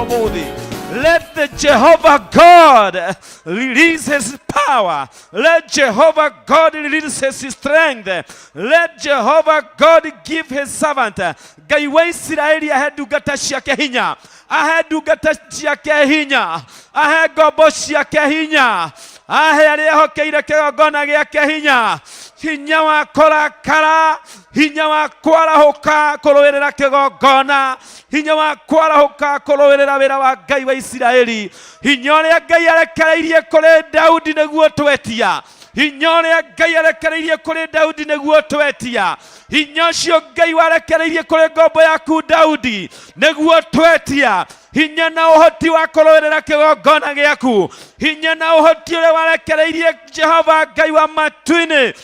Ũmũthĩ, let the Jehovah God release his power. Let Jehovah God release his strength. Let Jehovah God give his servant. Ngai wa Isiraeli ahe ndungata ciake hinya. Ahe ndungata ciake hinya. Ahe ngombo ciake hinya. Ahe arĩa ehokeire kĩgongona gĩake hinya. Hinya wa kũrakara, hinya wa kwarahũka kũrũĩrĩra kĩgongona, hinya wa kwarahũka kũrũĩrĩra wĩra wa Ngai wa Isiraeli, hinya ũrĩa Ngai arekereirie kũrĩ Daudi nĩguo twetia, hinya ũrĩa Ngai arekereirie kũrĩ Daudi nĩguo twetia, hinya ũcio Ngai warekereirie kũrĩ ngombo yaku Daudi nĩguo twetia, hinya na ũhoti wa kũrũĩrĩra kĩgongona gĩaku, hinya na ũhoti ũrĩa warekereirie Jehova Ngai wa matu-inĩ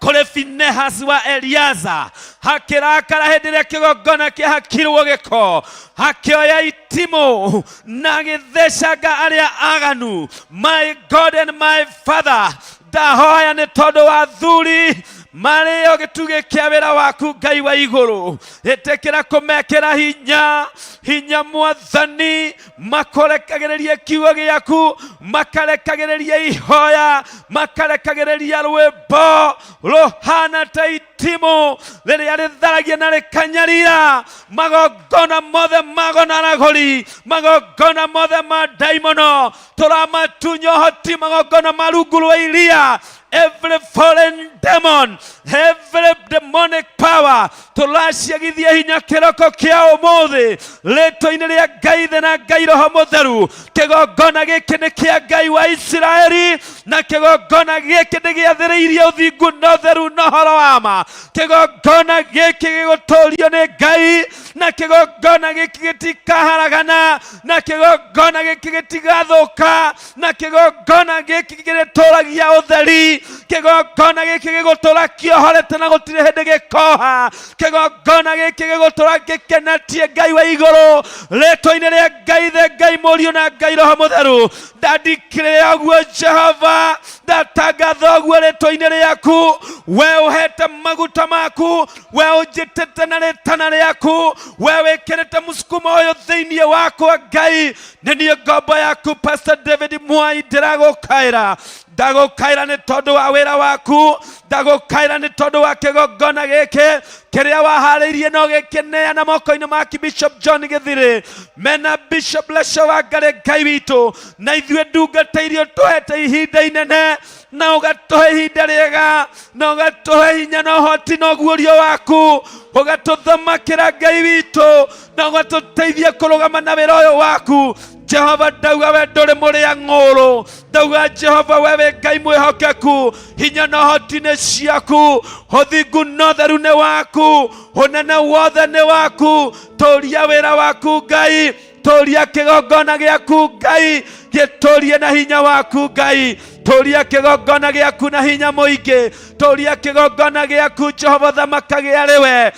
kũrĩ Finehasi wa Eliaza, hakĩrakara hĩndĩ ĩrĩa kĩgongona kĩahakirwo gĩko, hakĩoya itimũ na agĩthecanga arĩa aganu. My God and my Father, ndahoya nĩ tondũ wa athuri marĩo gĩtugĩ kĩa wĩra waku Ngai wa igũrũ, ĩtĩkĩra kũmekĩra hinya, hinya Mwathani, makũrekagĩrĩria kiugo gĩaku, makarekagĩrĩria ihoya, makarekagĩrĩria rwĩmbo rũhana ta itimũ rĩrĩa rĩtharagia na rĩkanyarira magongona mothe magonaragũri, magongona mothe ma ndaimono, tũramatunya ũhoti magongona ma rungu rwa iria, every foreign demon, every demonic power, tũraciagithia hinya kĩroko kĩa ũmũthĩ rĩtwa-inĩ rĩa Ngai Ithe na Ngai Roho Mũtheru. Kĩgongona gĩkĩ nĩ kĩa Ngai wa Isiraeli, na kĩgongona gĩkĩ nĩ gĩathĩrĩirie ũthingu na ũtheru na ũhoro wa ma. Kĩgongona gĩkĩ gĩgũtũrio nĩ Ngai, na kĩgongona gĩkĩ gĩtikaharagana, na kĩgongona gĩkĩ gĩtigathũka, na kĩgongona gĩkĩ gĩrĩtũragia ũtheri. Kĩgongona gĩkĩ gĩgũtũra kĩohorete na gũtirĩ hĩndĩ gĩkoha. Kĩgongona gĩkĩ gĩgũtũra gĩkenetie Ngai wa igũrũ, rĩtwa-inĩ rĩa Ngai Ithe, Ngai Mũriũ na Ngai Roho Mũtheru. Ndandikĩrĩra ũguo Jehova, ndatangatha ũguo rĩtwa-inĩ rĩaku. We ũhete maguta maku, we ũnjĩtĩte na rĩtana rĩaku, we wĩkĩrĩte mũsukumo ũyũ thĩinĩ wakwa Ngai. Nĩ niĩ ngombo yaku Pastor David Mwai, ndĩragũkaĩra, ndagũkaĩra nĩ tondũ wa wĩra waku, ndagũkaĩra nĩ tondũ wa kĩgongona gĩkĩ kĩrĩa waharĩirie na ũgĩkĩneana moko-inĩ ma Bishop John Gĩthirĩ mena Bishop Lesho wa Ngarĩ. Ngai witũ, na ithuĩ ndungata iria ũtũhete ihinda inene, na ũgatũhe ihinda rĩega, na ũgatũhe hinya na ũhoti na ũguũrio waku, ũgatũthamakĩra Ngai witũ, na ũgatũteithia kũrũgama na wĩra ũyũ waku Jehova. Ndauga we ndũrĩ mũrĩa ng'ũrũ, ndauga Jehova we wĩ Ngai mwĩhokeku, hinya na ũhoti nĩ ciaku, ũthingu na ũtheru nĩ waku, ũnene wothe nĩ waku. Tũria wĩra waku Ngai, tũria kĩgongona gĩaku Ngai, gĩtũrie na hinya waku Ngai, tũria kĩgongona gĩaku na hinya mũingĩ, tũria kĩgongona gĩaku Jehova, thamakagĩa rĩwe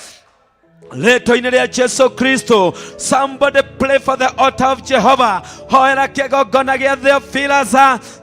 rĩtwa-inĩ rĩa Jesu Kristo. Somebody pray for the altar of Jehovah. Hoera kĩgongona gĩa Theophilus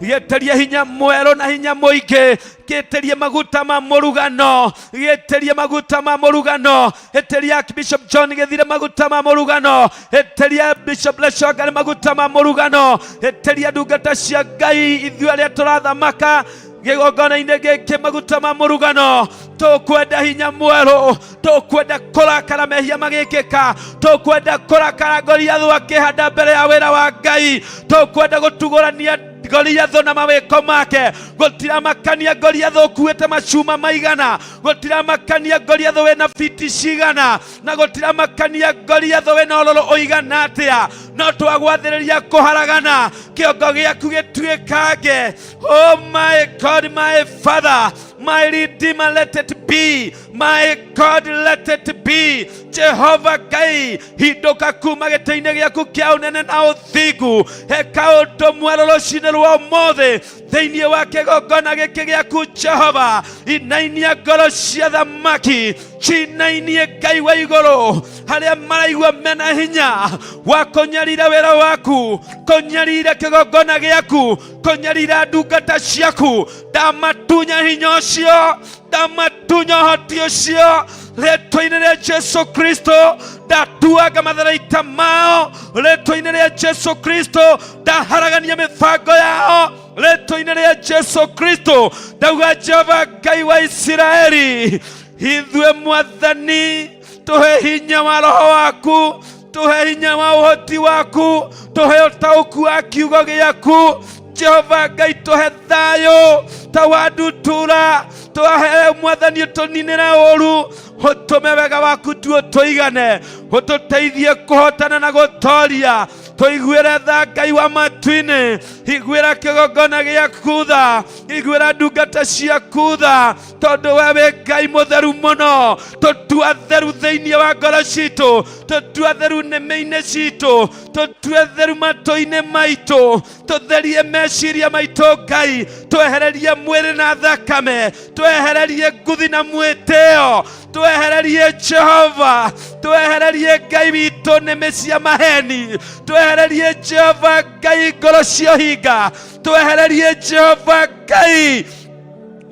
gĩtĩrie hinya mwerũ na hinya mũingĩ, gĩtĩrie maguta ma mũrugano, gĩtĩrie maguta ma mũrugano, ĩtĩria Bishop John Gĩthire maguta ma mũrugano, ĩtĩria Bishop Leshogari maguta ma mũrugano, ĩtĩria ndungata cia Ngai ithuĩ arĩa tũrathamaka gĩgongona-inĩ gĩkĩ maguta ma mũrugano. Tũkwenda hinya mwerũ, tũkwenda kũrakara mehia magĩkĩka, tũkwenda kũrakara Goliathũ akĩhanda mbere ya wĩra wa Ngai, tũkwenda gũtugũrania Goliathũ na mawĩko make. Gũtiramakania Goliathũ ũkuĩte macuma maigana, gũtiramakania Goliathũ wĩna fiti cigana, na gũtiramakania Goliathũ wĩna ũrũrũ ũigana atĩa, no twagwathĩrĩria kũharagana kĩongo gĩaku gĩtuĩkange. Oh my God, my Father, my Redeemer, let it be. My God, let it be. Jehovah Ngai, hindũka kuma gĩtĩ-inĩ gĩaku kĩa ũnene na ũthingu, eka ũndũ mwerũ rũcinĩ rwa ũmũthĩ thĩinĩ wa kĩgongona gĩkĩ gĩaku Jehova. Inainia ngoro cia thamaki, cinainie Ngai wa igũrũ, harĩa maraigua mena hinya wa kũnyarira wĩra waku, kũnyarira kĩgongona gĩaku, kũnyarira ndungata ciaku. Ndamatunya hinya ũcio, ndamatunya ũhoti ũcio rĩtwa-inĩ rĩa Jesu Kristo. Ndatuanga matharaita mao rĩtwa-inĩ rĩa Jesu Kristo. Ndaharagania mĩbango yao rĩtwa-inĩ rĩa Jesu Kristo. Ndauga Jehova Ngai wa Isiraeli, ithuĩ Mwathani, tũhe hinya wa roho waku, tũhe hinya wa ũhoti waku, tũhe ũtaũku wa kiugo gĩaku. Jehova Ngai, tũhe thayũ ta wa ndutura, tũhe Mwathani ũtũninĩre ũru, ũtũme wega waku tuo tũigane, ũtũteithie kũhotana na gũtoria. Tũiguĩre tha Ngai wa matu-inĩ, iguĩra kĩgongona gĩaku tha, iguĩra ndungata ciaku tha, tondũ we wĩ Ngai mũtheru mũno. Tũtua theru thĩinĩ wa ngoro citũ, tũtua theru nĩmĩ-inĩ citũ, tũtue theru matũ-inĩ maitũ, tũtherie meciria maitũ Ngai, twehererie mwĩrĩ na thakame, twehererie nguthi na mwĩtĩo, twehererie Jehova, twehererie Ngai witũ nĩmĩ cia maheni, twehererie Jehova Ngai ngoro cia ũhinga, twehererie Jehova Ngai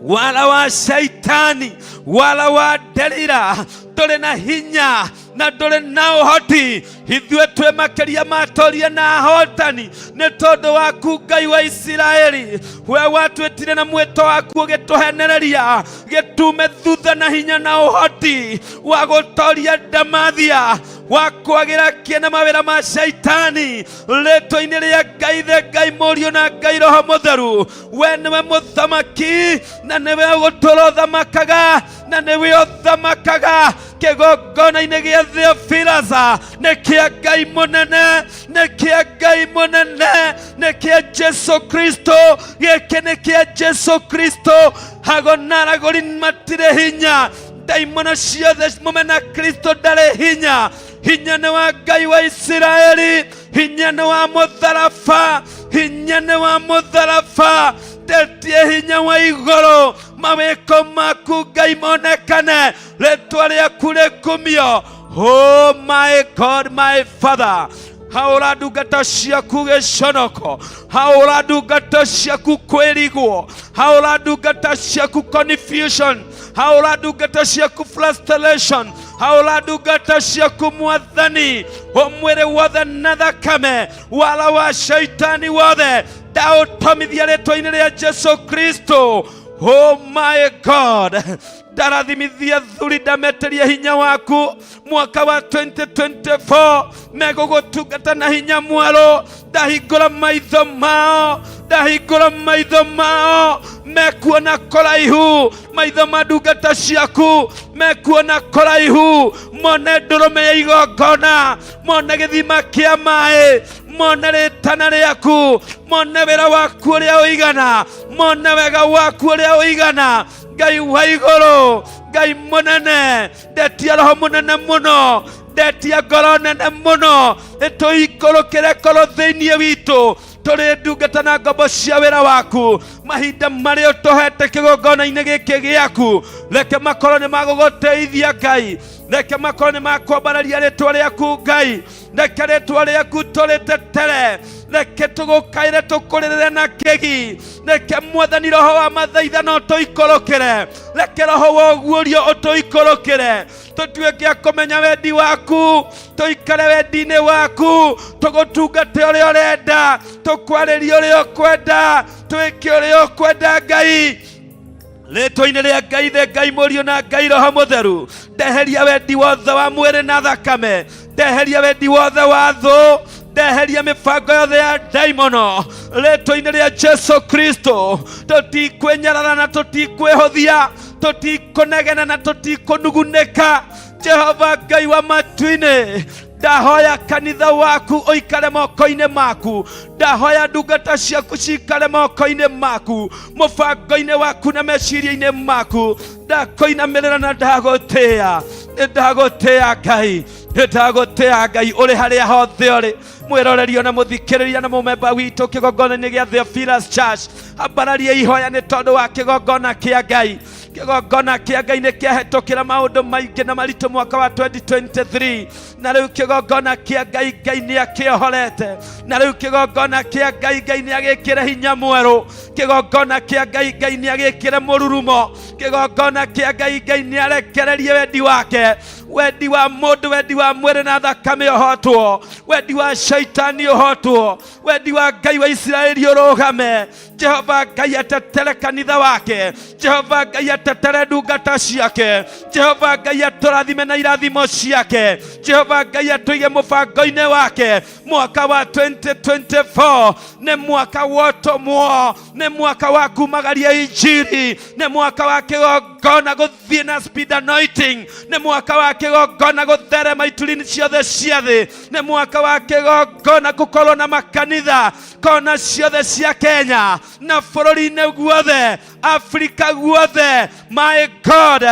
wala wa shaitani, wala wa nderira. Ndũrĩ na hinya na ndũrĩ na ũhoti, ithuĩ twĩ makĩria matoria na ahotani nĩ tondũ waku Ngai wa Isiraeli. We watwĩtire na mwĩto waku ũgĩtũhenereria gĩtume thutha na hinya na ũhoti wa gũtoria ndamathia, wa kwagĩra kĩene mawĩra ma shaitani rĩtwa-inĩ rĩa Ngai the Ngai Mũriũ na Ngai Roho Mũtheru. We nĩwe mũthamaki na nĩwe ũgũtũra ũthamakaga na nĩwe ũthamakaga kĩgongona-inĩ gĩa Theophilus. Nĩ kĩa Ngai mũnene, nĩ kĩa Ngai mũnene, nĩ kĩa Jesu Kristo. Gĩkĩ nĩ kĩa Jesu Kristo. Hago na aragũri matirĩ hinya, ndaimono ciothe mũmena Kristo ndarĩ hinya. Hinya nĩ wa Ngai wa Isiraeli, hinya nĩ wa mũtharaba, hinya nĩ wa mũtharaba. Ndetie hinya wa igũrũ, mawĩko maku Ngai monekane, rĩtwa rĩaku rĩkumio. Oh my God, my Father, haũra ndungata ciaku gĩconoko, haũra ndungata ciaku kwĩrigwo, haũra ndungata ciaku confusion, haũra ndungata ciaku frustration, haũra ndungata ciaku Mwathani ũmwĩrĩ wothe na thakame, wala wa shaitani wothe ndaũtomithia rĩtwa-inĩ rĩa Jesu Kristo. Oh my God, ndarathimithia thuri, ndameteria hinya waku mwaka wa 2024 megũgũtungata na hinya mwerũ. Ndahingũra maitho mao, ndahingũra maitho mao mekuona kũraihu, maitho ma ndungata ciaku mekuona kũraihu, mone ndũrũme ya igongona, mone gĩthima kĩa maĩ, mone rĩtana rĩaku, mone wĩra waku ũrĩa ũigana, mone wega waku ũrĩa ũigana. Ngai wa igũrũ, Ngai mũnene, ndetia roho mũnene mũno, ndetia ngoro nene mũno, ĩtũikũrũkĩre korwo thĩinĩ witũ tũrĩ ndungata na ngombo cia wĩra waku. Mahinda marĩa ũtũhete kĩgongona-inĩ gĩkĩ gĩaku, reke makorwo nĩ magũgũteithia Ngai, reke makorwo nĩ makwambararia rĩtwa rĩaku Ngai, reke rĩtwa rĩaku tũrĩtetere, reke tũgũkaĩre tũkũrĩrĩre na kĩgi, reke Mwathani roho wa mathaithano ũtũikũrũkĩre, reke roho wa ũguũrio ũtũikũrũkĩre, tũtuĩke a kũmenya wendi waku, tũikare wendi-inĩ waku, tũgũtungate ũrĩa ũrenda, tũkwarĩrie ũrĩa ũkwenda, twĩke ũrĩa ũkwenda Ngai. Rĩtwa-inĩ rĩa Ngai the Ngai Mũriũ na Ngai Roho Mũtheru, ndeheria wendi wothe wa mwĩrĩ na thakame, ndeheria wendi wothe wa thũ, ndeheria mĩbango yothe ya ndaimono rĩtwa-inĩ rĩa Jesu Kristo. Tũtikwĩnyarara na tũtikwĩhũthia, tũtikũnegena na tũtikũnugunĩka. Jehova Ngai wa matu-inĩ, ndahoya kanitha waku ũikare moko-inĩ maku, ndahoya ndungata ciaku cikare moko-inĩ maku, mũbango-inĩ waku na meciria-inĩ maku. Ndakũinamĩrĩra na ndagũtĩĩa, nĩ ndagũtĩĩa Ngai, nĩ ndagũtĩĩa Ngai ũrĩ harĩa hothe ũrĩ. Mwĩrorerio na mũthikĩrĩria na mũmemba witũ kĩgongona-inĩ gĩa Theophilus Church, ambararia ihoya nĩ tondũ wa kĩgongona kĩa Ngai. Kĩgongona kĩa Ngai nĩ kĩahĩtũkĩra maũndũ maingĩ na maritũ mwaka wa 2023, na rĩu kĩgongona kĩa Ngai, Ngai nĩ akĩohorete, na rĩu kĩgongona kĩa Ngai, Ngai nĩ agĩkĩre hinya mwerũ. Kĩgongona kĩa Ngai, Ngai nĩ agĩkĩre mũrurumo. Kĩgongona kĩa Ngai, Ngai nĩ arekererie wendi wake. Wendi wa mũndũ, wendi wa mwĩrĩ na thakame ũhotwo, wendi wa shaitani ũhotwo, wendi wa Ngai wa Isiraeli ũrũgame. Jehova Ngai atetere kanitha wake, Jehova Ngai atetere ndungata ciake, Jehova Ngai atũrathime na irathimo ciake, Jehova Ngai atũige mũbango-inĩ wake. Mwaka wa 2024 nĩ mwaka wa ũtũmwo, nĩ mwaka wa kumagaria injiri, nĩ mwaka wa kĩgongona gũthiĩ na speed anointing, nĩ mwaka wa kĩgongona gũtherema ituri-inĩ ciothe cia thĩ, nĩ mwaka wa kĩgongona gũkorwo na makanitha kona ciothe cia Kenya na bũrũri-inĩ guothe, Afrika guothe, my God,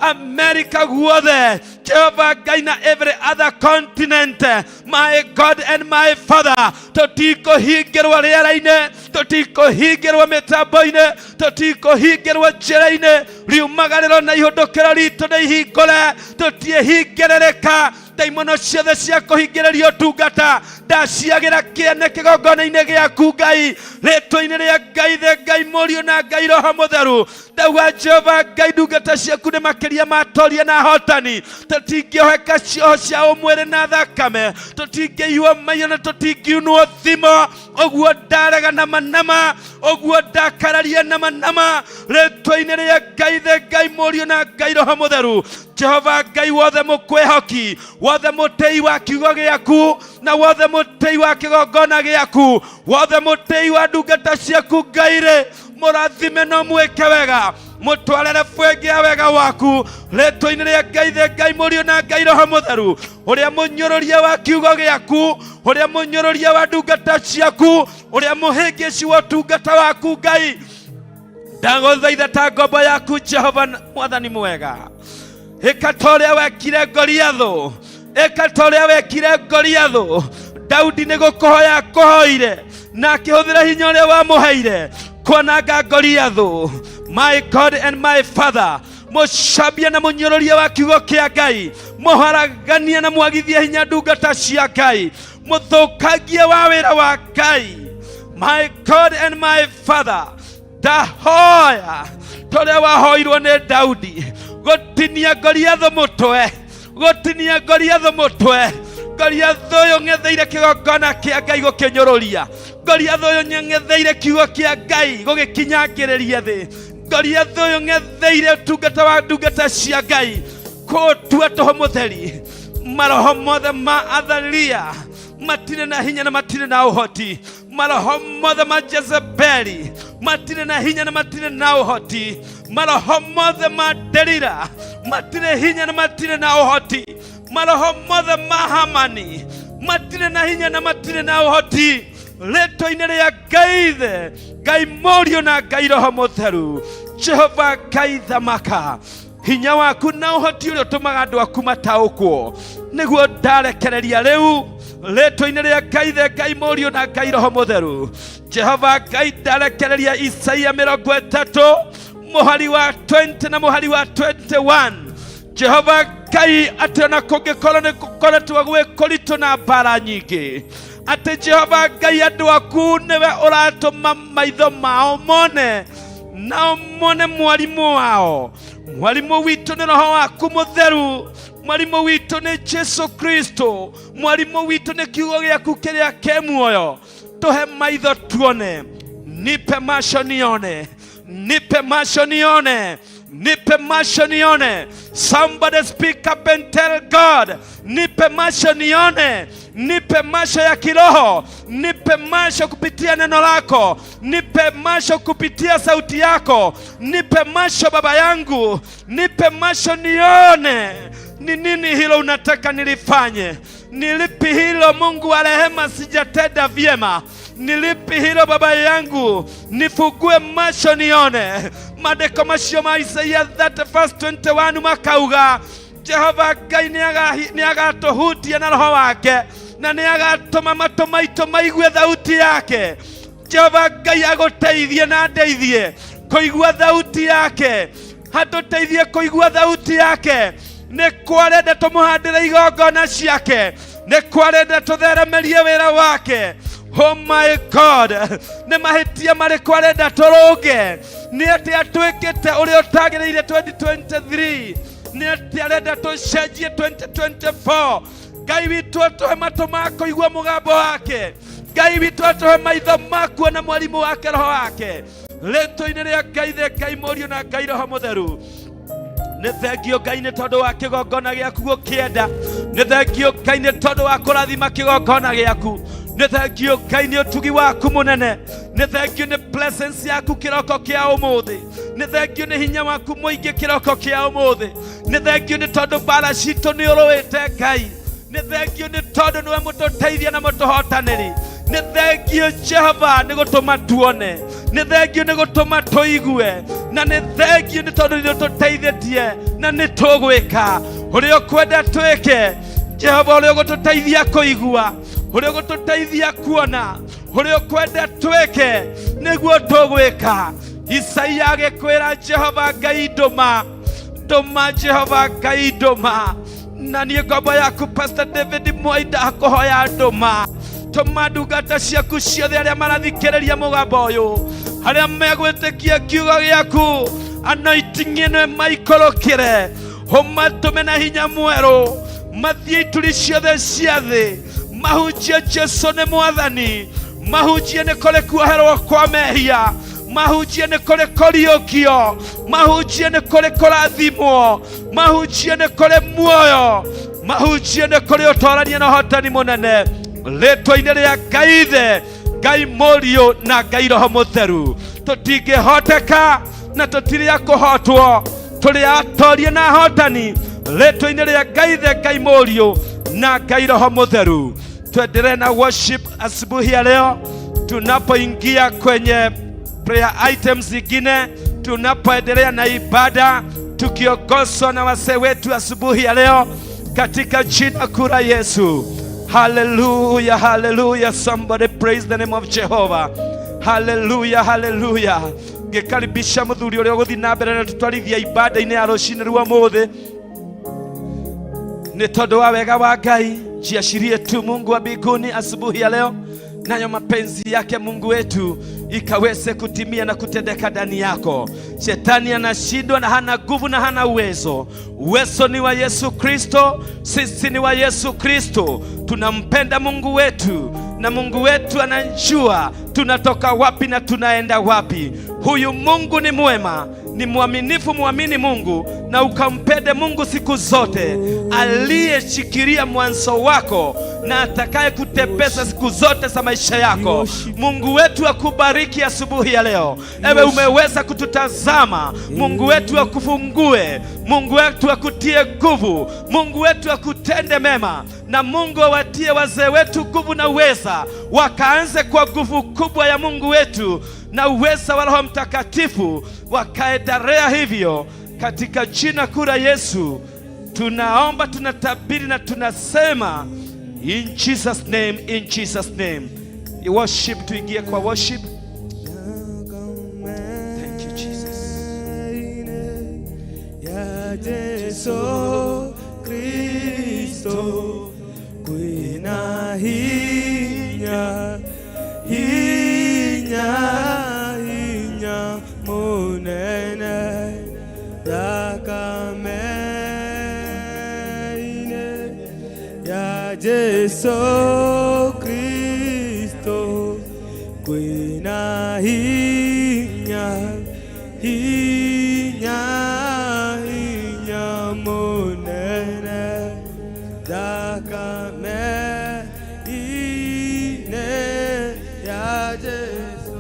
America guothe, Jehova Ngai na every other continent, my God and my Father. Tũtikũhingĩrwo rĩera-inĩ, tũtikũhingĩrwo mĩtambo-inĩ, tũtikũhingĩrwo njĩra-inĩ. Riumagarĩro na ihũndũkĩro ritũ nĩ ihingũre, tũtiĩhingĩrĩrĩka. Ndaimono ciothe cia kũhingĩrĩria ũtungata ndaciagĩra kĩene kĩgongona-inĩ gĩaku Ngai, rĩtwa-inĩ rĩa Ngai the Ngai Mũriũ na Ngai Roho Mũtheru. Ndauga Jehova Ngai, ndungata ciaku nĩ makĩria matoria na ahotani. Tũtingĩoheka cioho cia ũmwĩrĩ na thakame, tũtingĩiywo maiyo na tũtingiunwo thimo. Ũguo ndarega na manama, ũguo ndakararia na manama, rĩtwa-inĩ rĩa Ngai the Ngai Mũriũ na Ngai Roho Mũtheru. Jehova Ngai, wothe mũkwĩhoki, wothe mũtĩi wa kiugo gĩaku, na wothe mũtĩi wa kĩgongona gĩaku, wothe mũtĩi wa ndungata ciaku Ngai rĩ, mũrathime no mwĩke wega, mũtwarĩre bwengi ya wega waku, rĩtwa-inĩ rĩa Ngai the Ngai Mũriũ na Ngai Roho Mũtheru. Ũrĩa mũnyũrũria wa kiugo gĩaku, ũrĩa mũnyũrũria wa ndungata ciaku, ũrĩa mũhĩngĩci wa ũtungata waku Ngai, ndagũthaitha ta ngombo yaku Jehova mwathani mwega, ĩka ta ũrĩa wekire Goliathũ, ĩka ta ũrĩa wekire Goliathũ. Daudi nĩ gũkũhoya akũhoire na akĩhũthĩra hinya ũrĩa wamũheire kwananga Goliathũ. My God and my Father, mũcambia na mũnyũrũria wa kiugo kĩa Ngai, mũharagania na mwagithia hinya ndungata cia Ngai, mũthũkangia wa wĩra wa Ngai, my God and my Father, ndahoya torĩa wahoirwo nĩ Daudi gũtinia Goliathũ mũtwe, gũtinia Goliathũ mũtwe. Goliathũ ũyũ ng'etheire kĩgongona kĩa Ngai gũkĩnyũrũria, Goliathũ ũyũ ng'etheire kiugo kĩa Ngai gũgĩkinyangĩrĩria thĩ, Goliathũ ũyũ ng'etheire ũtungata wa ndungata cia Ngai kũũtua tũhũ mũtheri. Maroho mothe ma Athalia matirĩ na hinya na matirĩ na ũhoti. Maroho mothe ma Jezebeli matirĩ na hinya na matirĩ na ũhoti. Maroho mothe ma Delila matirĩ hinya na matirĩ na ũhoti. Maroho mothe ma Hamani matirĩ na hinya na matirĩ na ũhoti. Rĩtwa-inĩ rĩa Ngai Ithe, Ngai Mũriũ na Ngai Roho Mũtheru, Jehova Ngai thamaka hinya waku na ũhoti ũrĩa ũtũmaga andũ aku mataũkwo, nĩguo ndarekereria rĩu rĩtwa-inĩ rĩa Ngai Ithe, Ngai Mũriũ na Ngai Roho Mũtheru. Jehova Ngai, ndarekereria Isaia 30 mũhari wa 20 na mũhari wa 21. Jehova Ngai, atĩ ona kũngĩkorwo nĩ gũkoretwo gwĩ kũritũ na mbara nyingĩ, atĩ Jehova Ngai, andũ aku nĩwe ũratũma maitho mao mone, nao mone mwarimũ wao. Mwarimũ witũ nĩ Roho waku Mũtheru, mwarimũ witũ nĩ Jesu Kristo, mwarimũ witũ nĩ kiugo gĩaku kĩrĩa kĩ muoyo. Tũhe maitho tuone, nipe macho nione, nipe macho nione, nipe macho nione. Somebody speak up and tell God, nipe macho nione, nipe macho ya kiroho, nipe macho kupitia neno lako, nipe macho kupitia sauti yako, nipe macho Baba yangu, nipe macho nione. Ni nini hilo unataka nilifanye? Ni lipi hilo Mungu wa rehema, sijatenda vyema? Ni lipi hilo Baba yangu, nifugue macho nione. Maandĩko macio ma Isaia 30 verse 21 makauga Jehova Ngai nĩ agatũhutia na roho wake, na nĩ agatũma matũ maitũ maigue thauti yake. Jehova Ngai agũteithie na ndeithie kũigua thauti yake, hatũteithie kũigua thauti yake. Nĩ kwarenda tũmũhandĩre igongona ciake, nĩ kwarenda tũtheremerie wĩra wake. Oh my God, nĩ mahĩtia marĩkũ arenda tũrũnge? Nĩ atĩa twĩkĩte ũrĩa ũtagĩrĩire 2023? Nĩ atĩ arenda tũcenjie 2024. Ngai witũ atũhe matũ ma kũigua mũgambo wake. Ngai witũ atũhe maitho ma kuona mwarimũ wake roho wake. Rĩtwa-inĩ rĩa Ngai the Ngai Mũriũ na Ngai Roho Mũtheru. Nĩ thengio Ngai nĩ tondũ wa kĩgongona gĩaku gũkĩenda. Nĩ thengio Ngai nĩ tondũ wa kũrathima kĩgongona gĩaku. Nĩ thengio Ngai nĩ ũtugi waku mũnene. Nĩ thengio nĩ presence yaku kĩroko kĩa ũmũthĩ. Nĩ thengio nĩ hinya waku mũingĩ kĩroko kĩa ũmũthĩ. Nĩ thengio nĩ tondũ mbara citũ nĩ ũrũĩte Ngai. Nĩ thengio nĩ tondũ nĩwe mũtũteithia na mũtũhotanĩri. Nĩ thengio Jehova nĩ gũtũma tuone. Nĩ thengio nĩ gũtũma tũigue. Na nĩ thengio nĩ tondũ nĩ ũtũteithĩtie na nĩ tũgwĩka ũrĩa ũkwenda twĩke. Jehova, ũrĩa ũgũtũteithia kũigua, ũrĩa ũgũtũteithia kuona, ũrĩa ũkwenda twĩke nĩguo tũgwĩka. Isaia agĩkwĩra Jehova Ngai ndũma, ndũma Jehova Ngai ndũma. Na niĩ ngombo yaku Pastor David Mwai ndakũhoya ndũma, tũma ndungata ciaku ciothe arĩa marathikĩrĩria mũgambo ũyũ, arĩa megwĩtĩkia kiugo gĩaku, anointing ĩno ĩmaikũrũkĩre, ũmatũme na hinya mwerũ, mathiĩ ituri ciothe cia thĩ, mahunjie Jesu nĩ Mwathani, mahunjie nĩ kũrĩ kuoherwo kwa mehia, mahunjie nĩ kũrĩ kũriũkio, mahunjie nĩ kũrĩ kũrathimwo, mahunjie nĩ kũrĩ muoyo, mahunjie nĩ kũrĩ ũtorania na ũhotani mũnene, rĩtwa-inĩ rĩa Ngai Ithe, Ngai Mũriũ na Ngai Roho Mũtheru. Tũtingĩhoteka na tũtirĩ a kũhotwo, tũrĩ atorie na ahotani, rĩtwa-inĩ rĩa Ngai Ithe, Ngai Mũriũ na Ngai Roho Mũtheru. Tuendelee na worship asubuhi ya leo tunapoingia kwenye prayer items zingine, tunapoendelea na ibada tukiongozwa na wasee wetu asubuhi ya leo katika jina kuu la Yesu. Hallelujah, hallelujah. Somebody praise the name of Jehovah. Hallelujah, hallelujah. Ngĩkaribisha mũthuri ũrĩa ũgũthiĩ na mbere na tũtwarithia ibada-inĩ ya rũcinĩ rwa ũmũthĩ nĩ tondũ wa wega wa Ngai. Jiashirie tu Mungu wa mbinguni asubuhi ya leo, nayo mapenzi yake Mungu wetu ikaweze kutimia na kutendeka ndani yako. Shetani anashindwa na hana nguvu na hana uwezo. Uwezo ni wa Yesu Kristo, sisi ni wa Yesu Kristo. Tunampenda Mungu wetu na Mungu wetu anajua tunatoka wapi na tunaenda wapi. Huyu Mungu ni mwema, ni mwaminifu. Mwamini Mungu na ukampende Mungu siku zote, aliyeshikilia mwanzo wako na atakaye kutembeza siku zote za maisha yako. Mungu wetu akubariki asubuhi ya leo. Ewe umeweza kututazama, Mungu wetu akufungue, Mungu wetu akutie nguvu, Mungu wetu akutende mema, na Mungu awatie wazee wetu nguvu na uweza, wakaanze kwa nguvu kubwa ya Mungu wetu na uweza wa Roho Mtakatifu, wakaendelea hivyo katika jina kuu la Yesu. Tunaomba, tunatabiri na tunasema in Jesus name, in Jesus name. Worship, tuingie kwa worship. Thank you, Jesus. Ya Jesu Kristo kwina hinya, hinya, hinya munene, thakame-inĩ ya Jesu Kristo kwina hinya, hinya, hinya munene, thakame-inĩ ya Jesu,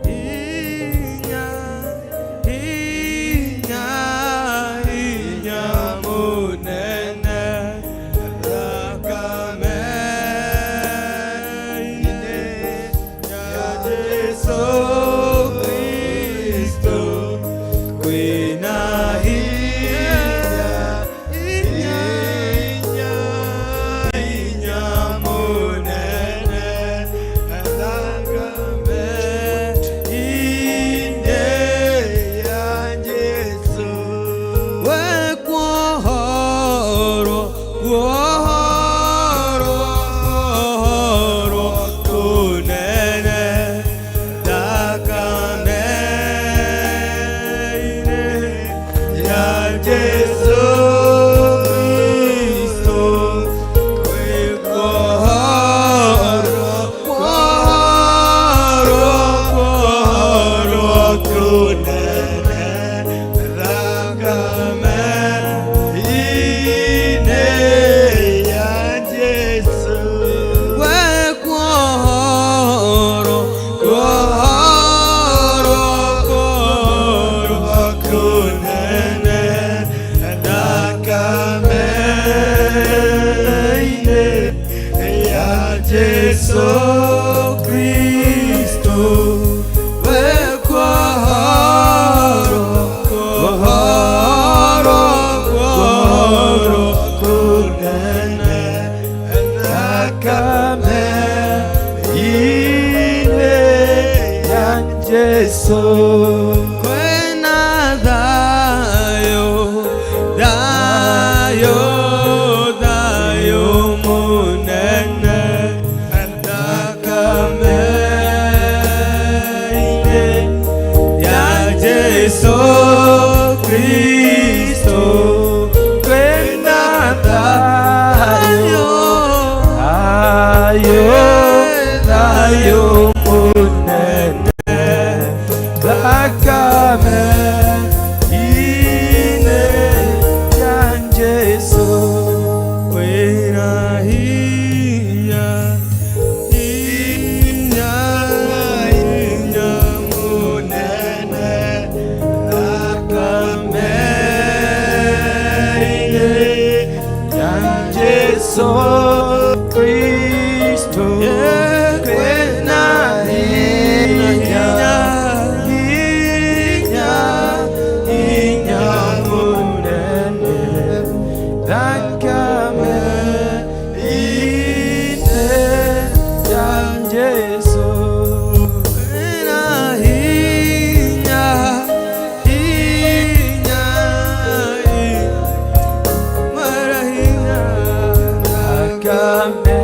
hinya, hinya, hinya munene, thakame-inĩ ya Jesu Kristo kwina hinya, hinya, Jesu Kristo kwĩkuhoro kuhoro kuhoro kũnene thakame-inĩ ya Jesu. Wekuhoro, kuhoro, kuhoro kũnene thakame-inĩ ya Jesu Kristo. Wekuhoro, kuhoro, kuhoro kũnene thakame-inĩ ya Jesu. Kwena thayo, thayo, thayo munene, thakame-inĩ ya Jesu Kristo. Kwena thayo, thayo, thayo munene, thakame-inĩ ya Jesu. Kwena hinya, hinya, hinya munene thakame-inĩ ya Jesu Kristo. Kwena hinya, hinya, hinya munene, thakame-inĩ ya Jesu. Kwena hinya, hinya, mara hinya, Thakame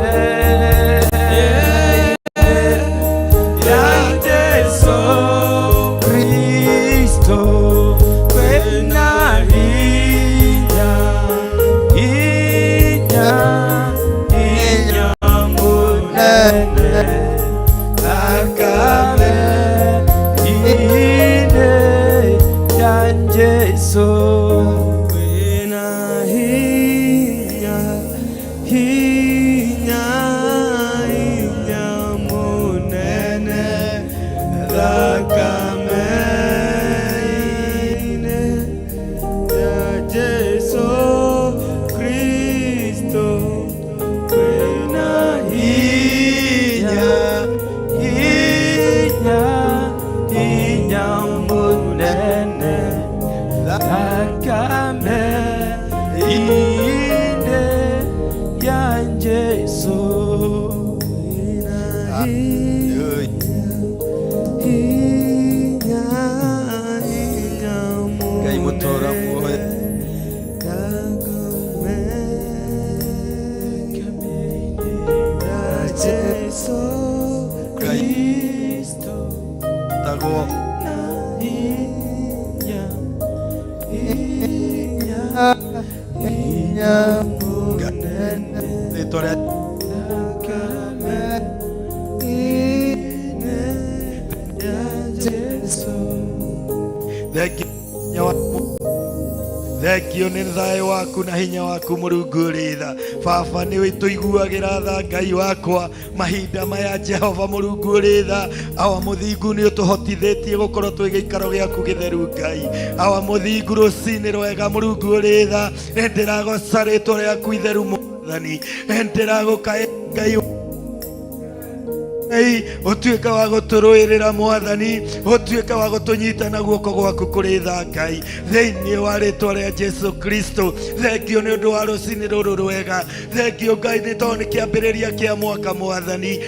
ya Jesu Kristo. Kwena hinya, hinya, hinya munene, thakame-inĩ ya Jesu. Kwena hinya, hinya, hinya munene, thakame-inĩ ya Jesu Kristo. Kwena Hinya, hinya, hinya munene, thakame-inĩ ya Jesu. Hinya, hinya Ngai mũtũũra muoyo. Thakame ya Jesu Kristo. Tagwo Hinya, hinya, hinya munene, rĩtwa rĩa thakame-inĩ ya Jesu. Thengiũ thengio nĩ thayũ waku na hinya waku Mũrungu ũrĩ tha. Baba, nĩ wĩtũiguagĩra tha. Ngai wakwa, mahinda maya, Jehova Mũrungu ũrĩ tha, awa mũthingu, nĩ ũtũhotithĩtie gũkorwo twĩ gĩikaro gĩaku gĩtheru. Ngai awa mũthingu, rũcinĩ rwega, Mũrungu ũrĩ tha, nĩ ndĩragoca rĩtwa rĩaku itheru. Mwathani, nĩ ndĩragũkaĩ Ngai. Ngai, ũtuĩke wa gũtũrũĩrĩra. Mwathani, ũtuĩke wa gũtũnyita na guoko gwaku kũrĩ tha. Ngai, thĩinĩ wa rĩtwa rĩa Jesu Kristo, thengio nĩ ũndũ wa rũcinĩ rũrũ rwega. Thengio Ngai, nĩ tondũ nĩ kĩambĩrĩria kĩa mwaka. Mwathani,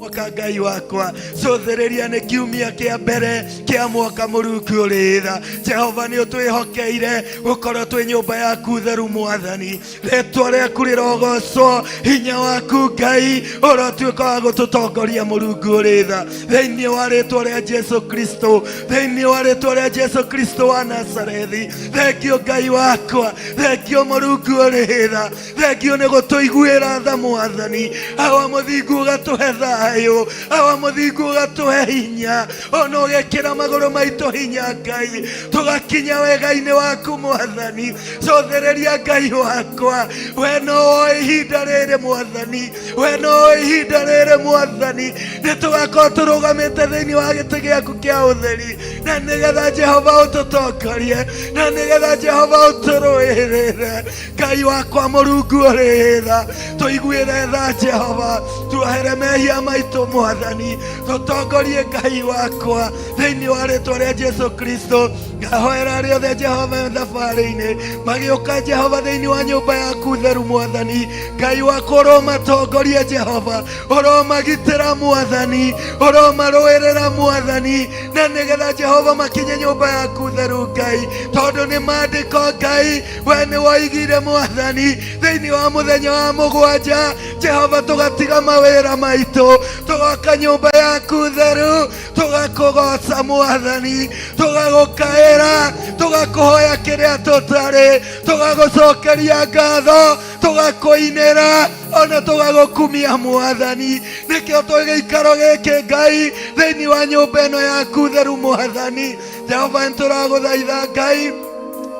mwaka Mwaka Ngai wakwa, cũthĩrĩria nĩ kiumia kĩa mbere kĩa mwaka Mũrungu ũrĩ tha. Jehova, nĩ ũtwĩhokeire gũkorwo twĩ nyũmba yaku theru Mwathani. Rĩtwa rĩaku rĩrogocwo, hinya waku Ngai ũrotuĩka wa gũtũtongoria Mũrungu ũrĩ tha, thĩinĩ wa rĩtwa rĩa Jesu Kristo, thĩinĩ wa rĩtwa rĩa Jesu Kristo wa Nazarethi. Thengio Ngai wakwa, thengio Mũrungu ũrĩ tha, thengio nĩ gũtũiguĩra tha Mwathani. Awa mũthingu ũgatũhe thayũ, awa mũthingu ũgatũhe hinya, ona ũgekĩra magũrũ maitũ hinya Ngai, tũgakinya wega-inĩ waku Mwathani. Cũthĩrĩria Ngai wakwa, we no woe ihinda rĩrĩ Mwathani, we no woe ihinda rĩrĩ Mwathani, nĩ tũgakorwo tũrũgamĩte thĩinĩ wa gĩtĩ gĩaku kĩa ũtheri, na nĩgetha Jehova ũtũtongorie, na nĩgetha Jehova ũtũrũĩrĩre. Ngai wakwa Mũrungu ũrĩ tha, tũiguĩre tha Jehova, tuohere mehia maitũ Mwathani, tũtongorie Ngai wakwa thĩinĩ wa rĩtwa rĩa Jesu Kristo. Ngahoera arĩa othe Jehova thabarĩ-inĩ magĩũka Jehova thĩinĩ wa nyũmba yaku theru Mwathani. Ngai wakwa, ũromatongoria Jehova, ũromagitĩra Mwathani, ũromarũĩrĩra Mwathani, na nĩgetha Jehova makinye nyũmba yaku theru Ngai, tondũ nĩ maandĩko Ngai we nĩ woigire Mwathani thĩinĩ wa mũthenya wa mũgwanja Jehova tũgatiga mawĩra maitũ, tũgoka nyũmba yaku theru, tũgakũgoca Mwathani, tũgagũkaĩra, tũgakũhoya kĩrĩa tũtarĩ, tũgagũcokeria ngatho, tũgakũinĩra, ona tũgagũkumia Mwathani. Nĩkĩo twĩ gĩikaro gĩkĩ Ngai thĩinĩ wa nyũmba ĩno yaku theru Mwathani. Jehova, nĩtũragũthaitha Ngai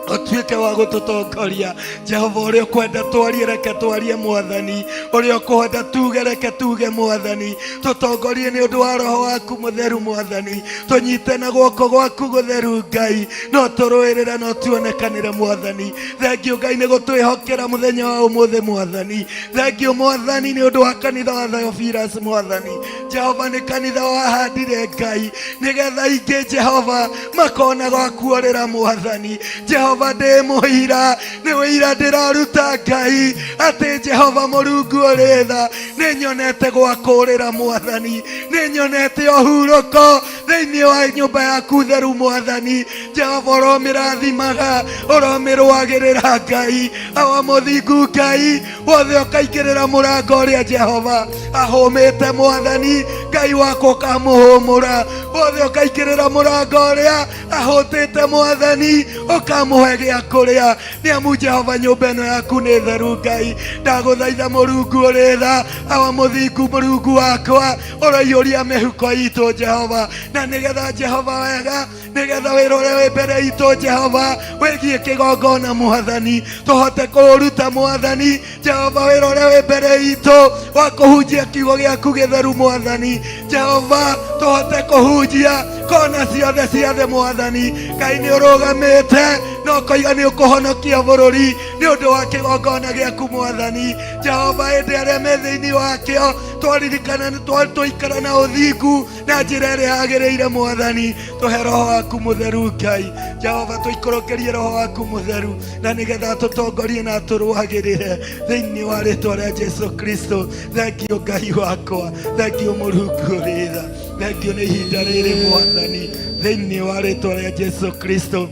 ũtuĩke wa gũtũtongoria Jehova. Ũrĩa ũkwenda twarie, reke twarie Mwathani. Ũrĩa ũkwenda tuge, reke tuge Mwathani. Tũtongorie nĩ ũndũ wa Roho waku Mũtheru Mwathani, tũnyite na guoko gwaku gũtheru Ngai, no tũrũĩrĩre, no tuonekanĩre Mwathani. Thengio Ngai nĩ gũtwĩhokera mũthenya wa ũmũthĩ Mwathani. Thengio Mwathani nĩ ũndũ wa kanitha wa Theophilus Mwathani. Jehova, nĩ kanitha wahandire Ngai, nĩgetha ingĩ Jehova makona gwa kuorĩra Mwathani. Jehova, ndĩ mũira, nĩ ũira ndĩraruta Ngai atĩ Jehova Mũrungu ũrĩ tha, nĩ nyonete gwa kũũrĩra Mwathani, nĩ nyonete ũhurũko thĩinĩ wa nyũmba yaku theru Mwathani. Jehova, ũromĩrathimaga, ũromĩrũagĩrĩra Ngai. Awa mũthingu Ngai wothe ũkaingĩrĩra mũrango ũrĩa Jehova ahũmĩte Mwathani, Ngai wakwa ũkamũhũmũra. Wothe ũkaingĩrĩra mũrango ũrĩa ahũtĩte Mwathani, ũkamũhe gĩa kũrĩa, nĩ amu Jehova nyũmba ĩno yaku nĩ theru Ngai. Ndagũthaitha Mũrungu ũrĩ tha, awa mũthingu Mũrungu wakwa, ũroiyũria mĩhuko itũ Jehova, na nĩgetha Jehova wega, nĩgetha wĩra ũrĩa wĩ mbere itũ Jehova wĩgiĩ kĩgongona Mwathani tũhote kũũruta Mwathani. Jehova, wĩra ũrĩa wĩ mbere itũ wa kũhunjia kiugo gĩaku gĩtheru Mwathani Jehova, tũhote kũhunjia kona ciothe cia thĩ Mwathani. Ngai, nĩ ũrũgamĩte na ũkoiga nĩ ũkũhonokia bũrũri nĩ ũndũ wa kĩgongona gĩaku Mwathani Jehova. Ĩndĩ arĩa me thĩinĩ wakĩo twaririkana nĩ tũikara na ũthingu na njĩra ĩrĩa yagĩrĩire Mwathani. Tũhe Roho waku Mũtheru Ngai. Jehova, tũikũrũkĩrie Roho waku Mũtheru, na nĩgetha tũtongorie na tũrũagĩrĩre thĩinĩ wa rĩtwa rĩa Jesu Kristo. Thengio Ngai wakwa, thengio Mũrungu ũrĩ tha, thengio nĩ ihinda rĩrĩ Mwathani, thĩinĩ wa rĩtwa rĩa Jesu Kristo.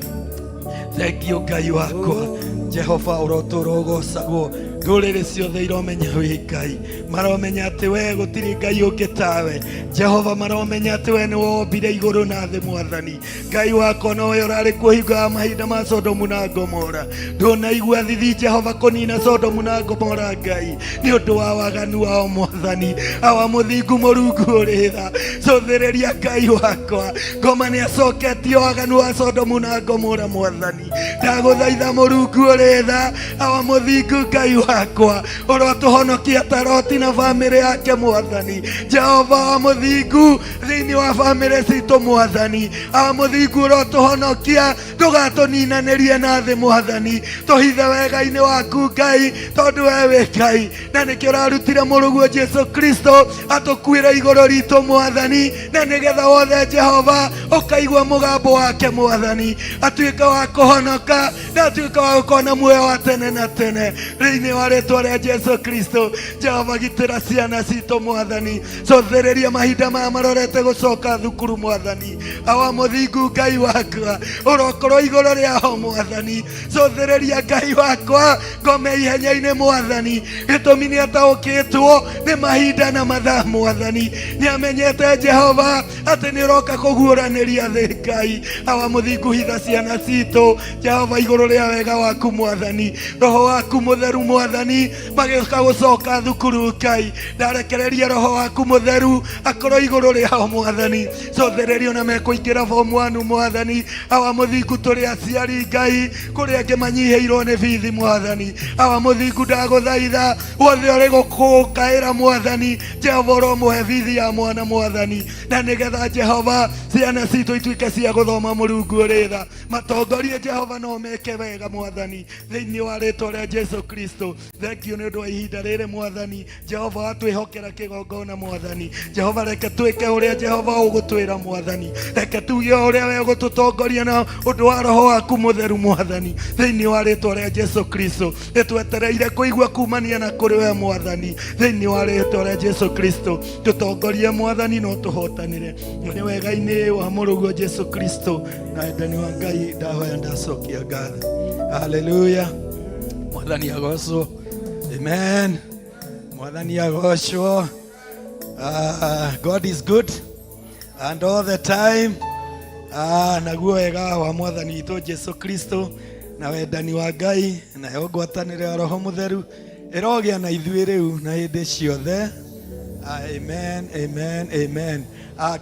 Thengio Ngai wakwa. Jehova, ũrotũra ũgocagwo, ndũrĩrĩ ciothe iromenya wĩ Ngai, maromenya atĩ we gũtirĩ Ngai ũngĩ tawe Jehova, maromenya atĩ we nĩ wombire igũrũ na thĩ Mwathani. Ngai wakwa, nowe ũrarĩ kuo hingo ya mahinda ma Sodomu na Gomora. Ndũnaigua thithi Jehova kũnina Sodomu na Gomora Ngai nĩ ũndũ wa waganu wao Mwathani. Awa mũthingu Mũrungu ũrĩ tha, cũthĩrĩria Ngai wakwa, ngoma nĩ acoketie waganu wa Sodomu na Gomora Mwathani. Ndagũthaitha Mũrungu ũrĩ tha, awa mũthingu Ngai wakwa, ũrotũhonokia ta Loti na bamĩrĩ yake Mwathani. Jehova wa mũthingu, thĩinĩ wa bamĩrĩ citũ Mwathani, awa mũthingu, ũrotũhonokia, ndũgatũninanĩrie na thĩ Mwathani, tũhithe wega-inĩ waku Ngai, tondũ we wĩ Ngai, na nĩkĩo ũrarutire mũrũguo Jesu Kristo atũkuĩre igũrũ ritũ Mwathani, na nĩgetha wothe Jehova ũkaigua mũgambo wake Mwathani atuĩke wa kũhonoka na atuĩke wa gũkorwo na muoyo wa tene na tene thĩinĩ wa Wa rĩtwa rĩa Jesu Kristo. Jehova, gitĩra ciana citũ Mwathani, cũthĩrĩria mahinda maya marorete gũcoka thukuru Mwathani. Awa mũthingu Ngai wakwa, ũrokorwo igũrũ rĩao Mwathani. Cũthĩrĩria Ngai wakwa ngome ihenya-inĩ Mwathani, gĩtũmi nĩ ataũkĩtwo nĩ mahinda na mathaa Mwathani. Nĩ amenyete Jehova atĩ nĩ ũroka kũguũranĩria thĩ Ngai. Awa mũthingu, hitha ciana citũ Jehova igũrũ rĩa wega waku Mwathani, roho waku mũtheru Mwathani, magĩũka gũcoka thukuru Ngai, ndarekereria roho waku mũtheru akorwo igũrũ rĩao Mwathani. Cũthĩrĩrio na mekũingĩra form 1 Mwathani. Awa mũthingu, tũrĩ aciari Ngai, kũrĩa angĩ manyihĩirwo nĩ bithi Mwathani. Awa mũthingu, ndagũthaitha wothe ũrĩ gũkũkaĩra Mwathani, Jehova ũromũhe bithi ya mwana Mwathani, na nĩgetha Jehova ciana citũ ituĩke cia gũthoma. Mũrungu ũrĩ tha, matongorie Jehova no meke wega Mwathani, thĩinĩ wa rĩtwa rĩa Jesu Kristo. Thank you nĩ ũndũ wa ihinda rĩrĩ Mwathani. Jehova, watwĩhokera kĩgongona Mwathani. Jehova, reke twĩke ũrĩa Jehova ũgũtwĩra Mwathani, reke tuge o ũrĩa we ũgũtũtongoria na ũndũ wa roho waku mũtheru Mwathani, thĩinĩ wa rĩtwa rĩa Jesu Kristo. Nĩtwetereire kũigua kumania na kũrĩ we Mwathani, thĩinĩ wa rĩtwa rĩa Jesu Kristo. Tũtongorie Mwathani no tũhotanĩre nĩ wega-inĩ wa mũrũguo Jesu Kristo na wendani wa Ngai, ndahoya ndacokia ngatho. Haleluya, Mwathani agocwo. Amen, Mwathani agocwo. God is good and all the time. Naguo wega wa Mwathani witũ Jesu Kristo na wendani wa Ngai nayo ngwatanĩro ya Roho Mũtheru ĩrogĩa na ithuĩ rĩu na hĩndĩ ciothe. Amen, amen, amen.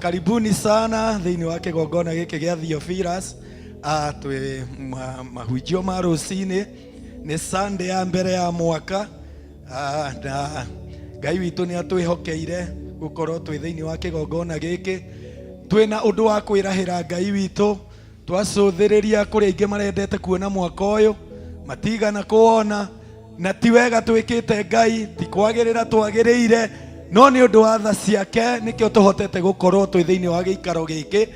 Karibuni sana thĩinĩ wa kĩgongona gĩkĩ gĩa Theophilus. Twĩ mahunjio ma rũcinĩ, nĩ Sunday ya mbere ya mwaka. Na Ngai witũ nĩ atwĩhokeire gũkorwo twĩ thĩinĩ wa kĩgongona gĩkĩ, twĩna ũndũ wa kwĩrahĩra Ngai witũ. Twacũthĩrĩria kũrĩ aingĩ marendete kuona mwaka ũyũ matigana kũwona, na ti wega twĩkĩte Ngai, ti kwagĩrĩra twagĩrĩire, no nĩ ũndũ wa tha ciake nĩkĩo tũhotete gũkorwo twĩ thĩinĩ wa gĩikaro gĩkĩ.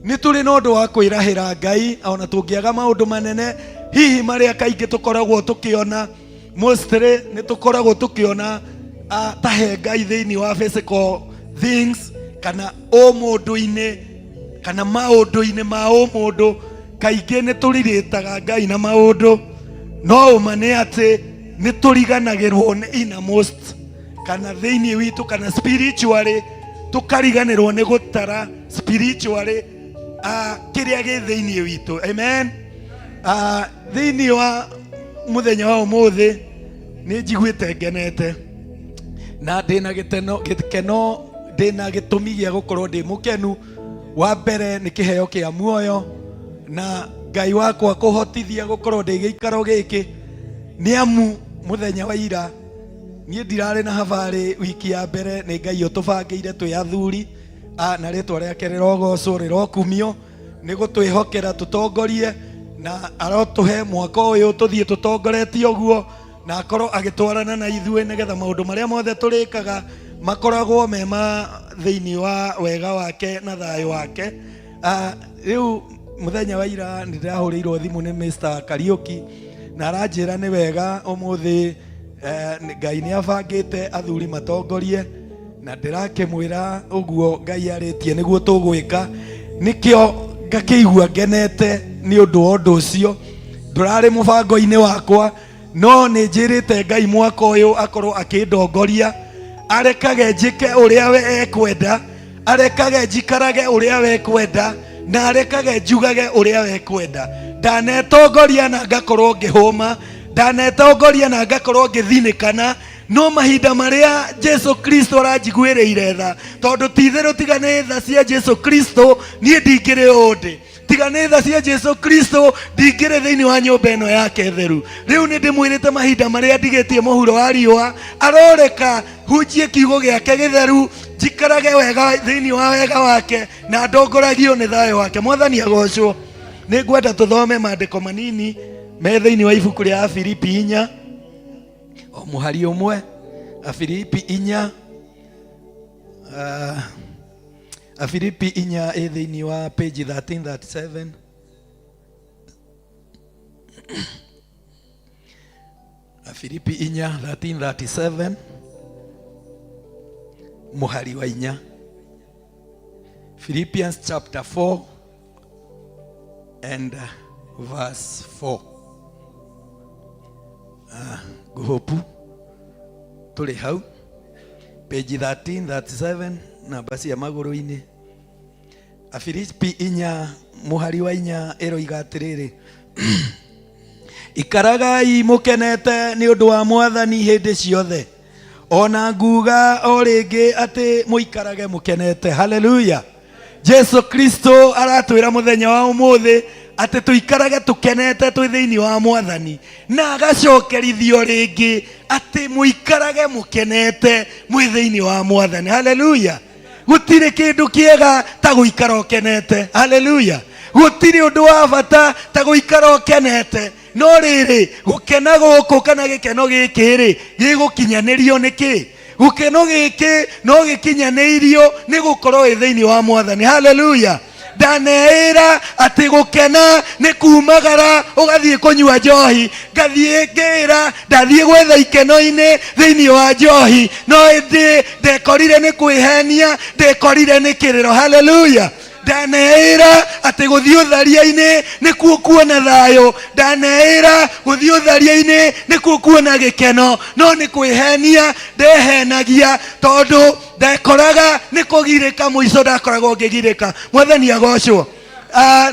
Nĩ tũrĩ na ũndũ wa kwĩrahĩra Ngai, ona tũngĩaga maũndũ manene hihi marĩa kaingĩ tũkoragwo tũkĩona. Mostly nĩ tũkoragwo tũkĩona ta he Ngai thĩinĩ wa physical things kana ũmũndũ-inĩ kana maũndũ-inĩ ma ũmũndũ. Kaingĩ nĩ tũrirĩtaga Ngai na maũndũ, no ũma nĩ atĩ nĩ tũriganagĩrwo nĩ innermost kana thĩinĩ witũ kana spiritually, tũkariganĩrwo nĩ gũtara spiritually kĩrĩa gĩ thĩinĩ witũ. Amen. Thĩinĩ wa mũthenya wa ũmũthĩ nĩ njiguĩte ngenete na ndĩna gĩteno gĩkeno, ndĩna gĩtũmi gĩa gũkorwo ndĩ mũkenu. Wa mbere nĩ kĩheo kĩa muoyo na Ngai wakwa kũhotithia gũkorwo ndĩ gĩikaro gĩkĩ, nĩ amu mũthenya wa ira niĩ ndirarĩ na habarĩ. Wiki ya mbere nĩ Ngai ũtũbangĩire twĩ athuri, na rĩtwa rĩake rĩrogocwo, rĩrokumio nĩ gũtwĩhokera tũtongorie, na arotũhe mwaka ũyũ tũthiĩ tũtongoretie ũguo, na akorwo agĩtwarana na ithuĩ, nĩgetha maũndũ marĩa mothe tũrĩkaga makoragwo me ma thĩinĩ wa wega wake na thayũ wake. Rĩu mũthenya wa ira nĩ ndĩrahũrĩirwo thimũ nĩ Mr. Kariũki na aranjĩra nĩ wega ũmũthĩ Ngai nĩ abangĩte athuri matongorie, na ndĩrakĩmwĩra ũguo Ngai arĩtie nĩguo tũgwĩka. Nĩkĩo ngakĩigua ngenete nĩ ũndũ wa ũndũ ũcio. Ndũrarĩ mũbango-inĩ wakwa, no nĩ njĩrĩte Ngai mwaka ũyũ akorwo akĩndongoria, arekage njĩke ũrĩa we ekwenda, arekage njikarage ũrĩa we ekwenda, na arekage njugage ũrĩa we ekwenda. Ndanetongoria na ngakorwo ngĩhũma, ndanetongoria na ngakorwo ngĩthinĩkana, no mahinda marĩa Jesu Kristo aranjiguĩrĩire tha, tondũ ti itherũ tiga nĩ tha cia Jesu Kristo niĩ ndingĩrĩ ũũ ndĩ, tiga nĩ tha cia Jesu Kristo ndingĩrĩ thĩinĩ wa nyũmba ĩno yake theru. Rĩu nĩ ndĩmwĩrĩte mahinda marĩa ndigĩtie mũhuro wa riũa, aroreka hunjie kiugo gĩake gĩtheru, njikarage wega thĩinĩ wa wega wake na ndongoragio nĩ thayũ wake. Mwathani agocwo. Nĩ ngwenda tũthome maandĩko manini me thĩinĩ wa ibuku rĩa Afilipi 4, o mũhari ũmwe. Afilipi 4, Afilipi 4 ĩ thĩinĩ wa page 1337. Afilipi 4 13:37, mũhari wa 4. Philippians chapter 4 and verse 4. Ngũhopu tũrĩ hau page 1337, namba cia magũrũ-inĩ. Afilipi 4 mũhari wa 4 ĩroiga atĩrĩrĩ, "Ikaragai mũkenete nĩ ũndũ wa Mwathani hĩndĩ ciothe. Ona nguga o rĩngĩ atĩ mũikarage mũkenete." Haleluya! Jesu Kristo aratwĩra mũthenya wa ũmũthĩ atĩ tũikarage tũkenete twĩ thĩinĩ wa Mwathani, na agacokerithio rĩngĩ atĩ mũikarage mũkenete mwĩ thĩinĩ wa Mwathani. Haleluya! Gũtirĩ kĩndũ kĩega ta gũikara ũkenete. Haleluya! Gũtirĩ ũndũ wa bata ta gũikara ũkenete. No rĩrĩ, gũkena gũkũ kana gĩkeno gĩkĩ rĩ, gĩgũkinyanĩrio nĩ kĩ? Gũkeno gĩkĩ no gĩkinyanĩirio nĩ gũkorwo wĩ thĩinĩ wa Mwathani. Haleluya! Ndaneĩra atĩ gũkena nĩ kumagara ũgathiĩ kũnyua njohi, ngathiĩ ngĩra ndathiĩ gwetha ikeno-inĩ thĩinĩ wa njohi, no ĩndĩ ndekorire nĩ kwĩhenia, ndekorire nĩ kĩrĩro. Haleluya! Ndaneĩra atĩ gũthiĩ ũtharia-inĩ nĩkuo kuona thayũ, ndaneĩra gũthiĩ ũtharia-inĩ nĩkuo kuona gĩkeno, no nĩ kwĩhenia ndehenagia, tondũ ndekoraga nĩ kũgirĩka, mũico ndakoragwo ngĩgirĩka. Mwathani agocwo.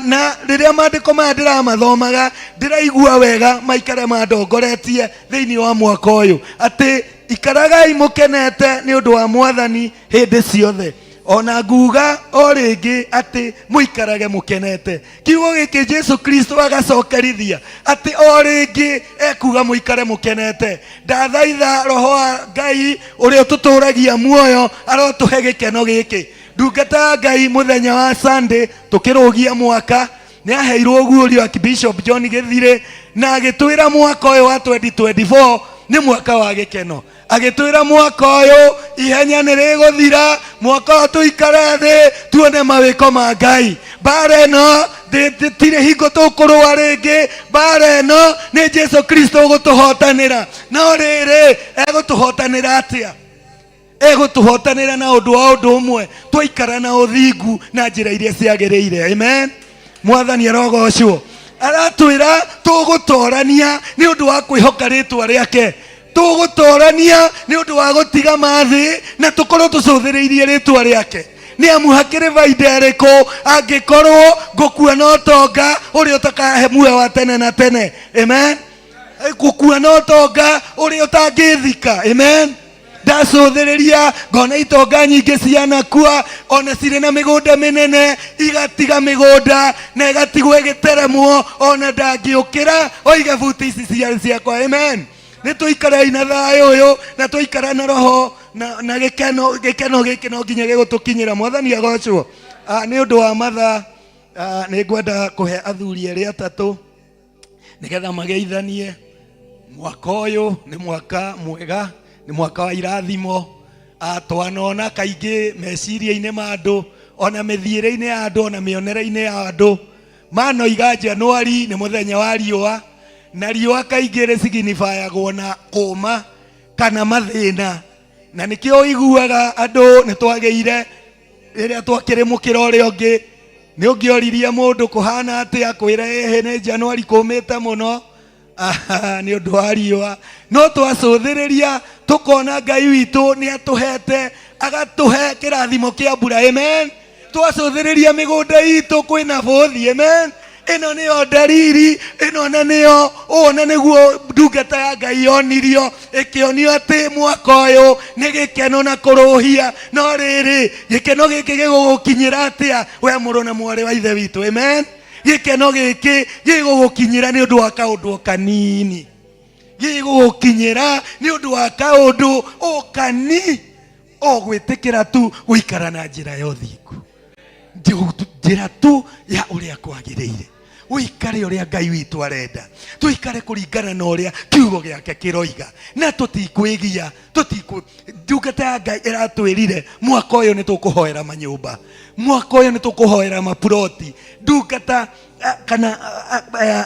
Na rĩrĩa maandĩko maya ndĩramathomaga, ndĩraigua wega maikare mandongoretie thĩinĩ wa mwaka ũyũ, atĩ ikaragai mũkenete nĩ ũndũ wa Mwathani hĩndĩ ciothe. Ona nguga o rĩngĩ atĩ mũikarage mũkenete. Kiugo gĩkĩ Jesu Kristo agacokerithia atĩ o rĩngĩ ekuga mũikare mũkenete. Ndathaitha Roho wa Ngai ũrĩa ũtũtũragia muoyo arotũhe gĩkeno gĩkĩ. Ndungata ya Ngai mũthenya wa Sunday tũkĩrũgia mwaka nĩ aheirwo ũguũrio Archbishop John Gĩthirĩ, na agĩtwĩra mwaka ũyũ wa 2024 nĩ mwaka wa gĩkeno. Agĩtwĩra mwaka ũyũ ihenya nĩ rĩgũthira, mwaka ũyũ tũikare thĩ tuone mawĩko ma Ngai. Mbara ĩno tirĩ hingo tũkũrũa rĩngĩ, mbara ĩno nĩ Jesu Kristo ũgũtũhotanĩra. No rĩrĩ, egũtũhotanĩra atĩa? Egũtũhotanĩra na ũndũ wa ũndũ ũmwe, twaikara na ũthingu na njĩra iria ciagĩrĩire. Amen. Mwathani arogocwo. Aratwĩra tũgũtorania nĩ ũndũ wa kwĩhoka rĩtwa rĩake, tũgũtorania nĩ ũndũ wa gũtiga mathĩ na tũkorwo tũcũthĩrĩirie rĩtwa rĩake. Nĩ amu hakĩrĩ baida ĩrĩkũ angĩkorwo ngũkua na ũtonga ũrĩa ũtakahe muoyo wa tene na tene? Amen. Gũkua na ũtonga ũrĩa ũtangĩthika. Amen. Ndacũthĩrĩria ngona itonga nyingĩ cianakua, ona cirĩ na mĩgũnda mĩnene, igatiga mĩgũnda na ĩgatigwo ĩgĩteremwo, ona ndangĩũkĩra oige buti ici ciarĩ ciakwa. Amen. Nĩ tũikarei na thayũ ũyũ na tũikara na roho na gĩkeno. Gĩkeno gĩkĩ no nginya gĩgũtũkinyĩra. Mwathani agocwo. Nĩ ũndũ wa mathaa, nĩ ngwenda kũhe athuri erĩ atatũ nĩgetha mageithanie. Mwaka ũyũ nĩ mwaka mwega, nĩ mwaka wa irathimo. Twanona kaingĩ meciria-inĩ ma andũ, ona mĩthiĩre-inĩ ya andũ, ona mĩonere-inĩ ya andũ, manoiga Januari nĩ mũthenya wa riũa, na riũa kaingĩ rĩsignifyagwo na kũma kana mathĩna, na nĩkĩo ũiguaga andũ nĩ twagĩire rĩrĩa twakĩrĩ mũkĩra ũrĩa ũngĩ. Nĩ ũngĩoririe mũndũ kũhana atĩa, kwĩra ĩhĩ nĩ Januari kũmĩte mũno nĩ ũndũ wa riũa. No twacũthĩrĩria tũkona Ngai witũ nĩ atũhete, agatũhe kĩrathimo kĩa mbura. Amen. Twacũthĩrĩria mĩgũnda itũ kwĩna bũthi. Amen. Ĩno nĩyo ndariri ĩno, na nĩyo ũũ na nĩguo ndungata ya Ngai yonirio, ĩkĩonio atĩ mwaka ũyũ nĩ gĩkeno na kũrũhia. No rĩrĩ, gĩkeno gĩkĩ gĩgũgũkinyĩra atĩa we mũrũ na mwarĩ wa ithe witũ? Amen. Gĩkeno gĩkĩ gĩgũgũkinyĩra nĩ ũndũ wa kaũndũ o kanini, gĩgũgũkinyĩra nĩ ũndũ wa kaũndũ o kani, o gwĩtĩkĩra tu gũikara na njĩra ya ũthingu, njĩra tu ya ũrĩa kwagĩrĩire, ũikare ũrĩa Ngai witũ arenda tũikare kũringana na ũrĩa kiugo gĩake kĩroiga, na tũtikwĩgia tũtikũ. Ndungata ya Ngai ĩratwĩrire mwaka ũyũ nĩ tũkũhoera manyũmba, mwaka ũyũ nĩ tũkũhoera mapuroti. Ndungata kana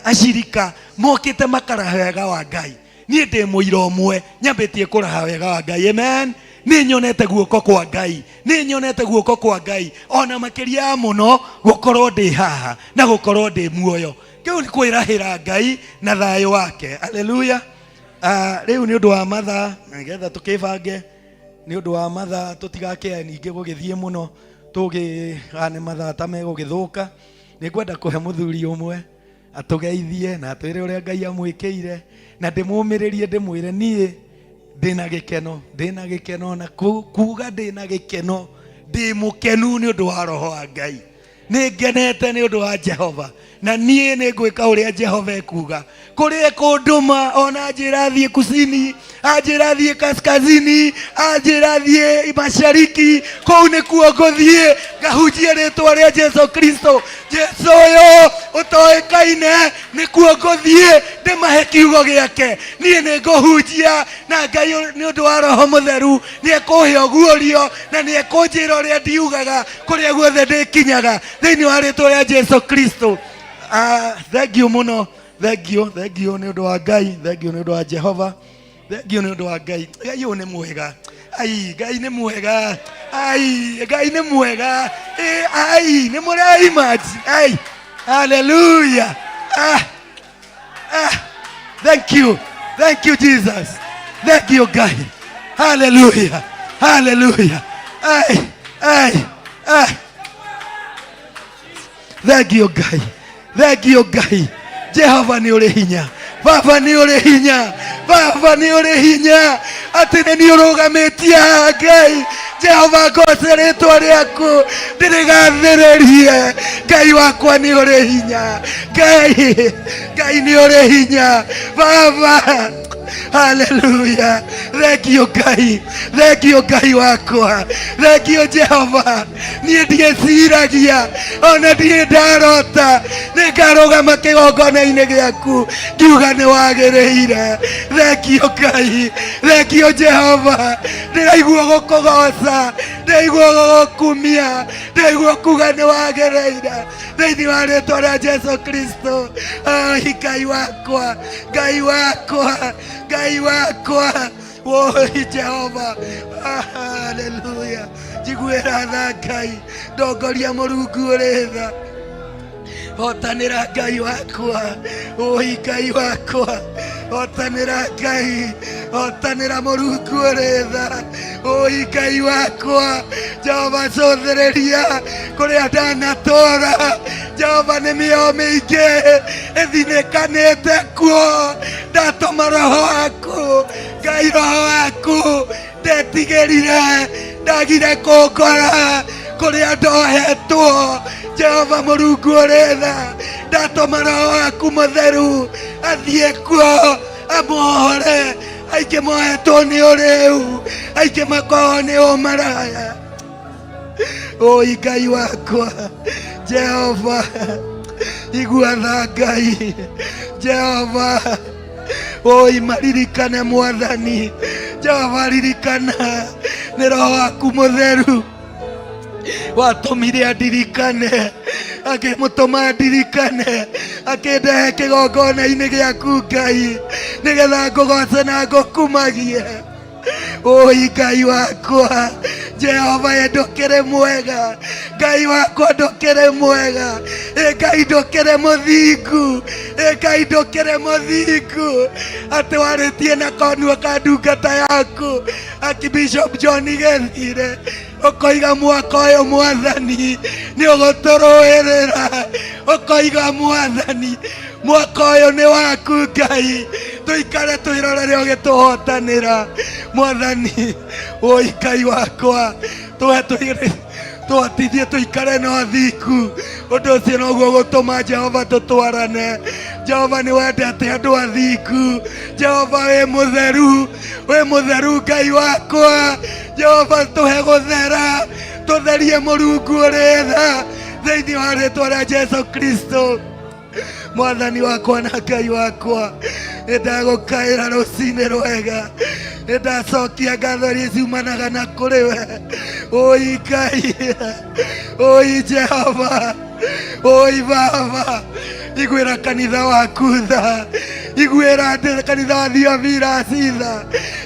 acirika mokĩte makara wega wa Ngai. Niĩ ndĩ mũira ũmwe nyambĩtie kũraha wega wa Ngai. Amen. Nĩ nyonete guoko kwa Ngai, nĩ nyonete guoko kwa Ngai ona makĩria ya mũno gũkorwo ndĩ haha na gũkorwo ndĩ muoyo. Kĩu nĩ kwĩrahĩra Ngai na thayũ wake. Haleluya. Rĩu nĩ ũndũ wa mathaa, nĩgetha tũkĩbange, nĩ ũndũ wa mathaa tũtigakĩae ningĩ gũgĩthiĩ mũno tũgĩgane mathaa ta megũgĩthũka. Nĩ ngwenda kũhe mũthuri ũmwe atũgeithie na atwĩre ũrĩa Ngai amwĩkĩire, na ndĩmũmĩrĩrie ndĩmwĩre niĩ ndĩna gĩkeno, ndĩna gĩkeno, na kuga ndĩna gĩkeno, ndĩ mũkenu nĩ ũndũ wa roho wa Ngai. Nĩ ngenete nĩ ũndũ wa Jehova, na niĩ nĩ ngwĩka ũrĩa Jehova ekuga. Kũrĩa ekũndũma, ona anjĩra thiĩ kusini, anjĩra thiĩ kaskazini, anjĩra thiĩ mashariki, kũu nĩkuo ngũthiĩ ngahunjie rĩtwa rĩa Jesu Kristo. Jesu ũyũ ũtoĩkaine, nĩkuo ngũthiĩ ndĩmahe kiugo gĩake. Niĩ nĩ ngũhunjia, na Ngai nĩ ũndũ wa Roho Mũtheru nĩ ekũhe ũguũrio na nĩ ekũnjĩra ũrĩa ndiugaga kũrĩa guothe ndĩkinyaga thĩinĩ wa rĩtwa rĩa Jesu Kristo. Thank you mũno, thank you, thank you nĩ ũndũ wa Ngai, thank you nĩ ũndũ wa Jehova, thank you nĩ ũndũ wa Ngai. Ngai ũyũ nĩ mwega, ai Ngai nĩ mwega, ai Ngai nĩ mwega, ai nĩ mũreimaji, ai haleluya. Thank you, thank you Jesus, thank you Ngai, haleluya, haleluya, ai ai ai. Thank you Ngai, thank you Ngai. Jehova nĩ ũrĩ hinya, Baba nĩ ũrĩ hinya, Baba nĩ ũrĩ hinya, atĩ nĩ niĩ ũrũgamĩtie haha Ngai. Jehova ngoce rĩtwa rĩaku ndĩrĩgathĩrĩrie. Ngai wakwa nĩ ũrĩ hinya, Ngai, Ngai nĩ ũrĩ hinya, Baba. Haleluya. Thank you Ngai, thank you Ngai wakwa, thank you Jehova. Niĩ ndiĩciragia ona ndirĩ ndarota nĩ ngarũgama kĩgongona-inĩ gĩaku ngiuga nĩ wagĩrĩire. Thank you Ngai, thank you Jehova. Ndĩraigua gũkũgoca, ndĩraigua gũgũkumia, ndĩraigua kuga nĩ wagĩrĩire thĩinĩ wa rĩtwa rĩa Jesu Kristo. Ai Ngai wakwa, Ngai wakwa, Ngai wakwa, woi Jehova, haleluya. Njiguĩra tha Ngai, ndongoria Mũrungu ũrĩ tha, hotanĩra Ngai wakwa, oi Ngai wakwa, hotanĩra Ngai, hotanĩra Mũrungu ũrĩ tha, oi Ngai wakwa. Jehova cũthĩrĩria kũrĩa ndanatũra. Jehova nĩ mĩoyo mĩingĩ ĩthinĩkanĩte kuo, ndatũma roho waku Ngai, roho waku ndetigĩrire, ndagire kũngora kũrĩa ndohetwo. Jehova Mũrungu ũrĩ tha, ndatũma roho waku mũtheru athiĩ kuo amuohore. Aingĩ mohetwo nĩ ũrĩu, aingĩ makohwo nĩ ũmaraya. Oi Ngai wakwa, Jehova igua tha Ngai, Jehova oi maririkane Mwathani, Jehova ririkana nĩ roho waku mũtheru watũmire andirikane, akĩmũtũma andirikane, akĩndehe kĩgongona-inĩ gĩaku Ngai, nĩgetha ngũgoce na ngũkumagie. Oi Ngai wakwa, Jehova ĩ ndũkĩrĩ mwega, Ngai wakwa ndũkĩrĩ mwega, ĩ Ngai ndũkĩrĩ mũthingu, ĩ Ngai ndũkĩrĩ mũthingu, atĩ warĩtie na kanua ka ndungata yaku Archbishop John Gethire, ũkoiga mwaka ũyũ Mwathani nĩ ũgũtũrũĩrĩra, ũkoiga Mwathani mwaka ũyũ nĩ waku Ngai, tũikare twĩrorere ũgĩtũhotanĩra Mwathani. Oi Ngai wakwa, tũhe tũire tũhotithie tũikare na ũthingu, ũndũ ũcio noguo gũtũma Jehova tũtwarane. Jehova nĩ wendete andũ athingu. Jehova wĩ mũtheru, wĩ mũtheru Ngai wakwa. Jehova tũhe gũthera, tũtherie Mũrungu ũrĩ tha thĩinĩ wa rĩtwa rĩa Jesu Kristo. Mwathani wakwa na Ngai wakwa, nĩndagũkaĩra rũcinĩ rwega, nĩndacokia ngatho iria ciumanaga na kũrĩ we. Oi Ngai, oi Jehova, oi Baba, iguĩra kanitha waku tha, Iguĩra ndĩ kanitha wa Theophilus tha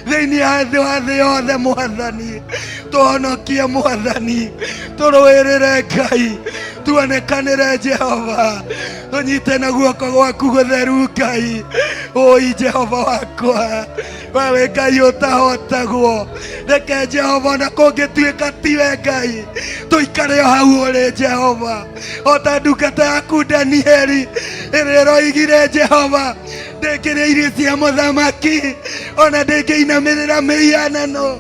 thĩinĩ wa thĩ wa thĩ yothe mwathani. Tũhonokie mwathani, tũrũĩrĩre Ngai, tuonekanĩre Jehova, tũnyite na guoko gwaku gũtheru Ngai. Ũi Jehova wakwa, wewe Ngai ũtahotagwo, reke Jehova ona kũngĩtuĩka tiwe Ngai, tũikare o hau ũrĩ Jehova, o ta ndungata yaku Danieli ĩrĩa ĩroigire Jehova, ndĩngĩrĩa irio cia mũthamaki ona ndĩngĩinamĩrĩra mĩhianano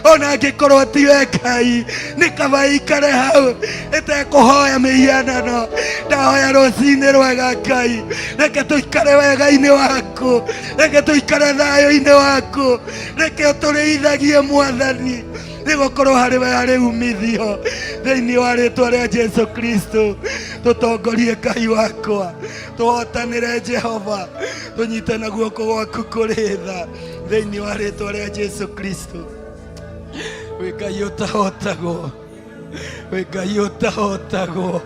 ona angĩkorwo tiwe Ngai, nĩ kaba ikare hau ĩtekũhoya mĩhianano. Ndahoya rũcinĩ rwega Ngai, reke tũikare wega-inĩ waku, reke tũikare thayũ-inĩ waku, reke ũtũrĩithagie mwathani, nĩgũkorwo harĩ we harĩ umithio. Thĩinĩ wa rĩtwa rĩa Jesu Kristo tũtongorie Ngai wakwa, tũhotanĩre Jehova, tũnyite na guoko gwaku kũrĩ tha, thĩinĩ wa rĩtwa rĩa Jesu Kristo. Wĩ Ngai ũtahotagwo, wĩ Ngai ũtahotagwo,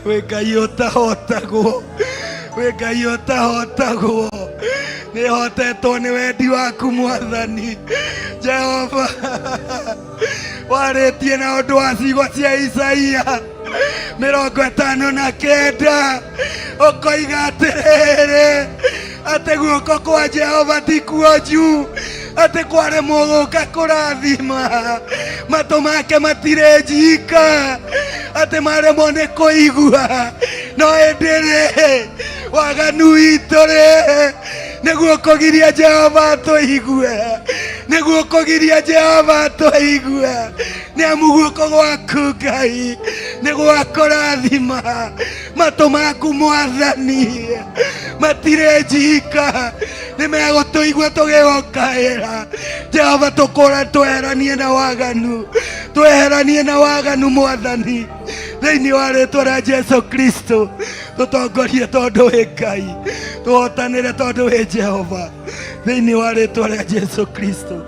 wĩ Ngai ũtahotagwo, wĩ Ngai ũtahotagwo. Nĩ hotetwo nĩ wendi waku mwathani Jehova. Warĩtie na ũndũ wa ciugo cia Isaia 59, ũkoiga atĩrĩrĩ, atĩ guoko kwa Jehova ti kuonju atĩ kwaremwo gũka kũrathima, matũ make matirĩ njika atĩ maremwo nĩ kũigua, no ĩndĩ rĩ waganu witũ rĩ nĩguo kũgiria Jehova tũigue, nĩguo kũgiria Jehova tũigue. Nĩ amu guoko gwaku Ngai nĩ gwa kũrathima, matũ maku mwathani matirĩ njika, nĩ megũtũigua tũgĩgũkaĩra Jehova. Tũkũra tweheranie na waganu, tweheranie na waganu mwathani, thĩinĩ wa rĩtwa rĩa Jesu Kristo. Tũtongorie tondũ wĩ Ngai, tũhotanĩre tondũ wĩ Jehova, thĩinĩ wa rĩtwa rĩa Jesu Kristo.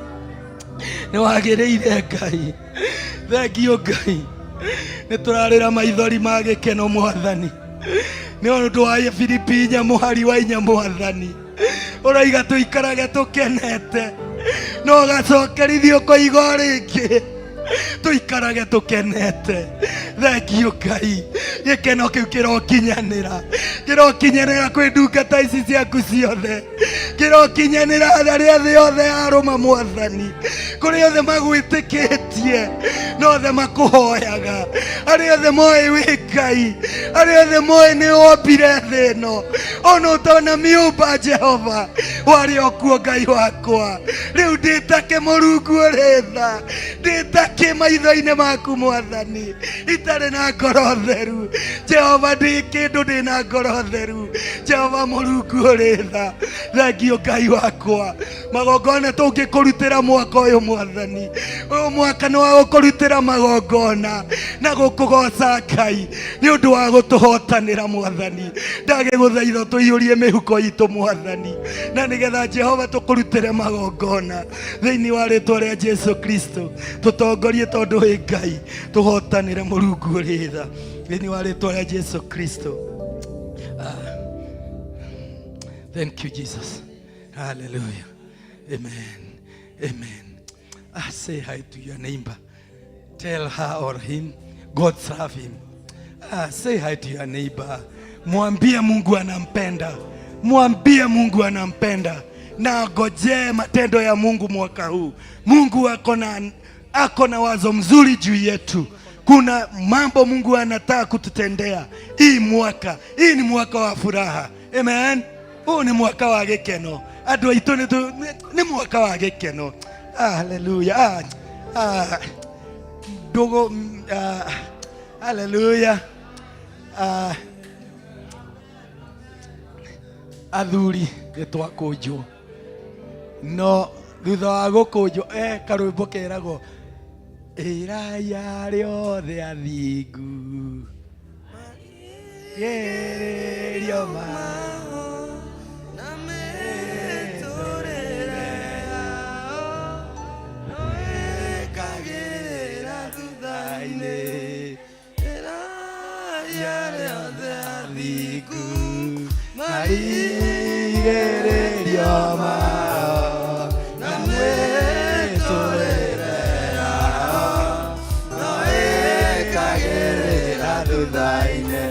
Nĩ wagĩrĩire Ngai, thengio Ngai. Nĩ tũrarĩra maithori ma gĩkeno mwathani, nĩ ũndũ wa Filipi 4 mũhari wa 4 mwathani, ũroiga tũikarage tũkenete, no ũgacokerithio ũkoiga o rĩngĩ tũikarage tũkenete. Thengio Ngai, gĩkeno kĩu kĩrokinyanĩra, kĩrokinyanĩra kwĩ ndungata ici ciaku ciothe, kĩrokinyanĩra arĩa thĩ yothe yarũma mwathani, kũrĩ othe magwĩtĩkĩtie na othe makũhoyaga, arĩa othe moĩ wĩ Ngai, arĩa othe moĩ nĩ wombire thĩ ĩno ona ũtona mĩũmba. Jehova, warĩ o kuo Ngai wakwa. Rĩu ndĩtake Mũrungu ũrĩ tha, ndĩtake maitho-inĩ maku mwathani, itarĩ na ngoro theru Jehova, ndĩ kĩndũ ndĩ na ngoro theru Jehova Mũrungu ũrĩ tha. Thengio Ngai wakwa. Magongona tũngĩkũrutĩra mwaka ũyũ mwathani, ũyũ mwaka nĩ wa gũkũrutĩra magongona na gũkũgoca Ngai nĩ ũndũ wa gũtũhotanĩra mwathani. Ndagĩgũthaitha tũiyũrie mĩhuko itũ mwathani, na nĩgetha Jehova tũkũrutĩre magongona, thĩinĩ wa rĩtwa rĩa Jesu Kristo. Tũtongorie tondũ wĩ Ngai, tũhotanĩre Mũrungu ũrĩ tha, thĩinĩ wa rĩtwa rĩa Jesu Kristo. Thank you, Jesus. Hallelujah. Amen. Amen. Ah, say hi to your neighbor. Tell her or him God serve him. Ah, say hi to your neighbor. Mwambie Mungu anampenda. Mwambie Mungu anampenda na agojee matendo ya Mungu mwaka huu. Mungu ako na wazo mzuri juu yetu. Kuna mambo Mungu anataka kututendea hii mwaka. Hii ni mwaka wa furaha. Amen. Huu ni mwaka wa gĩkeno. Andũ aitũ nĩ mwaka wa gĩkeno. Haleluya. Ah, ah, ndugu, ah, haleluya. Ah, athuri nĩ twakũnjwo, no thutha wa gũkũnjwo karwĩmbo keragwo ĩrai arĩa othe athingu gererio ma na mĩtũrĩre yao no ĩkagĩrĩra thutha-inĩ. Ĩrai arĩa othe athingu. Marigĩrĩrio. Marigĩrĩrio mao na mĩtũrĩre yao no ĩkagĩrĩra thutha-inĩ.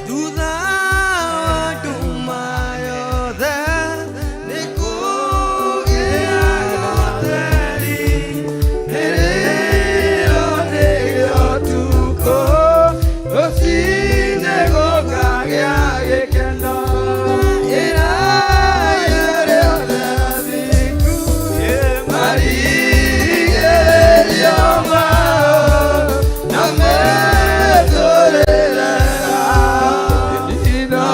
Thutha wa nduma yothe nĩ kũgĩaga ũtheri, rĩrĩo nĩrĩo ũtukũ, rũcinĩ gũkagĩa gĩkeno. Ĩrai arĩa othe athingu, marigĩrĩrio mao na mĩtũrĩre yao no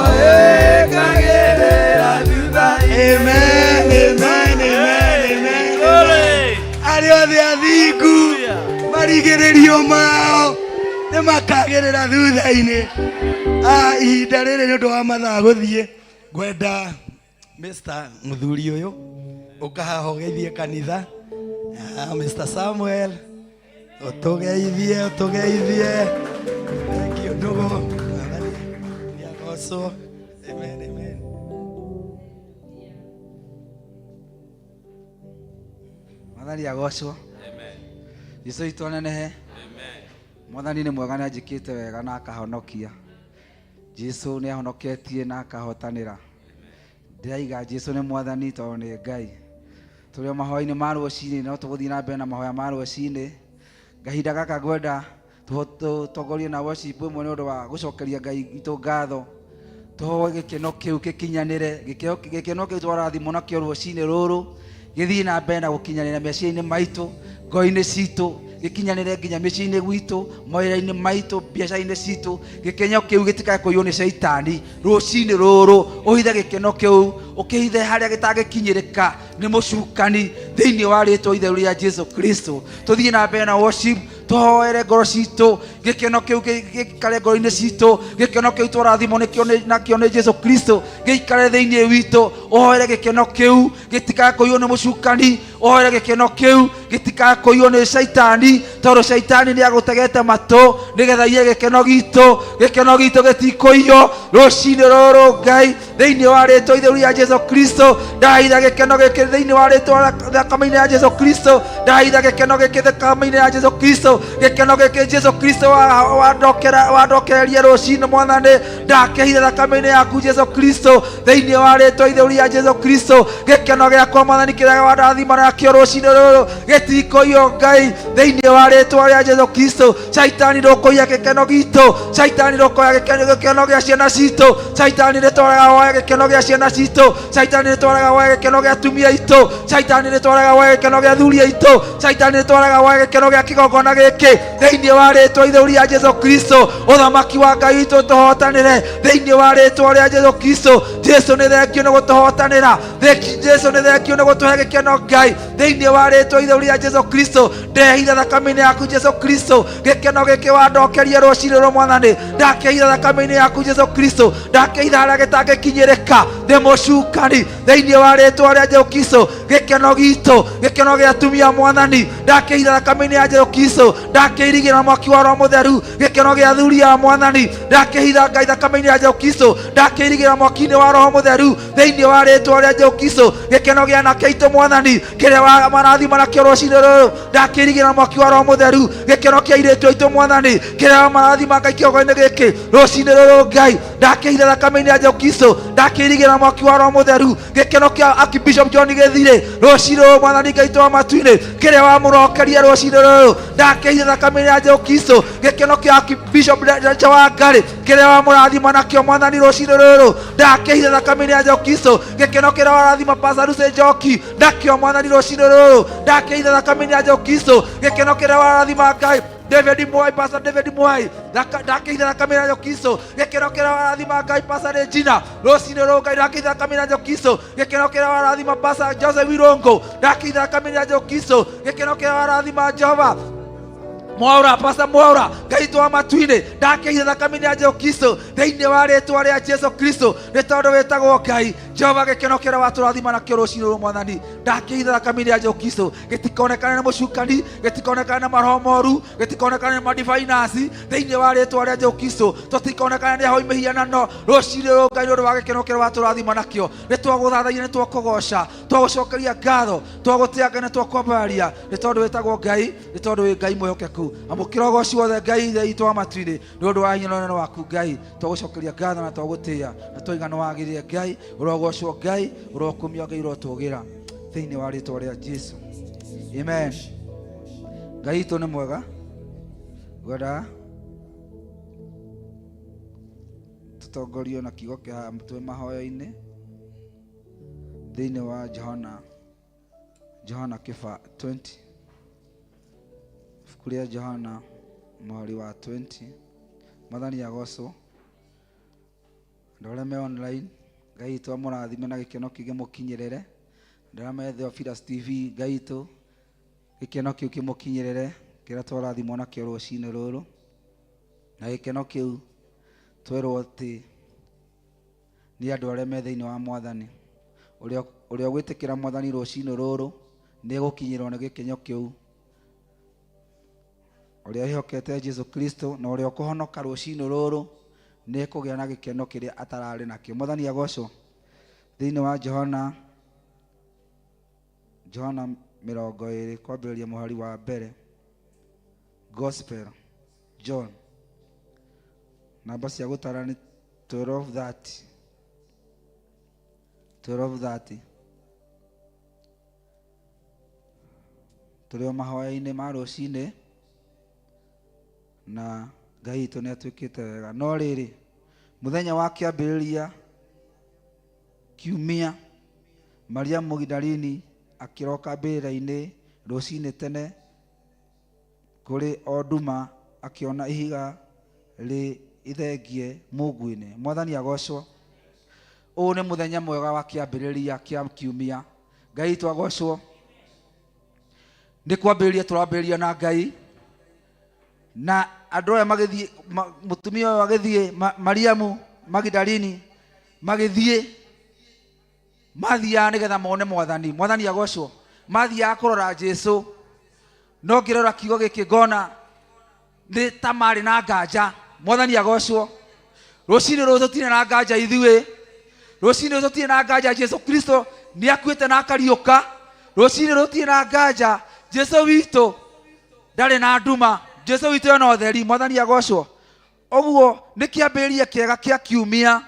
ĩkagĩrĩra thutha-inĩ. Amen, amen, amen, amen. Glory. Arĩa othe athingu marigĩrĩrio mao nĩ makagĩrĩra thutha-inĩ. Ihinda rĩrĩ nĩ ũndũ wa mathaa gũthiĩ, ngwenda Mr. Mũthuri ũyũ ũkahaha ũgeithie kanitha. Mr. Samuel, ũtũgeithie, ũtũgeithie. Thank you ndũgũ. Mwathani nĩagocwo. Amen, amen. Mwathani agocwo. Jesu witũ anenehe. Mwathani nĩ mwega, nĩ anjĩkĩte wega na akahonokia. Jesu nĩ ahonoketie na akahotanĩra. Ndĩraiga Jesu nĩ Mwathani tondũ nĩ Ngai. Tũrĩ o mahoya-inĩ ma rũcinĩ, no tũgũthiĩ na mbere na mahoya ma rũcinĩ. Kahinda gaka ngwenda tũtongorie na worship ĩmwe nĩ ũndũ wa gũcokeria Ngai witũ ngatho. Tũhoe gĩkeno kĩu gĩkinyanĩre, gĩkeno kĩu twarathimwo nakĩo rũcinĩ rũrũ gĩthiĩ na mbere na gũkinyanĩra meciria-inĩ maitũ, ngoro-inĩ citũ, gĩkinyanĩre nginya mĩciĩ-inĩ gwitũ, mawĩra-inĩ maitũ, biacara-inĩ citũ. Gĩkeno kĩu gĩtikae kũiywo nĩ caitani. Rũcinĩ rũrũ ũhithe gĩkeno kĩu, ũkĩhithe harĩa gĩtangĩkinyĩrĩka nĩ mũcukani, thĩinĩ wa rĩtwa itheru rĩa Jesu Kristo. Tũthiĩ na mbere na worship, tũhoere ngoro citũ, gĩkeno kĩu gĩikare ngoro-inĩ citũ, gĩkeno kĩu twarathimwo nakĩo nĩ Jesu Kristo gĩikare thĩinĩ witũ. Ũhoere gĩkeno kĩu gĩtikae kũiywo nĩ mũcukani, ũhoere gĩkeno kĩu gĩtikae kũiywo nĩ caitani, tondũ caitani nĩ agũtegete matũ nĩgetha iye gĩkeno gitũ. Gĩkeno gitũ gĩtikũiywo rũcinĩ rũrũ Ngai, thĩinĩ wa rĩtwa itheru rĩa Jesu Kristo. Ndahitha gĩkeno gĩkĩ thĩinĩ wa rĩtwa thakame-inĩ ya Jesu Kristo. Ndahitha gĩkeno gĩkĩ thakame-inĩ ya Jesu Kristo. Gĩkeno gĩkĩ Jesu Kristo wandokereria rũcinĩ Mwathani, ndakĩhitha thakame-inĩ yaku Jesu Kristo, thĩinĩ wa rĩtwa itheru rĩa Jesu Kristo. Gĩkeno gĩakwa Mwathani kĩrĩa wandathima nakĩo rũcinĩ rũrũ gĩtikũiywo Ngai, thĩinĩ wa rĩtwa rĩa Jesu Kristo. Caitani ndũkũiya gĩkeno gitũ, caitani ndũkoya gĩkeno gĩa ciana citũ, caitani nĩtwaraga woya gĩkeno gĩa ciana citũ, caitani nĩtwaraga woya gĩkeno gĩa atumia aitũ, caitani nĩtwaraga woya gĩkeno gĩa athuri aitũ, caitani nĩtwaraga woya gĩkeno gĩa kĩgongona gĩkĩ, thĩinĩ wa rĩtwa itheru rĩa Jesu Kristo. Ũthamaki wa Ngai witũ tũhotanĩre thĩinĩ wa rĩtwa rĩa Jesu Kristo. Jesu nĩ thengio nĩ gũtũhotanĩra, Jesu nĩ thengio nĩ gũtũhe gĩkeno Ngai, thĩinĩ wa rĩtwa itheru rĩa Jesu Kristo. Ndehitha thakame-inĩ yaku Jesu Kristo, gĩkeno gĩkĩ wandokeria rũcinĩ rwa Mwathani, ndakĩhitha thakame-inĩ yaku Jesu Kristo, ndakĩhitha harĩa gĩtangĩkinyĩrĩka nĩ mũcukani, thĩinĩ wa rĩtwa rĩa Jesu Kristo. Gĩkeno gitũ, gĩkeno gĩa atumia Mwathani, ndakĩhitha thakame-inĩ ya Jesu Kristo, ndakĩirigĩra mwaki wa Roho Mũtheru. Gĩkeno gĩa athuri a Mwathani, ndakĩhitha Ngai thakame-inĩ ya Jesu Kristo, ndakĩirigĩra mwaki-inĩ wa Roho Mũtheru, thĩinĩ wa rĩtwa rĩa Jesu Kristo. Gĩkeno gĩa anake aitũ Mwathani, kĩrĩa marathima nakĩo rũcinĩ rũrũ, ndakĩirigĩra mwaki wa Roho Mũtheru. Gĩkeno kĩa airĩtu aitũ Mwathani, kĩrĩa marathima Ngai kĩgongo-inĩ gĩkĩ rũcinĩ rũrũ Ngai, ndakĩhitha thakame-inĩ ya Jesu Kristo, ndakĩirigĩra mwaki wa Roho Mũtheru. Gĩkeno kĩa Archbishop John Gĩthirĩ rũcinĩ rũrũ Mwathani Ngai witũ wa matu-inĩ, kĩrĩa wamũrokeria rũcinĩ rũrũ, ndakĩhitha thakame-inĩ ya Jesu Kristo. Gĩkeno kĩa Archbishop Wangari, kĩrĩa wamũrathima nakĩo Mwathani rũcinĩ rũrũ, ndakĩhitha thakame-inĩ ya Jesu Kristo. Gĩkeno kĩrĩa warathima Pastor Lucy Njoki nakĩo Mwathani rũcinĩ rũrũ, ndakĩhitha thakame-inĩ ya Jesu Kristo. Gĩkeno kĩrĩa warathima Ngai David Mwai, Pastor David Mwai, ndakĩhitha thakame ya Jesu Kristo. Gĩkeno kĩrĩa warathima Ngai Pastor Regina rũcinĩ rũrũ Ngai, ndakĩhitha thakame ya Jesu Kristo. Gĩkeno kĩrĩa warathima Pastor Joseph Wirongo, ndakĩhitha thakame ya Jesu Kristo. Gĩkeno kĩrĩa warathima Jehova Mwaura, Pastor Mwaura, Ngai witũ wa matu-inĩ, ndakĩhitha thakame-inĩ ya Jesu Kristo thĩinĩ wa rĩtwa rĩa Jesu Kristo, nĩ tondũ wĩtagwo Ngai Jehova. Gĩkeno kĩrĩa watũrathima nakĩo rũcinĩ rũrũ Mwathani, ndakĩhitha thakame-inĩ ya Jesu Kristo, gĩtikonekane na mũcukani, gĩtikonekane na maroho moru, gĩtikonekane na madivainasi thĩinĩ wa rĩtwa rĩa Jesu Kristo, tũtikonekane nĩ ahoi mĩhianano rũcinĩ rũrũ Ngai, nĩ ũndũ wa gĩkeno kĩrĩa watũrathima nakĩo. Nĩ twagũthathaia, nĩ twakũgoca, twagũcokeria ngatho, twagũtĩa Ngai na twakwambararia, nĩ tondũ wĩtagwo Ngai, nĩ tondũ wĩ Ngai mwĩhokeku. Amũkĩra ũgoci wothe Ngai Ithe witũ wa matu-inĩ, nĩ ũndũ wa hinya na ũnene waku Ngai. Twagũcokeria ngatho na twagũtĩa na twaiga nĩ wagĩrĩire Ngai. Ũrogocwo Ngai, ũrokumio Ngai, ũrotũgĩra thĩinĩ wa rĩtwa rĩa Jesu, amen. Ngai witũ nĩ mwega. Ngwenda tũtongorio na kiugo kĩa twĩ mahoya-inĩ thĩinĩ wa Johana, Johana kĩba 20, ibuku rĩa Johana mũhari wa 20. Mwathani agocwo. Andũ arĩa me online, Ngai witũ amũrathime na gĩkeno kĩngĩ mũkinyĩrĩre. Andũ arĩa me Theophilus TV, Ngai witũ gĩkeno kĩu kĩmũkinyĩrĩre kĩrĩa twarathimwo nakĩo rũcinĩ rũrũ, na gĩkeno kĩu twerwo atĩ nĩ andũ arĩa me thĩinĩ wa Mwathani. Ũrĩa ũrĩa ũgwĩtĩkĩra Mwathani rũcinĩ rũrũ nĩ egũkinyĩrwo nĩ gĩkeno kĩu. Ũrĩa wĩhokete Jesu Kristo na ũrĩa ũkũhonoka rũcinĩ rũrũ nĩ ekũgĩa na gĩkeno kĩrĩa atararĩ nakĩo. Mwathani agocwo. Thĩinĩ wa Johana, Johana 20 kwambĩrĩria mũhari wa mbere, Gospel John, namba cia gũtara nĩ 12:30, 12:30. Tũrĩ o mahoya-inĩ ma rũcinĩ na Ngai witũ nĩ atuĩkĩte wega. No rĩrĩ, mũthenya wa kĩambĩrĩria kiumia, Mariamu Magdalini akĩroka mbĩrĩra-inĩ rũcinĩ tene kũrĩ o nduma, akĩona ihiga rĩ ithengie mungu-inĩ. Mwathani agocwo. Ũyũ nĩ mũthenya mwega wa kĩambĩrĩria kĩa kiumia. Ngai witũ agocwo. Nĩ kwambĩrĩria tũrambĩrĩria na Ngai na andũ aya magĩthiĩ, mũtumia ũyũ agĩthiĩ, Mariamu Magdalini magĩthiĩ, mathiaga nĩgetha mone Mwathani. Mwathani agocwo. Mathiaga kũrora Jesu, no ngĩrora kiugo gĩkĩ ngona nĩ ta marĩ na nganja. Mwathani agocwo. Rũcinĩ rũrũ tũtirĩ na nganja ithuĩ, rũcinĩ rũrũ tũtirĩ na nganja Jesu Kristo nĩ akuĩte na akariũka. Rũcinĩ rũrũ tũtirĩ na nganja Jesu witũ ndarĩ na nduma, Jesu witũ ena ũtheri. Mwathani agocwo. Ũguo nĩ kĩambĩrĩria kĩega kĩa kiumia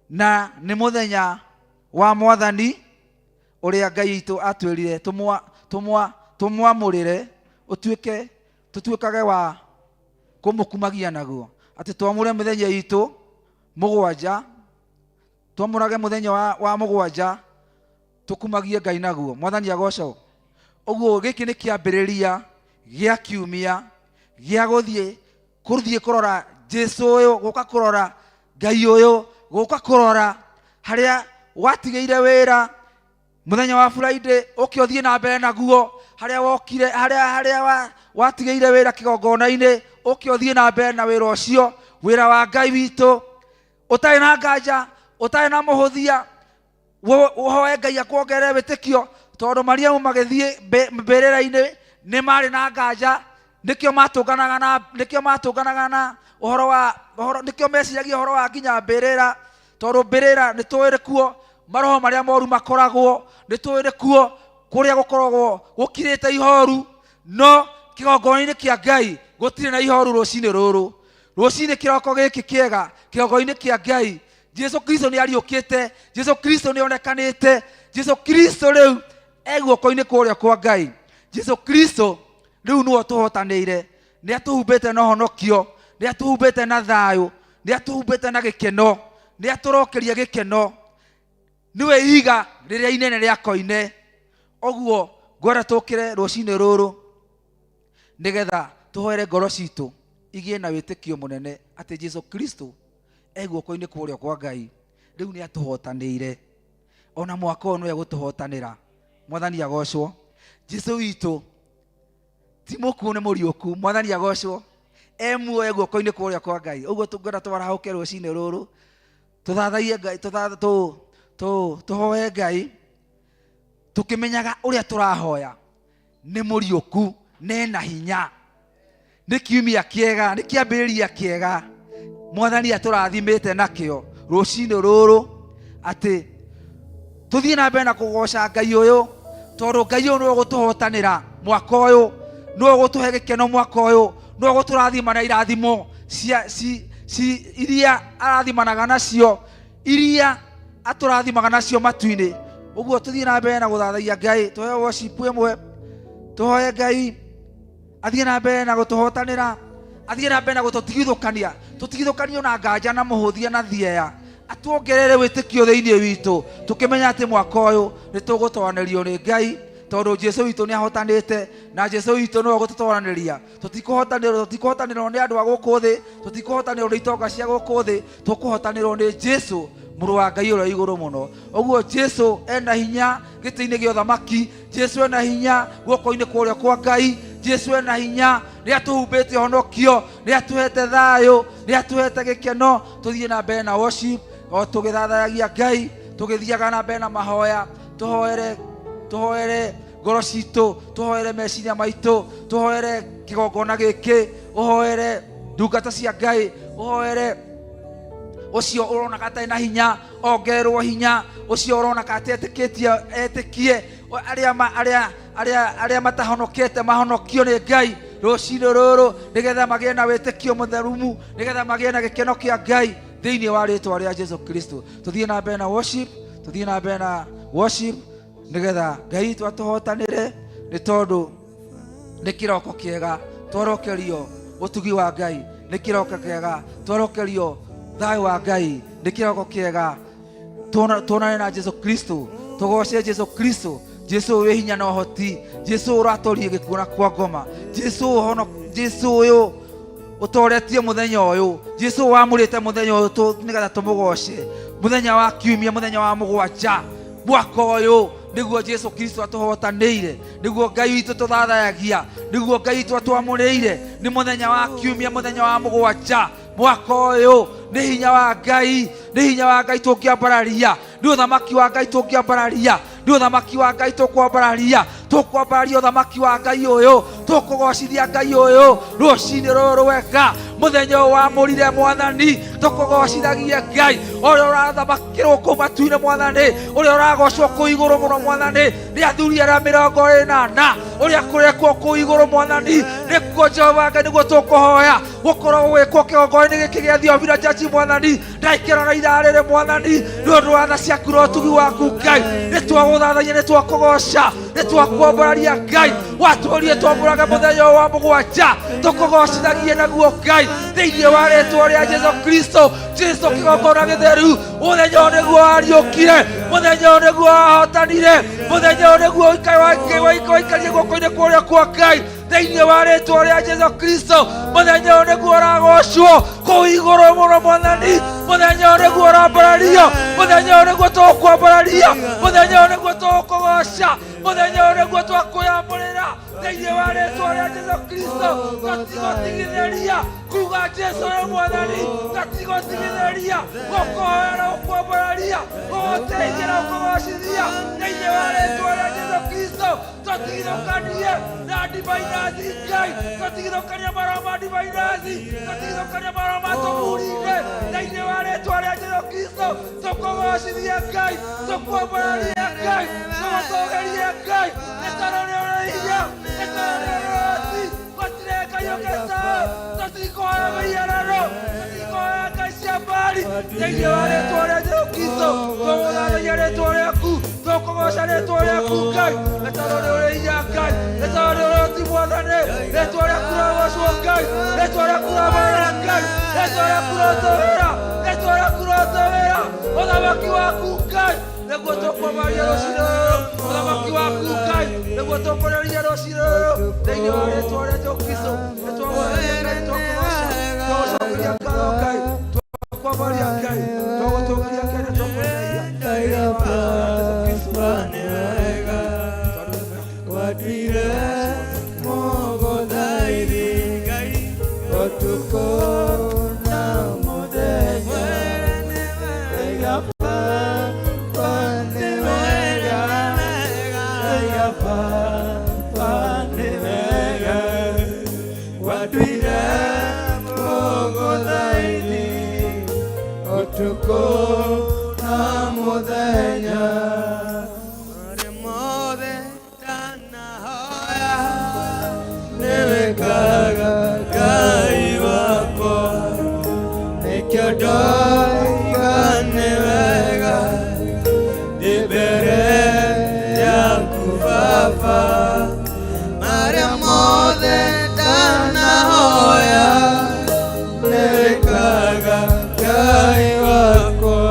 na nĩ mũthenya wa Mwathani ũrĩa Ngai witũ atwĩrire tũmwamũrĩre, ũtuĩke tũtuĩkage wa kũmũkumagia naguo, atĩ twamũre mĩthenya itũ mũgwanja, twamũrage mũthenya wa mũgwanja tũkumagie Ngai naguo. Mwathani agocwo. Ũguo gĩkĩ nĩ kĩambĩrĩria gĩa kiumia gĩa gũthiĩ kũthiĩ kũrora Jesu ũyũ, gũka kũrora Ngai ũyũ, gũka kũrora harĩa watigĩire wĩra mũthenya wa Friday, ũke ũthiĩ na mbere naguo, harĩa wokire, harĩa watigĩire wĩra kĩgongona-inĩ, ũke ũthiĩ na mbere na wĩra ũcio, wĩra wa Ngai witũ, ũtarĩ na nganja, ũtarĩ na mũhũthia. Ũhoe Ngai akuongerere wĩtĩkio, tondũ Mariamu magĩthiĩ mbĩrĩra-inĩ nĩ marĩ na nganja, nĩkĩo matũnganaga na, nĩkĩo matũnganaga na ũhoro wa ũhoro, nĩkĩo meciragia ũhoro wa nginya mbĩrĩra, tondũ mbĩrĩra nĩ tũĩ kuo maroho marĩa moru makoragwo, nĩ tũĩ kuo kũrĩa gũkoragwo gũkirĩte ihoru. No kĩgongona-inĩ kĩa Ngai gũtirĩ na ihoru rũcinĩ rũrũ, rũcinĩ kĩroko gĩkĩ kĩega, kĩgongona-inĩ kĩa Ngai Jesu Kristo nĩ ariũkĩte, Jesu Kristo nĩ onekanĩte, Jesu Kristo rĩu e guoko-inĩ kũrĩa kwa Ngai. Jesu Kristo rĩu nĩwe ũtũhotanĩire, nĩ atũhumbĩte na ũhonokio, nĩ atũhumbĩte na thayũ, nĩ atũhumbĩte na gĩkeno, nĩ atũrokeria gĩkeno, nĩwe ihiga rĩrĩa inene rĩa koine. Ũguo ngwenda tũkĩre rũcinĩ rũrũ nĩgetha tũhoere ngoro citũ igĩe na wĩtĩkio mũnene atĩ Jesu Kristo e guoko-inĩ kũrĩa kwa Ngai, rĩu nĩ atũhotanĩire, ona mwaka ũyũ nĩwe gũtũhotanĩra. Mwathani agocwo. Jesu witũ Ti mũkuũ, nĩ mũriũku. Mwathani agocwo. E muoyo guoko-inĩ kwa ũrĩa kwa Ngai. Ũguo tũngĩenda twarahũke rũcinĩ rũrũ, tũthathaiye Ngai, tũhoe Ngai tũkĩmenyaga ũrĩa tũrahoya nĩ mũriũku, nena hinya. Nĩ kiumia kĩega, nĩ kĩambĩrĩria kĩega Mwathani atũrathimĩte nakĩo rũcinĩ rũrũ, atĩ tũthiĩ na mbere na kũgoca Ngai ũyũ, tondũ Ngai ũyũ nĩwe ũgũtũhotanĩra mwaka ũyũ, nĩwe ũgũtũhe gĩkeno mwaka ũyũ, nĩwe ũgũtũrathima na irathimo cia ci iria arathimanaga nacio, iria atũrathimaga nacio matu-inĩ. Ũguo tũthiĩ na mbere na gũthathaiya Ngai, tũheo worship ĩmwe, tũhoe Ngai athiĩ na mbere na gũtũhotanĩra, athiĩ na mbere na gũtũtigithũkania, tũtigithũkanio na nganja na mũhũthia na thieya, atuongerere wĩtĩkio thĩinĩ witũ, tũkĩmenya atĩ mwaka ũyũ nĩ tũgũtoranĩrio nĩ Ngai, tondũ Jesu witũ nĩ ahotanĩte, na Jesu witũ nĩwe ũgũtũtoranĩria. Tũtikũhotanĩrwo, tũtikũhotanĩrwo nĩ andũ a gũkũ thĩ, tũtikũhotanĩrwo nĩ itonga cia gũkũ thĩ, tũkũhotanĩrwo nĩ Jesu mũrũ wa Ngai ũrĩa igũrũ mũno. Ũguo Jesu ena hinya gĩtĩ-inĩ gĩa ũthamaki, Jesu ena hinya guoko-inĩ kwa ũrĩo kwa Ngai, Jesu ena hinya, nĩ atũhumbĩte ũhonokio, nĩ atũhete thayũ, nĩ atũhete gĩkeno. Tũthiĩ na mbere na worship o tũgĩthathayagia Ngai, tũgĩthiaga na mbere na mahoya, tũhoere, tũhoere ngoro citũ, tũhoere meciria maitũ, tũhoere kĩgongona gĩkĩ, ũhoere ndungata cia Ngai, ũhoere ũcio ũrona atarĩ na hinya ongererwo hinya, ũcio ũrona atetĩkĩtie etĩkie, arĩa arĩa arĩa arĩa matahonokete mahonokio nĩ Ngai rũcinĩ rũrũ, nĩgetha magĩe na wĩtĩkio mũtherumu, nĩgetha magĩe na gĩkeno kĩa Ngai thĩinĩ wa rĩtwa rĩa Jesu Kristo. Tũthiĩ na mbere na worship, tũthiĩ na mbere na worship, nĩgetha Ngai witũ atũhotanĩre, nĩ tondũ nĩ kĩroko kĩega twarokerio ũtugi wa Ngai, nĩ kĩroko kĩega twarokerio thayũ wa Ngai, nĩ kĩroko kĩega tuonane na Jesu Kristo, tũgoce Jesu Kristo, Jesu wĩ hinya na ũhoti, Jesu ũratorie gĩkuũ na kwa ngoma, Jesu ũhono, Jesu ũyũ ũtoretie mũthenya ũyũ, Jesu wamũrĩte mũthenya ũyũ nĩgetha tũmũgoce, mũthenya wa kiumia, mũthenya wa mũgwanja mwaka ũyũ, nĩguo Jesu Kristo atũhotanĩire, nĩguo Ngai witũ tũthathayagia, nĩguo Ngai witũ atwamũrĩire. Nĩ mũthenya wa kiumia, mũthenya wa mũgwanja mwaka ũyũ. Nĩ hinya wa Ngai, nĩ hinya wa Ngai tũngĩambararia, nĩ ũthamaki wa Ngai tũngĩambararia, nĩ ũthamaki wa Ngai tũkwambararia, tũkwambararia ũthamaki wa Ngai ũyũ, tũkũgocithia Ngai ũyũ rũcinĩ rũrũ rwega, mũthenya ũyũ wamũrire Mwathani, tũkũgocithagie Ngai ũrĩa ũrathamakĩrwo kũu matu-inĩ Mwathani, ũrĩa ũragocwo kũu igũrũ mũno Mwathani, nĩ athuri arĩa 44 ũrĩa kũrekwo kũu igũrũ Mwathani, nĩkuo Jehova Ngai nĩguo tũkũhoya gũkorwo gũgĩkwo kĩgongona-inĩ gĩkĩ gĩa Theophilus Church Mwathani. Ndaikĩra na ithaa rĩrĩ Mwathani, nĩ ũndũ wa tha ciaku na ũtugi waku Ngai, nĩ twagũthathaiya, nĩ twakũgoca, nĩ twakuambararia Ngai, watũrie twamũrage mũthenya ũyũ wa mũgwanja, tũkũgocithagie naguo Ngai thĩinĩ wa rĩtwa rĩa Jesu Kristo. Jesu kĩgongona gĩtheru, mũthenya ũyũ nĩguo wariũkire, mũthenya ũyũ nĩguo wahotanire, mũthenya ũyũ nĩguo waikarire guoko-inĩ kwa ũrĩo kwa Ngai thĩinĩ wa rĩtwa rĩa Jesu Kristo. Mũthenya ũyũ nĩguo ũragocwo kũu igũrũ mũno Mwathani, mũthenya ũyũ nĩguo ũrambarario, mũthenya ũyũ nĩguo tũkwambararia, mũthenya ũyũ nĩguo tũkũgoca, mũthenya ũyũ nĩguo twakwĩamũrĩra thĩinĩ wa rĩtwa rĩa Jesu Kristo. Tũtigũtigithĩria kuga Jesu nĩ Mwathani, tũtigũtigithĩria gũkũhoya na gũkwambararia, gũgũteithia na gũkũgocithia thĩinĩ wa rĩtwa rĩa Jesu Kristo. Tũtigithũkanie na ndivainathi Ngai, tũtigithũkanie maroho ma ndivainathi, tũtigithũkanie maroho ma tũmuri-inĩ thĩinĩ wa rĩtwa rĩa Jesu Kristo. Tũkũgocithie Ngai, tũkwambararie Ngai, tũgũtũgĩrie Ngai, nĩ tondũ nĩ ũrĩ hinya, nĩ tondũ nĩ ũrĩ ũhoti, gũtirĩ Ngai ũngĩ tawe. Tũtikũhoya mĩhianano, tũtikũhoya ngai cia Baali thĩinĩ wa rĩtwa rĩa Jesu Kristo. Tũgũthathaia rĩtwa rĩaku, tũkũgoca rĩtwa rĩaku Ngai, nĩ tondũ nĩ ũrĩ hinya Ngai, nĩ tondũ nĩ ũrĩ ũhoti Mwathani. Rĩtwa rĩaku rĩrogocwo Ngai, rĩtwa rĩaku rĩrobarĩra Ngai, rĩtwa rĩaku rĩrotũwĩra, rĩtwa rĩaku rĩrotũwĩra. Ũthamaki waku Ngai nĩguo tũkwambararia rũcinĩ rũrũ, ũthamaki waku Ngai nĩguo tũkũrĩria rũcinĩ rũrũ thĩinĩ wa rĩtwa rĩa Jesu Kristo. Nĩ twagũthathaiya Ngai, twakũgoca, twagũcokeria ngatho Ngai, twakwambararia Ngai, twagũtũgĩria Ngai na twakũrĩria thĩinĩ wa rĩtwa rĩa Jesu Kristo. Watwire na mũthenya marĩa mothe ndanahoya nĩwĩkaga Ngai wakwa nĩkĩo ndoiga nĩ wega ndĩ mbere yaku Baba marĩa mothe ndanahoya nĩwĩkaga Ngai wakwa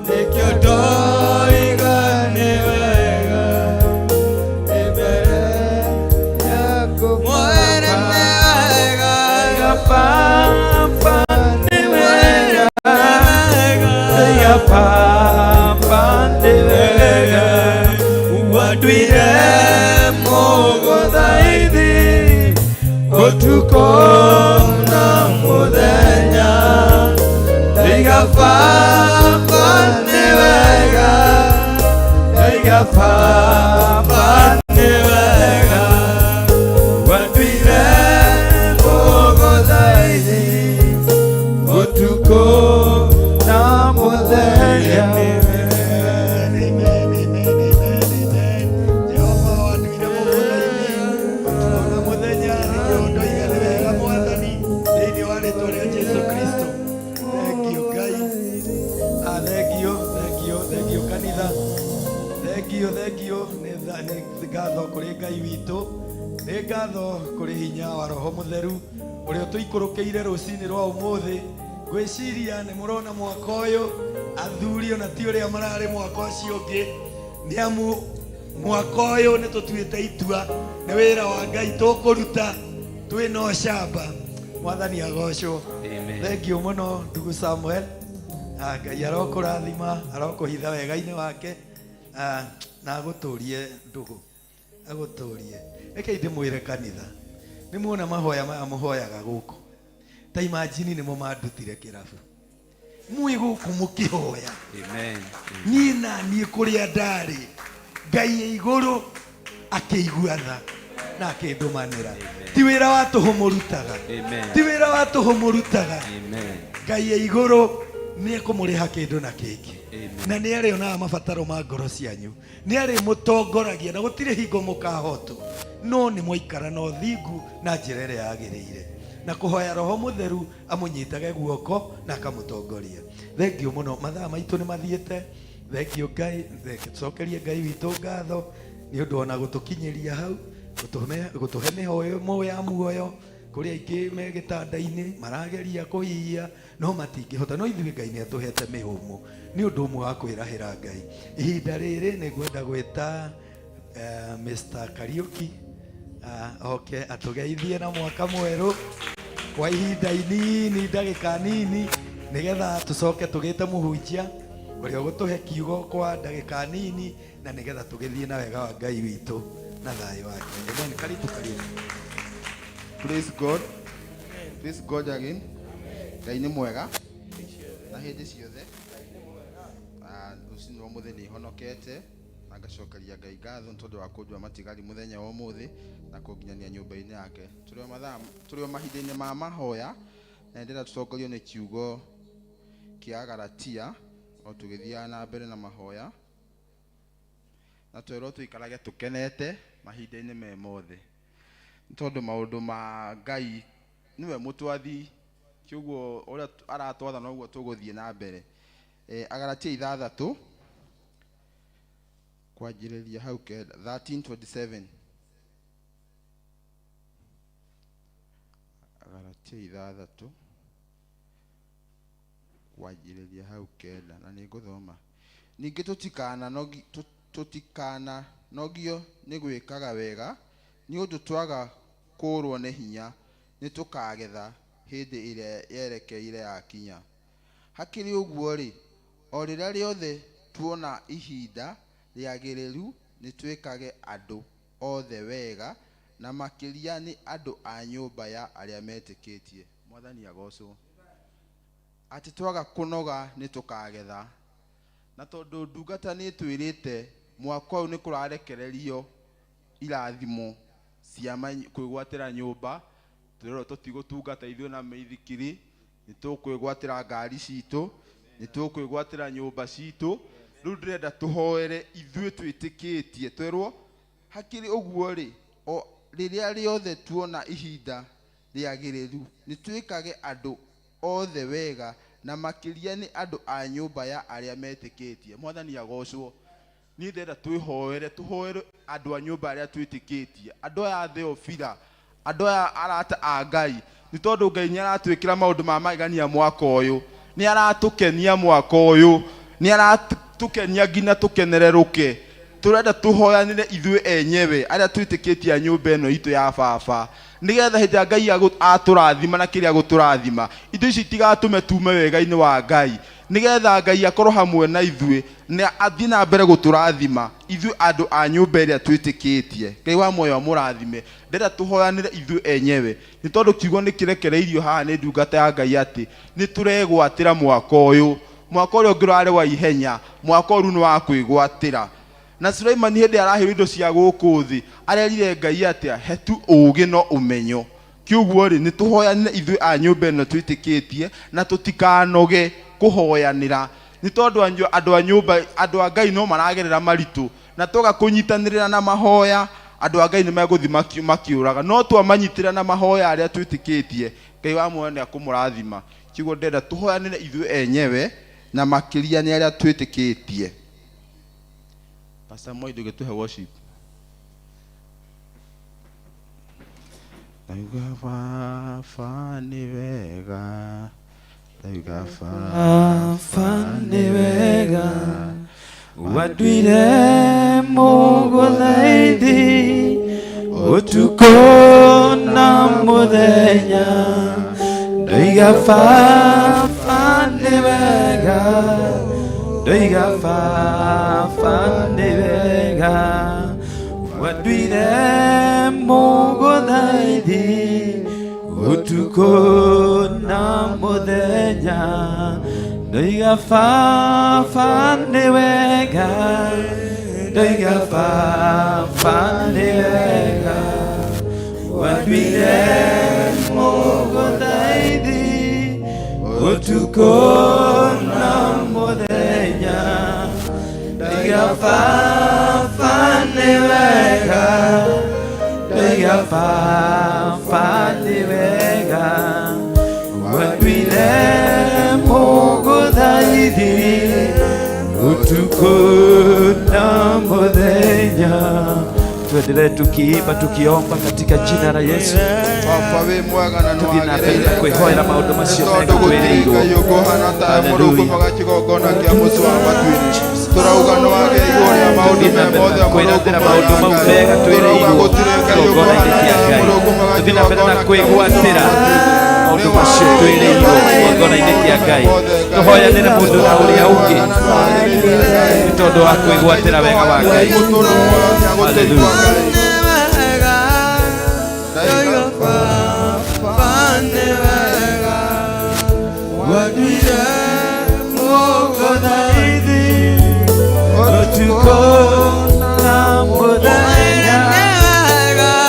nĩkĩo ndoiga nĩ wega ndĩ mbere yaku mwere nĩ wega Baba nĩ wega Baba nĩ wega Wanduire mũgũthaithi ũtukũ na mũthenya Ndaiga Baba nĩ wega Ndaiga Baba nĩ wega Wanduire mũgũthaithi ũtukũ na mũthenya. Amen, amen, amen, amen. Jehova wanduire mũgũthaithi ũtukũ na mũthenya nĩkĩo ndoiga nĩ wega Mwathani thĩinĩ wa rĩtwa rĩa Jesu Kristo. Thengio Ngai. Thengio, thengio, thengio kanitha. Thengio, thengio nĩ ngatho kũrĩ Ngai witũ. Nĩ ngatho kũrĩ hinya wa Roho Mũtheru ũrĩa ũtũikũrũkĩire rũcinĩ rwa ũmũthĩ. Ngwĩciria nĩ mũrona mwaka ũyũ athuri ona ti ũrĩa mararĩ mwaka ũcio ũngĩ nĩ amu mwaka ũyũ nĩ tũtuĩte itua nĩ wĩra wa Ngai tũkũruta twĩna ũcamba. Mwathani agocwo. Thengio mũno ndugu Samuel. Ngai arokũrathima arokũhitha wega-inĩ wake na agũtũrie ndũgũ agũtũrie. Reke ndĩmwĩre kanitha nĩ muona mahoya maya mũhoyaga gũkũ ta imagine nĩmo mandutire kĩrabu mwĩ gũkũ mũkĩhoya. Amen. Niĩ na niĩ kũrĩa ndarĩ Ngai e igũrũ akĩigua tha na akĩndũmanĩra. Ti wĩra wa tũhũ mũrutaga. Ti wĩra wa tũhũ mũrutaga. Amen. Ngai e igũrũ nĩ ekũmũrĩha kĩndũ na kĩngĩ na nĩ arĩonaga mabataro ma ngoro cianyu nĩ arĩmũtongoragia na gũtirĩ hingo mũkahotwo no nĩ mwaikara na ũthingu na njĩra ĩrĩa yagĩrĩire na kũhoya Roho Mũtheru amũnyitage guoko na akamũtongoria. Thengio mũno mathaa maitũ nĩ mathiĩte. Thengio Ngai, tũcokerie Ngai witũ ngatho nĩ ũndũ ona gũtũkinyĩria hau gũtũhe mĩhoyo ya muoyo kũrĩ aingĩ me gĩtanda-inĩ marageria kũhihia no matingĩhota no ithuĩ Ngai nĩ atũhete mĩhũmũ nĩ ũndũ ũmwe wa kwĩrahĩra Ngai. Ihinda rĩrĩ nĩ ngwenda gwĩta Mr. Kariuki oke atũgeithie na mwaka mwerũ kwa ihinda inini ndagĩka nini nĩgetha tũcoke tũgĩte mũhunjia ũrĩa ũgũtũhe kiugo kwa ndagĩka nini na nĩgetha tũgĩthiĩ na wega wa Ngai witũ na thayũ wake. Amen. Karibu Kariuki. Praise God. Praise God again. Ngai nĩ mwega na hĩndĩ ciothe. Rũcinĩ rwa ũmũthĩ nĩ honokete na ngacokeria Ngai ngatho nĩ tondũ wa kũndua matigari mũthenya wa ũmũthĩ na kũnginyania nyũmba-inĩ yake. Tũrĩ o mahinda-inĩ ma mahoya na ndĩrenda tũtongorio nĩ kiugo kĩa Galatia o tũgĩthiaga na mbere na mahoya na twerwo tũikarage tũkenete mahinda-inĩ me mothe nĩ tondũ maũndũ ma Ngai nĩwe mũtwathi kĩoguo ũrĩa aratwatha noguo tũgũthiĩ na mbere. Agalatia 6 kwanjĩrĩria hau kenda 13:27. Agalatia 6 kwanjĩrĩria hau kenda na nĩngũthoma. Ningĩ tũtikananogio nĩ gwĩkaga wega nĩ ũndũ twaga kũũrwo nĩ hinya nĩ tũkagetha hĩndĩ ĩrĩa yerekeire yakinya. Hakĩrĩ ũguo rĩ, o rĩrĩa rĩothe tuona ihinda rĩagĩrĩru nĩ twĩkage andũ othe wega na makĩria nĩ andũ a nyũmba ya arĩa metĩkĩtie. Mwathani agocwo. Atĩ twaga kũnoga nĩ tũkagetha na tondũ ndungata nĩ ĩtwĩrĩte mwaka ũyũ nĩ kũrarekererio irathimo cia kwĩgwatĩra nyũmba tũrerwo tũtigũtungata ithuĩ na mĩithikiri nĩ tũkwĩgwatĩra ngari citũ Nĩ tũkwĩgwatĩra nyũmba citũ. Rĩu ndĩrenda tũhoere ithuĩ twĩtĩkĩtie twerwo hakĩrĩ ũguo rĩ, o rĩrĩa rĩothe tuona ihinda rĩagĩrĩru nĩ twĩkage andũ othe wega na makĩria nĩ andũ a nyũmba ya arĩa metĩkĩtie. Mwathani agocwo. Niĩ ndĩrenda twĩhoere, tũhoere andũ a nyũmba arĩa twĩtĩkĩtie, andũ aya a Theofila, andũ aya arata a Ngai, nĩ tondũ Ngai nĩ aratwĩkĩra maũndũ ma magegania mwaka ũyũ, nĩ aratũkenia mwaka ũyũ, nĩ aratũkenia nginya tũkenererũke. Tũrenda tũhoyanĩre ithuĩ enyewe arĩa twĩtĩkĩtie a nyũmba ĩno itũ ya baba, nĩgetha hĩndĩ ĩrĩa Ngai atũrathima na kĩrĩa agũtũrathima, indo ici itigatũme tume wega-inĩ wa Ngai, nĩgetha Ngai akorwo hamwe na ithuĩ na athiĩ na mbere gũtũrathima ithuĩ andũ a nyũmba ĩrĩa twĩtĩkĩtie. Ngai wa muoyo amũrathime. Ndĩrenda tũhoyanĩre ithuĩ enyewe, nĩ tondũ kiugo nĩ kĩrekereirio haha nĩ ndungata ya Ngai atĩ nĩ tũregwatĩra mwaka ũyũ. Mwaka ũrĩa ũngĩ ũrarĩ wa ihenya, mwaka ũyũ rĩu nĩ wa kwĩgwatĩra. Na Suleimani hĩndĩ araheirwo indo cia gũkũ thĩ, arerire Ngai atĩa? He tu ũũgĩ no ũmenyo. Kĩũguo rĩ, nĩ tũhoyanĩre ithuĩ a nyũmba ĩno twĩtĩkĩtie, na tũtikanoge kũhoyanĩra, nĩ tondũ andũ a nyũmba, andũ a Ngai no maragerera maritũ, na twaga kũnyitanĩrĩra na mahoya, andũ a Ngai nĩ megũthiĩ makĩũraga. No twamanyitĩrĩra na mahoya arĩa twĩtĩkĩtie, Ngai wa muoyo nĩ akũmũrathima. Kĩũguo ndĩrenda tũhoyanĩre ithuĩ enyewe na makĩria nĩ arĩa twĩtĩkĩtie. Pastor Moi, ndũgĩtũhe worship. Ndauga baba nĩ wega, ndauga baba nĩ wega, wanduire mũgũthaithi ũtukũ na mũthenya. Ndoiga baba nĩ wega, ndoiga baba nĩ wega, wanduire mũgũthaithi ũtukũ na mũthenya. Ndoiga baba nĩ wega, ndoiga baba nĩ wega, wanduire mũgũthaithi ũtukũ na mũthenya. Ndoiga baba nĩ wega, ndoiga baba nĩ wega, wanduire mũgũthaithi ũtukũ na mũthenya. Tuendelee tukiimba tukiomba katika jina la Yesu. Baba wĩ mwega na Tuthiĩ na mbere na nĩwagĩrĩire kwĩhoera maũndũ macio tondũ mega gũtirĩ twĩrĩirwo. Ngai ũkũhana ta Mũrungu Hallelujah. mwega kĩgongona kĩa mũciĩ wa matu-inĩ. Tũrauga nĩwagĩrĩirwo ũrĩa maũndũ Tuthiĩ na me mbere mothe na Mũrungu kwĩrathĩra mwega maũndũ mau Ngai. mega Tũrauga twĩrĩirwo gũtirĩ Ngai kĩgongona-inĩ ũkũhana kĩa ta Ngai. Mũrungu mwega Tuthiĩ na mbere na kĩgongona kĩa mũciĩ wa kwĩgwatĩra matu-inĩ. maũndũ macio twĩrĩirwo kĩgongona-inĩ kĩa Ngai. Tũhoyanĩre mũndũ na ũrĩa ũngĩ nĩ tondũ wa kwĩgwatĩra wega wa Ngai. Hallelujah. Ũtukũ na mũthenya.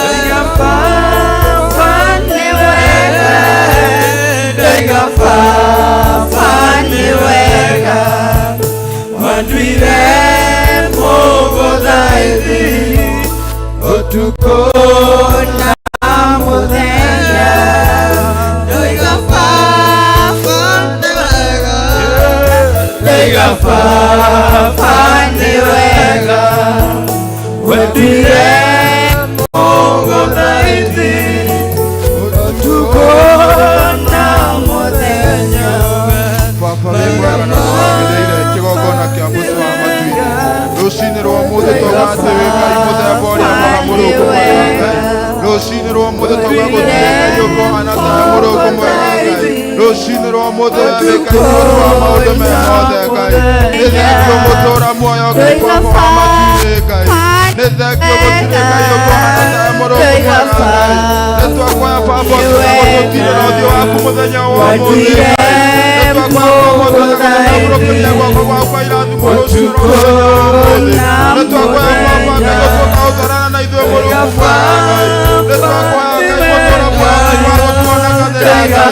Ndoiga baba nĩ wega, ndoiga baba nĩ wega, wanduire mũgũthaithi ũtukũ na mũthenya. Ndoiga baba nĩ wega, ndoiga baba nĩ wega, wanduire mũgũthaithi ũtukũ na mũthenya. Baba wĩ mwega na nĩwagĩrĩire kĩgongona kĩa mũciĩ wa matu-inĩ. Rũcinĩ rwa ũmũthĩ twauga atĩ wĩ Ngai mũthemba ũrĩa mwega Mũrungu mwega Ngai. Rũcinĩ rwa ũmũthĩ twauga gũtirĩ Ngai ũkũhana ta Mũrungu mwega Ngai. Rũcinĩ rwa ũmũthĩ wĩ Ngai mũndũ wa maũndũ me mothe Ngai. Nĩ thengiũ mũtũũra muoyo Ngai baba wa matu-inĩ Ngai. Nĩ thengiũ gũtirĩ Ngai ũkũhana ta Mũrungu mwega Ngai. Nĩ twakuoya baba ũtũũra gũtũtirĩra ũthiũ waku mũthenya wa ũmũthĩ Ngai. Nĩ twakuoya baba ũtũũra gũtũtambũrũkĩria guoko gwaku kwa irathimo rũcinĩ rwa mũthenya wa ũmũthĩ. Nĩ twakuoya baba Ngai ũtuĩka ũtwarana na ithuĩ Mũrungu mwega Ngai. Nĩ twakuoya Ngai mũtũũra muoyo Ngai wa gũtuonakanĩra Ngai.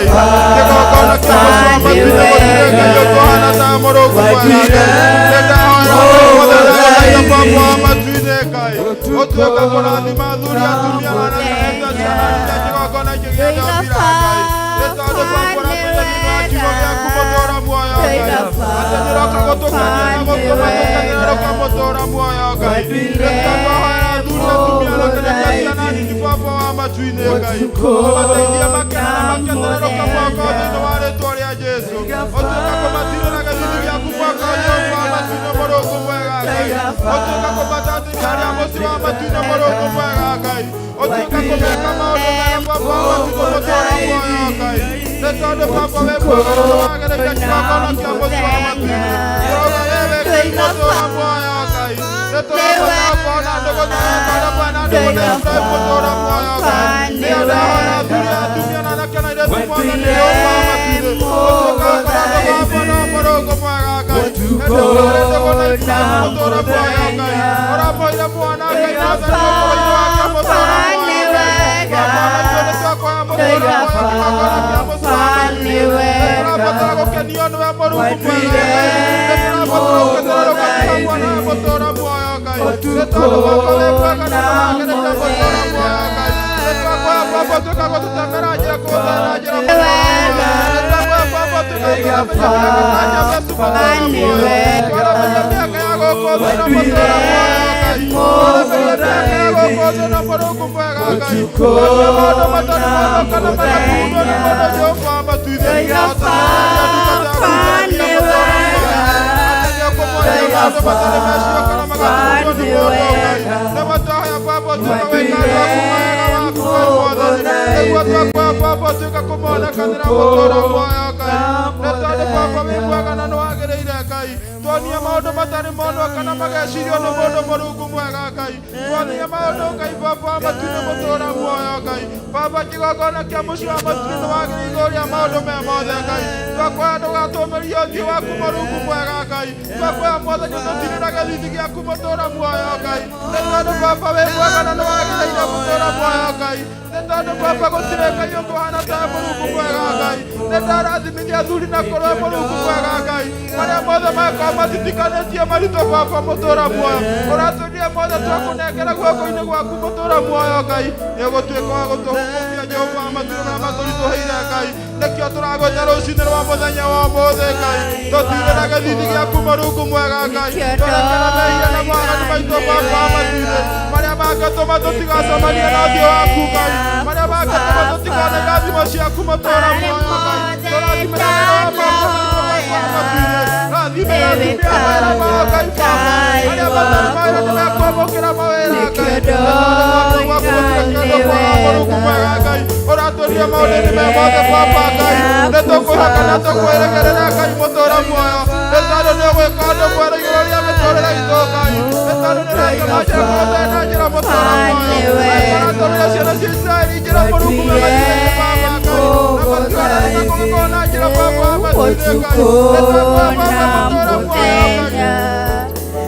Kĩgongona kĩa mũciĩ wa matu-inĩ gũtirĩ Ngai ũkũhana ta Mũrungu mwega Ngai. Nĩndahoya mũthenya Baba wa matu-inĩ Ngai, ũtuĩke kũrathima athuri, atumia na anake na ciana cia kĩgongona gĩkĩ gĩa Ndambira Ngai. Nĩ tondũ Baba ũratũhe thĩinĩ wa kiugo gĩaku mũtũũra muoyo Ngai, atĩ nĩũroka gũtũkenia na gũtũma tũkenerũka mũtũũra muoyo Ngai. Nĩkĩo twahoera athuri, atumia na anake na ciana nini Baba wa matu-inĩ Ngai, ũmateithie makene na makenerũke mwaka thĩinĩ wa rĩtwa rĩa Jesũ. Ũtuĩke kũmatirĩra gĩthithi gĩaku mwaka Jehova wa matu-inĩ Mũrungu mwega Ngai. Ũtuĩke kũmatatithia arĩa mũciĩ wa matu-inĩ Mũrungu mwega Ngai. Ũtuĩke kũmeka maũndũ mega Baba wa matu-inĩ mũtũũra muoyo Ngai. Nĩ tondũ Baba wĩ mwega na nĩwagĩrĩire kĩgongona kĩa mũciĩ wa matu-inĩ. Tũrauga we wĩ Ngai mũtũũra muoyo Ngai. Nĩ tũrabatara kuona ndũgũ na arata na ndũgũ na Ibrahim mũtũũra muoyo Ngai. Nĩyo ndahoera athuri, atumia na anake na airĩtu Mwathani Jehova wa matu-inĩ. Ũtuĩke gũkorwo ndũgũ hamwe nao Mũrungu mwega Ngai. Hĩndĩ ĩrĩa ndũgũ na Ibrahim mũtũũra muoyo Ngai. Ũramũheire mwana Ngai Mwathani ũkũrũ-inĩ wake mũtũũra muoyo Ngai. Baba ona ithuĩ nĩtwakoya mũtũũra muoyo kĩgongona kĩa mũciĩ wa matu-inĩ. Nĩtũrabatara gũkenio nĩwe Mũrungu mwega Ngai. Nĩtũrabatara gũkenerũka hamwe nawe mũtũũra muoyo Ngai. Nĩ tondũ Baba wĩ mwega na nĩwagĩrĩire mũtũũra muoyo Ngai. Nĩtwakoya Baba ũtuĩka gũtũtemera njĩra kũgũtera njĩra mũtũũra muoyo. Nĩtwakoya Baba ũtuĩka gũtũramĩria mĩaka ta Jabezu mũtũũra muoyo. Twaramĩria mĩaka ya gũkũ thĩ na mũtũũra muoyo Ngai. Twaramĩria mĩaka ya gũkũ thĩ na Mũrungu mwega Ngai. Tuonie maũndũ matarĩ monwo kana magathugundwo nĩ mũndũ Jehova wa matu-inĩ. Ũtũmenyithia ndungata yaku Jeremia mũtũũra muoyo. Atĩ nĩũkũmonia maũndũ matarĩ mecirio kana magathugundwo nĩ mũndũ Ngai. Nĩguo twahoya Baba ũtuĩke gwĩka andũ aku mawega waku Ngai Mwathani. Nĩguo twakuoya Baba ũtuĩke kũmonekanĩra mũtũũra muoyo Ngai. Nĩ tondũ Baba wĩ mwega na nĩwagĩrĩire Ngai. Tuonie maũndũ matarĩ monwo kana magecirio nĩ mũndũ Mũrungu mwega Ngai. Tuonie maũndũ Ngai Baba wa matu-inĩ mũtũũra muoyo Ngai. Baba kĩgongona kĩa mũciĩ wa matu-inĩ nĩwagĩrĩirwo ũrĩa maũndũ me mothe Ngai. Twakuoya ndũgatũmĩrie ũthiũ waku Mũrungu mwega Ngai. Twakuoya Mwathani ũtũtirĩra gĩthithi gĩaku mũtũũra muoyo Ngai. Nĩ tondũ Baba wĩ mwega na nĩwagĩrĩire mũtũũra muoyo Ngai. Nĩ tondũ Baba gũtirĩ Ngai ũkũhana tawe Mũrungu mwega Ngai. Nĩ ndarathimithia athuri na kũrũe Mũrungu mwega Ngai. Marĩa mothe makorwo matitikanĩtie maritũ Baba mũtũũra muoyo. Ũratwĩrire mothe twakũnengera guoko-inĩ gwaku mũtũũra muoyo Ngai. Nĩũgũtuĩka wa gũtũhumbũkia Jehova wa matu-inĩ marĩa matũritũhĩire Ngai. Nĩkĩo tũragwĩta rũcinĩ rwa mũthenya wa ũmũthĩ Ngai. Tũtirĩra gĩthithi gĩaku Mũrungu mwega Ngai. Tũrekere mehia na mawaganu maitũ Baba wa matu-inĩ. Marĩa mangĩtũma tũtigacemanie na ũthiũ waku Ngai. Marĩa mangĩtũma tũtikone irathimo ciaku mũtũũra muoyo Ngai. Tũrathimĩra wĩra wa moko maitũ Baba wa matu-inĩ. Rathimĩra atumia mawĩra mao Ngai Baba. Arĩa matarĩ mawĩra nĩmekwamũkĩra mawĩra Ngai. Nĩ tondũ guoko gwaku gũtirĩ kĩndũ kwaga Mũrungu mwega Ngai. Ũratwĩrire maũndũ-inĩ me mothe Baba Ngai. Nĩtũkwĩhoka na tũkwĩrĩgĩrĩra Ngai mũtũũra muoyo. Nĩ tondũ nĩũgwĩka ũndũ mwerũ igũrũ rĩa mĩtũũrĩre itũ Ngai. Nĩ tondũ nĩũratũma njĩra kũrũtene na njĩra mũtũũra muoyo. Ũratũmire ciana cia Isiraeli njĩra Mũrungu mwega matu-inĩ Baba Ngai. Na mationa nĩ kũngĩkorwo na njĩra Baba wa matu-inĩ Ngai. Nĩtwakuoya Baba mũtũũra muoyo Ngai.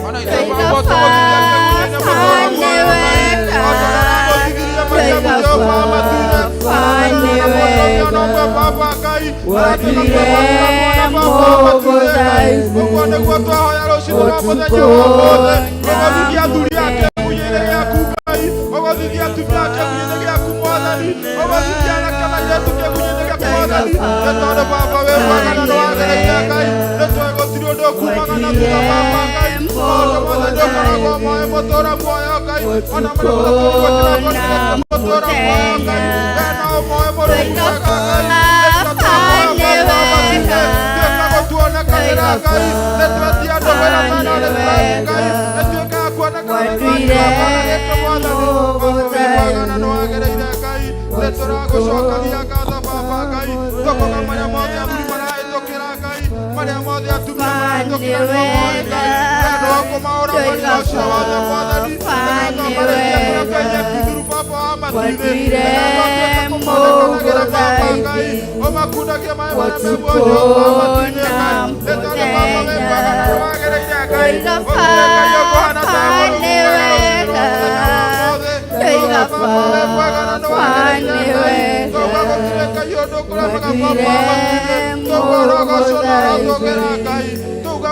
Ona ithuĩ Baba ũtũgũthithia kĩgunyũ-inĩ mũtũũra muoyo Ngai. O ta ũrĩa ũragũthithirie Mariamu Jehova wa matu-inĩ. Na mũndũ ũngĩ ona ũmwe Baba Ngai. Aratuĩka kwamũkĩra mwana Baba wa matu-inĩ Ngai. Ũguo nĩguo twahoya rũcinĩ rwa mũthenya wa ũmũthĩ. Ũgũthithia athuri a kĩgunyũ-inĩ gĩaku Ngai. Ũgũthithia atumia a kĩgunyũ-inĩ gĩaku Mwathani. Ũgũthithia anake na airĩtu kĩgunyũ-inĩ gĩaku Mwathani. Nĩ tondũ Baba wĩ mwega na nĩwagĩrĩire Ngai. Nĩ tũĩ gũtirĩ ũndũ ũkumaga na thutha Baba Ngai. Maũndũ mothe nĩũkoragwo moĩ mũtũũra muoyo Ngai. Ona marĩa mothe tũrĩ gĩkĩ mũtũũra muoyo Ngai. We no ũmoĩ Mũrungu mwega Ngai. Nĩkĩo twakuoya Baba wa matu-inĩ. Tuĩka gũtuonekanĩra Ngai. Nĩtwetia ndũgũ ĩrĩa twena na Ibrahim Ngai. Ĩtuĩke ya kuonekana thĩinĩ wa kĩgongona gĩkĩ Mwathani. Baba wĩ mwega na nĩwagĩrĩire Ngai. Nĩtũragũcokeria ngatho Baba Ngai. Tũkoga marĩa mothe athuri marahĩtũkĩra Ngai. Marĩa mothe atumia marahĩtũkĩra nĩũmoĩ Ngai. We nĩwe ũkũmaũra mũrigo ũcio wothe Mwathani. Nĩgetha ũmarekie kũrĩa kwĩ nyeki nduru Baba wa matu-inĩ. Nĩgetha ũtuĩke kũmonekanagĩra Baba Ngai. Ũmakundagie maĩ marĩa me muoyo Jehova wa matu-inĩ Ngai. Nĩ tondũ Baba wĩ mwega na nĩwagĩrĩire Ngai. Gũtirĩ Ngai ũkũhana tawe Mũrungu mwega rũcinĩ rwa mũthenya wa ũmũthĩ. Tauga Baba wĩ mwega na nĩwagĩrĩire Ngai. Tauga gũtirĩ Ngai ũndũ ũkũremaga Baba wa matu-inĩ. Tauga ũrogocwo na ũrotũgĩra Ngai.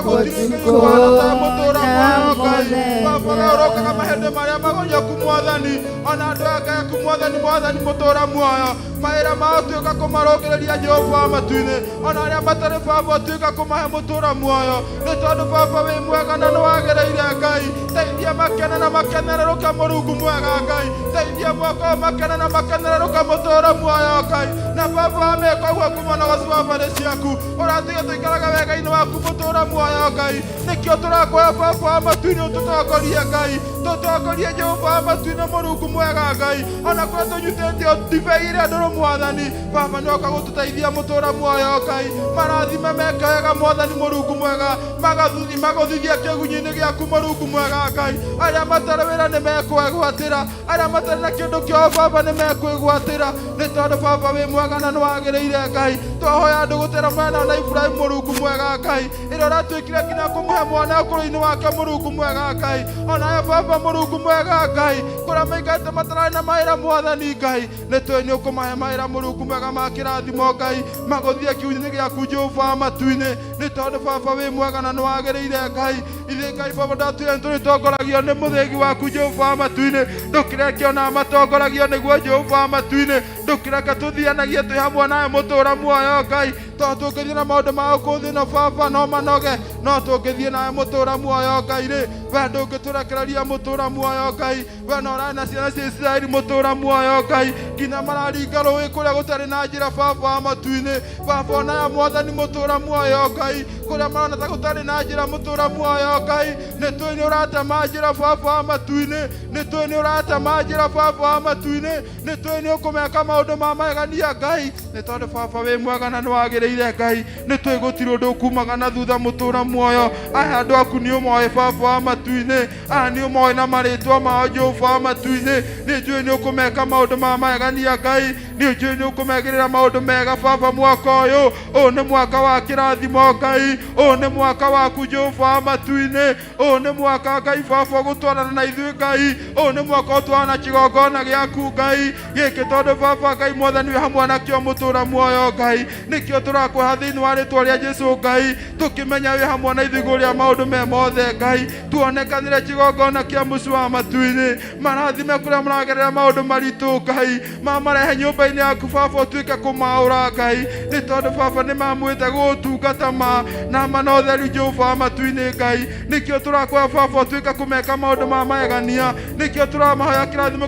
Gũtirĩ Ngai ũkũhana ta mũtũra muoyo Ngai. Baba we ũrokaga mahĩndĩ marĩa magonyoku Mwathani, ona andũ aya Ngai aku Mwathani, Mwathani mũtũra muoyo. Mawĩra mao tuĩka kũmarũngĩrĩria Jehova wa matu-inĩ, ona arĩa matarĩ baba ũtuĩka kũmahe mũtũra muoyo. Nĩ tondũ baba wĩ mwega na nĩwagĩrĩire Ngai. Teithia makene na makenererũke Mũrungu mwega Ngai. Teithia mwaka ũyũ makene na makenererũke mũtũra muoyo Ngai. Na baba wamĩka ũguo kuma na ũgoci wa mbarĩ ciaku, ũratiga tũikaraga wega-inĩ waku mũtũra muoyo Ngai. Nĩkĩo tũrakũhoya baba wa matu-inĩ ũtũtongorie Ngai. Tũtongorie Jehova wa matu-inĩ Mũrungu mwega Ngai. Ona kũrĩa tũnyitĩte ndibei ĩrĩa ndũrũ Mwathani, baba nĩoka gũtũteithia mũtũra muoyo Ngai. Marathime meke wega Mwathani Mũrungu mwega, magũthithie kĩgunyĩ-inĩ gĩaku Mũrungu mwega Ngai. Arĩa matarĩ wĩra nĩmekwĩgwatĩra, arĩa matarĩ na kĩndũ kĩao baba nĩmekwĩgwatĩra, nĩ tondũ baba wĩ mwega na nĩwagĩrĩire Ngai. Twahoya andũ gũtera mwena na Ibrahim Mũrungu mwega Ngai, ĩrĩa ũratuĩkire nginya kũmũhe mwana ũkũrũ-inĩ wake Mũrungu mwega Ngai. Onawe baba Mũrungu mwega Ngai, kũrĩa maikarĩte matararĩ na mawĩra Mwathani Ngai, nĩ tũĩ nĩ ũkũmahe mawĩra Mũrungu mwega ma kĩrathimo Ngai, magũthiĩ kiugo-inĩ gĩaku Jehova wa matu-inĩ, nĩ tondũ baba wĩ mwega na nĩwagĩrĩire Ngai. Ithuĩ Ngai baba ndatwĩra nĩtũrĩtongoragio nĩ mũthĩgi waku Jehova wa matu-inĩ, ndũkĩreke ona matongoragio nĩguo Jehova wa matu-inĩ, ndũkĩreke tũthianagie twĩ hamwe nawe mũtũra muoyo Ngai, tondũ tũngĩthiĩ na maũndũ ma gũkũ thĩ ĩno baba no manoge, no tũngĩthiĩ nawe mũtũra muoyo Ngai rĩ, we ndũngĩtũrekereria mũtũra muoyo Ngai. We no ũrarĩ na ciana cia Isiraeli mũtũra muoyo Ngai, nginya mararinga rũĩ kũrĩa gũtarĩ na njĩra baba wa matu-inĩ. Baba onaya Mwathani mũtũra muoyo Ngai, kũrĩa marona ta gũtarĩ na njĩra mũtũra muoyo Ngai, nĩ tũĩ nĩ ũratema njĩra baba wa matu-inĩ, nĩ tũĩ nĩ ũratema njĩra baba wa matu-inĩ, nĩ tũĩ nĩ ũkũmeka maũndũ ma magegania Ngai, nĩ tondũ baba wĩ mwega na nĩwagĩrĩire Ngai. Nĩ tũĩ gũtirĩ ũndũ ũkumaga na thutha mũtũra muoyo. Aya andũ aku nĩ ũmoĩ baba wa matu-inĩ, aya nĩ ũmoĩ na marĩtwa mao Jehova wa matu-inĩ. Nĩ njũĩ nĩ ũkũmeka maũndũ ma magegania Ngai, nĩ njũĩ nĩ ũkũmegĩrĩra maũndũ mega baba mwaka ũyũ. Ũyũ nĩ mwaka wa kĩrathimo Ngai, ũyũ nĩ mwaka waku Jehova wa matu-inĩ, ũyũ nĩ mwaka Ngai baba ũgũtwarana na ithuĩ Ngai, ũyũ nĩ mwaka ũtwarana na kĩgongona gĩaku Ngai gĩkĩ, tondũ baba Ngai Mwathani wĩ hamwe nakĩo mũtũra muoyo Ngai. Nĩkĩo tũrakũha thĩinĩ wa rĩtwa rĩa Jesũ Ngai, tũkĩmenya wĩ hamwe na ithuĩ igũrũ rĩa maũndũ me mothe Ngai. Tuonekanĩre kĩgongona kĩa mũciĩ wa matu-inĩ, marathime kũrĩa mũragerera maũndũ maritũ Ngai, mamarehe nyũmba-inĩ yaku baba ũtuĩke kũmaũra Ngai, nĩ tondũ baba nĩ mamwĩte gũgũtungata ma na ma na ũtheru Jehova wa matu-inĩ Ngai. Nĩkĩo tũrakũhoya baba ũtuĩke kũmeka maũndũ ma magegania, nĩkĩo tũramahoya kĩrathimo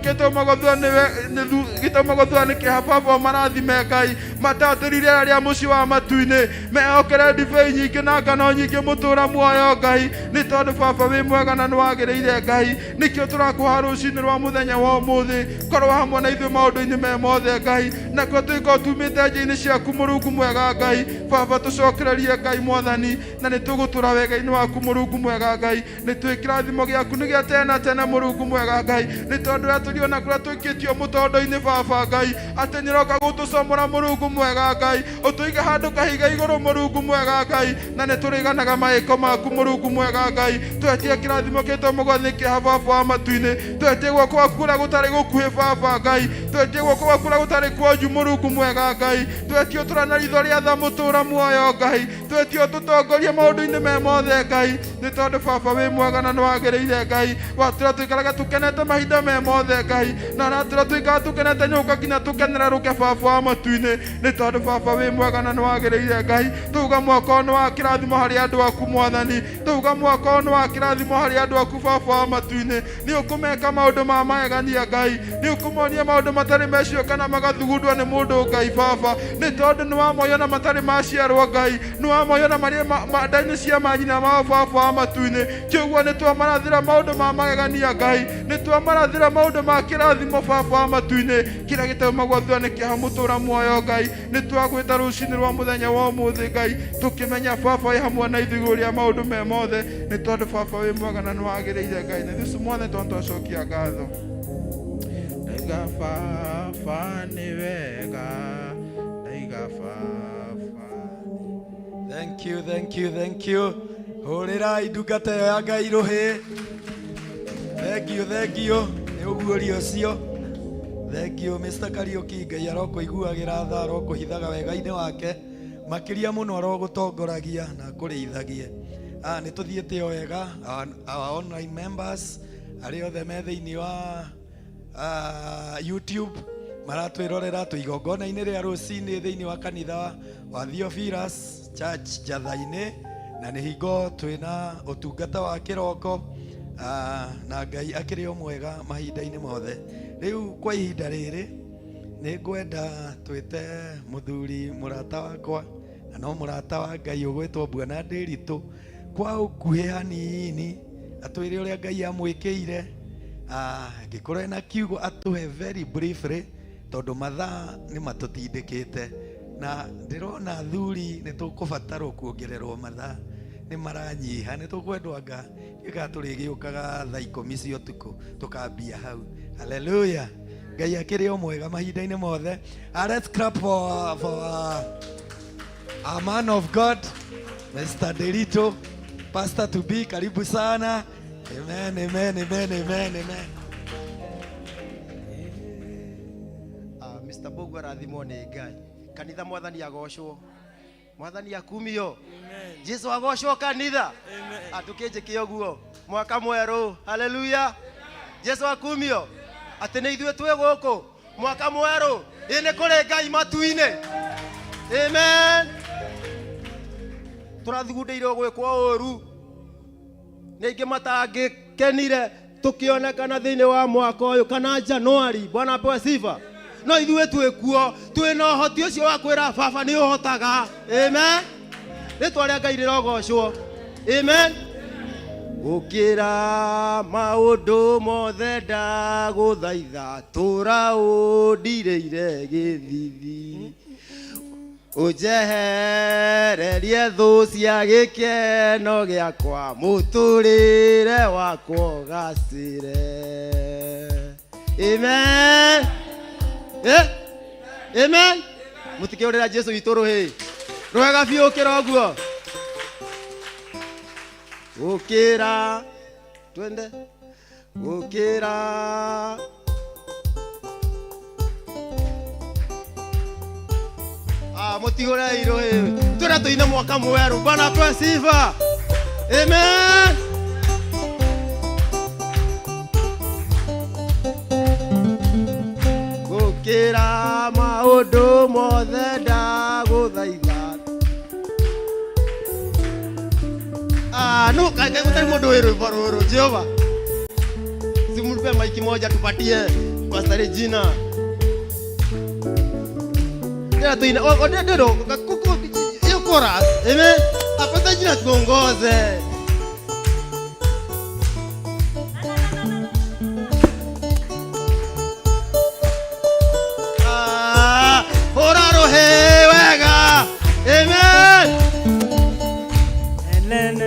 gĩtaumagwo nĩ kĩeha baba ũmarathime Ngai, matatĩri rĩera rĩa mũciĩ wa matu-inĩ, mehokere ndibei nyingĩ na ngano nyingĩ mũtũra muoyo Ngai, nĩ tondũ baba wĩ mwega na nĩwagĩrĩire Ngai. Nĩkĩo tũrakũhoya rũcinĩ rwa mũthenya wa ũmũthĩ, korwo hamwe na ithuĩ maũndũ-inĩ me mothe Ngai, nakuo tũgĩkorwo tumĩte njĩra-inĩ ciaku Mũrungu mwega Ngai. Baba tũcokererie Ngai Mwathani, na nĩ tũgũtũra wega-inĩ waku Mũrungu mwega Ngai. Nĩ tũĩ kĩrathimo gĩaku nĩ gĩa tene na tene Mũrungu mwega Ngai, nĩ tondũ ũrĩa tũrĩ ona kũrĩa tũikĩtio mũtondo-inĩ baba Ngai, atĩ nĩ ũroka gũtũcomora Mũrungu mwega Ngai, ũtũige handũ kahiga igũrũ Mũrungu mwega Ngai, na nĩ tũrĩganaga maĩko maku Mũrungu mwega Ngai. Twetie kĩrathimo gĩtũmagwo nĩ kĩeha baba wa matu-inĩ, twetie guoko gwaku kũrĩa gũtarĩ gũkuhĩ baba Ngai, twetie guoko gwaku kũrĩa gũtarĩ kuonju Mũrungu mwega Ngai, twetie ũtũra na ritho rĩa tha mũtũra muoyo Ngai, twetie ũtũtongorie maũndũ-inĩ me mothe Ngai, nĩ tondũ baba wĩ mwega na nĩwagĩrĩire Ngai. Watũra tũikarage tũkenete mahinda me mothe Ngai, na ũratũra tũikaraga tũkenete nyũka nginya tũkenererũke baba wa matu-inĩ, nĩ tondũ baba wĩ mwega na nĩwagĩrĩire Ngai. Tuga mwaka ũyũ nĩ wa kĩrathimo harĩ andũ aku Mwathani, tuga mwaka ũyũ nĩ wa kĩrathimo harĩ andũ aku baba wa matu-inĩ. Nĩ ũkũmeka maũndũ ma magegania Ngai, nĩ ũkũmonia maũndũ matarĩ mecio kana magathugundwo nĩ mũndũ Ngai baba, nĩ tondũ nĩ wamoyo na matarĩ maciarwo Ngai, nĩ wamoyo na marĩ nda-inĩ cia manyina mao baba wa matu-inĩ. Kĩũguo nĩ twamarathĩra maũndũ ma magegania Ngai, nĩ twamarathĩra maũndũ ma kĩrathimo baba wa matu-inĩ, kĩrĩa gĩtaumagwo thutha nĩ kĩeha mũtũra muoyo Ngai. Nĩ twagwĩta rũcinĩ rwa mũthenya wa ũmũthĩ Ngai, tũkĩmenya baba wĩ hamwe na ithuĩ igũrũ rĩa maũndũ me mothe, nĩ tondũ baba wĩ mwega na nĩwagĩrĩire Ngai. Na ithuĩ Mwathani tondũ twacokia ngatho. Ndaiga baba nĩ wega, ndaiga baba. Thank you, thank you, thank you. Hũrĩrai ndungata ĩyo ya Ngai rũhĩ. Thank you, thank you. Nĩ ũguũrio ũcio. Thank you Mr. Kariuki, Ngai arokũiguagĩra tha, arokũhithaga wega-inĩ wake, makĩria mũno arogũtongoragia na akũrĩithagie. Nĩ tũthiĩte o wega our online members arĩa othe me thĩinĩ wa YouTube maratwĩrorera twĩ igongona-inĩ rĩa rũcinĩ thĩinĩ wa kanitha wa Theophilus Church Njatha-inĩ, na nĩ hingo twĩna ũtungata wa kĩroko, na Ngai akĩrĩ o mwega mahinda-inĩ mothe. Rĩu kwa ihinda rĩrĩ nĩ ngwenda twĩte mũthuri mũrata wakwa na no mũrata wa Ngai ũgwĩtwo Bwana Ndĩritũ kwa ũkuhĩ hanini atwĩre ũrĩa Ngai amwĩkĩire. Angĩkorwo ena kiugo atũhe very briefly tondũ mathaa nĩ matũtindĩkĩte na ndĩrona athuri nĩ tũkũbatarwo kuongererwo mathaa nĩ maranyiha, nĩ tũkwendwo anga gĩka tũrĩgĩũkaga thaa 10 cia ũtukũ tũkambia hau. Haleluya, Ngai akĩrĩ o mwega mahinda-inĩ mothe. Let's clap for a man of God, Mr. Derito, pastor to be. Karibu sana. Amen, amen, amen, amen, amen. Mr. Bogu arathimwo nĩ Ngai. Kanitha mwathani agocwo, mwathani akumio, Jesu agocwo kanitha. Atukĩnjĩke ũguo mwaka mwerũ. Haleluya, Jesu akumio. Atĩ nĩ ithuĩ twĩ gũkũ mwaka mwerũ, ĩ nĩ kũrĩ Ngai matu-inĩ. Amen. Tũrathugundĩirwo gwĩkwo ũru nĩ aingĩ matangĩkenire tũkĩonekana thĩinĩ wa mwaka ũyũ kana Januari. Bwana apewe sifa. No ithuĩ twĩkuo, twĩna ũhoti ũcio wa kwĩra baba nĩ ũhotaga. Amen. Rĩtwa rĩa Ngai rĩrogocwo. Amen. Gũkĩra maũndũ mothe ndagũthaitha, tũra ũndirĩire gĩthithi, ũnjehererie thũ cia gĩkeno gĩakwa, mũtũrĩre wakwa ũgacĩre. Amen. Amen. Mũtikĩũrĩra Jesu witũ rũhĩ rwega biũ ũkĩra ũguo ũkĩra twende ũkĩra. Mũtihũrei rũhĩ twĩra tũine mwaka mwerũ. Bwana apewe sifa. Amen. Gũkĩra maũndũ mothe ndagũthaitha. No kaĩ gũtarĩ mũndũ wĩ rwĩmbo rũrũ? Jehova, simpe maiki moja tupatie Pastor Regina. Tena tuine o ndero hiyo chorus. Amen. Pastor Regina tuongoze. Hũra rũhĩ wega. Amen. Amen.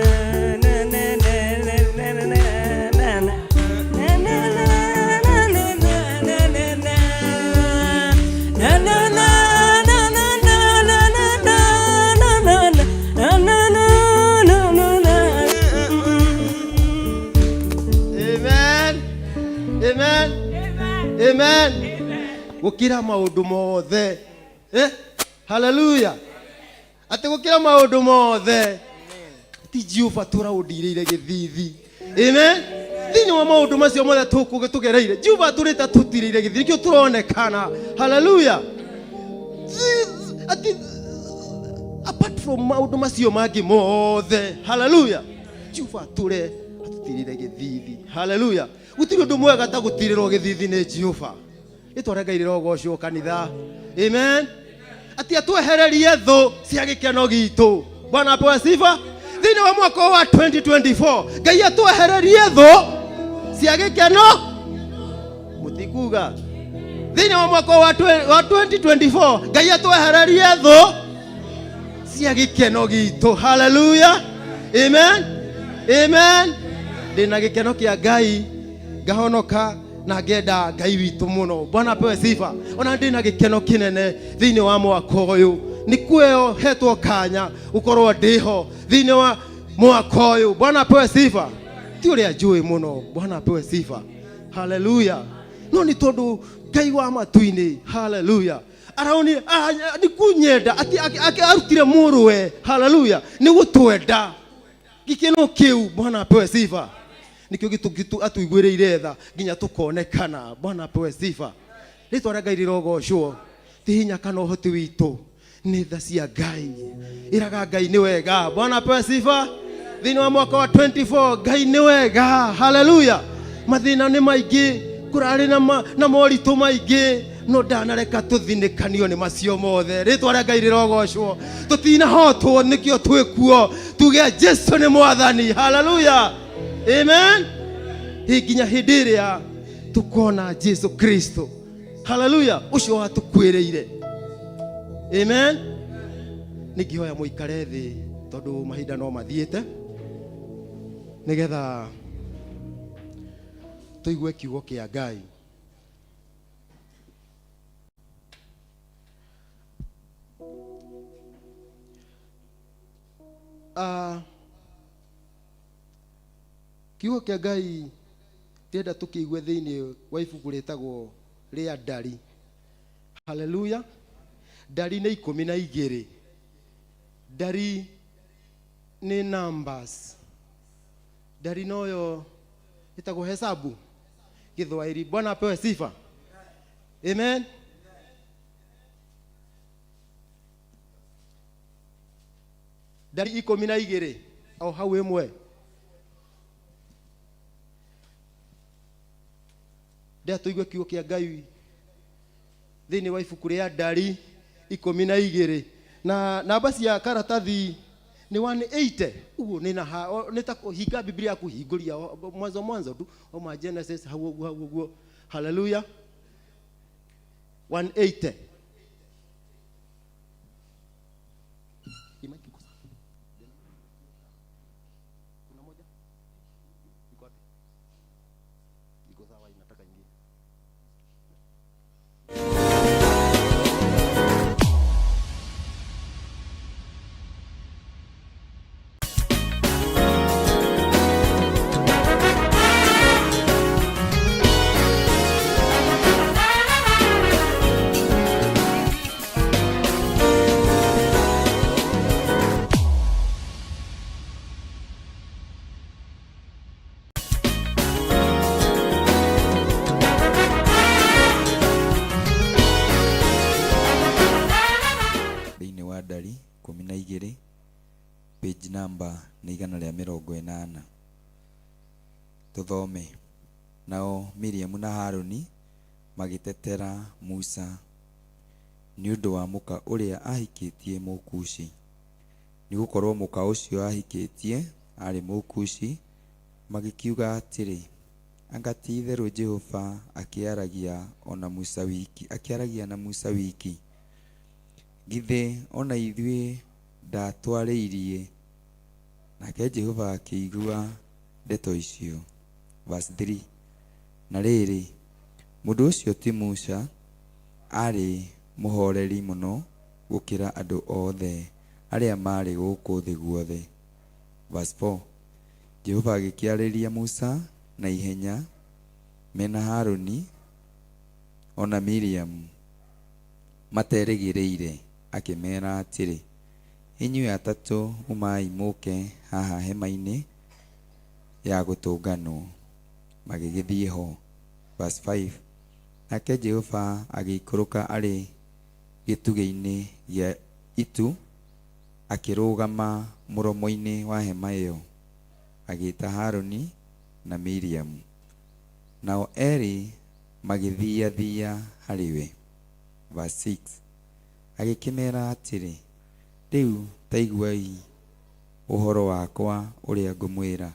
Amen. Amen. Gũkĩra maũndũ mothe. Haleluya. Atĩ gũkĩra maũndũ mothe. Ti Jehova tũra ũndirĩire gĩthithi. Amen. Thĩinĩ wa maũndũ macio mothe tũgereire, Jehova atũrĩte tũtirĩire gĩthithi, nĩkĩo tũronekana. Haleluya. Ati apart from maũndũ macio mangĩ mothe, haleluya, Jehova atũre atũtirĩire gĩthithi. Haleluya. Gũtirĩ ũndũ mwega ta gũtirĩrwo gĩthithi nĩ Jehova. Rĩtwa rĩa Ngai rĩrogocwo kanitha. Amen. Ati atwehererie thũ cia gĩkeno gitũ. Bwana apewe sifa. Thĩinĩ wa mwaka wa 2024 Ngai atwehererie thũ cia gĩkeno. Mũtikuga thĩinĩ wa mwaka wa 2024 Ngai atwehererie thũ cia gĩkeno gitũ. Haleluya. Amen. Amen. Ndĩna gĩkeno kĩa Ngai, ngahonoka na ngenda Ngai witũ mũno. Bwana apewe sifa. Ona ndĩna gĩkeno kĩnene thĩinĩ wa mwaka ũyũ, nĩ kueo hetwo kanya gũkorwo ndĩho thĩinĩ wa mwaka ũyũ. Bwana apewe sifa. Ti ũrĩa njũĩ mũno. Bwana apewe sifa. Haleluya. No nĩ tondũ Ngai wa matu-inĩ, haleluya, araonire nĩ kũnyenda, atĩ arutire mũrũwe, haleluya, nĩ gũtwenda. Gikeno kiu. Bwana apewe sifa. Nikio gitu atuiguĩrĩire tha nginya tũkonekana. Bwana apewe sifa. Rĩtwa rĩa Ngai rĩrogocwo. Ti hinya kana ũhoti witũ, nĩ tha cia Ngai. Ĩraga Ngai nĩ wega. Bwana apewe sifa. Thĩinĩ wa mwaka wa 24 Ngai nĩ wega. Haleluya. Mathĩna nĩ maingĩ, kũrarĩ na moritũ maingĩ, no ndanareka tũthinĩkanio nĩ macio mothe. Rĩtwa rĩa Ngai rĩrogocwo. Tũtinahotwo nĩkĩo twĩkuo, tuge Jesu nĩ mwathani. Haleluya. Amen. Hĩ nginya hĩndĩ ĩrĩa tukona Jesu Kristo. Haleluya. Ũcio watũkuĩrĩire. Amen. Nĩngĩhoya mũikare thĩ tondũ mahinda no mathiĩte, nĩgetha tũigue kiugo kĩa Ngai. Kiugo kĩa Ngai ndĩrenda tũkĩigue thĩinĩ wa ibuku rĩtagwo rĩa Ndari. Haleluya. Ndari nĩ 12. Ndari nĩ numbers. Ndari noyo ĩtagwo hesabu Gĩthwaĩri. Bwana apewe sifa. Amen. Ndari 12 o hau ĩmwe. Ndĩrenda tũigue kiugo kĩa Ngai thĩinĩ wa ibuku rĩa Ndari 12, na namba cia karatathi nĩ 180. Ũguo nĩ na ha, o, nĩ ta kũhinga Biblia yaku, hingũria mwanzo mwanzo tu, o ma Genesis hau ũguo, hau ũguo. Haleluya. 180. Kuna moja? Iko wapi? Iko sawa, inataka ingine. Thĩinĩ wa Ndari 12, page number nĩ 180. Tũthome. Nao Miriamu na Haruni magĩtetera Musa nĩ ũndũ wa mũka ũrĩa ahikĩtie Mũkushi, nĩ gũkorwo mũka ũcio ahikĩtie aarĩ Mũkushi, magĩkiuga atĩrĩ, Anga ti-itherũ Jehova akĩaragia o na Musa wiki, akĩaragia na Musa wiki? Githĩ o na ithuĩ ndatwarĩirie? Nake Jehova akĩigua ndeto icio. Verse 3. Na rĩrĩ, mũndũ ũcio ti Musa, aarĩ mũhoreri mũno gũkĩra andũ othe arĩa maarĩ gũkũ thĩ guothe. Verse 4. Jehova agĩkĩarĩria Musa na ihenya mena Haruni o na Miriamu materĩgĩrĩire, akĩmeera atĩrĩ, Inyuĩ atatũ umai mũke haha hema-inĩ ya gũtũnganwo. Magĩgĩthiĩ ho. Verse 5. Nake Jehova agĩikũrũka arĩ gĩtugĩ-inĩ gĩa itu, akĩrũgama mũromo-inĩ wa hema ĩyo, agĩĩta Haruni na Miriamu. Nao eerĩ magĩthiathia harĩ we. Verse 6. Agĩkĩmeera atĩrĩ, Rĩu ta iguai ũhoro wakwa ũrĩa ngũmwĩra.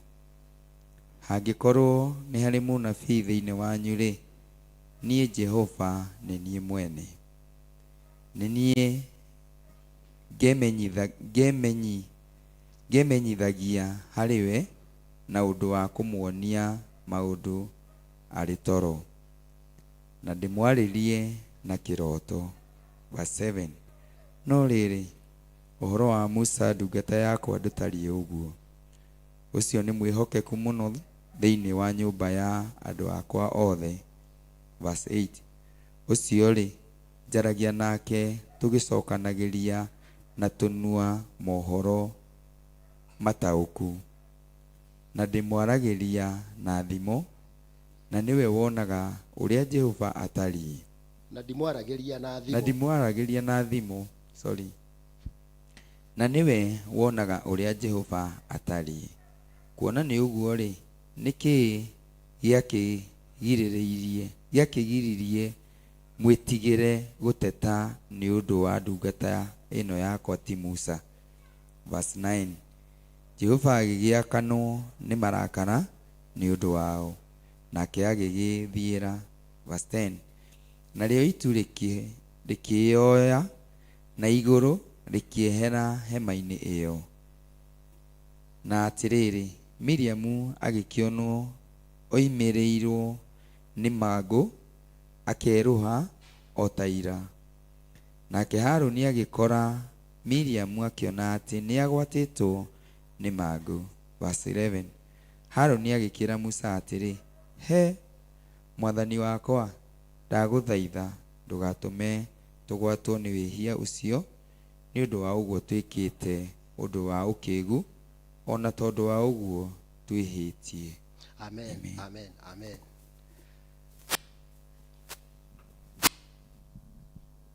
Hangĩkorwo nĩ harĩ mũnabii thĩinĩ wanyu-rĩ, niĩ Jehova nĩ niĩ mwene. Nĩ niĩ ngemenyithagia harĩ we na ũndũ wa kũmuonia maũndũ arĩ toro, na ndĩmwarĩrie na kĩroto. Verse 7. No rĩrĩ, ũhoro wa Musa ndungata yakwa ndũtariĩ ũguo. Ũcio nĩ mwĩhokeku mũno thĩinĩ wa nyũmba ya andũ akwa othe. Verse 8. Ũcio-rĩ, njaragia nake tũgĩcokanagĩria na tũnua mohoro mataũku. Na ndĩmwaragĩria na thimo, na nĩwe wonaga ũrĩa Jehova atariĩ. Na ndimwaragĩria na Na thimo. ndimwaragĩria na thimo, sorry. Na nĩwe wonaga ũrĩa Jehova atariĩ. Kuona nĩ ũguo-rĩ, nĩ kĩĩ gĩakĩgirĩrĩirie gĩakĩgiririe mwĩtigĩre gũteta nĩ ũndũ wa ndungata ĩno yakwa ti Musa? Verse 9. Jehova agĩgĩakanwo nĩ marakara nĩ ũndũ wao, nake agĩgĩĩthiĩra. Verse 10. Narĩo itu rĩkĩĩoya na igũrũ rĩkĩehera hema-inĩ ĩyo. Na atĩrĩrĩ, Miriamu agĩkĩonwo oimĩrĩirwo nĩ mangũ, akerũha o ta ira. Nake Harũni agĩkora Miriamu akĩona atĩ nĩagwatĩtwo nĩ mangũ. Verse 11. Harũni agĩkĩĩra Musa atĩrĩ, He, mwathani wakwa, ndagũthaitha ndũgatũme tũgwatwo nĩ wĩhia ũcio nĩ ũndũ wa ũguo twĩkĩte ũndũ wa ũkĩgu, o na tondũ wa ũguo twĩhĩtie. Amen. Amen. Amen. Amen.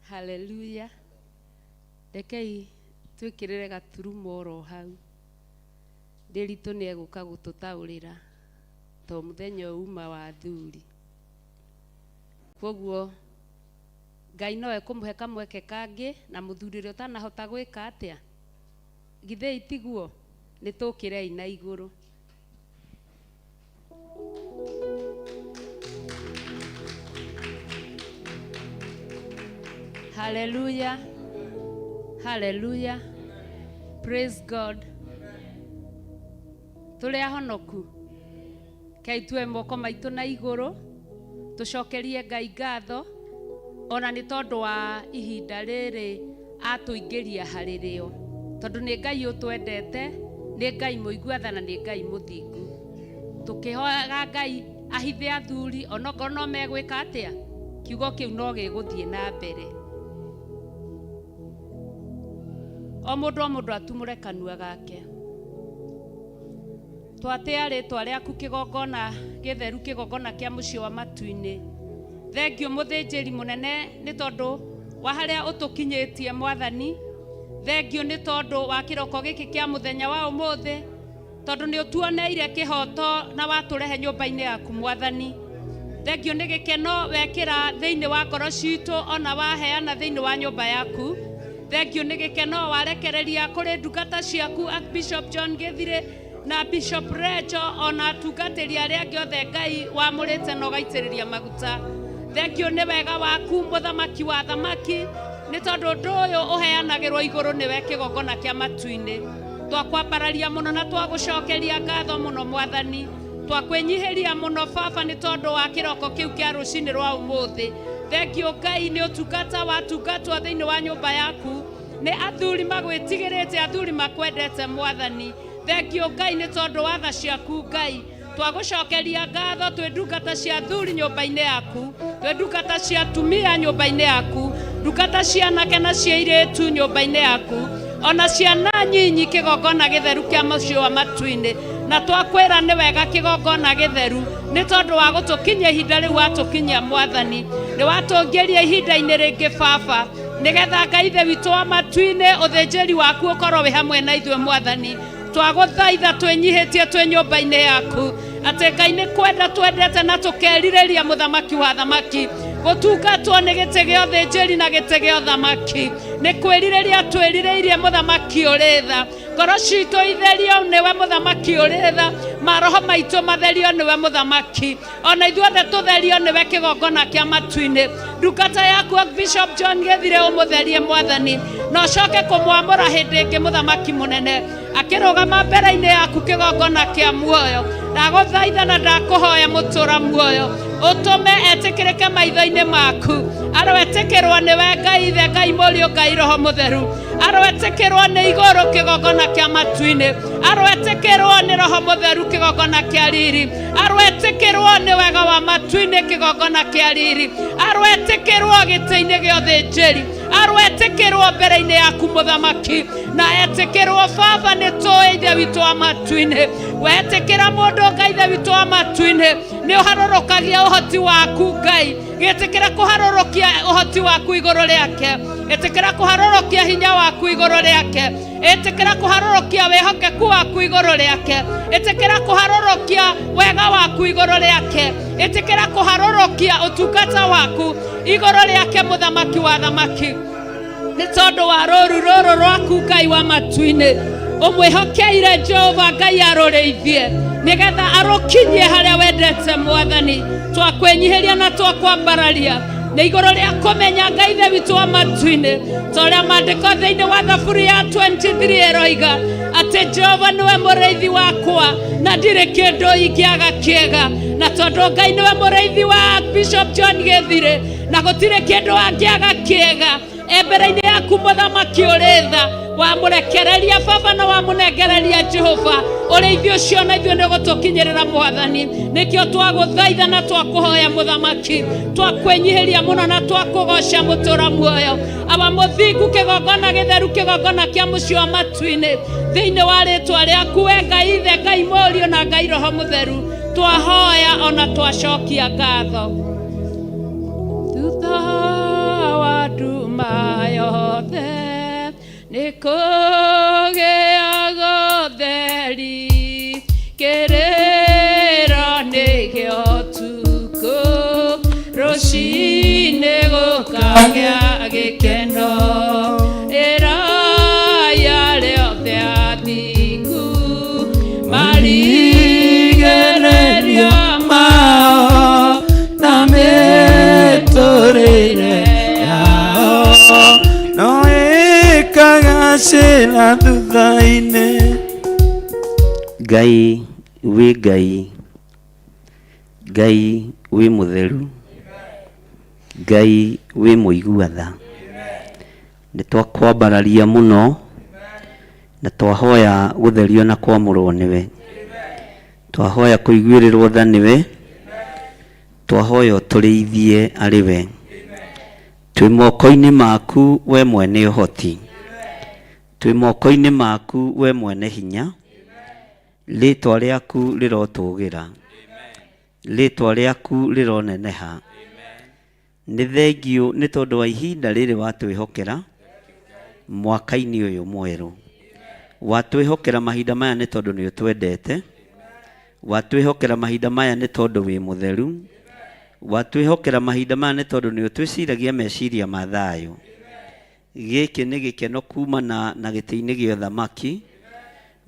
Haleluya. Rekei twĩkĩrĩre gaturumo oro hau. Ndĩritũ nĩ egũka gũtũtaũrĩra to mũthenya ũyũ uma wa athuri. Kwoguo Ngai no ekũmũhe kamweke kangĩ na mũthuri ũrĩa ũtanahota gwĩka atĩa? Githĩ tiguo? Nĩ tũkĩrei na igũrũ. Hallelujah. Hallelujah. Praise God. Tũrĩ ahonoku. Kei tuoe moko maitũ na igũrũ tũcokerie Ngai ngatho ona nĩ tondũ wa ihinda rĩrĩ atũingĩria harĩ rĩo, tondũ nĩ Ngai ũtwendete, nĩ Ngai mũigua tha na nĩ Ngai mũthingu. Tũkĩhoyaga Ngai ahithe athuri onokorwo no megwĩka atĩa, kiugo kĩu no gĩgũthiĩ na mbere. O mũndũ o mũndũ atumũre kanua gake. Twatĩa rĩtwa rĩaku kĩgongona gĩtheru, kĩgongona kĩa mũciĩ wa matu-inĩ. Thengiũ mũthĩnjĩri mũnene nĩ tondũ wa harĩa ũtũkinyĩtie mwathani. Thengiũ nĩ tondũ wa kĩroko gĩkĩ kĩa mũthenya wa ũmũthĩ, tondũ nĩ ũtuoneire kĩhoto na watũrehe nyũmba-inĩ yaku mwathani. Thengiũ nĩ gĩkeno wekĩra thĩinĩ wa ngoro citũ ona waheana thĩinĩ wa nyũmba yaku. Thengiũ nĩ gĩkeno warekereria kũrĩ ndungata ciaku Archbishop John Githire na Bishop Recho ona atungatĩri arĩa angĩ othe Ngai wamũrĩte na ũgaitĩrĩria maguta. Thengiũ nĩ wega waku mũthamaki wa thamaki, nĩ tondũ ũndũ ũyũ ũheanagĩrwo igũrũ nĩwe kĩgongona kĩa matu-inĩ. Twakwambararia mũno na twagũcokeria ngatho mũno mwathani. Twakwĩnyihĩria mũno baba nĩ tondũ wa kĩroko kĩu kĩa rũcinĩ rwa ũmũthĩ. Thengiũ Ngai nĩ ũtungata watungatwo thĩinĩ wa nyũmba yaku. Nĩ athuri magwĩtigĩrĩte, athuri makwendete mwathani. Thengiũ Ngai nĩ tondũ wa tha ciaku Ngai. Twagũcokeria ngatho twĩ ndungata cia athuri nyũmba-inĩ yaku, twĩ ndungata cia atumia nyũmba-inĩ yaku, ndungata cia anake na cia airĩtu nyũmba-inĩ yaku, ona ciana nyinyi kĩgongona gĩtheru kĩa mũciĩ wa matu-inĩ. Na twakwĩra nĩ wega kĩgongona gĩtheru nĩ tondũ wa gũtũkinyia ihinda rĩu watũkinyia mwathani. Nĩ watũngĩria ihinda-inĩ rĩngĩ baba, nĩgetha Ngai ithe witũ wa matu-inĩ ũthĩnjĩri waku ũkorwo wĩ hamwe na ithuĩ mwathani. Twagũthaitha twĩnyihĩtie twĩ nyũmba-inĩ yaku atĩ Ngai nĩ kwenda twendete na tũkerirĩria mũthamaki wa thamaki gũtungatwo nĩ gĩtĩ gĩa ũthĩnjĩri na gĩtĩ gĩa ũthamaki. Nĩ kwĩrirĩria twĩrirĩirie mũthamaki ũrĩ tha. Ngoro citũ itherio nĩwe mũthamaki ũrĩ tha, maroho maitũ matherio nĩwe mũthamaki, ona ithuothe tũtherio nĩwe kĩgongona kĩa matu-inĩ. Ndungata yaku Bishop John Githire ũmũtherie mwathani, na ũcoke kũmwamũra hĩndĩ ĩngĩ mũthamaki mũnene akĩrũgama mbere-inĩ yaku kĩgongona kĩa muoyo. Ndagũthaitha na ndakũhoya mũtũra muoyo ũtũme etĩkĩrĩke maitho-inĩ maku. Aroetĩkĩrwo nĩwe Ngai Ithe, Ngai Mũriũ, Ngai Roho Mũtheru. Aroetĩkĩrwo nĩ igũrũ kĩgongona kĩa matu-inĩ. Aroetĩkĩrwo nĩ Roho Mũtheru kĩgongona kĩa riri. Aroetĩkĩrwo nĩ wega wa matu-inĩ kĩgongona kĩa riri. Aroetĩkĩrwo gĩtĩ-inĩ gĩa ũthĩnjĩri. Aroetĩkĩrwo mbere-inĩ yaku mũthamaki, na etĩkĩrwo baba nĩ tũĩ ithe witũ wa matu-inĩ. Wetĩkĩra mũndũ Ngai ithe witũ wa matu-inĩ, nĩ ũharũrũkagia ũhoti waku Ngai. Gĩtĩkĩra kũharũrũkia ũhoti waku igũrũ rĩake, ĩtĩkĩra kũharũrũkia hinya waku igũrũ rĩake, ĩtĩkĩra kũharũrũkia wĩhokeku waku igũrũ rĩake, ĩtĩkĩra kũharũrũkia wega waku igũrũ rĩake, ĩtĩkĩra kũharũrũkia ũtungata waku igũrũ rĩake mũthamaki wa thamaki. Nĩ tondũ wa rũru rũrũ rwaku Ngai wa matu-inĩ ũmwĩhokeire Jehova Ngai arũrĩithie nĩgetha arũkinyie harĩa wendete mwathani. Twakwĩnyihĩria na twakwambararia nĩ igũrũ rĩa kũmenya Ngai ithe witũ wa matu-inĩ, ta ũrĩa maandĩko thĩinĩ wa Thaburi ya 23 ĩroiga atĩ Jehova nĩwe mũrĩithi wakwa na ndirĩ kĩndũ ingĩaga kĩega. Na tondũ Ngai nĩwe mũrĩithi wa Bishop John Gĩthirĩ na gũtirĩ kĩndũ angĩaga kĩega, e mbere-inĩ yaku mũthamaki ũrĩ tha, wamũrekereria baba na wamũnengereria Jehova ũrĩithi ũcio na ithuĩ nĩ ũgũtũkinyĩrĩra mwathani. Nĩkĩo twagũthaitha na twakũhoya mũthamaki, twakwĩnyihĩria mũno na twakũgoca mũtũra muoyo. Awa mũthingu, kĩgongona gĩtheru, kĩgongona kĩa mũciĩ wa matu-inĩ, thĩinĩ wa rĩtwa rĩaku we Ngai Ithe, Ngai Mũriũ na Ngai Roho Mũtheru, twahoya ona twacokia ngatho. Thutha wa nduma yothe nĩ kũgĩaga ũtheri, kĩrĩro nĩ gĩa ũtukũ, rũcinĩ gũkagĩa gĩkeno. Ĩrai arĩa othe athingu marigĩrĩrio mao na mĩtũrĩre yao no ĩkagacĩra thutha-inĩ. Ngai wĩ Ngai, Ngai wĩ mũtheru, Ngai wĩ mũigua tha. Nĩ twakwambararia mũno na twahoya gũtherio na kwamũrwo nĩwe. Twahoya kũiguĩrĩrwo tha nĩwe, twahoya ũtũrĩithie arĩ we. Twĩ moko-inĩ maku we mwene ũhoti, twĩ moko-inĩ maku we mwene hinya. Rĩtwa rĩaku rĩrotũgĩra, rĩtwa rĩaku rĩroneneha. Nĩ thengiũ nĩ tondũ wa ihinda rĩrĩ watwĩhokera mwaka-inĩ ũyũ mwerũ. Watwĩhokera mahinda maya nĩ tondũ nĩ ũtwendete. Watwĩhokera mahinda maya nĩ tondũ wĩ mũtheru. Watwĩhokera mahinda maya nĩ tondũ nĩ ũtwĩciragia meciria ma thayũ. Gĩkĩ nĩ gĩkeno kumana na gĩtĩ-inĩ gĩa ũthamaki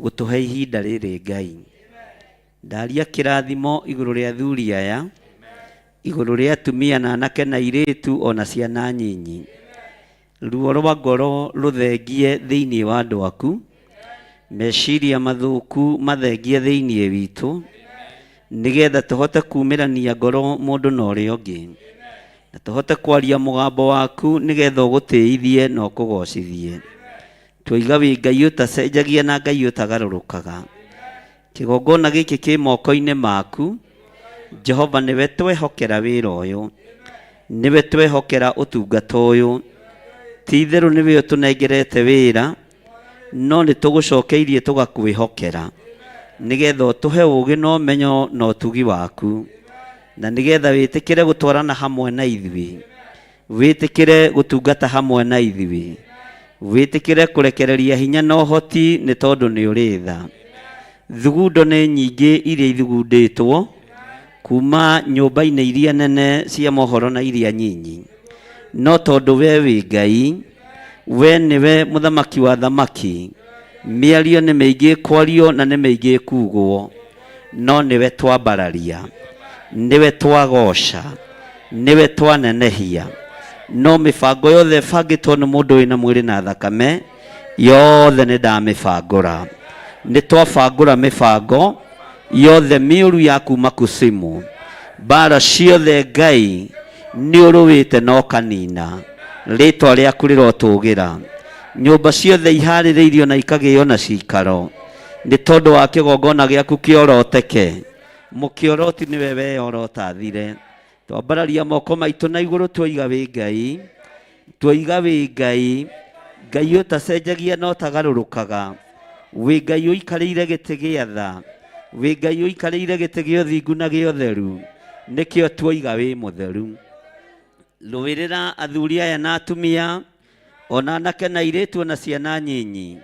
gũtũhe ihinda rĩrĩ Ngai. Ndaria kĩrathimo igũrũ rĩa athuri aya, igũrũ rĩa atumia na anake na airĩtu ona ciana nyinyi. Ruo rwa ngoro rũthengie thĩinĩ wa andũ aku, meciria mathũku mathengie thĩinĩ witũ, nĩgetha tũhote kumĩrania ngoro mũndũ na ũrĩa ũngĩ, na tũhote kwaria mũgambo waku nĩgetha ũgũtĩithie na ũkũgocithie. Twaiga wĩ Ngai ũtacenjagia na Ngai ũtagarũrũkaga. Kĩgongona gĩkĩ kĩ moko-inĩ maku, Jehova nĩwe twehokera wĩra ũyũ, nĩwe twehokera ũtungata ũyũ. Ti itherũ nĩwe ũtũnengerete wĩra, no nĩ tũgũcokeirie tũgakwĩhokera, nĩgetha ũtũhe ũũgĩ na ũmenyo na ũtugi waku, na nĩgetha wĩtĩkĩre gũtwarana hamwe na ithuĩ, wĩtĩkĩre gũtungata hamwe na ithuĩ, wĩtĩkĩre kũrekereria hinya na ũhoti nĩ tondũ nĩ ũrĩ tha. Thugundo nĩ nyingĩ iria ithugundĩtwo kuma nyũmba-inĩ iria nene cia mohoro na iria nyinyi, no tondũ we wĩ Ngai, we nĩwe mũthamaki wa thamaki, mĩario nĩ mĩingĩ ĩkwario na nĩ mĩingĩ ĩkugwo, no nĩwe twambararia, nĩwe twagoca, nĩwe twanenehia. No mĩbango yothe ĩbangĩtwo nĩ mũndũ wĩna mwĩrĩ na thakame yothe nĩ ndamĩbangũra. Nĩ twabangũra mĩbango yothe mĩũru ya kuma kusimu, mbara ciothe Ngai nĩ ũrũĩte na ũkanina. Rĩtwa rĩaku rĩrotũgĩra. Nyũmba ciothe iharĩrĩirio na ikagĩo na cikaro nĩ tondũ wa kĩgongona gĩaku kĩoroteke. Mũkĩoroti nĩwe weyorotathire. Twambararia moko maitũ na igũrũ twoiga wĩ Ngai. Twoiga wĩ Ngai, Ngai ũtacenjagia na ũtagarũrũkaga, wĩ Ngai ũikarĩire gĩtĩ gĩa tha, wĩ Ngai ũikarĩire gĩtĩ gĩa ũthingu na gĩa ũtheru, nĩkĩo twoiga wĩ mũtheru. Rũĩrĩra athuri aya na atumia, ona anake na airĩtu ona ciana nyinyi,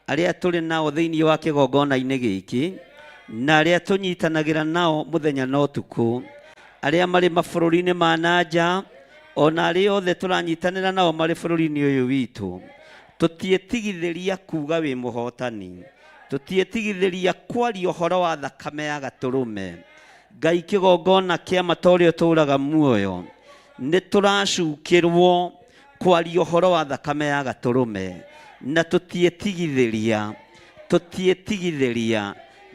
arĩa tũrĩ nao thĩinĩ wa kĩgongona-inĩ gĩkĩ, na arĩa tũnyitanagĩra nao mũthenya na ũtukũ, arĩa marĩ mabũrũri-inĩ ma na nja, ona arĩa othe tũranyitanĩra nao marĩ bũrũri-inĩ ũyũ witũ. Tũtiĩtigithĩria kuga wĩ mũhotani, tũtiĩtigithĩria kwaria ũhoro wa thakame ya gatũrũme. Ngai kĩgongona kĩa ma ta ũrĩa ũtũũraga muoyo, nĩ tũracukĩrwo kwaria ũhoro wa thakame ya gatũrũme, na tũtiĩtigithĩria, tũtiĩtigithĩria,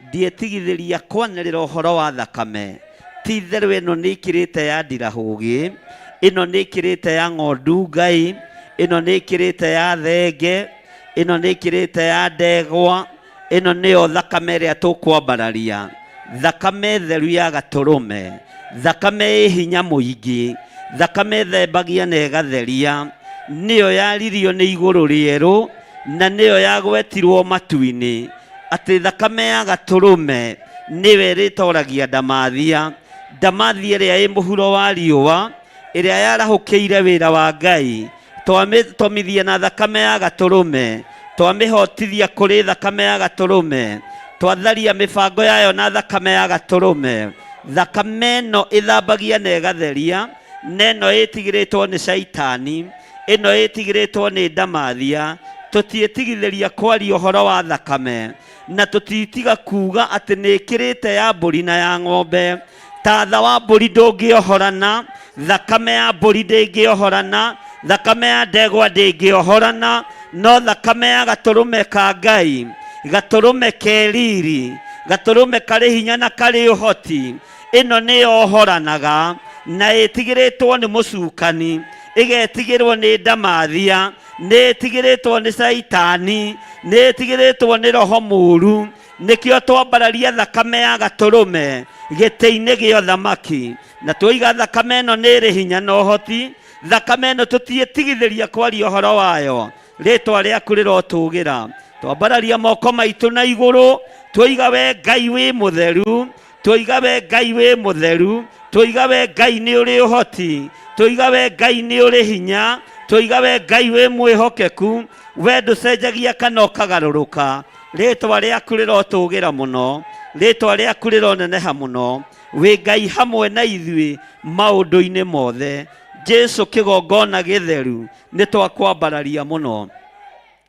ndiĩtigithĩria kwanĩrĩra ũhoro wa thakame. Ti itherũ ĩno nĩ ĩkĩrĩte ya ndirahũgĩ, ĩno nĩ ĩkĩrĩte ya ng'ondu Ngai, ĩno nĩ ĩkĩrĩte ya thenge, ĩno nĩ ĩkĩrĩte ya ndegwa, ĩno nĩyo thakame ĩrĩa tũkwambararia, thakame theru ya gatũrũme, thakame ĩ hinya mũingĩ, thakame ĩthembagia na ĩgatheria, nĩyo yaririo nĩ igũrũ rĩerũ, na nĩyo yagwetirwo matu-inĩ, atĩ thakame ya gatũrũme nĩyo ĩrĩtoragia ndamathia, ndamathia ĩrĩa ĩ mũhuro wa riũa, ĩrĩa yarahũkĩire wĩra wa Ngai, twamĩtomithia na thakame ya gatũrũme, twamĩhotithia kũrĩ thakame ya gatũrũme, twatharia mĩbango yayo na thakame ya gatũrũme. Thakame ĩno ĩthambagia na ĩgatheria, na ĩno ĩtigĩrĩtwo nĩ caitani, ĩno ĩtigĩrĩtwo nĩ ndamathia. Tũtiĩtigithĩria kwaria ũhoro wa thakame, na tũtitiga kuga atĩ nĩ ĩkĩrĩte ya mbũri na ya ng'ombe. Tatha wa mbũri ndũngĩohorana, thakame ya mbũri ndĩngĩohorana, thakame ya ndegwa ndĩngĩohorana, no thakame ya gatũrũme ka Ngai, gatũrũme ke riri, gatũrũme karĩ hinya na karĩ ũhoti, ĩno nĩyohoranaga na ĩtigĩrĩtwo nĩ mũcukani, ĩgetigĩrwo nĩ ndamathia, nĩ ĩtigĩrĩtwo nĩ caitani, nĩ ĩtigĩrĩtwo nĩ roho mũũru. Nĩkĩo twambararia thakame ya gatũrũme gĩtĩ-inĩ gĩa ũthamaki, na twoiga thakame ĩno nĩ ĩrĩ hinya na ũhoti, thakame ĩno tũtiĩtigithĩria kwaria ũhoro wayo, rĩtwa rĩaku rĩrotũgĩra. Twambararia moko maitũ na igũrũ, twoiga we Ngai wĩ mũtheru, twoiga we Ngai wĩ mũtheru, twoiga we Ngai nĩ ũrĩ ũhoti, twoiga we Ngai nĩ ũrĩ hinya, twoiga we Ngai wĩ mwĩhokeku, we ndũcenjagia kana ũkagarũrũka. Rĩtwa rĩaku rĩrotũgĩra mũno, rĩtwa rĩaku rĩroneneha mũno, wĩ Ngai hamwe na ithuĩ maũndũ-inĩ mothe. Jesu kĩgongona gĩtheru nĩ twakwambararia mũno.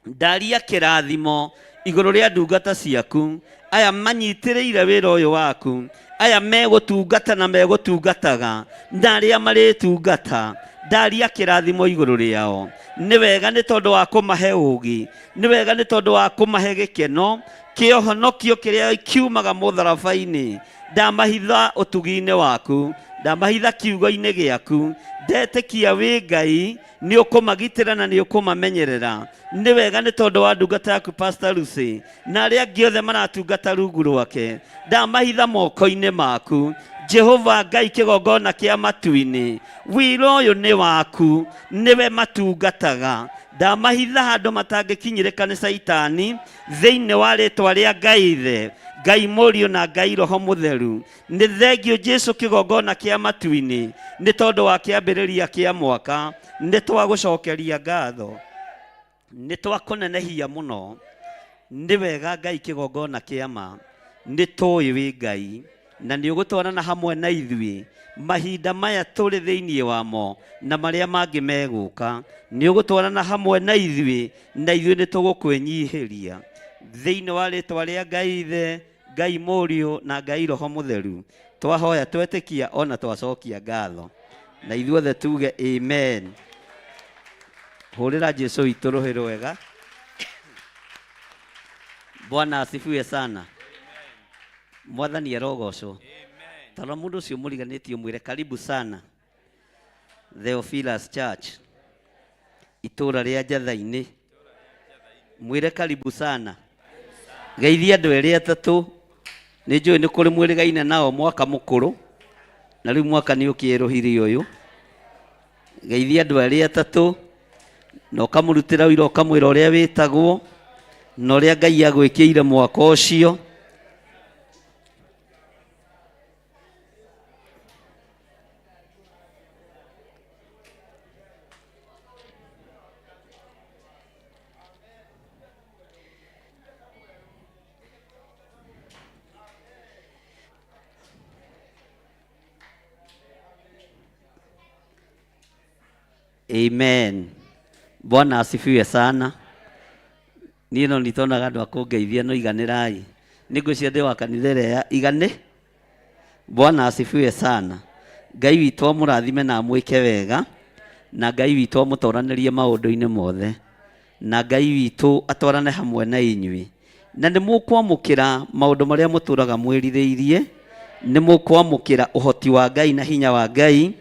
Ndaria kĩrathimo igũrũ rĩa ndungata ciaku, aya manyitĩrĩire wĩra ũyũ waku, aya megũtungata na megũtungataga, na arĩa marĩtungata, ndaria kĩrathimo igũrũ rĩao. Nĩ wega nĩ tondũ wa kũmahe ũũgĩ, nĩ wega nĩ tondũ wa kũmahe gĩkeno kĩa ũhonokio kĩrĩa kiumaga mũtharaba-inĩ. Ndamahitha ũtugi-inĩ waku, ndamahitha kiugo-inĩ gĩaku, ndetĩkia wĩ Ngai nĩ ũkũmagitĩra na nĩ ũkũmamenyerera. Nĩ wega nĩ tondũ wa ndungata yaku Pastor Lucy na arĩa angĩ othe maratungata rungu rwake, ndamahitha moko-inĩ maku. Jehova Ngai kĩgongona kĩa matu-inĩ, wĩra ũyũ nĩ waku, nĩwe matungataga. Ndamahitha handũ matangĩkinyĩrĩka nĩ caitani, thĩinĩ wa rĩtwa rĩa Ngai Ithe, Ngai Mũriũ na Ngai Roho Mũtheru. Nĩ thengio Jesu kĩgongona kĩa matu-inĩ, nĩ tondũ wa kĩambĩrĩria kĩa mwaka, nĩ twagũcokeria ngatho, nĩ twakũnenehia mũno. Nĩ wega Ngai kĩgongona kĩa ma, nĩ tũĩ wĩ Ngai na nĩ ũgũtwarana hamwe na ithuĩ mahinda maya tũrĩ thĩinĩ wamo na marĩa mangĩ megũka. Nĩ ũgũtwarana hamwe na ithuĩ na ithuĩ nĩ tũgũkwĩnyihĩria thĩinĩ wa rĩtwa rĩa Ngai Ithe, Ngai Mũriũ na Ngai Roho Mũtheru. Twahoya twetĩkia ona twacokia ngatho, na ithuothe tuge amen. Hũrĩra Jesu witũ rũhĩ rwega. Bwana asifiwe sana. Mwathani arogocwo. Tara mũndũ ũcio mũriganĩtie ũmwĩre karibu sana Theophilus Church, itũra rĩa Njatha-inĩ. Mwĩre karibu sana. Geithia andũ erĩ atatũ, nĩ njũĩ nĩ kũrĩ mwĩrĩgaine nao mwaka mũkũrũ, na rĩu mwaka nĩ ũkĩerũhire ũyũ. Geithia andũ erĩ atatũ. Na ũkamũrutĩra ũira ũkamwĩra ũrĩa wĩtagwo na ũrĩa Ngai agwĩkĩire mwaka ũcio. Amen. Bwana asifiwe sana. Niĩ no nitonaga andũ a kũngeithia no iganĩrai. Nĩ ngwĩciria ndĩ wa kanitha ĩrĩa ya igane. Bwana asifiwe sana. Ngai witũ amũrathime na amwĩke wega, na Ngai witũ amũtoranĩrie maũndũ-inĩ mothe, na Ngai witũ atwarane hamwe na inyuĩ, na nĩ mũkwamũkĩra maũndũ marĩa mũtũraga mwĩrirĩirie, nĩ mũkwamũkĩra ũhoti wa Ngai na hinya wa Ngai.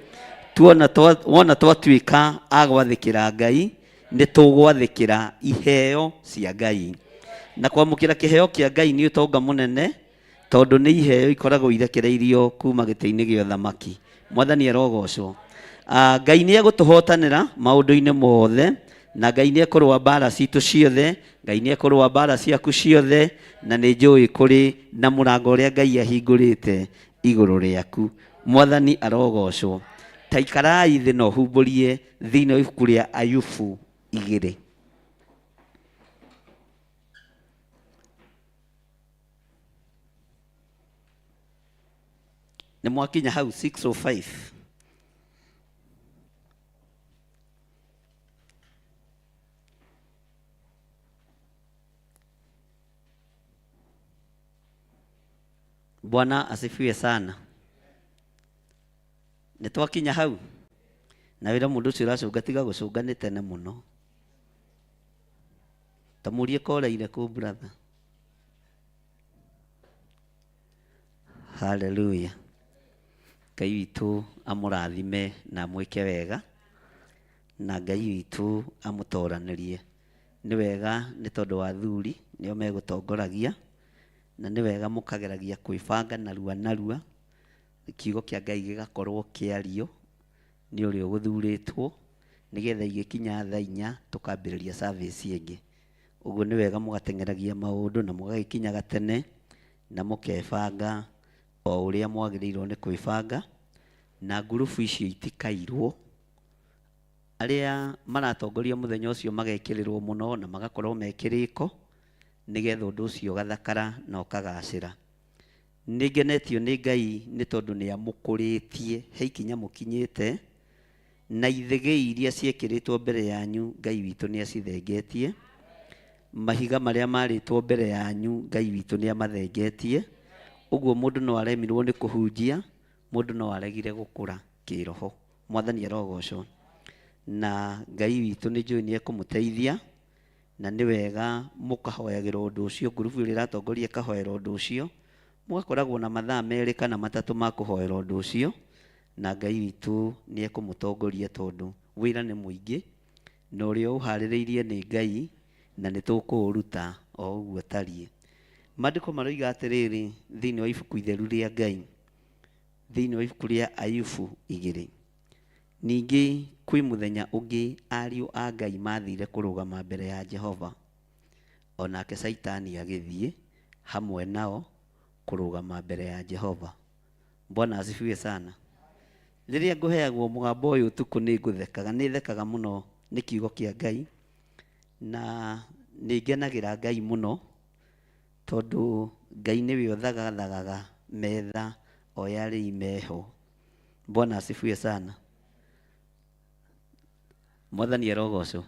Tuona wona twatuĩka a gwathĩkĩra Ngai, nĩ tũgwathĩkĩra iheo cia Ngai. Na kwamũkĩra kĩheo kĩa Ngai nĩ ũtonga mũnene, tondũ nĩ iheo ikoragwo irekereirio kuma gĩtĩ-inĩ gĩa ũthamaki. Mwathani arogocwo. Ah, Ngai nĩ egũtũhotanĩra maũndũ-inĩ mothe, na Ngai nĩ ekũrũa mbara citũ ciothe, Ngai nĩ ekũrũa mbara ciaku ciothe, na nĩ njũĩ kũrĩ na mũrango ũrĩa Ngai ahingũrĩte igũrũ rĩaku. Mwathani arogocwo. Ta ikarai thĩ na ũhumbũrie thĩinĩ wa ibuku rĩa Ayubu 2. Nĩ mwakinya hau 605. Bwana asifiwe sana. Nĩ twakinya hau na wĩra mũndũ ũcio ũracũnga tiga gũcũnga nĩ tene mũno. Ta mũrie koreire kũ brother. Hallelujah. Ngai witũ amũrathime na amwĩke wega, na Ngai witũ amũtoranĩrie. Nĩ wega nĩ tondũ wa athuri nĩo megũtongoragia, na nĩ wega mũkageragia kwĩbanga narua narua, kiugo kĩa Ngai gĩgakorwo kĩario nĩ ũrĩa ũgũthurĩtwo, nĩgetha igĩkinya thaa inya tũkambĩrĩria service ĩngĩ. Ũguo nĩ wega mũgateng'eragia maũndũ na mũgagĩkinyaga tene na mũkebanga o ũrĩa mwagĩrĩirwo nĩ kwĩbanga, na ngurubu icio itikairwo. Arĩa maratongoria mũthenya ũcio magekĩrĩrwo mũno na magakorwo me kĩrĩko, nĩgetha ũndũ ũcio ũgathakara na ũkagacĩra. Nĩ ngenetio nĩ Ngai nĩ tondũ nĩ amũkũrĩtie, he ikinya mũkinyĩte, na ithĩgĩ iria ciekĩrĩtwo mbere yanyu Ngai witũ nĩ acithengetie, mahiga marĩa marĩtwo mbere yanyu Ngai witũ nĩ amathengetie. Ũguo mũndũ no aremirwo nĩ kũhunjia, mũndũ no aregire gũkũra kĩroho. Mwathani arogocwo. Na Ngai witũ nĩ njũĩ nĩ ekũmũteithia, na nĩ wega mũkahoyagĩra ũndũ ũcio, ngurubu ĩrĩa ĩratongoria ĩkahoera ũndũ ũcio, mũgakoragwo na mathaa 2 kana 3 ma kũhoera ũndũ ũcio, na Ngai witũ nĩ ekũmũtongoria tondũ wĩra nĩ mũingĩ, na ũrĩa ũharĩrĩirie nĩ Ngai, na nĩ tũkũũruta o ũguo ũtariĩ. Maandĩko maroiga atĩrĩrĩ thĩinĩ wa ibuku itheru rĩa Ngai, thĩinĩ wa ibuku rĩa Ayubu 2. Ningĩ kwĩ mũthenya ũngĩ ariũ a Ngai maathire kũrũgama mbere ya Jehova, o nake Shaitani agĩthiĩ hamwe nao kũrũgama mbere ya Jehova. Bwana asifiwe sana. Rĩrĩa ngũheagwo mũgambo ũyũ ũtukũ nĩ ngũthekaga, nĩ thekaga mũno nĩ kiugo kĩa Ngai, na nĩ ngenagĩra Ngai mũno, tondũ Ngai nĩwe ũthagathagaga metha o yarĩ meho. Bwana asifiwe sana. Mwathani arogocwo.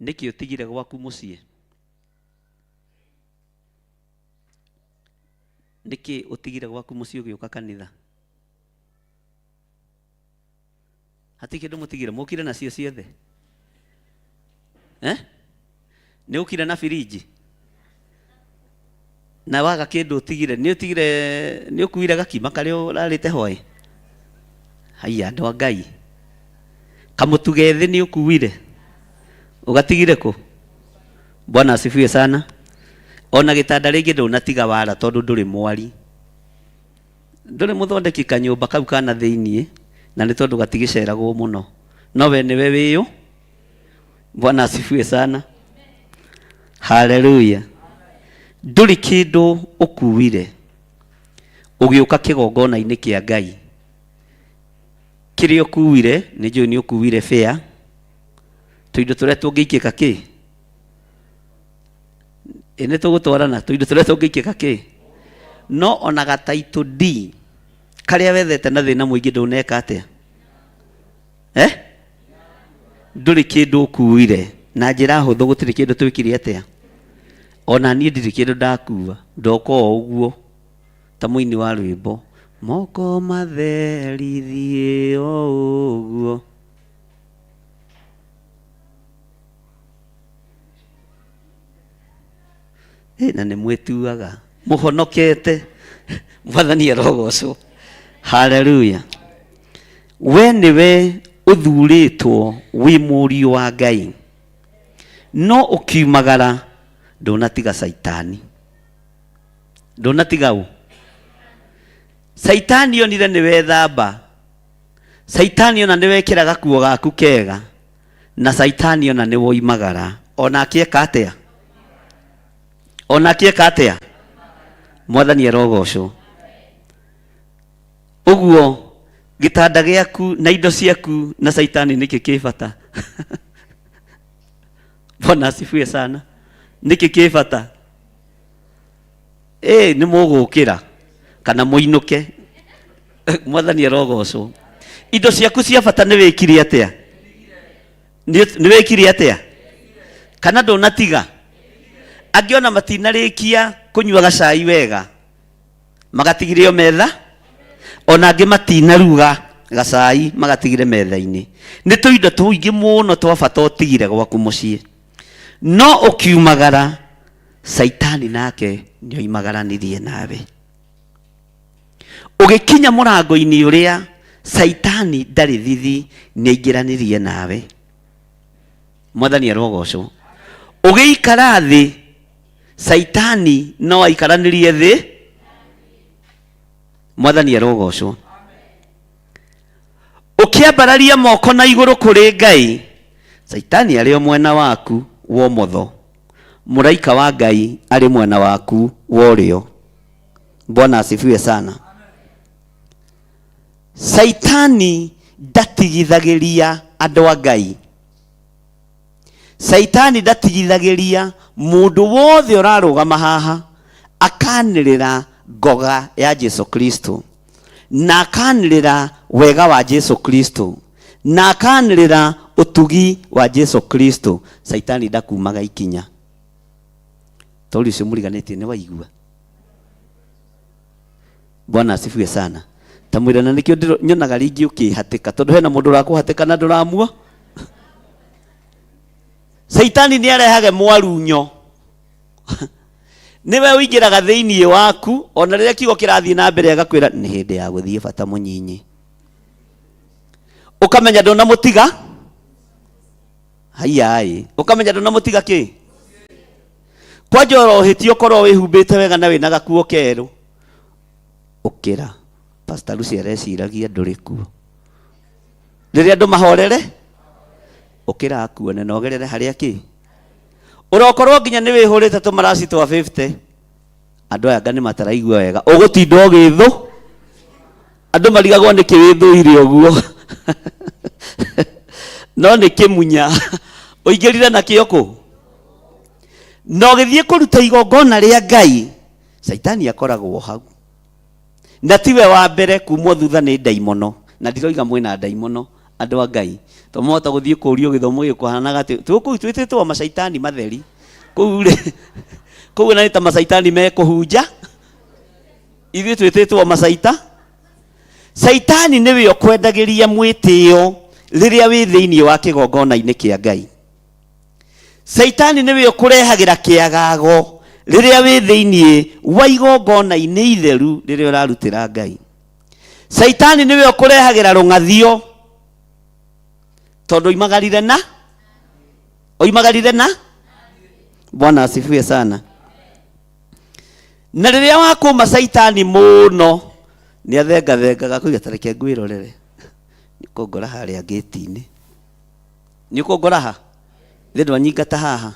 Nĩkĩ ũtigire gwaku mũciĩ? Nĩkĩ ũtigire gwaku mũciĩ ũgĩũka kanitha? Hatirĩ kĩndũ mũtigire, mũkire nacio ciothe? Eh? Nĩ ũkire na firiji? Na waga kĩndũ ũtigire, nĩ ũtigire, nĩ ũkuire gakima karĩa ũrarĩte hwaĩ? Haiya, andũ a Ngai. Kamũtu gethĩ nĩ ũkuire? Ũgatigire kũ? Bwana asifiwe sana. Ona gĩtanda rĩngĩ ndũnatiga wara tondũ ndũrĩ mwari. Ndũrĩ mũthondeki kanyũmba kau kana thĩiniĩ, na nĩ tondũ gatigĩceragwo mũno. No we nĩwe wĩyũ. Bwana asifiwe sana. Haleluya. Ndũrĩ kĩndũ ũkuire ũgĩũka kĩgongona-inĩ kĩa Ngai. Kĩrĩa ũkuire nĩ njũĩ nĩ ũkuire fare, tũindo tũrĩa tũngĩikĩka kĩ ĩ nĩ tũgũtwarana tũindo tũrĩa tũngĩikĩka kĩ no ona gataitũ D karĩa wethete na thĩna mũingĩ ndũneka atĩa eh? Ndũrĩ kĩndũ ũkuire na njĩra hũthũ, gũtirĩ kĩndũ twĩkire atĩa. Ona niĩ ndirĩ kĩndũ ndakua, ndoka o ũguo ta mũini wa rwĩmbo, moko matheri thiĩ o ũguo. Ĩ, na nĩ mwĩtuaga mũhonokete. Mwathani arogocwo. Haleluya. We nĩwe ũthurĩtwo wĩ mũriũ wa Ngai, no ũkiumagara ndũnatiga Caitani. Ndũnatiga ũ? Caitani onire nĩ wethamba, Caitani ona nĩ wekĩra gakuo gaku kega, na Caitani ona nĩ woimagara, ona akĩeka atĩa? Ona akĩeka atĩa? Mwathani arogocwo. Ũguo gĩtanda gĩaku na indo ciaku na Caitani nĩkĩ kĩ bata? Bwana asifiwe sana. Nĩkĩ kĩ bata? Ĩ nĩ mũgũkĩra kana mũinũke. Mwathani arogocwo. Indo ciaku cia bata nĩ wĩkire atĩa? Nĩ wĩkire atĩa? Kana ndũnatiga? Angĩ ona matinarĩkia kũnyua gacai wega, magatigire o metha, ona angĩ matinaruga gacai magatigire metha-inĩ. Nĩ tũindo tũingĩ mũno twa bata ũtigire gwaku mũciĩ, no ũkiumagara Caitani nake nĩ oimagaranirie nawe. Ũgĩkinya mũrango-inĩ ũrĩa Caitani ndarĩ thithi, nĩ aingĩranirie nawe. Mwathani arogocwo. Ũgĩikara thĩ, Caitani no aikaranirie thĩ. Mwathani arogocwo. Ũkĩambararia moko na igũrũ kũrĩ Ngai, Caitani arĩ o mwena waku wa ũmotho, mũraika wa Ngai arĩ mwena waku wa ũrĩo. Bwana asifiwe sana. Caitani ndatigithagĩria andũ a Ngai. Caitani ndatigithagĩria mũndũ wothe ũrarũgama haha akanĩrĩra ngoga ya Jesu Kristo, na akanĩrĩra wega wa Jesu Kristo, na akanĩrĩra ũtugi wa Jesu Kristo. Caitani ndakumaga ikinya. Tori ũcio mũriganĩtie nĩ waigua. Bwana asifiwe sana. Ta mwĩra na nĩkĩo nyonaga rĩngĩ ũkĩhatĩka, tondũ hena mũndũ ũrakũhatĩka na ndũramua. Caitani nĩ arehage mwarunyo. Nĩwe ũingĩraga thĩinĩ waku, ona rĩrĩa kiugo kĩrathiĩ na mbere agakwĩra nĩ hĩndĩ ya gũthiĩ bata mũnyinyi. Ũkamenya ndũnamũtiga. Haiyaĩ, ũkamenya ndũnamũtiga kĩ? Kwanja oro ũhĩtie ũkorwo wĩhumbĩte wega na wĩna gakuo kerũ. Ũkĩra. Pastor Lucy areciragia ndũrĩ kuo. Rĩrĩa andũ mahorere, ũkĩra akuone na ũgerere harĩa kĩ? Ũrokorwo nginya nĩ wĩhũrĩte tũmaraci twa 50. Andũ aya anga nĩ mataraigua wega. Ũgũtinda ũgĩthũ. Andũ marigagwo nĩkĩ wĩthũire ũguo. No nĩ kĩmunya. Ũingĩrire nakĩo kũ? Na ũgĩthiĩ kũruta igongona rĩa Ngai, Caitani akoragwo hau. Na tiwe wa mbere kumwo thutha nĩ ndaimono. Na ndiroiga mwĩna ndaimono andũ a Ngai. To mwahota gũthiĩ kũũrio gĩthomo gĩkũhanaga atĩ twĩ kũu twĩtĩtwo macaitani matheri. Kũu rĩ, kũu na nĩ ta macaitani mekũhunja. Ithuĩ twĩtĩtwo macaita. Caitani nĩwe ũkwendagĩria mwĩtĩo rĩrĩa wĩ thĩinĩ wa kĩgongona-inĩ kĩa Ngai. Caitani nĩwe ũkũrehagĩra kĩagago rĩrĩa wĩ thĩinĩ wa igongona-inĩ itheru rĩrĩa ũrarutĩra Ngai. Caitani nĩwe ũkũrehagĩra rũng'athio tondũ oimagarire na oimagarire na Bwana asifiwe sana. Na rĩrĩa wakũma Caitani mũno nĩ athengathengaga kũiga ta reke ngwĩrorere, nĩ ũkũngora harĩa ngĩti-inĩ, nĩ ũkũngora ha? Thĩ ndwanyingata haha.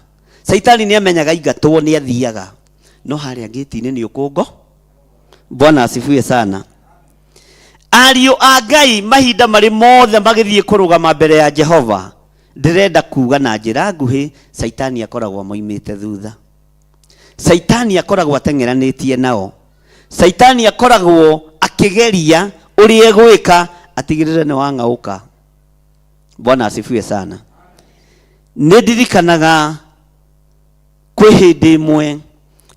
Caitani nĩ amenyaga ingatwo nĩ athiaga. No harĩa ngĩti-inĩ nĩ ũkũngo. Bwana asifiwe sana. Ariũ a Ngai mahinda marĩ mothe magĩthiĩ kũrũgama mbere ya Jehova, ndĩrenda kuga na njĩra nguhĩ, Caitani akoragwo amoimĩte thutha. Caitani akoragwo ateng'eranĩtie nao. Caitani akoragwo akĩgeria ũrĩa egwĩka atigĩrĩre nĩ wang'aũka. Bwana asifiwe sana. Nĩ ndirikanaga kwĩ hĩndĩ ĩmwe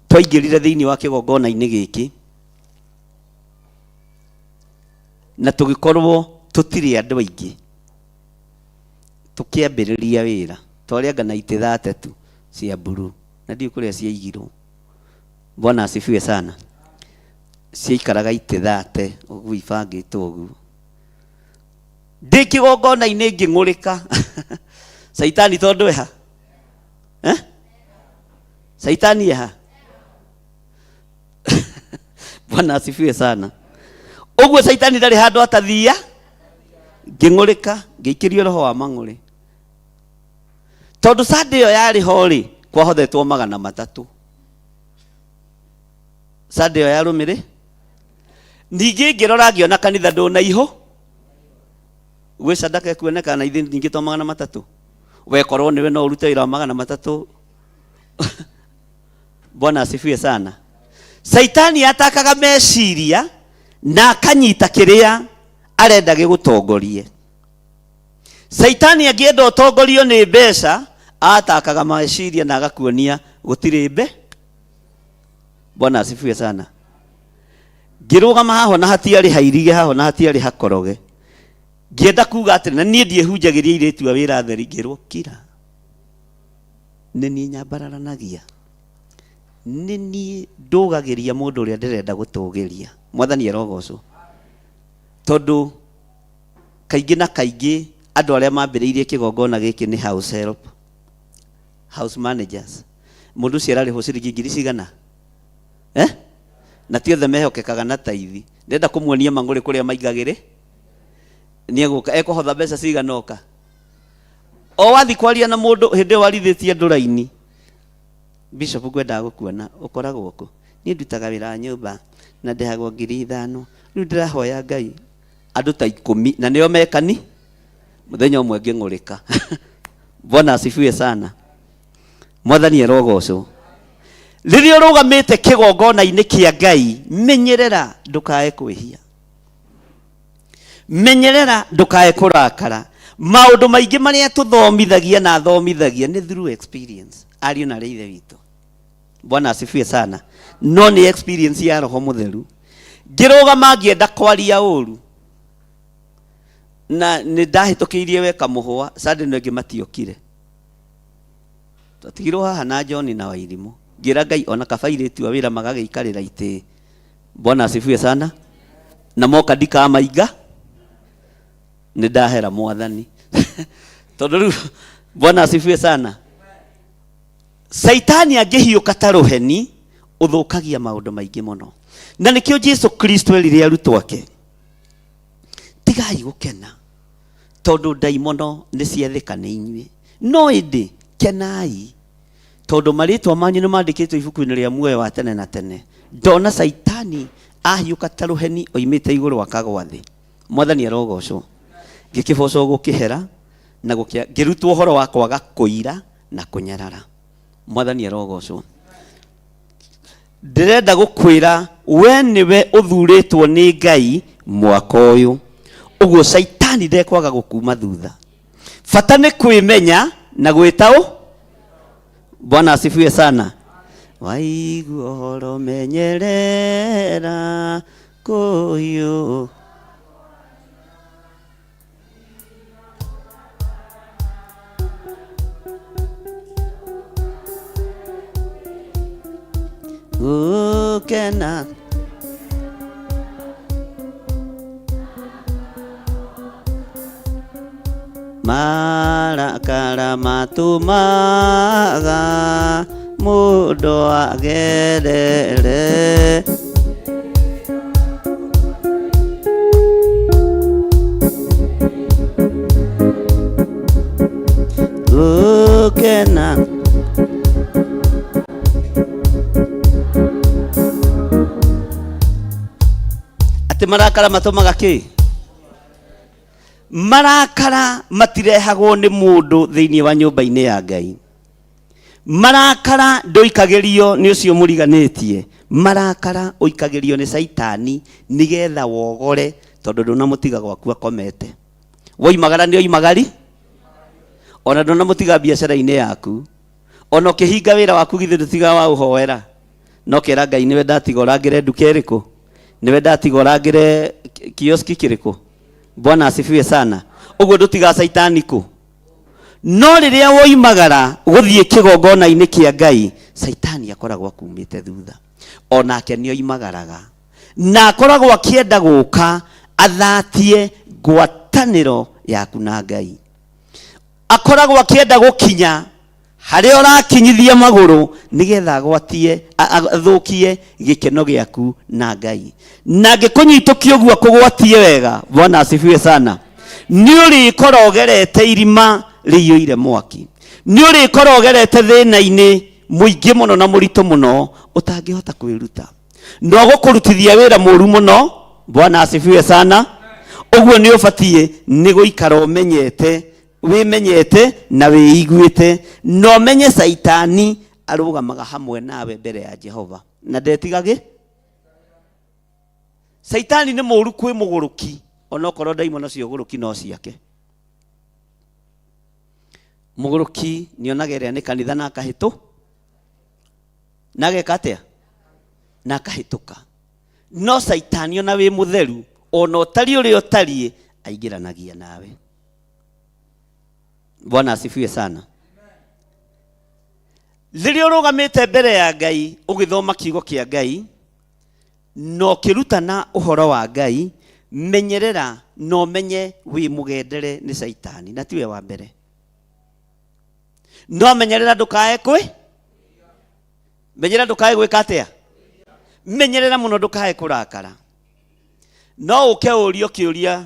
twaingĩrire thĩinĩ wa kĩgongona-inĩ gĩkĩ na tũgĩkorwo tũtirĩ andũ aingĩ, tũkĩambĩrĩria wĩra twarĩ na itĩ 30 cia mburu na ndiũĩ kũrĩa ciaigirwo. Bwana asifiwe sana. Ciaikaraga itĩ 30 ũguo ibangĩtwo ũguo. Ndĩ kĩgongona-inĩ ngĩng'ũrĩka. Caitani tondũ eha? Eh? Caitani eha? Bwana asifiwe sana. Ũguo Caitani ndarĩ handũ atathia. Ngĩng'ũrĩka, ngĩikĩrio roho wa mang'ũrĩ. Tondũ Sunday ĩyo yarĩ ho rĩ, kwahothetwo 300. Sunday ĩyo yarũmĩrĩ. Ningĩ ngĩrora ngĩona kanitha ndũnaihũ. Gwĩ sadaka ĩkuoneka na ithuĩ ningĩ to 300. Wekorwo nĩwe no ũrute wĩra wa 300. Bwana asifiwe sana. Caitani atakaga meciria na akanyita kĩrĩa arenda gĩgũtongorie. Caitani angĩenda ũtongorio nĩ mbeca, atakaga meciria na agakuonia gũtirĩ mbe. Bwana asifiwe sana. Ngĩrũgama haho na hatiarĩ hairige, haho na hatiarĩ hakoroge. Ngĩenda kuga atĩrĩ, na niĩ ndiĩhunjagĩria airĩtu a wĩra theri, ngĩrwo kira. Nĩ niĩ nyambararanagia. Nĩ niĩ ndũgagĩria mũndũ ũrĩa ndĩrenda gũtũgĩria. Mwathani arogocwo. Tondũ kaingĩ na kaingĩ andũ arĩa mambĩrĩirie kĩgongona gĩkĩ nĩ house help, house managers. Mũndũ ũcio ararĩhwo ciringi ngiri cigana? Eh? Na ti othe mehokekaga na taithi. Ndĩrenda kũmuonia mang'ũrĩ kũrĩa maingagĩrĩ. Nĩ egũka, ekũhotha mbeca cigana oka. O wathi kwaria na mũndũ hĩndĩ ĩyo warithĩtie andũ raini. Bishop ngwendaga gũkuona ũkoragwo kũ? Niĩ ndutaga wĩra wa nyũmba na ndĩhagwo 5,000. Rĩu ndĩrahoya Ngai andũ ta 10 na nĩo mekani. Mũthenya ũmwe ngĩng'ũrĩka. Bwana asifiwe sana. Mwathani arogocwo. Rĩrĩa ũrũgamĩte kĩgongona-inĩ kĩa Ngai, menyerera ndũkae kwĩhia. Menyerera ndũkae kũrakara. Maũndũ maingĩ marĩa tũthomithagia na athomithagia nĩ through experience. Ariũ na arĩa ithe witũ. Bwana asifiwe sana. No nĩ experience ya Roho Mũtheru. Ngĩrũgama ngĩenda kwaria ũru. Na nĩ ndahĩtũkĩirie weka mũhũa, Sunday ĩno ĩngĩ matiokire. Twatigirwo haha na John na Wairimũ. Ngĩra Ngai ona kaba airĩtu a wĩra magagĩikarĩra itĩ. Bwana asifiwe sana. Na moka ndikamainga. Nĩ ndahera Mwathani. Tondũ rĩu Bwana asifiwe sana. Caitani angĩhiũka ta rũheni, ũthũkagia maũndũ maingĩ mũno. Na nĩkĩo Jesu Kristo erire arutwo ake, tigai gũkena tondũ ndaimono nĩ ciathĩka nĩ inyuĩ, no ĩndĩ kenai tondũ marĩtwa manyu nĩ mandĩkĩtwo ibuku-inĩ rĩa muoyo wa tene na tene. Ndona Caitani ahiũka ta rũheni oimĩte igũrũ akagwa thĩ. Mwathani arogocwo. Ngĩkĩbocwo gũkĩhera na ngĩrutwo ũhoro wa kwaga kũira na kũnyarara. Mwathani arogocwo. Ndĩrenda gũkwĩra we nĩwe ũthurĩtwo nĩ Ngai mwaka ũyũ. Ũguo Caitani ndekwaga gũkuma thutha. Bata nĩ kwĩmenya na gwĩta ũ. Bwana asifiwe sana. Waigua ũhoro menyerera kũhiũ. Gũkena. Marakara matũmaga mũndũ agerere. Gũkena. Atĩ marakara matũmaga kĩ? Marakara matirehagwo nĩ mũndũ thĩinĩ wa nyũmba-inĩ ya Ngai. Marakara ndũikagĩrio nĩ ũcio mũriganĩtie. Marakara ũikagĩrio nĩ Caitani nĩgetha wogore, tondũ ndũnamũtiga gwaku akomete. Woimagara nĩ oimagari, ona ndũnamũtiga biacara-inĩ yaku, ona ũkĩhinga wĩra waku githĩ ndũtiga waũhoera. No kera Ngai nĩwe ndatiga ũrangĩre nduka ĩrĩkũ, nĩwe ndatiga ũrangĩre kioski kĩrĩkũ. Bwana asifiwe sana. Ũguo ndũtiga Caitani kũ? No rĩrĩa woimagara gũthiĩ kĩgongona-inĩ kĩa Ngai, Caitani akoragwo akumĩte thutha. Onake nĩ oimagaraga na akoragwo akĩenda gũka athatie ngwatanĩro yaku na Ngai. Akoragwo akĩenda gũkinya harĩa ũrakinyithia magũrũ nĩgetha agwatie athũkie gĩkeno gĩaku na Ngai. Na angĩkũnyitũkia ũguo akũgwatie wega, Bwana asifiwe sana, nĩ ũrĩkora ũgerete irima rĩiyũire mwaki, nĩ ũrĩkora ũgerete thĩna-inĩ mũingĩ mũno na mũritũ mũno ũtangĩhota kwĩruta, no gũkũrutithia wĩra mũru mũno. Bwana asifiwe sana. Ũguo nĩ ũbatiĩ nĩ gũikara ũmenyete, wĩmenyete na wĩiguĩte, na ũmenye Caitani arũgamaga hamwe nawe mbere ya Jehova na ndetigagĩ. Caitani nĩ mũru kwĩ mũgũrũki, onokorwo ndaimono cia ũgũrũki no ciake. Mũgũrũki nĩonaga ĩrĩa nĩ kanitha na akahĩtũ, na ageka atĩa? Na akahĩtũka. No Caitani ona wĩ mũtheru, ona ũtariĩ ũrĩa ũtariĩ, aingĩranagia nawe. Bwana asifiwe sana. Rĩrĩa ũrũgamĩte mbere ya Ngai ũgĩthoma kiugo kĩa Ngai na ũkĩrutana ũhoro wa Ngai, menyerera na ũmenye wĩ mũgendere nĩ Caitani, na tiwe wa mbere. No menyerera ndũkae kwĩ, menyerera ndũkae gwĩka atĩa? Menyerera mũno ndũkae kũrakara. No ũke ũrio kĩũria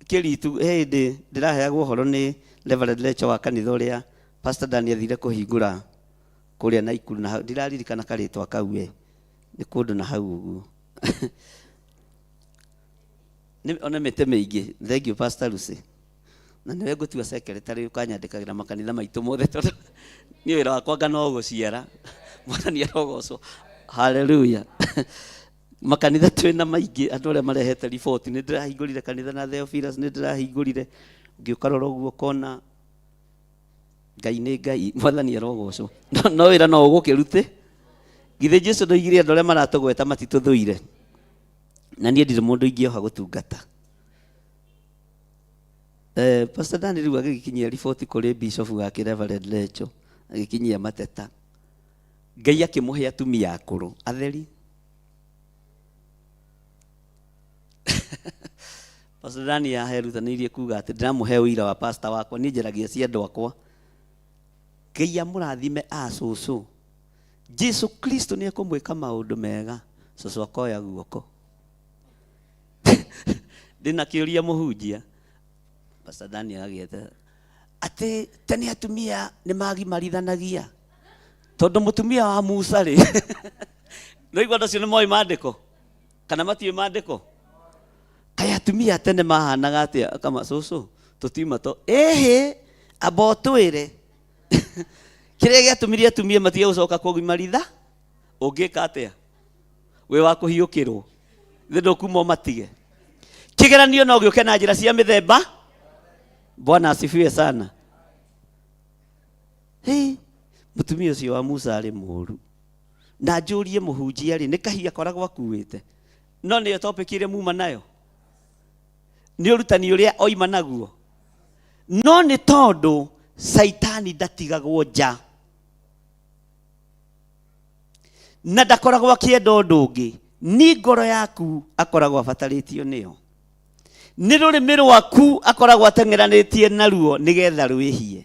kĩritu. Hĩndĩ ndĩraheagwo ũhoro nĩ Reverend Lecho wa kanitha ũrĩa Pastor Daniel athire kũhingũra kũrĩa Naikuru, na hau ndiraririkana karĩtwa kau we, nĩ kũndũ na hau ũguo. Nĩ one mĩtĩ mĩingĩ. Thank you Pastor Lucy. Na nĩwe ngũtua secretary ũkanyandĩkagĩra makanitha maitũ mothe, tondũ niĩ wĩra wakwa anga no gũciara. Mwathani arogocwo. Hallelujah. Makanitha twĩna maingĩ, andũ arĩa marehete riboti, nĩ ndĩrahingũrire kanitha na Theophilus, nĩ ndĩrahingũrire, ũngĩũkarora ũguo ũkona Ngai nĩ Ngai, Mwathani arogocwo. No wĩra no ũgũkĩrute. Githĩ Jesu ndoigire andũ arĩa maratũgweta matitũthũire? Na niĩ ndirĩ mũndũ ingĩoha gũtungata. Pastor Daniel rĩu agĩgĩkinyia riboti kũrĩ bishop wake Reverend Lecho, agĩkinyia mateta. Ngai akĩmũhe atumia akũrũ atheri. Pastor Daniel aherutanĩirie kuga atĩ ndĩramũhe ũira wa pastor wakwa, niĩ njaragia cia andũ akwa. Ngai amũrathime a cũcũ. Jesu Kristo nĩ ekũmwĩka maũndũ mega. Cũcũ akoya guoko. Ndĩna kĩũria mũhunjia. Pastor Daniel agĩete atĩ tene atumia nĩ magimarithanagia tondũ mũtumia wa Musa rĩ, no igua andũ acio nĩ moĩ maandĩko kana matiũĩ maandĩko? Kaĩ atumia tene mahanaga atĩa? Kama cũcũ tũtiuma to ĩhĩ, amba ũtwĩre kĩrĩa gĩatũmire atumia matige gũcoka kũgimaritha. Ũngĩka atĩa wĩ wa kũhiũkĩrwo? Thĩ ndũkuma ũmatige. Kĩgeranio no gĩũke na njĩra cia mĩthemba. Bwana asifiwe sana. Hĩ, mũtumia ũcio wa Musa arĩ mũũru. Na njũrie mũhunjia rĩ, nĩ kahiga akoragwo akuĩte? No nĩyo topic ĩrĩa muma nayo, nĩ ũrutani ũrĩa oima naguo. No nĩ tondũ Caitani ndatigagwo nja na ndakoragwo akĩenda ũndũ ũngĩ, ni ngoro yaku akoragwo abatarĩtio nĩyo, nĩ rũrĩmĩ rwaku akoragwo ateng'eranĩtie naruo nĩgetha rwĩhie.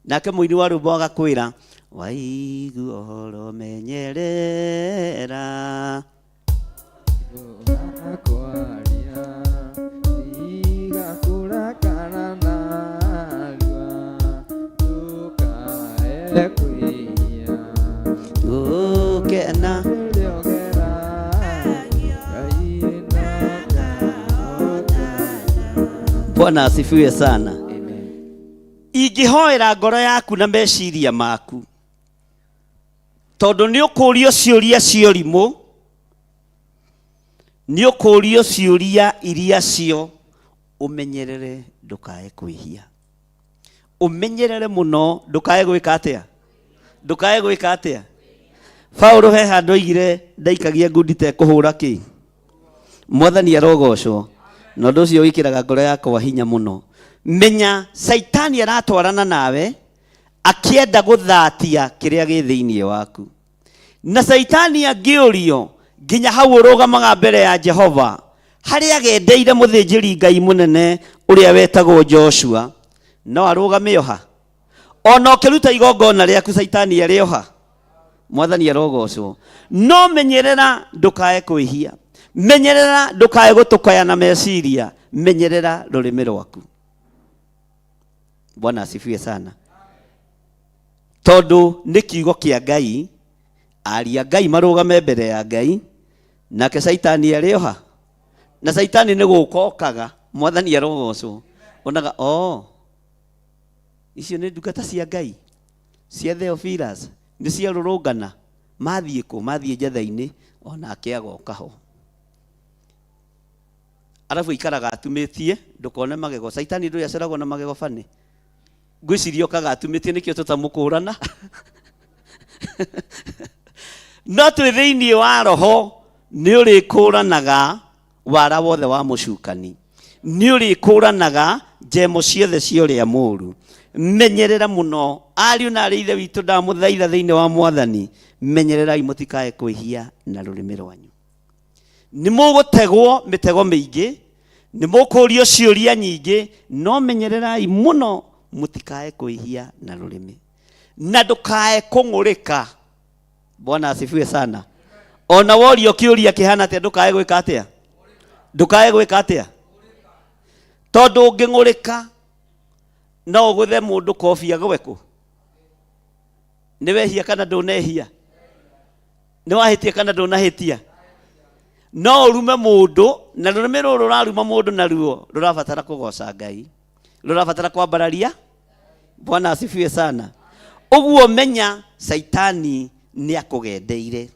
Nake mũini wa rwĩmbo agakwĩra, waigua ũhoro menyerera. Gũkena. Bwana asifiwe sana. Ingĩhoera ngoro yaku na meciria maku, tondũ nĩ ũkũũrio ciũria cia ũrimũ, nĩ ũkũũrio ciũria iria cio ũmenyerere ndũkae kwĩhia. Ũmenyerere mũno ndũkae gwĩka atĩa? Ndũkae gwĩka atĩa? Paulo he handũ oigire ndaikagia ngundi ta ĩkũhũra kĩ. Mwathani arogocwo. Na ũndũ ũcio wĩkĩraga ngoro yakwa hinya mũno. Menya Caitani aratwarana nawe akĩenda gũthatia kĩrĩa gĩ thĩinĩ waku. Na Caitani angĩũrio nginya hau ũrũgamaga mbere ya Jehova, harĩa agendeire mũthĩnjĩri Ngai mũnene ũrĩa wetagwo Joshua, no arũgame oha. Ona ũkĩruta igongona rĩaku Caitani arĩ oha. Mwathani arogocwo. No menyerera ndũkae kwĩhia. Menyerera ndũkae gũtũkaya na meciria. Menyerera rũrĩmĩ rwaku. Bwana asifiwe sana. Tondũ nĩ kiugo kĩa Ngai, aria Ngai marũgame mbere ya Ngai, nake Caitani arĩ oha. Na Caitani nĩ gũka okaga, Mwathani arogocwo. Onaga, oh, icio nĩ ndungata cia Ngai, cia Theophilus, nĩ ciarũrũngana, mathiĩ kũ? Mathiĩ njatha-inĩ, onake agoka ho. Arabu aikaraga atumĩtie, ndũkone magego. Caitani ndũĩ acoragwo na magego bani. Ngwĩciria okaga atumĩtie nĩkĩo tũtamũkũrana. No twĩ thĩinĩ wa roho nĩ ũrĩkũranaga wara wothe wa mũcukani. Nĩ ũrĩkũranaga njemo ciothe cia ũrĩa mũũru. Menyerera mũno ariũ na arĩ ithe witũ, ndamũthaitha thĩinĩ wa Mwathani, menyererai mũtikae kwĩhia na rũrĩmĩ rwanyu. Nĩ mũgũtegwo mĩtego mĩingĩ, nĩ mũkũũrio ciũria nyingĩ, no menyererai mũno mũtikae kwĩhia na rũrĩmĩ. Na ndũkae kũng'ũrĩka. Bwana asifiwe sana. Ona worio kĩũria kĩhana atĩa, ndũkae gwĩka atĩa? Ndũkae gwĩka atĩa? Tondũ ũngĩng'ũrĩka no ũgũthe mũndũ kobi agwe kũ? Nĩ wehia kana ndũnehia? Nĩ wahĩtia kana ndũnahĩtia? No ũrume mũndũ, na rũrĩmĩ rũrũ rũraruma mũndũ naruo rũrabatara kũgoca Ngai, rũrabatara kwambararia. Bwana asifiwe sana. Ũguo menya Caitani nĩ akũgendeire.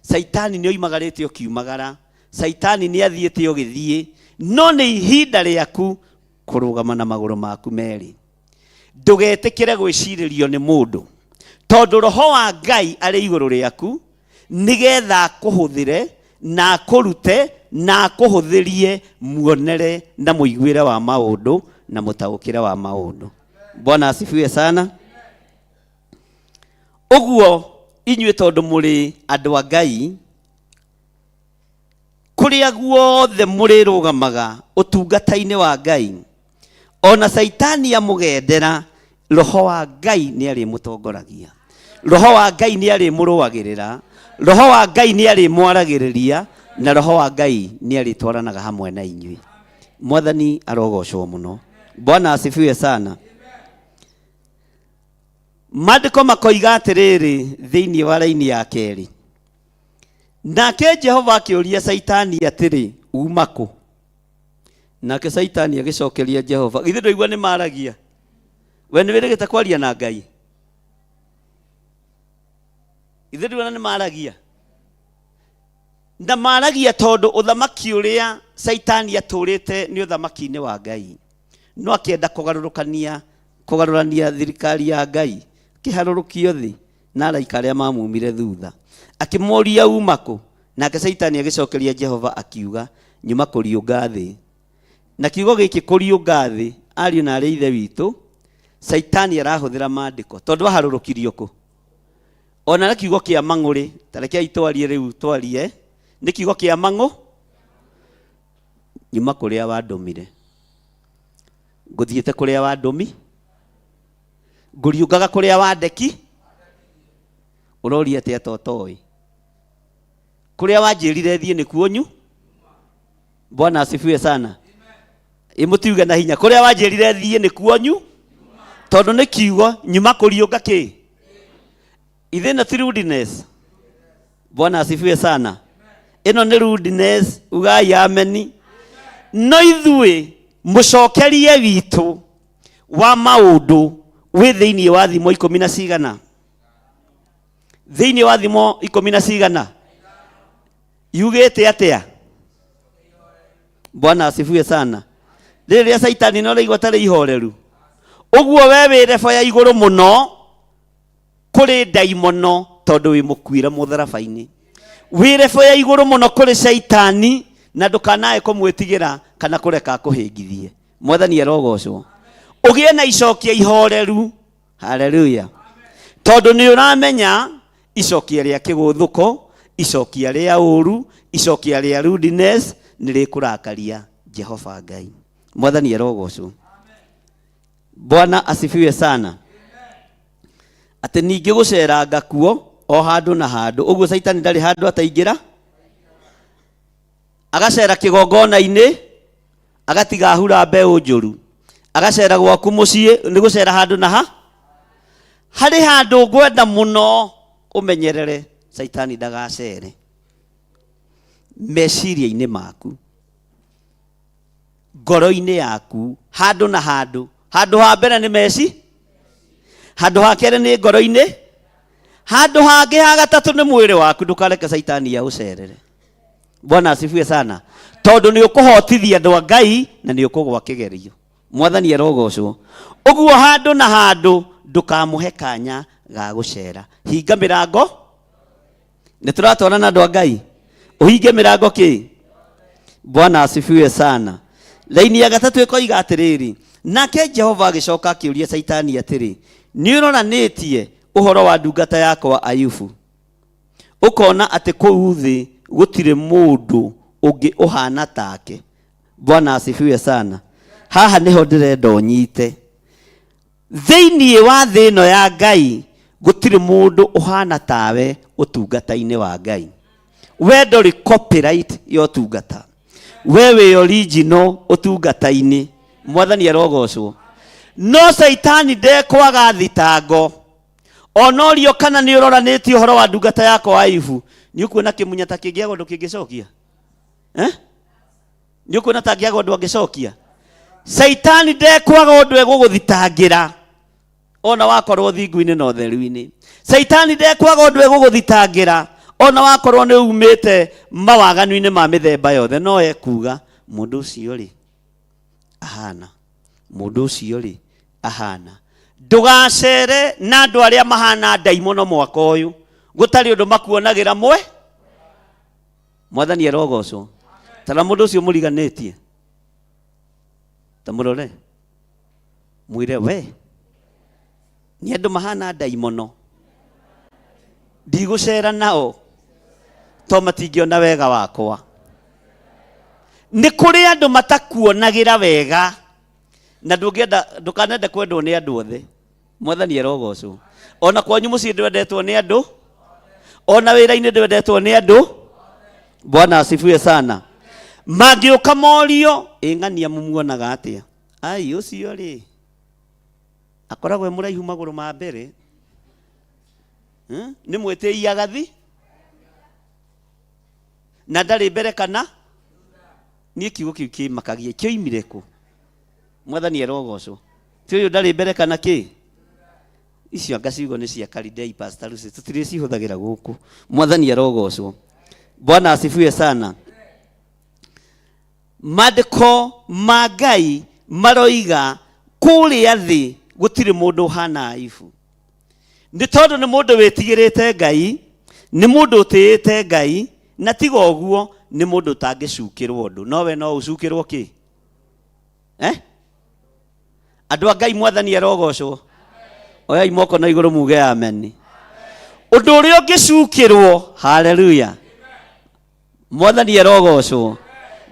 Caitani nĩ oimagarĩte ũkiumagara. Caitani nĩ athiĩte ũgĩthiĩ. No nĩ ihinda rĩaku kũrũgama na magũrũ maku merĩ. Ndũgetĩkĩre gwĩcirĩrio nĩ mũndũ, tondũ roho wa Ngai arĩ igũrũ rĩaku nĩgetha akũhũthĩre na akũrute na akũhũthĩrie muonere na mũiguĩre wa maũndũ na mũtaũkĩre wa maũndũ. Bwana asifiwe sana. Ũguo inyuĩ tondũ mũrĩ andũ a Ngai, kũrĩa guothe mũrĩrũgamaga ũtungata-inĩ wa Ngai, ona Caitani amũgendera, roho wa Ngai nĩ arĩmũtongoragia, roho wa Ngai nĩ arĩmũrũagĩrĩra, roho wa Ngai nĩ arĩmwaragĩrĩria, na roho wa Ngai nĩ arĩtwaranaga hamwe na inyuĩ. Mwathani arogocwo mũno. Bwana asifiwe sana. Maandĩko makoiga atĩrĩrĩ thĩinĩ wa raini ya kerĩ, nake Jehova akĩũria Caitani atĩrĩ, uma kũ? Nake Caitani agĩcokeria Jehova, githĩ ndũigua nĩ maragia? We nĩ wĩrĩgĩte kwaria na Ngai? Githĩ ndũigua nĩ maragia? Na maragia tondũ ũthamaki ũrĩa Caitani atũrĩte nĩ ũthamaki-inĩ wa Ngai. No akĩenda kũgarũrũkania, kũgarũrania thirikari ya Ngai, akĩharũrũkio thĩ na araika arĩa mamumire thutha. Akĩmũria uma kũ? Nake Caitani agĩcokeria Jehova akiuga, nyuma kũriũnga thĩ. Na kiugo gĩkĩ kũriũnga thĩ, ariũ na arĩ ithe witũ, Caitani arahũthĩra maandĩko tondũ aharũrũkirio kũ? Ona na kiugo kĩa mang'ũrĩ, ta rekei twarie rĩu twarie, nĩ kiugo kĩa mang'ũ, nyuma kũrĩa wandũmire. Ngũthiĩte kũrĩa wandũmi, ngũriũngaga kũrĩa wandeki, ũroria atĩa to toĩ? Kũrĩa wanjĩrire thiĩ nĩkuo nyu. Bwana asifiwe sana. Ĩ mũtiuge na hinya, kũrĩa wanjĩrire thiĩ nĩkuo nyu, tondũ nĩ kiugo nyuma kũriũnga kĩ? Ithe ĩno ti rudeness. Bwana asifiwe sana. Ĩno nĩ rudeness, ugai ameni. No ithuĩ Mũcokerie witũ wa maũndũ wĩ thĩinĩ wa thimo ikũmi na cigana, thĩinĩ wa thimo ikũmi na cigana yugĩte atĩa? Bwana asifiwe sana. Rĩrĩa Caitani no rĩigua tarĩ ihoreru ũguo, we wĩ rebo ya igũrũ mũno kũrĩ ndaimono, tondũ wĩ mũkuĩre mũtharaba-inĩ. Wĩ rebo ya igũrũ mũno kũrĩ Caitani, na ndũkanae kũmwĩtigĩra kana kũreka akũhĩngithie. Mwathani arogocwo. Ũgĩe na icokia ihoreru, haleluya, tondũ nĩ ũramenya icokia rĩa kĩgũthũko, icokia rĩa ũru, icokia rĩa rudeness nĩ rĩkũrakaria Jehova Ngai. Mwathani arogocwo. Bwana asifiwe sana. Atĩ ningĩ gũceranga kuo o handũ na handũ ũguo, Caitani ndarĩ handũ ataingĩra, agacera kĩgongona-inĩ, agatiga ahura mbeũ njũru, agacera gwaku mũciĩ, nĩ gũcera handũ na ha harĩ handũ ngwenda mũno ũmenyerere Caitani ndagacere meciria-inĩ maku, ngoro-inĩ yaku, handũ na handũ. Handũ ha mbere nĩ meci, handũ ha kerĩ nĩ ngoro-inĩ, handũ hangĩ ha gatatũ nĩ mwĩrĩ waku. Ndũkareke Caitani aũcerere. Bwana asifiwe sana. Tondũ nĩ ũkũhotithia andũ a Ngai na nĩ ũkũgwa kĩgerio. Mwathani arogocwo. Ũguo handũ na handũ ndũkamũhe kanya ga gũcera. Hinga mĩrango. Nĩ tũratwarana, andũ a Ngai? Ũhinge mĩrango kĩ. Bwana asifiwe sana. Laini ya gatatũ ĩkoiga atĩrĩrĩ, nake Jehova agĩcoka akĩũria Caitani atĩrĩ, nĩ ũroranĩtie ũhoro wa ndungata yakwa Ayubu, ũkona atĩ kũu thĩ gũtirĩ mũndũ ũngĩ ũhana take? Bwana asifiwe sana. Haha nĩho ndĩrenda ũnyite. Thĩinĩ wa thĩ ĩno ya Ngai gũtirĩ mũndũ ũhana tawe ũtungata-inĩ wa Ngai. We ndũrĩ copyright ya ũtungata, we wĩ original ũtungata-inĩ. Mwathani arogocwo. No Caitani ndekwaga thitango onorio kana nĩ ũroranĩtie ũhoro wa ndungata yakwa Ayubu. Nĩ ũkuona kĩmunya ta kĩngĩaga ũndũ kĩngĩcokia, eh? Nĩ ũkuona ta angĩaga ũndũ angĩcokia? Caitani ndekwaga ũndũ egũgũthitangĩra ona wakorwo thingu-inĩ na ũtheru-inĩ. Caitani ndekwaga ũndũ egũgũthitangĩra ona wakorwo nĩ umĩte mawaganu-inĩ ma mĩthemba yothe. No ekuga, mũndũ ũcio rĩ ahana, mũndũ ũcio rĩ ahana. Ndũgacere na andũ arĩa mahana ndaimono mwaka ũyũ, gũtarĩ ũndũ makuonagĩra mwe. Mwathani arogocwo. Tara mũndũ ũcio mũriganĩtie, ta mũrore, mwĩre, we nĩ andũ mahana ndaimono, ndigũcera nao to matingĩona wega wakwa. Nĩ kũrĩ andũ matakuonagĩra wega, na ndũngĩenda, ndũkanende kwendwo nĩ andũ othe. Mwathani arogocwo. Ona kwanyu mũciĩ ndwendetwo nĩ andũ, ona wĩra-inĩ ndwendetwo nĩ andũ. Bwana asifiwe sana. Mangĩũka morio, ĩ ng'ania mũmuonaga atĩa? Ai, ũcio rĩ akoragwo e mũraihu magũrũ ma mbere. Nĩ mwĩtĩi, agathi na ndarĩ mbere kana niĩ. Kiugo kĩu kĩmakagia, kĩoimire kũ? Mwathani arogocwo. Ti ũyũ ndarĩ mbere kana kĩ, icio anga ciugo nĩ cia Karidei. Pastor Lucy, tũtirĩ cihũthagĩra gũkũ. Mwathani arogocwo. Bwana asifiwe sana. Maandĩko ma Ngai maroiga kũrĩa thĩ gũtirĩ mũndũ ũhana Ayubu, nĩ tondũ nĩ mũndũ wĩtigĩrĩte Ngai, nĩ mũndũ ũtĩĩte Ngai, na tiga ũguo nĩ mũndũ ũtangĩcukĩrwo ũndũ. No we no ũcukĩrwo kĩ, eh? Andũ a Ngai, mwathani arogocwo. Oyai moko na igũrũ muge amen. Ũndũ ũrĩa ũngĩcukĩrwo, haleluya, mwathani arogocwo.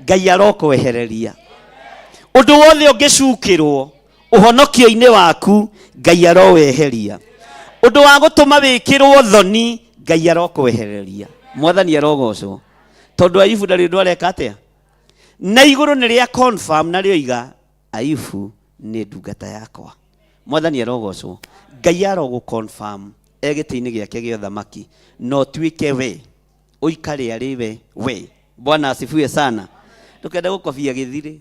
Ngai arokwehereria ũndũ wothe ũngĩcukĩrwo ũhonokio-inĩ waku. Ngai aroweheria ũndũ wa gũtũma wĩkĩrwo thoni. Ngai arokwehereria. Mwathani arogocwo. Tondũ Ayubu ndarĩ ũndũ areka atĩa na igũrũ nĩ rĩa confirm na rĩoiga Ayubu nĩ ndungata yakwa. Mwathani arogocwo. Ngai arogũ confirm e gĩtĩ-inĩ gĩake gĩa ũthamaki, na ũtuĩke we ũikare arĩ we. Bwana asifiwe sana. Ndũkende gũkobia gĩthirĩ.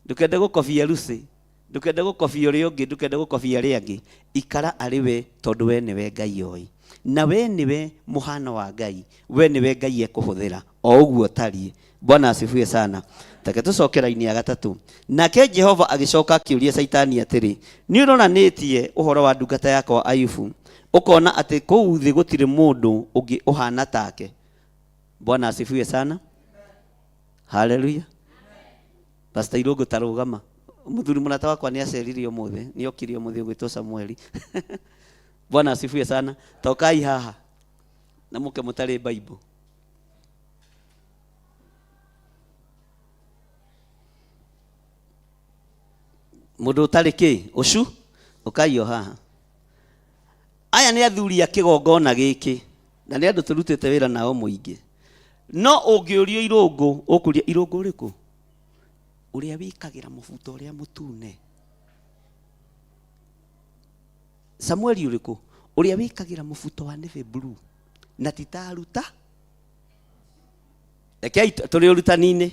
Ndũkende gũkobia Lucy, ndũkende gũkobia ũrĩa ũngĩ, ndũkende gũkobia arĩa angĩ. Ikara arĩ we, tondũ we nĩwe Ngai oĩ, na we nĩwe mũhano wa Ngai, we nĩwe Ngai ekũhũthĩra o ũguo ũtariĩ. Bwana asifiwe sana. Take tũcoke raini ya gatatũ. Nake Jehova agĩcoka akĩũria Caitani atĩrĩ, nĩ ũroranĩtie ũhoro wa ndungata yakwa Ayubu, ũkona atĩ kũu thĩ gũtirĩ mũndũ ũngĩ ũhana take? Bwana asifiwe sana. Haleluya. Pastor Irũngũ ta rũgama. Mũthuri mũrata wakwa nĩ acerire ũmũthĩ, nĩ okire ũmũthĩ ũgwĩtwo Samueli. Bwana asifiwe sana. Tokai haha na mũke mũtarĩ Bible. Mũndũ ũtarĩ kĩ ũcu ũkai o haha. Aya nĩ athuri a kĩgongona gĩkĩ na nĩ andũ tũrutĩte wĩra nao mũingĩ. No ũngĩũrio Irũngũ, ũkũria Irũngũ ũrĩkũ? Ũrĩa wĩkagĩra mũbuto ũrĩa mũtune. Samueli ũrĩkũ? Ũrĩa wĩkagĩra mũbuto wa navy blue na ti ta aruta. Rekei tũrĩ ũrutani-inĩ.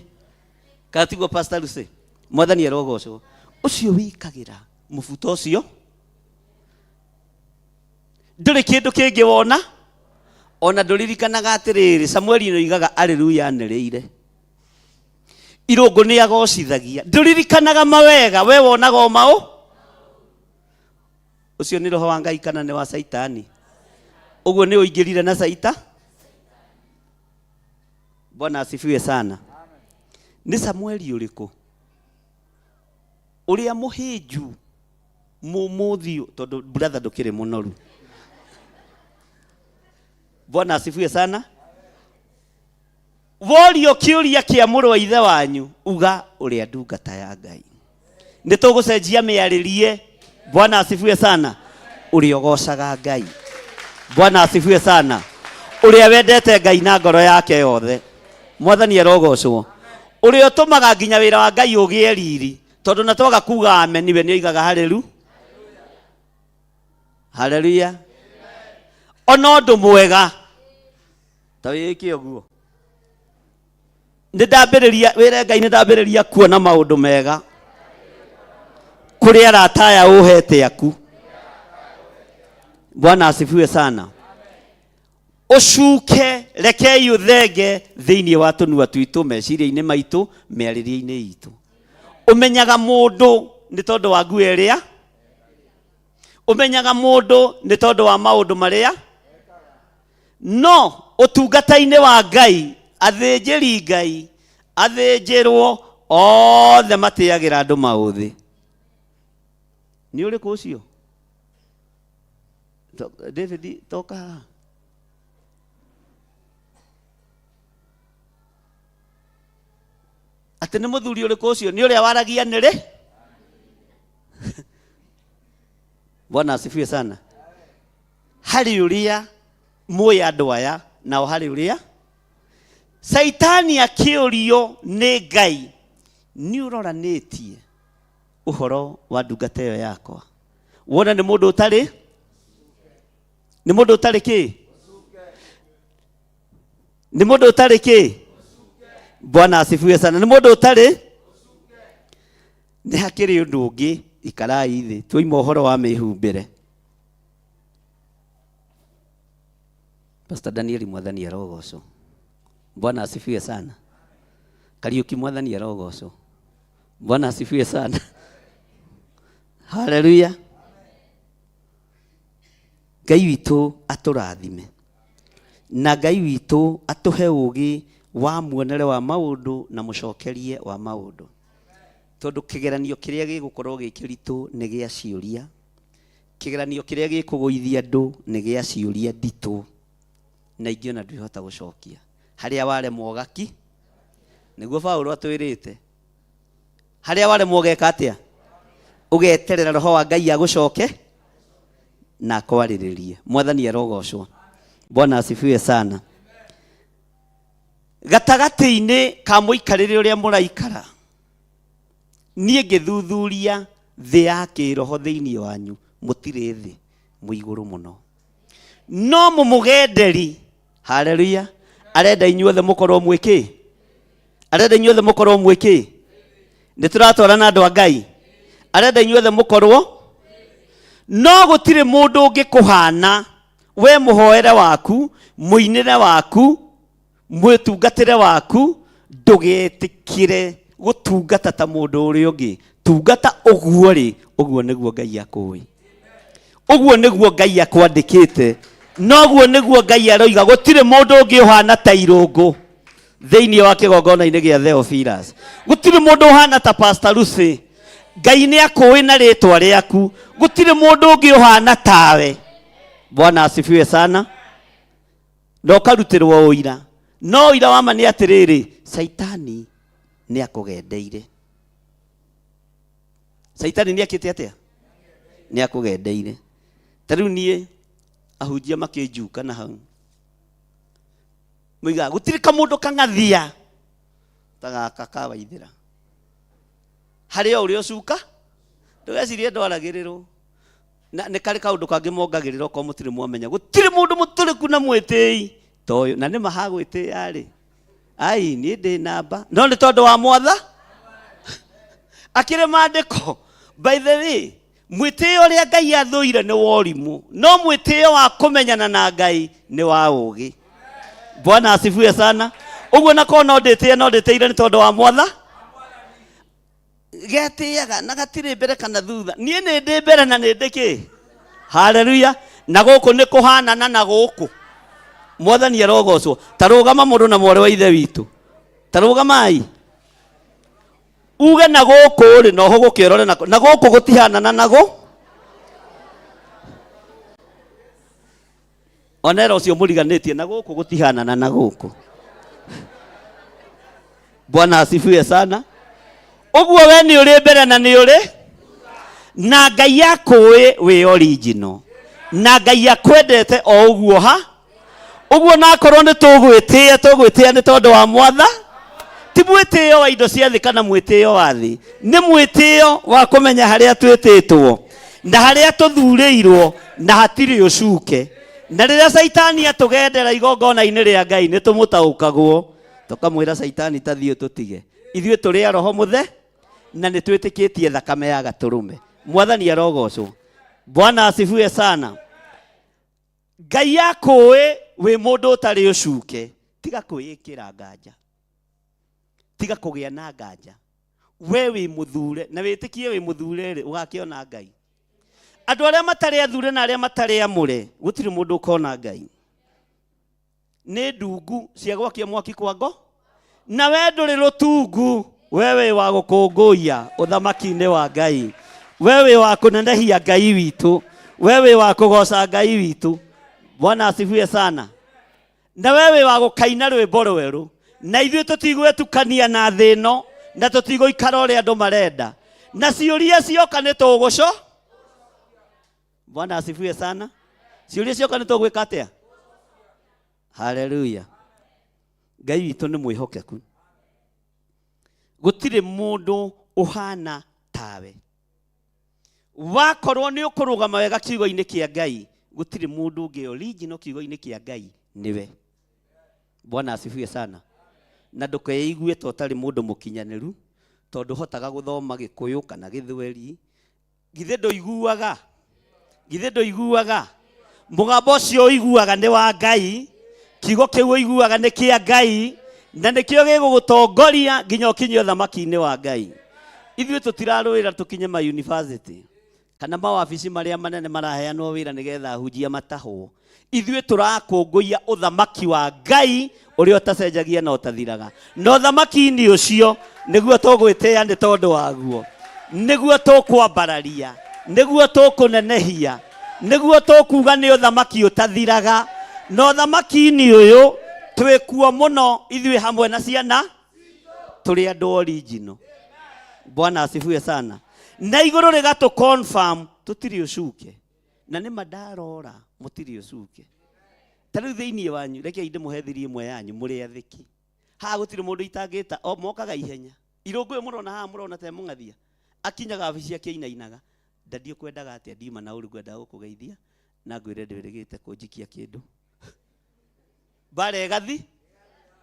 Kana tiguo Pastor Lucy? Mwathani arogocwo. Ũcio wĩkagĩra mũbuto ũcio ndũrĩ kĩndũ kĩngĩ wona, ona ndũririkanaga atĩrĩrĩ, Samueli nĩoigaga aleluya anĩrĩire. Irũngũ nĩ agocithagia, ndũririkanaga mawega, we wonaga o maũ. Ũcio nĩ roho wa Ngai kana nĩ wa Saitani? Ũguo nĩ ũingĩrire na Saita? Bwana asifiwe sana. Nĩ Samueli ũrĩkũ? Ũrĩa mũhĩnju mũmũthiũ, tondũ brother ndũkĩrĩ mũnoru. Bwana asifiwe sana. Worio kĩũria kĩa mũrũ wa ithe wanyu, uga ũrĩa ndungata ya Ngai. Nĩ tũgũcenjia mĩarĩrie. Bwana asifiwe sana. Ũrĩa ũgocaga Ngai. Bwana asifiwe sana. Ũrĩa wendete Ngai na ngoro yake yothe. Mwathani arogocwo. Ũrĩa ũtũmaga nginya wĩra wa Ngai ũgĩe riri, tondũ na twaga kuga amen, we nĩ oigaga haleluya. Haleluya. Ona ũndũ mwega ta wĩke ũguo. Nĩ ndambĩrĩria wĩre Ngai, nĩ ndambĩrĩria kuona maũndũ mega kũrĩ arata aya ũhete aku. Bwana asifiwe sana. Ũcuke, rekei ũthenge thĩinĩ wa tũnua twitũ, meciria-inĩ maitũ, mĩarĩrie-inĩ itũ. Ũmenyaga mũndũ nĩ tondũ wa nguo ĩrĩa, ũmenyaga mũndũ nĩ tondũ wa maũndũ marĩa, no ũtungata-inĩ wa Ngai, athĩnjĩri Ngai, athĩnjĩrwo othe matĩagĩra andũ maũthĩ. Nĩ ũrĩkũ ũcio? David, toka haha. Atĩ nĩ mũthuri ũrĩkũ ũcio? Nĩ ũrĩa waragia nĩrĩ? Bwana asifiwe sana. Harĩ ũrĩa mũĩ andũ aya, nao harĩ ũrĩa Saitani akĩũrio nĩ Ngai, nĩ ũroranĩtie ũhoro wa ndungata ĩyo yakwa, wona nĩ mũndũ ũtarĩ, nĩ mũndũ ũtarĩ kĩ? Nĩ mũndũ ũtarĩ kĩ? Bwana asifiwe sana. Nĩ mũndũ ũtarĩ. Nĩ hakĩrĩ ũndũ ũngĩ, ikarai thĩ, twoima ũhoro wa mĩhumbĩre. Pastor Daniel, mwathani arogocwo. Bwana asifiwe sana. Kariuki, mwathani arogocwo. Bwana asifiwe sana. Haleluya. Ngai witũ atũrathime, na Ngai witũ atũhe ũũgĩ wa muonere wa maũndũ na mũcokerie wa maũndũ, tondũ kĩgeranio kĩrĩa gĩgũkorwo gĩ kĩritũ nĩ gĩa ciũria, kĩgeranio kĩrĩa gĩkũgũithia andũ nĩ gĩa ciũria nditũ, na ingĩ ona ndwĩhota gũcokia. Harĩa waremwo ũgaki, nĩguo Paũlũ atwĩrĩte, harĩa waremwo ũgeka atĩa? Ũgeterera roho wa Ngai agũcoke na akwarĩrĩrie. Mwathani arogocwo. Bwana asifiwe sana. Gatagatĩ-inĩ ka mũikarĩre ũrĩa mũraikara, niĩ ngĩthuthuria thĩ ya kĩroho thĩinĩ wanyu, mũtirĩ thĩ, mwĩ igũrũ mũno. No mũmũgenderi, haleluya, arenda inyuothe mũkorwo mwĩ kĩ? Arenda inyuothe mũkorwo mwĩ kĩ? Nĩ tũratwarana andũ a Ngai. Arenda inyuothe mũkorwo no gũtirĩ mũndũ ũngĩkũhana we mũhoere waku, mũinĩre waku, mwĩtungatĩre waku, ndũgetĩkĩre gũtungata ta mũndũ ũrĩa ũngĩ. Tungata ũguo rĩ, ũguo nĩguo Ngai akũĩ, ũguo nĩguo Ngai akwandĩkĩte, noguo nĩguo Ngai aroiga. Gũtirĩ mũndũ ũngĩ ũhana ta Irũngũ thĩinĩ wa kĩgongona-inĩ gĩa Theophilus. Gũtirĩ mũndũ ũhana ta Pastor Lucy. Ngai nĩ akũĩ na rĩtwa rĩaku. Gũtirĩ mũndũ ũngĩ ũhana tawe. Bwana asifiwe sana. Na ũkarutĩrwo ũira, no ũira wa ma nĩ atĩrĩrĩ, Caitani nĩ akũgendeire. Caitani nĩ akĩte atĩa? Nĩ akũgendeire. Ta rĩu niĩ ahunjia makĩnjuka na hau moigaga gũtirĩ kamũndũ kang'athia ta gaka ka Waithĩra. Harĩ o ũrĩa ũcuka, ndũgecirie ndwaragĩrĩrwo. Na nĩ karĩ kaũndũ kangĩ mongagĩrĩra okorwo mũtirĩ mwamenya. Gũtirĩ mũndũ mũtũrĩku na mwĩtĩi ta ũyũ. Na nĩ ma hagwĩtĩĩa rĩ, ai niĩ ndĩ namba, no nĩ tondũ wa mwatha akĩrĩ maandĩko. By the way, mwĩtĩo ũrĩa Ngai athũire nĩ wa ũrimũ, no mwĩtĩo wa kũmenyana na Ngai nĩ wa ũũgĩ. Bwana asifiwe sana. Ũguo na korwo no ndĩtĩe, no ndĩtĩire nĩ tondũ wa mwatha getĩaga na gatirĩ mbere kana thutha. Niĩ nĩ ndĩ mbere na nĩ ndĩ kĩ. Haleluya. Na gũkũ nĩ kũhanana na gũkũ. Mwathani arogocwo. Ta rũgama mũndũ na mwarĩ wa ithe witũ, ta rũgamai uge na gũkũ rĩ, na ũhũgũke ũrore nako, na gũkũ gũtihanana na gũ onera ũcio mũriganĩtie na gũkũ gũtihanana na gũkũ. Bwana asifiwe sana. Ũguo we nĩ ũrĩ mbere na nĩ ũrĩ na Ngai akũĩ wĩ original, na Ngai akwendete o ũguo ha ũguo. Nakorwo nĩ tũgwĩtĩĩa, tũgwĩtĩĩa nĩ tondũ wa mwatha, ti mwĩtĩo wa indo cia thĩ kana mwĩtĩo wa thĩ, nĩ mwĩtĩo wa kũmenya harĩa twĩtĩtwo na harĩa tũthurĩirwo, na hatirĩ ũcuke. Na rĩrĩa Caitani atũgendera igongona-inĩ rĩa Ngai, nĩ tũmũtaũkagwo, tũkamwĩra Caitani ta thiĩ tũtige, ithuĩ tũrĩ a roho mũthe na nĩ twĩtĩkĩtie thakame ya gatũrũme. Mwathani arogocwo. Bwana asifiwe sana. Ngai akũĩ wĩ mũndũ ũtarĩ ũcuke, tiga kwĩĩkĩra nganja, tiga kũgĩa na nganja. We wĩ mũthure na wĩtĩkie wĩ mũthure rĩ, ũgakĩona Ngai. Andũ arĩa matarĩ athure na arĩa matarĩ amũre, gũtirĩ mũndũ ũkona Ngai. Nĩ ndungu cia gwakia mwaki kwa ngo, na we ndũrĩ rũtungu. We wĩ wa gũkũngũiya ũthamaki-inĩ wa Ngai, we wĩ wa kũnenehia Ngai witũ, we wĩ wa kũgoca Ngai witũ. Bwana asifiwe sana. Na we wĩ wa gũkaina rwĩmbo rwerũ, na ithuĩ tũtigwĩtukania na thĩ ĩno, na tũtigũikara ũrĩa andũ marenda, na ciũria cioka nĩ tũgũco. Bwana asifiwe sana. Ciũria cioka nĩ tũgwĩka atĩa? Haleluya. Ngai witũ nĩ mwĩhokeku, gũtirĩ mũndũ ũhana tawe. Wakorwo nĩ ũkũrũgama wega kiugo-inĩ kĩa Ngai, gũtirĩ mũndũ ũngĩ original kiugo-inĩ kĩa Ngai nĩwe. Bwana asifiwe sana. Na ndũkeigue ta ũtarĩ mũndũ mũkinyanĩru tondũ hotaga gũthoma Gĩkũyũ kana Gĩthweri. Githĩ ndũiguaga? Githĩ ndũiguaga? Mũgambo ũcio ũiguaga nĩ wa Ngai, kiugo kĩu ũiguaga nĩ kĩa Ngai, na nĩkĩo gĩgũgũtongoria nginya ũkinye ũthamaki-inĩ wa Ngai. Ithuĩ tũtirarũĩra tũkinye ma university kana mawabici marĩa manene maraheanwo wĩra nĩgetha ahunjia matahwo. Ithuĩ tũrakũngũiya ũthamaki wa Ngai ũrĩa ũtacenjagia na ũtathiraga, na ũthamaki-inĩ ũcio nĩguo tũgwĩtĩĩa nĩ tondũ waguo, nĩguo tũkwambararia, nĩguo tũkũnenehia, nĩguo tũkuga nĩ ũthamaki ũtathiraga. Na ũthamaki-inĩ ũyũ twĩkuo mũno ithuĩ hamwe na ciana, tũrĩ andũ original. Bwana asifiwe sana. Na igũrũ rĩgatũ confirm tũtirĩ ũcuke, na nĩ ma ndarora mũtirĩ ũcuke. Ta rĩu thĩinĩ wanyu, rekei ndĩmũhe thiri ĩmwe yanyu, mũrĩ athĩki haha, gũtirĩ mũndũ itangĩta o mokaga ihenya. Irũngũ ĩyo mũrona haha, mũrona te mũng'athia akinyaga wabici akĩinainaga. Ndadi, ũkwendaga atĩa? Ndiuma na ũru, ngwendaga gũkũgeithia na ngwĩre ndwĩrĩgĩte kũnjikia kĩndũ mbara ĩgathi.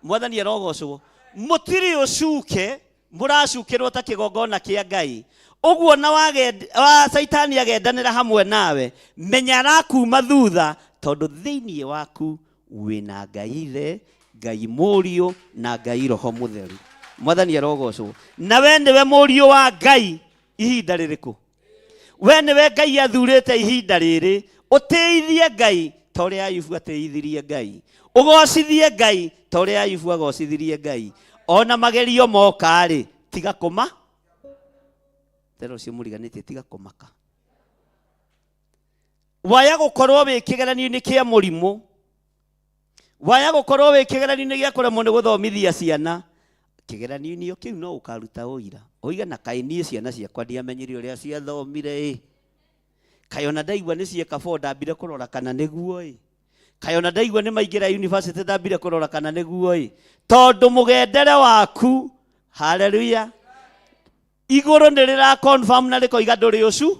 Mwathani arogocwo. Mũtirĩ ũcuke. Mũracukĩrwo ta kĩgongona kĩa Ngai. Ũguo na wa Caitani agendanĩra hamwe nawe, menya arakuma thutha tondũ thĩinĩ waku wĩna Ngai Ithe, Ngai Mũriũ na Ngai Roho Mũtheru. Mwathani arogocwo. Na we nĩwe Mũriũ wa Ngai ihinda rĩrĩkũ? We nĩwe Ngai athurĩte ihinda rĩrĩ. Ũtĩithie Ngai ta ũrĩa Ayubu atĩithirie Ngai. Ũgocithie Ngai ta ũrĩa Ayubu agocithirie Ngai. Ona magerio moka-rĩ, tiga kũma. Tera ũcio mũriganĩtie, tiga kũmaka. Waya gũkorwo wĩ kĩgeranio-inĩ kĩa mũrimũ, waya gũkorwo wĩ kĩgeranio-inĩ gĩa kũremwo nĩ gũthomithia ciana, kĩgeranio-inĩ o kĩu no ũkaruta ũira. Ũige na kaĩ niĩ ciana ciakwa ndiamenyire ũrĩa ciathomire ĩ. Kaĩ ona ndaigua nĩ cieka four ndambire kũrora kana nĩguo ĩ. Kaĩ ona ndaigua nĩ maingĩra university ndambire kũrora kana nĩguo ĩ. Tondũ mũgendere waku, haleluya, igũrũ nĩ rĩra confirm na rĩkoiga ndũrĩ ũcu.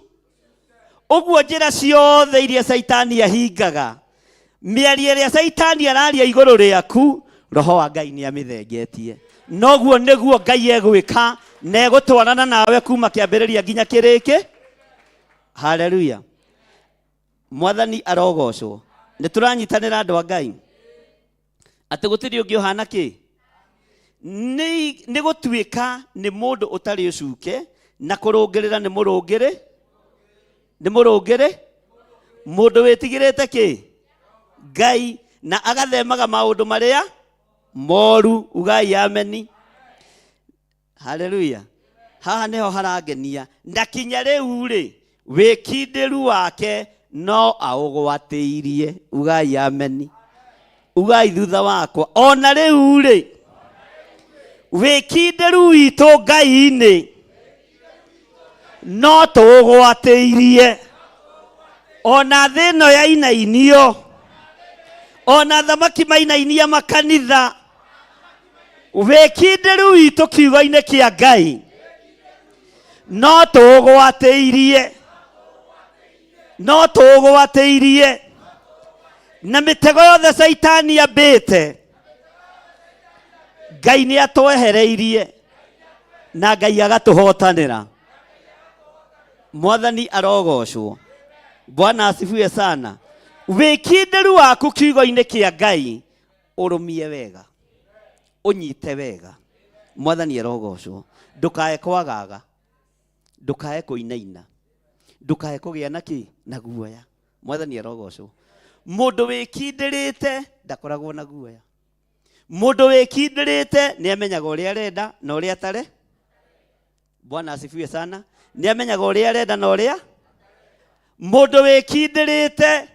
Ũguo njĩra ciothe iria Caitani ahingaga, mĩario ĩrĩa Caitani araria igũrũ rĩaku, Roho wa Ngai nĩ amĩthengetie. Noguo nĩguo Ngai egwĩka na egũtwarana nawe kuma kĩambĩrĩria nginya kĩrĩkĩ. Haleluya. Mwathani arogocwo. Nĩ tũranyitanĩra andũ a Ngai. Atĩ gũtirĩ ũngĩ ũhana kĩ? Nĩ gũtuĩka nĩ mũndũ ũtarĩ ũcuke na kũrũngĩrĩra nĩ mũrũngĩrĩ. Nĩ mũrũngĩrĩ. Mũndũ wĩtigĩrĩte kĩ? Ngai na agathemaga maũndũ marĩa moru. Ugai ameni. Haleluya. Haha nĩho harangenia. Na kinya rĩu rĩ, wĩkindĩru wake no aũgwatĩirie. Ugai ameni. Ugai thutha wakwa. Ona rĩu rĩ, wĩkindĩru witũ Ngai-inĩ no tũũgwatĩirie. Ona thĩ ĩno yainainio, ona thamaki mainainia makanitha, wĩkindĩru witũ kiugo-inĩ kĩa Ngai no tũũgwatĩirie. No tũũgwatĩirie. Na mĩtego yothe Caitani ambĩte, Ngai nĩ atwehereirie na Ngai agatũhotanĩra. Mwathani arogocwo. Bwana asifiwe sana. Wĩkindĩru waku kiugo-inĩ kĩa Ngai ũrũmie wega, ũnyite wega. Mwathani arogocwo. Ndũkae kwagaga, ndũkae kũinaina, ndũkae kũgĩa na kĩ? Na guoya. Mwathani arogocwo. Mũndũ wĩkindĩrĩte ndakoragwo na guoya. Mũndũ wĩkindĩrĩte nĩ amenyaga ũrĩa arenda na ũrĩa atare. Bwana asifiwe sana. Nĩ amenyaga ũrĩa arenda na ũrĩa. Mũndũ wĩkindĩrĩte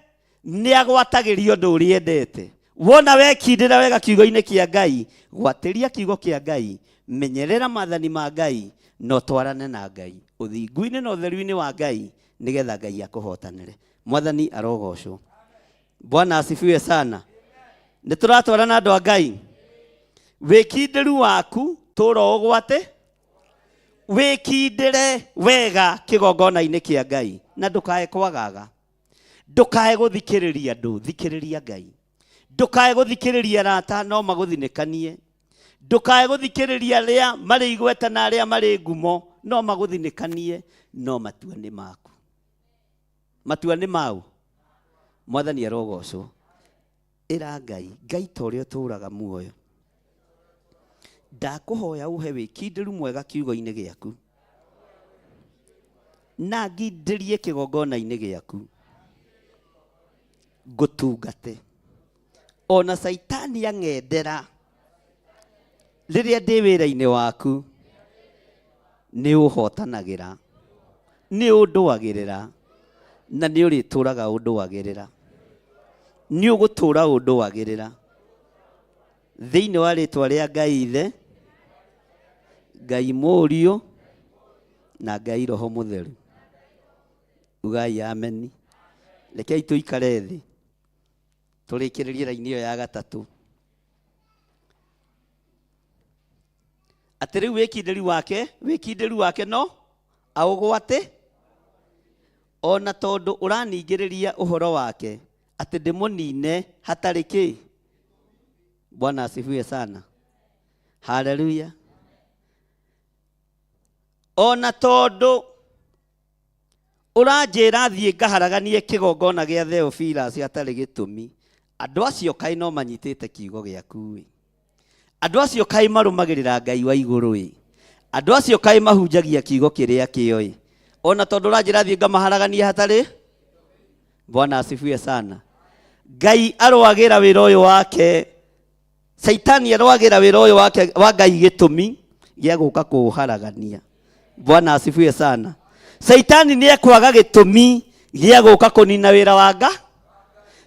nĩ agwatagĩria ũndũ ũrĩa endete. Wona wekindĩra wega kiugo-inĩ kĩa Ngai, gwatĩria kiugo kĩa Ngai, menyerera maathani ma Ngai, na ũtwarane na Ngai ũthingu-inĩ na ũtheru-inĩ wa Ngai, nĩgetha Ngai akũhotanĩre. Mwathani arogocwo. Bwana asifiwe sana. Nĩ tũratwarana andũ a Ngai. Wĩkindĩru waku tũra ũgwate, wĩkindĩre wega kĩgongona-inĩ kĩa Ngai, na ndũkae kwagaga. Ndũkae gũthikĩrĩria andũ, thikĩrĩria Ngai. Ndũkae gũthikĩrĩria arata no magũthinĩkanie. Ndũkae gũthikĩrĩria arĩa marĩ igweta na arĩa marĩ ngumo no magũthinĩkanie, no matua nĩ maku. Matua nĩ mau. Mwathani arogocwo. Ĩra Ngai, Ngai ta ũrĩa ũtũũraga muoyo, ndakũhoya ũhe wĩkindĩru mwega kiugo-inĩ gĩaku, na ngindĩrie kĩgongona-inĩ gĩaku, ngũtungate. Ona Caitani ang'endera rĩrĩa ndĩ wĩra-inĩ waku, nĩ ũhotanagĩra, nĩ ũndũagĩrĩra, na nĩ ũrĩtũraga ũndũagĩrĩra. Nĩ ũgũtũra ũndũagĩrĩra. Thĩinĩ wa rĩtwa rĩa Ngai Ithe, Ngai Mũriũ, na Ngai Roho Mũtheru. Ugai ameni. Rekei tũikare thĩ, tũrĩkĩrĩrie raini ĩyo ya gatatũ. Atĩ rĩu wĩkindĩru wake no aũgwate, ona tondũ ũraningĩrĩria ũhoro wake atĩ ndĩmũnine hatarĩ kĩ. Bwana asifiwe sana. Haleluya. Ona tondũ ũranjĩra thiĩ ngaharaganie kĩgongona gĩa Theophilus hatarĩ gĩtũmi, andũ acio kaĩ no manyitĩte kiugo gĩaku ĩ. Andũ acio kaĩ marũmagĩrĩra Ngai wa igũrũ ĩ. Andũ acio kaĩ mahunjagia kiugo kĩrĩa kĩo ĩ. Ona tondũ ũranjĩra thiĩ ngamaharaganie hatarĩ. Bwana asifiwe sana. Ngai arwagĩra wĩra ũyũ wake, Saitani arwagĩra wĩra ũyũ wake wa Ngai gĩtũmi gĩa gũka kũũharagania. Bwana asifiwe sana. Saitani nĩ ekwaga gĩtũmi gĩa gũka kũnina wĩra wa Nga.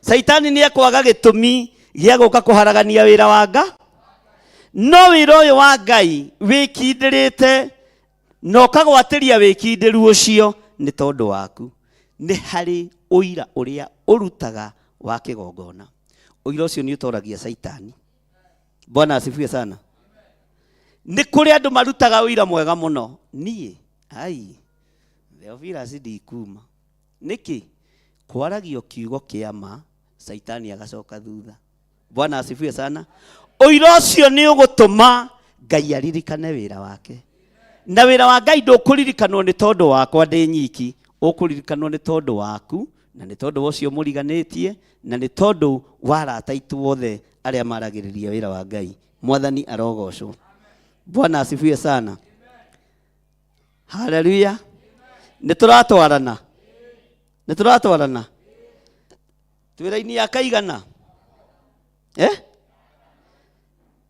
Saitani nĩ ekwaga gĩtũmi gĩa gũka kũharagania wĩra wa Nga. No wĩra ũyũ wa Ngai wĩkindĩrĩte na ũkagwatĩria wĩkindĩru ũcio nĩ tondũ waku. Nĩ harĩ ũira ũrĩa ũrutaga wa kĩgongona. Ũira ũcio nĩ ũtoragia Saitani. Bwana asifiwe sana. Nĩ kũrĩ andũ marutaga ũira mwega mũno. Niĩ, ai, Theophilus ndikuma. Nĩkĩ? Kwaragio kiugo kĩa ma, Saitani agacoka thutha. Bwana asifiwe sana. Ũira ũcio nĩ ũgũtũma Ngai aririkane wĩra wake. Na wĩra wa Ngai ndũkũririkanwo nĩ tondũ wakwa ndĩ nyiki, ũkũririkanwo nĩ tondũ waku, na nĩ tondũ wa ũcio mũriganĩtie, na nĩ tondũ wa arata aitũ othe arĩa maragĩrĩria wĩra wa Ngai. Mwathani arogocwo. Bwana asifiwe sana. Haleluya. Nĩ tũratwarana. Nĩ tũratwarana. Twĩra-inĩ ya kaigana. Eh?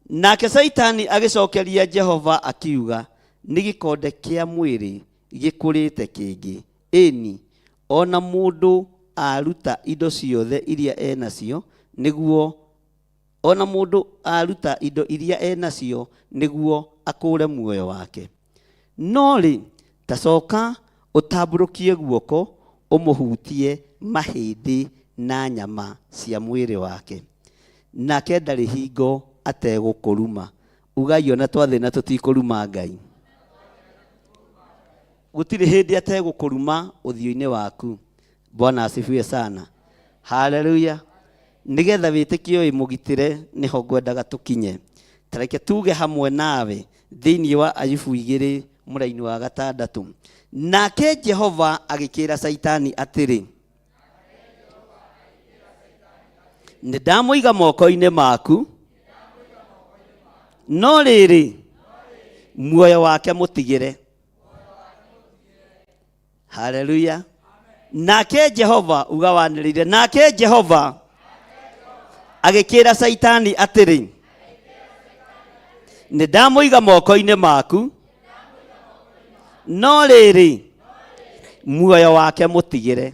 Nake Saitani agĩcokeria Jehova akiuga, nĩ gĩkonde kĩa mwĩrĩ gĩkũrĩte kĩngĩ. Ĩni, ona mũndũ aruta indo ciothe iria enacio nĩguo ona mũndũ aruta indo iria enacio nĩguo akũre muoyo wake. No rĩ, ta coka ũtambũrũkie guoko ũmũhutie mahĩndĩ na nyama cia mwĩrĩ wake. Nake ndarĩ hingo ategũkũruma. Ugai ona twathĩna tũtikũruma Ngai. Gũtirĩ hĩndĩ ategũkũruma ũthiũ-inĩ waku. Bwana asifiwe sana. Haleluya. Nĩgetha wĩtĩkio ũyũ mũgitĩre nĩho ngwendaga tũkinye. Ta reke tuge hamwe nawe thĩinĩ wa Ayubu 2 mũraini wa 6. Nake Jehova agĩkĩra Saitani atĩrĩ, nĩ ndamũiga moko-inĩ maku, no rĩrĩ, muoyo wake mũtigĩre. Haleluya. Nake Jehova uga wanĩrĩire, nake Jehova agĩkĩra Saitani atĩrĩ, nĩ ndamũiga moko-inĩ maku, no rĩrĩ, muoyo wake mũtigĩre.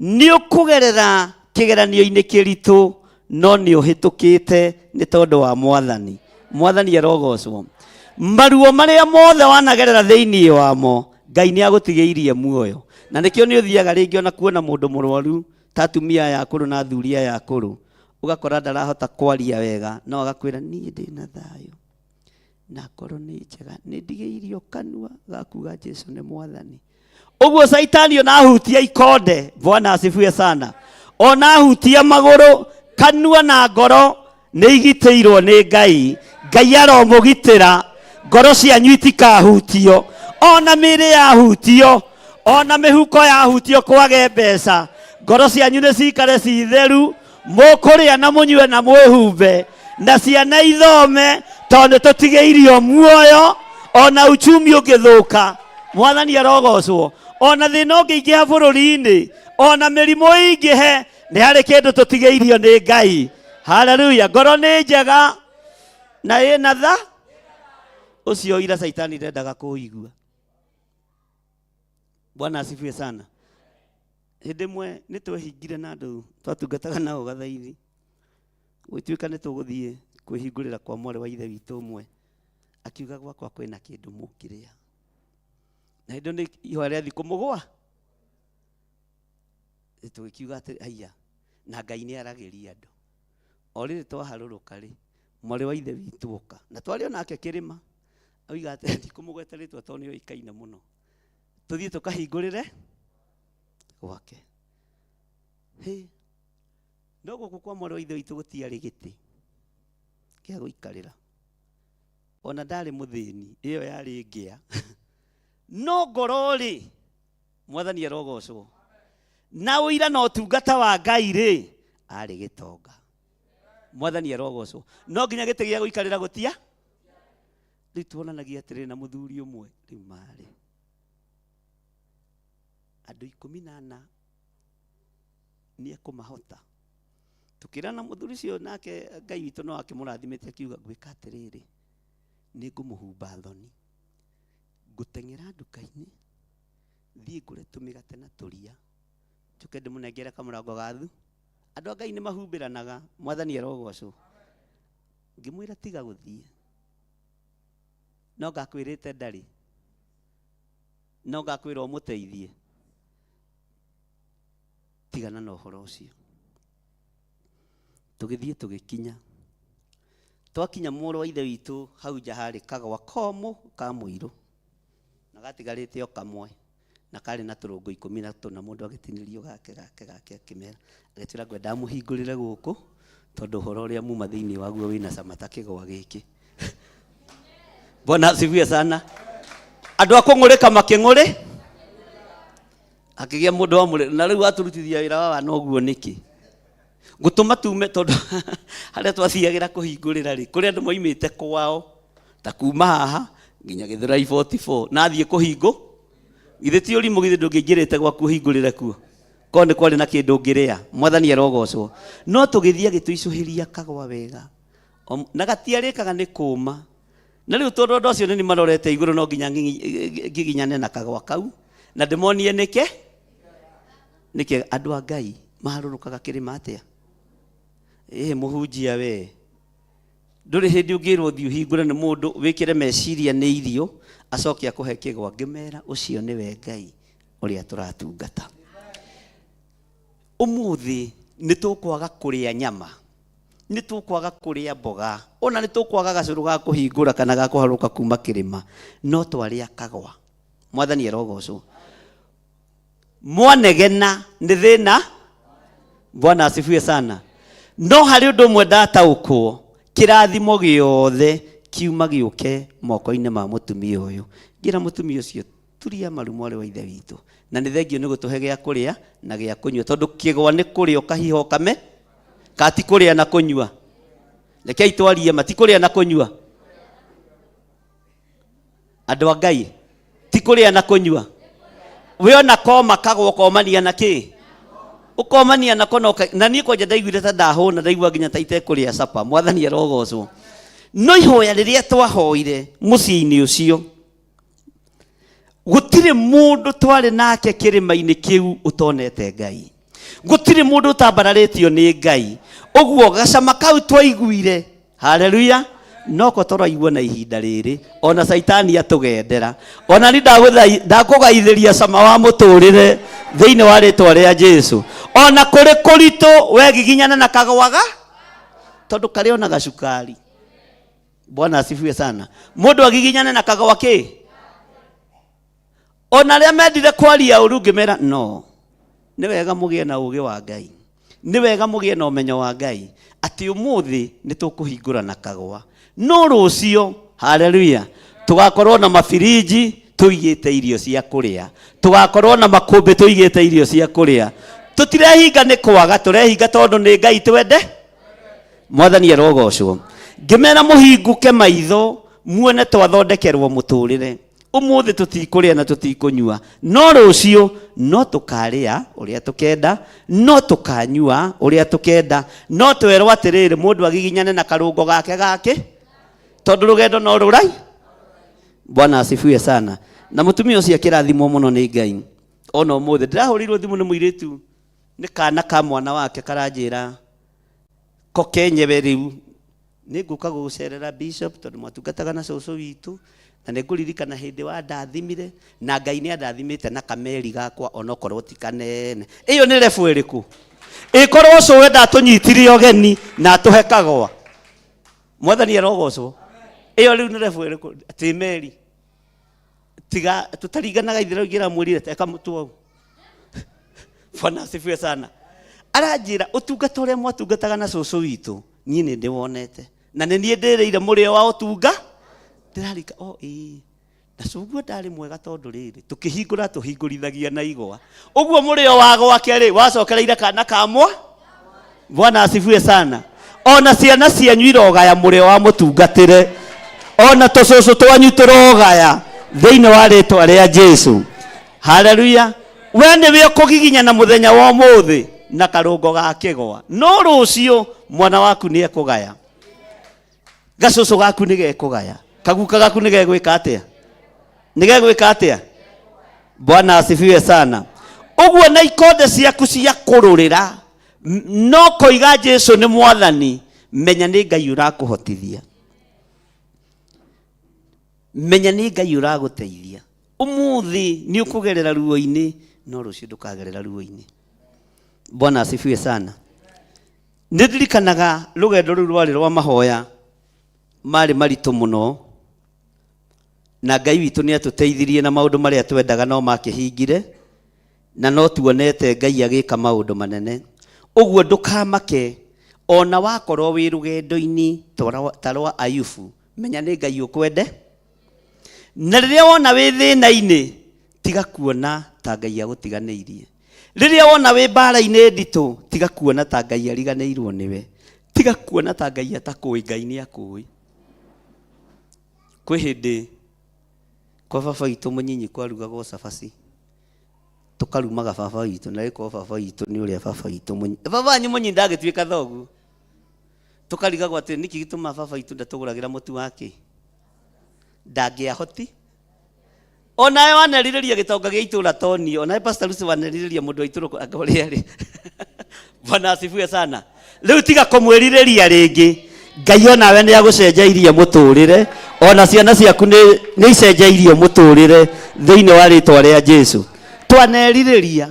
Nĩ ũkũgerera kĩgeranio-inĩ kĩritũ, no nĩ ũhĩtũkĩte nĩ tondũ wa Mwathani. Mwathani arogocwo. Maruo marĩa mothe wanagerera thĩinĩ wamo, Ngai nĩ agũtigĩirie muoyo. Na nĩkĩo nĩ ũthiaga rĩngĩ ona kuona mũndũ mũrwaru ta atumia aya akũrũ na athuri aya akũrũ, ũgakora ndarahota kwaria wega, no agakwĩra niĩ ndĩna thayũ na ngoro nĩ njega, nĩ ndigĩirio kanua gakuga Jesu nĩ Mwathani. Ũguo Saitani ona ahutia ikonde, Bwana asifiwe sana, ona ahutia magũrũ, kanua na ngoro nĩ igitĩirwo nĩ Ngai. Ngai aromũgitĩra, ngoro cianyu itikahutio, ona mĩĩrĩ yahutio, ona mĩhuko yahutio kwage mbeca, ngoro cianyu nĩ cikare ci theru, mũkũrĩa na mũnyue na mwĩhumbe, na ciana ithome, tondũ nĩ tũtigĩirio muoyo, ona uchumi ũngĩthũka. Mwathani arogocwo. Ona thĩna ũngĩingĩha bũrũri-inĩ, ona mĩrimũ ĩingĩhe, nĩ harĩ kĩndũ tũtigĩirio nĩ Ngai. Haleluya. Ngoro nĩ njega na ĩna tha. Ũcio ira Saitani ndendaga kũigua. Bwana asifiwe sana. Hĩndĩ ĩmwe nĩ twehingire na andũ twatungataga nao gathaithi, gũgĩtuĩka nĩ tũgũthiĩ kwĩhingũrĩra kwa mwarĩ wa ithe witũ ũmwe, akiuga gwakwa kwĩna kĩndũ mũngĩrĩa. Na hĩndĩ ĩyo nĩ ihoya rĩa thikũ mũgwa. Tũgĩkiuga atĩ haiya, na Ngai nĩ aragĩria andũ. O rĩrĩ twaharũrũka rĩ, mwarĩ wa ithe witũ oka, na twarĩ onake kĩrĩma, oiga atĩ ndikũmũgweta rĩtwa tondũ nĩ oĩkaine mũno. Tũthiĩ tũkahingũrĩre gwake. Hĩ, no gũkũ kwa mwarĩ wa ithe witũ gũtiarĩ gĩtĩ kĩa gũikarĩra. Ona ndarĩ mũthĩni, ĩyo yarĩ ngĩa. No ngoro rĩ, Mwathani arogocwo. Na ũira na ũtungata wa Ngai rĩ, arĩ gĩtonga. Mwathani arogocwo. No nginya gĩtĩ gĩa gũikarĩra gũtia. Rĩu tuonanagia atĩrĩrĩ na mũthuri ũmwe, rĩu marĩ andũ 14 nĩ ekũmahota. Tukĩrana mũthuri ũcio nake Ngai witũ no akĩmũrathimĩte akiuga ngwĩka atĩrĩrĩ, nĩ ngũmũhumba thoni, ngũteng'era nduka-inĩ thiĩ ngũre tũmĩgate na tũria, njoke ndĩmũnengere kamũrango ga thu. Andũ a Ngai nĩ mahumbĩranaga, Mwathani arogocwo. Ngĩmwĩra tiga gũthiĩ, no ngakwĩrĩte ndarĩ, no ngakwĩra ũmũteithie, tigana na ũhoro ũcio. Tũgĩthiĩ tũgĩkinya, twakinya mũrũ wa ithe witũ hau nja harĩ kagwa komũ ka mũirũ, na gatigarĩte o kamwe, na karĩ na tũrũngo 14, mũndũ agĩtinĩrio gake gake gake, akĩmera agĩtwĩra ngwendaga mũhingũrĩre gũkũ tondũ ũhoro ũrĩa muma thĩinĩ waguo wĩna cama ta kĩgwa gĩkĩ. Bwana asifiwe sana. Andũ a kũng'ũrĩka makĩng'ũrĩ, akĩgĩa mũndũ wa mũrĩ, na rĩu atũrutithia wĩra wa wana ũguo nĩkĩ? Gũtũma tume tondũ harĩa twathiagĩra kũhingũrĩra rĩ, kũrĩ andũ moimĩte kwao ta kuma haha nginya Gĩthũrai 44 na athiĩ kũhingũ. Githĩ ti ũrimũ, githĩ ndũngĩingĩrĩte gwaku ũhingũrĩre kuo? Korwo nĩ kwarĩ na kĩndũ ũngĩrĩa, Mwathani arogocwo. No tũgĩthiĩ agĩtũicũhĩria kagwa wega, na gatiarĩkaga nĩ kũma. Na rĩu tondũ andũ acio nĩ marorete igũrũ, no nginya ngiginyane na kagwa kau na ndĩmonie nĩke nĩke andũ a Ngai maharũrũkaga kĩrĩma atĩa. Ĩĩ mũhunjia we, ndũrĩ hĩndĩ ũngĩrwo ũthiĩ ũhingũre nĩ mũndũ wĩkĩre meciria nĩ irio acoke akũhe kĩgwa. Ngĩmera ũcio nĩwe Ngai ũrĩa tũratungata. Ũmũthĩ nĩ tũkwaga kũrĩa nyama, nĩ tũkwaga kũrĩa mboga, ona nĩ tũkwaga gacũrũ ga kũhingũra kana ga kũharũrũka kuma kĩrĩma, no twarĩa kagwa. Mwathani arogocwo. Mwanegena nĩ thĩna. Bwana asifiwe sana. No harĩ ũndũ ũmwe ndataũkwo, kĩrathimo gĩothe kiuma gĩũke moko-inĩ ma mũtumia ũyũ. Ngĩra mũtumia ũcio, turia maru mwarĩ wa ithe witũ, na nĩ thengio nĩ gũtũhe gĩa kũrĩa na gĩa kũnyua, tondũ kĩgwa nĩ kũrĩa ũkahiha ũkame, ka ti kũrĩa na kũnyua. Rekei twarie ma, ti kũrĩa na kũnyua. Andũ a Ngai, ti kũrĩa na kũnyua. We ona koma kagwa ũkomania na kĩ? Ũkomania nako na ũka-, na niĩ kwanja ndaiguire ta ndahũna, ndaigua nginya ta itekũrĩa capa. Mwathani arogocwo. No ihoya rĩrĩa twahoire mũciĩ-inĩ ũcio, gũtirĩ mũndũ twarĩ nake kĩrĩma-inĩ kĩu ũtonete Ngai. Gũtirĩ mũndũ ũtambararĩtio nĩ Ngai. Ũguo gacama kau twaiguire, haleluya, noko tũraigua na ihinda rĩrĩ, ona Caitani atũgendera. Ona ni ndakũgaithĩria cama wa mũtũrĩre thĩinĩ wa rĩtwa rĩa Jesu. Ona kũrĩ kũritũ we giginyana na kagwaga, tondũ karĩ ona gacukari. Bwana asifiwe sana. Mũndũ agiginyane na kagwa kĩ? Ona arĩa mendire kwaria ũru ngĩmera no, nĩ wega mũgĩe na ũũgĩ wa Ngai, nĩ wega mũgĩe na ũmenyo wa Ngai, atĩ ũmũthĩ nĩ tũkũhingũra na kagwa, no rũciũ, haleluya, tũgakorwo na mabirinji tũigĩte irio cia kũrĩa, tũgakorwo na makũmbĩ tũigĩte irio cia kũrĩa. Tũtirehinga nĩ kwaga, tũrehinga tondũ nĩ Ngai twende. Mwathani arogocwo. Ngĩmera mũhingũke maitho muone twathondekerwo mũtũrĩre. Ũmũthĩ tũtikũrĩa na tũtikũnyua, no rũciũ no tũkarĩa ũrĩa tũkenda, no tũkanyua ũrĩa tũkenda, no twerwo atĩrĩrĩ, mũndũ agiginyane na karũngo gake gake, tondũ rũgendo no rũrai. Bwana asifiwe sana. Na mũtumia ũcio akĩrathimwo mũno nĩ Ngai. Ona ũmũthĩ ndĩrahũrĩirwo thimũ nĩ mũirĩtu, nĩ kana ka mwana wake karanjĩra ko kenyewe rĩu nĩ ngũka gũgũcerera bishop, tondũ mwatungataga na cũcũ witũ, na nĩ ngũririkana hĩndĩ wa ndathimire, na Ngai nĩ andathimĩte na kameri gakwa onokorwo ti kanene. Ĩyo nĩ level ĩrĩkũ? Ĩkorwo cũwe ndatũnyitire ũgeni na atũhe kagwa. Mwathani arogocwo. Ĩyo rĩu nĩ level ĩrĩkũ? Atĩ meri. Tiga tũtaringanaga ithero ingĩramwĩrire teka mũtu wau. Bwana asifiwe sana. Aranjĩra ũtungata ũrĩa mwatungataga na cũcũ witũ, niĩ nĩ ndĩwonete. Na nĩ niĩ ndĩrĩire mũrĩo wa ũtunga. Ndĩrarika o ĩĩ na cuguo ndarĩ mwega tondũ rĩrĩ tũkĩhingũra tũhingũrithagia na igwa ũguo mũrĩo wa gwake rĩ wacokereire kana kamwa bwana asifiwe sana ona ciana cianyu irogaya mũrĩo wa mũtungatĩre ona tũcũcũ twanyu tũrogaya thĩinĩ wa rĩtwa rĩa Jesu haleluya we nĩwe ũkũgiginya na mũthenya wa ũmũthĩ na karũngo ga kĩgwa no rũciũ mwana waku nĩ ekũgaya gacũcũ gaku nĩ gekũgaya kaguka gaku nĩ gegwĩka atĩa nĩ gegwĩka atĩa bwana asifiwe sana ũguo na ikonde ciaku cia kũrũrĩra no koiga Jesu nĩ mwathani menya nĩ Ngai ũrakũhotithia menya nĩ Ngai ũragũteithia ũmũthĩ nĩ ũkũgerera ruo-inĩ no rũciũ ndũkagerera ruo-inĩ bwana asifiwe sana nĩ ndirikanaga rũgendo rũu rwarĩ rwa mahoya marĩ maritũ mũno na Ngai witũ nĩ atũteithirie na maũndũ marĩa twendaga no makĩhingire na no tuonete Ngai agĩka maũndũ manene ũguo ndũkamake ona wakorwo wĩ rũgendo-inĩ ta rwa Ayubu menya nĩ Ngai ũkwende na rĩrĩa wona wĩ thĩna-inĩ tiga kuona ta Ngai agũtiganĩirie rĩrĩa wona wĩ mbara-inĩ nditũ tiga kuona ta Ngai ariganĩirwo nĩwe tiga kuona ta Ngai atakũĩ Ngai nĩ akũĩ kwĩ hĩndĩ kwa baba witũ mũnyinyi kwarugagwo cabaci tũkarumaga baba witũ na rĩkorwo baba witũ nĩ ũrĩa baba witũ mũnyinyi baba wanyu mũnyinyi ndagĩtuĩka thoguo tũkarigagwo atĩ nĩkĩ gĩtũmaga baba witũ ndatũgũragĩra mũtu wake ndangĩahoti onawe wanerirĩria gĩtonga gĩa itũra toni onawe Pastor Lucy wanerirĩria mũndũ wa itũra anga ũrĩa arĩ bwana asifiwe sana rĩu tiga kũmwĩrirĩria rĩngĩ Ngai onawe nĩ agũcenjeirie mũtũrĩre ona ciana ciaku nĩ icenjeirio mũtũrĩre thĩinĩ wa rĩtwa rĩa Jesu twanerirĩria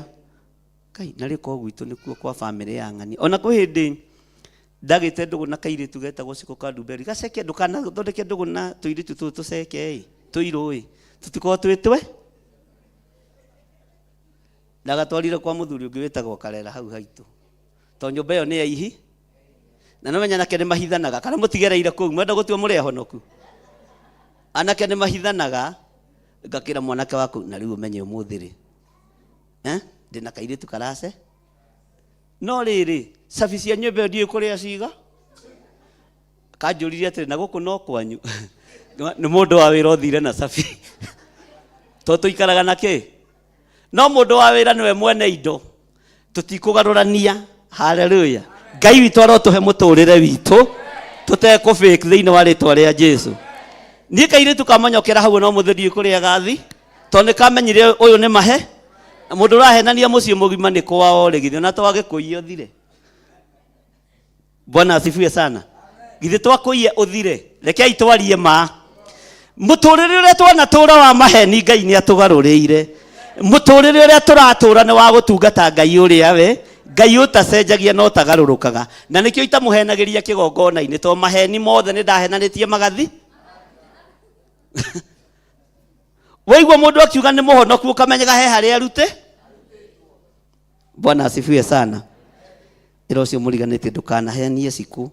Ngai na rĩkorwo gwitũ nĩkuo kwa bamĩrĩ ya ng'ani ona kwĩ hĩndĩ ndagĩte ndũgũ na kairĩtu getagwo Ciko Kandumberi gaceke ndũkanathondeke ndũgũ na tũirĩtu tũtũ tũceke ĩ tũirũ ĩ tũtikorwo twĩtwe ndagatwarire kwa mũthuri ũngĩ wĩtagwo Karera hau haitũ tondũ nyũmba ĩyo nĩ ya ihi na no menya anake nĩ mahithanaga kana mũtigereire kũu mwenda gũtua mũrĩ ahonoku anake nĩ mahithanaga ngakĩra mwanake waku na rĩu ũmenye ũmũthĩ rĩ ndĩna kairĩtu karace no rĩrĩ cabi cia nyũmba ĩyo ndiũĩ kũrĩa ciga kanjũririe atĩrĩ na gũkũ no kwanyu nĩ mũndũ wa wĩra ũthire na cabi tondũ tũikaraga na kĩ no mũndũ wa wĩra nĩwe mwene indo tũtikũgarũrania haleluya Ngai witũ arotũhe mũtũrĩre witũ tũtekũ fake thĩinĩ wa rĩtwa rĩa Jesu niĩ kairĩtu kamonyokera hau no mũthĩ ndiũĩ kũrĩa gathi tondũ nĩ kamenyire ũyũ nĩ mahe na mũndũ ũrahenania mũciĩ mũgima nĩ kwao rĩ githĩ ona twagĩkũiye ũthire bwana asifiwe sana githĩ twakũiye ũthire rekei twarie ma mũtũrĩre ũrĩa twanatũra wa maheni Ngai nĩ atũgarũrĩire mũtũrĩre ũrĩa tũratũra nĩ wa gũtungata Ngai ũrĩa we Ngai ũtacenjagia na ũtagarũrũkaga na nĩkĩo itamũhenagĩria kĩgongona-inĩ tondũ maheni mothe nĩ ndahenanĩtie magathi waigua mũndũ akiuga nĩ mũhonoku ũkamenyaga he harĩa arute bwana asifiwe sana ĩra ũcio mũriganĩtie ndũkanahenie ciku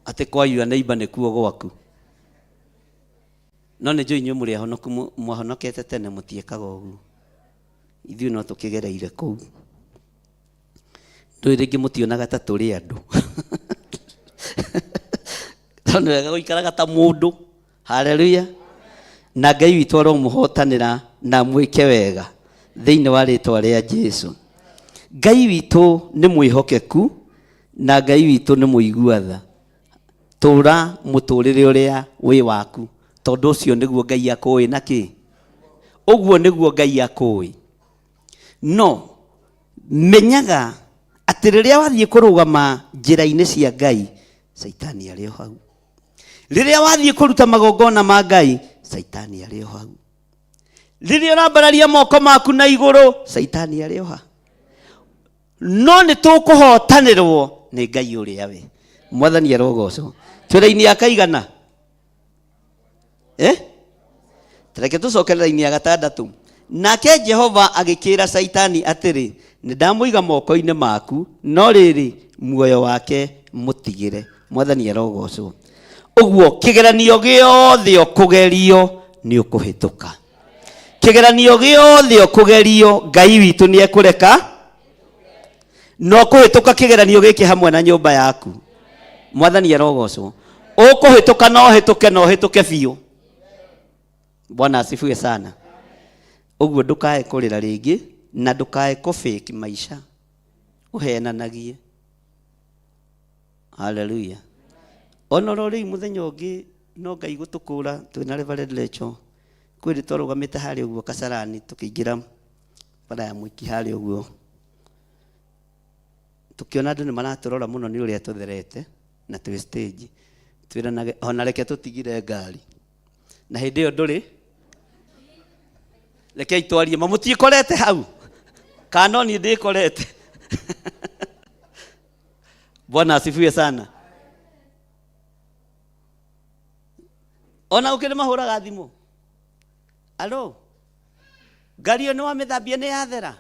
atĩ kwa your neighbor nĩkuo gwaku no nĩ njũĩ inyuĩ mũrĩ ahonoku mwahonokete tene mũtiĩkaga ũguo ithuĩ no tũkĩgereire kũu ndũĩ rĩngĩ mũtionaga ta tũrĩ andũ tondũ nĩ wega gũikaraga ta mũndũ haleluya na Ngai witũ aromũhotanĩra na mwĩke wega thĩinĩ wa rĩtwa rĩa Jesu Ngai witũ nĩ mwĩhokeku na Ngai witũ nĩ mũigua tha tũra mũtũrĩre ũrĩa wĩ waku tondũ ũcio nĩguo Ngai akũĩ na kĩ ũguo nĩguo Ngai akũĩ no menyaga atĩ rĩrĩa wathiĩ kũrũgama njĩra-inĩ cia Ngai Caitani arĩ o hau rĩrĩa wathiĩ kũruta magongona ma Ngai Caitani arĩ o hau rĩrĩa ũrambararia moko maku na igũrũ Caitani arĩ o ha no nĩ tũkũhotanĩrwo nĩ Ngai ũrĩa we mwathani arogocwo twĩ raini ya kaigana Reke tũcokere raini ya gatandatũ nake Jehova agĩkĩra Caitani atĩrĩ nĩ ndamũiga moko-inĩ maku no rĩrĩ muoyo wake mũtigĩre mwathani arogocwo Ũguo kĩgeranio gĩothe ũkũgerio nĩ ũkũhĩtũka. Kĩgeranio gĩothe ũkũgerio Ngai witũ nĩ ekũreka no kũhĩtũka kĩgeranio gĩkĩ hamwe na nyũmba yaku. Mwathani arogocwo. Ũkũhĩtũka no ũhĩtũke na ũhĩtũke biũ. Bwana asifiwe sana. Ũguo ndũkae kũrĩra rĩngĩ na ndũkae kũ fake maica ũhenanagie. Haleluya. Ona oro rĩu mũthenya ũngĩ no Ngai gũtũkũra twĩna Reverend Rachel kwĩ hĩndĩ twarũgamĩte harĩa ũguo Kasarani tũkĩingĩra bara ya Mwiki harĩa ũguo, tũkĩona andũ nĩ maratũrora mũno nĩ ũrĩa tũtherete na twĩ stage, twĩranage ona reke tũtigire ngari na hĩndĩ ĩyo ndũrĩ, rekei twarie ma mũtiĩkorete hau kana no niĩ ndĩkorete. Bwana asifiwe sana. Ona gũkĩrĩ mahũraga thimũ, alo, ngari ĩyo nĩ wamĩthambia nĩ yathera,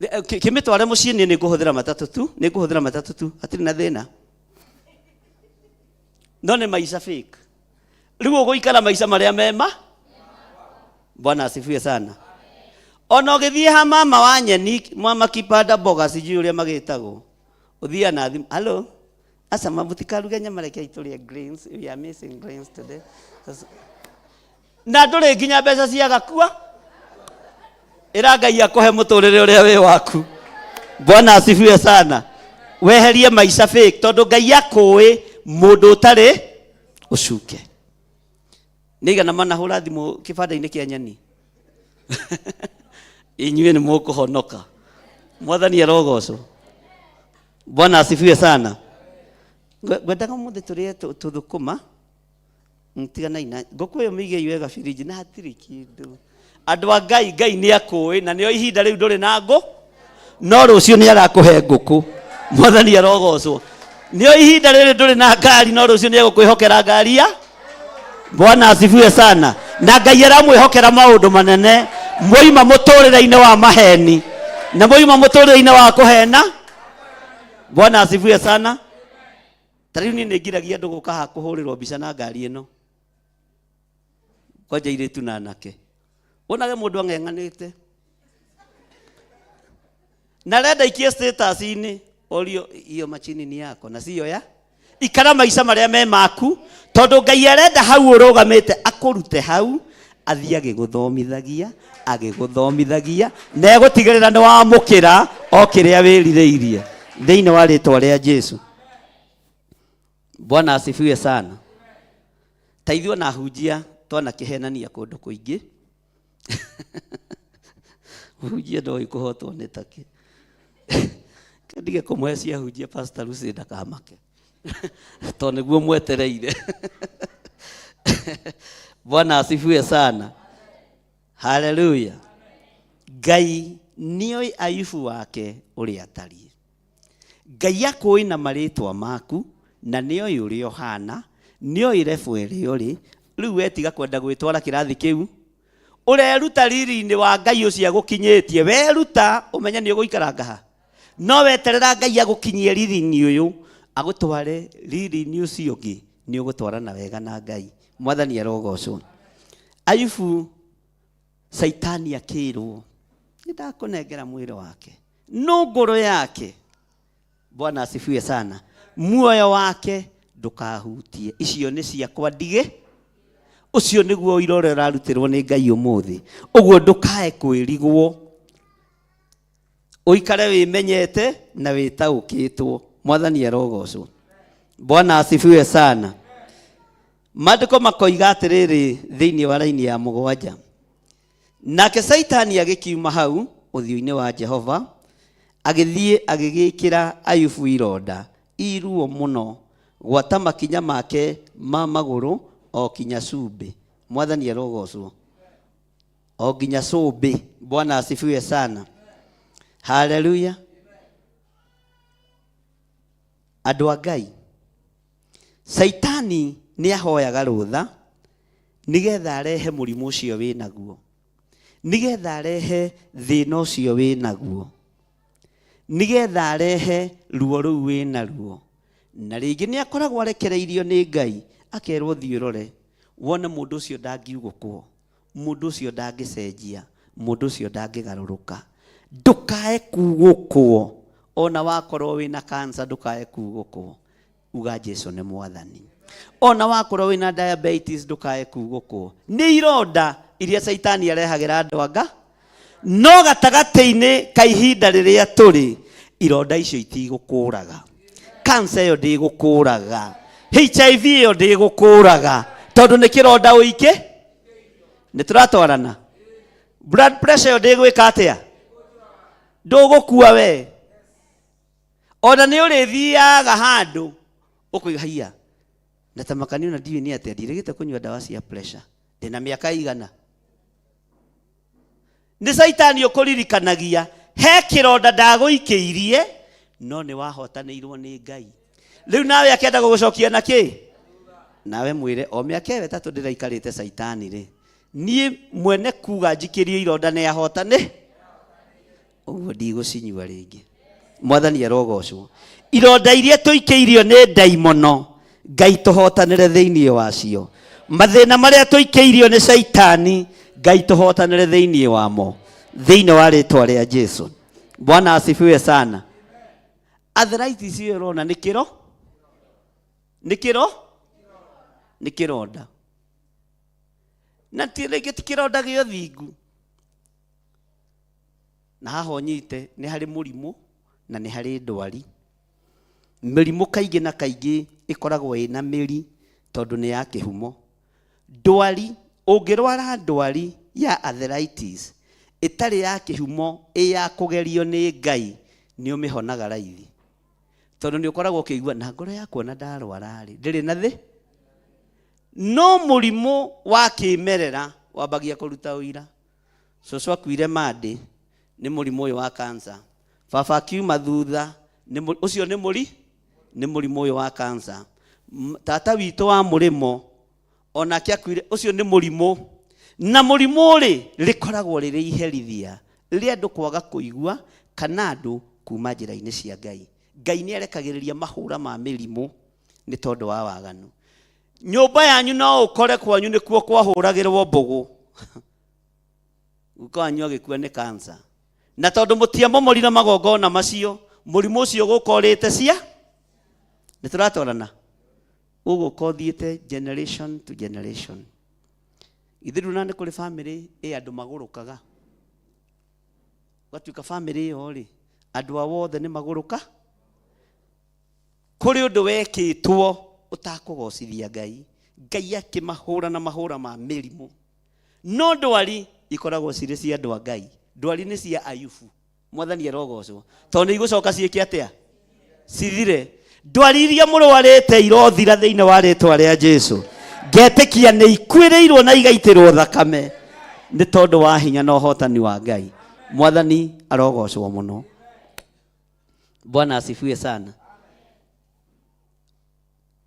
kĩmĩtware mũciĩ, niĩ nĩngũhũthĩra matatũ tu, nĩngũhũthĩra matatũ tu, hatirĩ na thĩna. No nĩ maica fake. Rĩu ũgũikara maica marĩa mema. Bwana asifiwe sana. Ona ũgĩthiĩ ha mama wa nyeni, mama kipanda mboga, sijui ũrĩa magĩtagwo, ũthiaga na thimũ, hello, aca mũtikaruge nyama, rekei tũrĩe greens, we are missing greens today. Na ndũrĩ nginya mbeca cia gakua. Ĩra Ngai akũhe mũtũrĩre ũrĩa wĩ waku. Bwana asifiwe sana. Weherie maica fake tondũ Ngai akũĩ mũndũ ũtarĩ ũcuke. Nĩ igana manahũra thimũ kĩbanda-inĩ kĩa nyeni. Inyuĩ nĩ mũkũhonoka. Mwathani arogocwo. Bwana asifiwe sana. Ngwendaga ũmũthĩ tũrĩe tũthũkũma. Tiganai na ngũkũ ĩyo, mĩigei wega firiji na hatirĩ kĩndũ. Andũ a Ngai, Ngai nĩ akũĩ na nĩo ihinda rĩu ndũrĩ na ngũ, no rũciũ nĩ agakũhe ngũkũ. Mwathani arogocwo. Nĩo ihinda rĩrĩ ndũrĩ na ngari, no rũciũ nĩ egũkwĩhokera ngari ya. Bwana asifiwe sana. Na Ngai aramwĩhokera maũndũ manene mwoima mũtũrĩre-inĩ wa maheni na mwoima mũtũrĩre-inĩ wa kũhena. Bwana asifiwe sana. Ta rĩu niĩ nĩ ngiragia andũ gũka haha kũhũrĩrwo mbica na ngari ĩno, kwanja airĩtu na anake. Wonage mũndũ ang'eng'anĩte na arenda ikie status-inĩ, orio iyo machini ni yako na siyo ya ikara maica marĩa me maku, tondũ Ngai arenda hau ũrũgamĩte akũrute hau athiĩ agĩgũthomithagia agĩgũthomithagia na egũtigĩrĩra nĩ wamũkĩra o kĩrĩa wĩrirĩirie thĩinĩ wa rĩtwa rĩa Jesu. Bwana asifiwe sana. Ta ithuĩ ona ahunjia twanakĩhenania kũndũ kũingĩ. Mũhunjia ndoĩ kũhotwo nĩ takĩ. Ndige kũmũhe cia hunjia, Pastor Lucy ndakamake tondũ nĩguo mwetereire. Bwana asifiwe sana. Haleluya. Ngai nĩoĩ Ayubu wake ũrĩa atariĩ. Ngai akũĩ na marĩtwa maku na nĩoĩ ũrĩa ũhana, nĩoĩ level ĩrĩa ũrĩ. Rĩu we tiga kwenda gwĩtwara kĩrathi kĩu ũreruta riri-inĩ wa Ngai ũcio agũkinyĩtie. Weruta ũmenye nĩ ũgũikara ngaha, no weterera Ngai agũkinyie riri-inĩ ũyũ agũtware riri-inĩ ũcio ũngĩ, nĩ ũgũtwarana wega na Ngai. Mwathani arogocwo. Ayubu Saitani akĩrwo, nĩ ndakũnengera mwĩrĩ wake no ngoro yake, Bwana asifiwe sana, muoyo wake ndũkahutie, icio nĩ ciakwa ndige. Ũcio nĩguo ũira ũrĩa ũrarutĩrwo nĩ Ngai ũmũthĩ. Ũguo ndũkae kwĩrigwo, ũikare wĩmenyete na wĩtaũkĩtwo. Mwathani arogocwo. Bwana asifiwe sana. Maandĩko makoiga atĩrĩrĩ thĩinĩ wa raini ya 7, nake Saitani agĩkiuma hau ũthiũ-inĩ wa Jehova, agĩthiĩ agĩgĩkĩra Ayubu ironda iruo mũno gwata makinya make ma magũrũ o kinya cumbĩ. Mwathani arogocwo. O nginya cumbĩ. Bwana asifiwe sana. Haleluya. Andũ a Ngai, Saitani nĩ ahoyaga rũtha nĩgetha arehe mũrimũ ũcio wĩnaguo, nĩgetha arehe thĩna ũcio wĩnaguo, nĩgetha arehe ruo rũu wĩnaruo. Na rĩngĩ nĩ akoragwo arekereirio nĩ Ngai Akerwo thiĩ ũrore wone mũndũ ũcio ndangiugũkwo, mũndũ ũcio ndangĩcenjia, mũndũ ũcio ndangĩgarũrũka. Ndũkae kugũkwo, ona wakorwo wĩna cancer ndũkae kugũkwo, uga Jesu nĩ Mwathani. Ona wakorwo wĩna diabetes ndũkae kugũkwo. Nĩ ironda iria Caitani arehagĩra andũ anga, no gatagatĩ-inĩ ka ihinda rĩrĩa tũrĩ, ironda icio itigũkũraga, cancer ĩyo ndĩgũkũraga, HIV ĩyo ndĩgũkũraga, tondũ nĩ kĩronda ũike. Nĩ tũratwarana? Blood pressure ĩyo ndĩgwĩka atĩa? Ndũgũkua we. Ona nĩ ũrĩthiaga handũ ũkũiga haiya na tamakani, ona ndiũĩ nĩ atĩa ndirĩgĩte kũnyua ndawa cia pressure, ndĩna mĩaka igana. Nĩ Caitani ũkũririkanagia he kĩronda ndagũikĩirie, no nĩ wahotanĩirwo nĩ Ngai. Rĩu nawe akĩenda gũgũcokia na kĩ? Nawe mwĩre o mĩaka ĩyo 3 ndĩraikarĩte Caitani rĩ, niĩ mwene kuga njikĩrio ironda nĩ ahotane, ũguo ndigũcinyua rĩngĩ. Mwathani arogocwo. Ironda iria tũikĩirio nĩ ndaimono, Ngai tũhotanĩre thĩinĩ wacio. Mathĩna marĩa tũikĩirio nĩ Caitani, Ngai tũhotanĩre thĩinĩ wamo, thĩinĩ wa rĩtwa rĩa Jesu. Bwana asifiwe sana. Arthritis ĩyo ũrona nĩ kĩro, nĩ kĩro, nĩ kĩronda, na ti rĩngĩ ti kĩronda gĩa ũthingu. Na haha ũnyite, nĩ harĩ mũrimũ na nĩ harĩ ndwari. Mĩrimũ kaingĩ na kaingĩ ĩkoragwo ĩna mĩri tondũ nĩ ya kĩhumo. Ndwari, ũngĩrwara ndwari ya arthritis ĩtarĩ ya kĩhumo, ĩ ya kũgerio nĩ Ngai, nĩ ũmĩhonaga raithi, tondũ nĩ ũkoragwo ũkĩigua na ngoro yaku ona ndarwara rĩ, ndĩrĩ na thĩ. No mũrimũ wa kĩmerera wambagia kũruta ũira. Cũcũ akuire mandĩ nĩ mũrimũ ũyũ wa cancer, baba akiuma thutha ũcio nĩ mũri nĩ mũrimũ ũyũ wa cancer, tata witũ wa mũrĩmo onake akuire, ũcio nĩ mũrimũ. Na mũrimũ rĩ, rĩkoragwo rĩrĩ iherithia rĩa andũ kwaga kũigua kana andũ kuma njĩra-inĩ cia Ngai. Ngai nĩ arekagĩrĩria mahũra ma mĩrimũ nĩ tondũ wa waganu. Nyũmba yanyu no ũkore kwanyu nĩkuo kwahũragĩrwo mbũgũ, guka wanyu agĩkua nĩ cancer, na tondũ mũtiamomorire magongona macio, mũrimũ ũcio ũgũka ũrĩte cia. Nĩ tũratwarana? Ũgũka ũthiĩte generation to generation. Ithuĩ ndũna nĩ kũrĩ family ĩ andũ magũrũkaga, ũgatuĩka family ĩyo rĩ, andũ ao othe nĩ magũrũka. Kũrĩ ũndũ wekĩtwo ũtakũgocithia Ngai, Ngai akĩmahũra na mahũra ma mĩrimũ. No ndwari ikoragwo cirĩ cia andũ a Ngai. Ndwari nĩ cia Ayubu. Mwathani arogocwo, tondũ nĩ igũcoka ciĩke atĩa? Cithire. Ndwari iria mũrwarĩte irothira thĩinĩ wa rĩtwa rĩa Jesu. Ngetĩkia nĩ ikuĩrĩirwo na igaitĩrwo thakame nĩ tondũ wa hinya na ũhotani wa Ngai. Mwathani arogocwo mũno. Bwana asifiwe sana.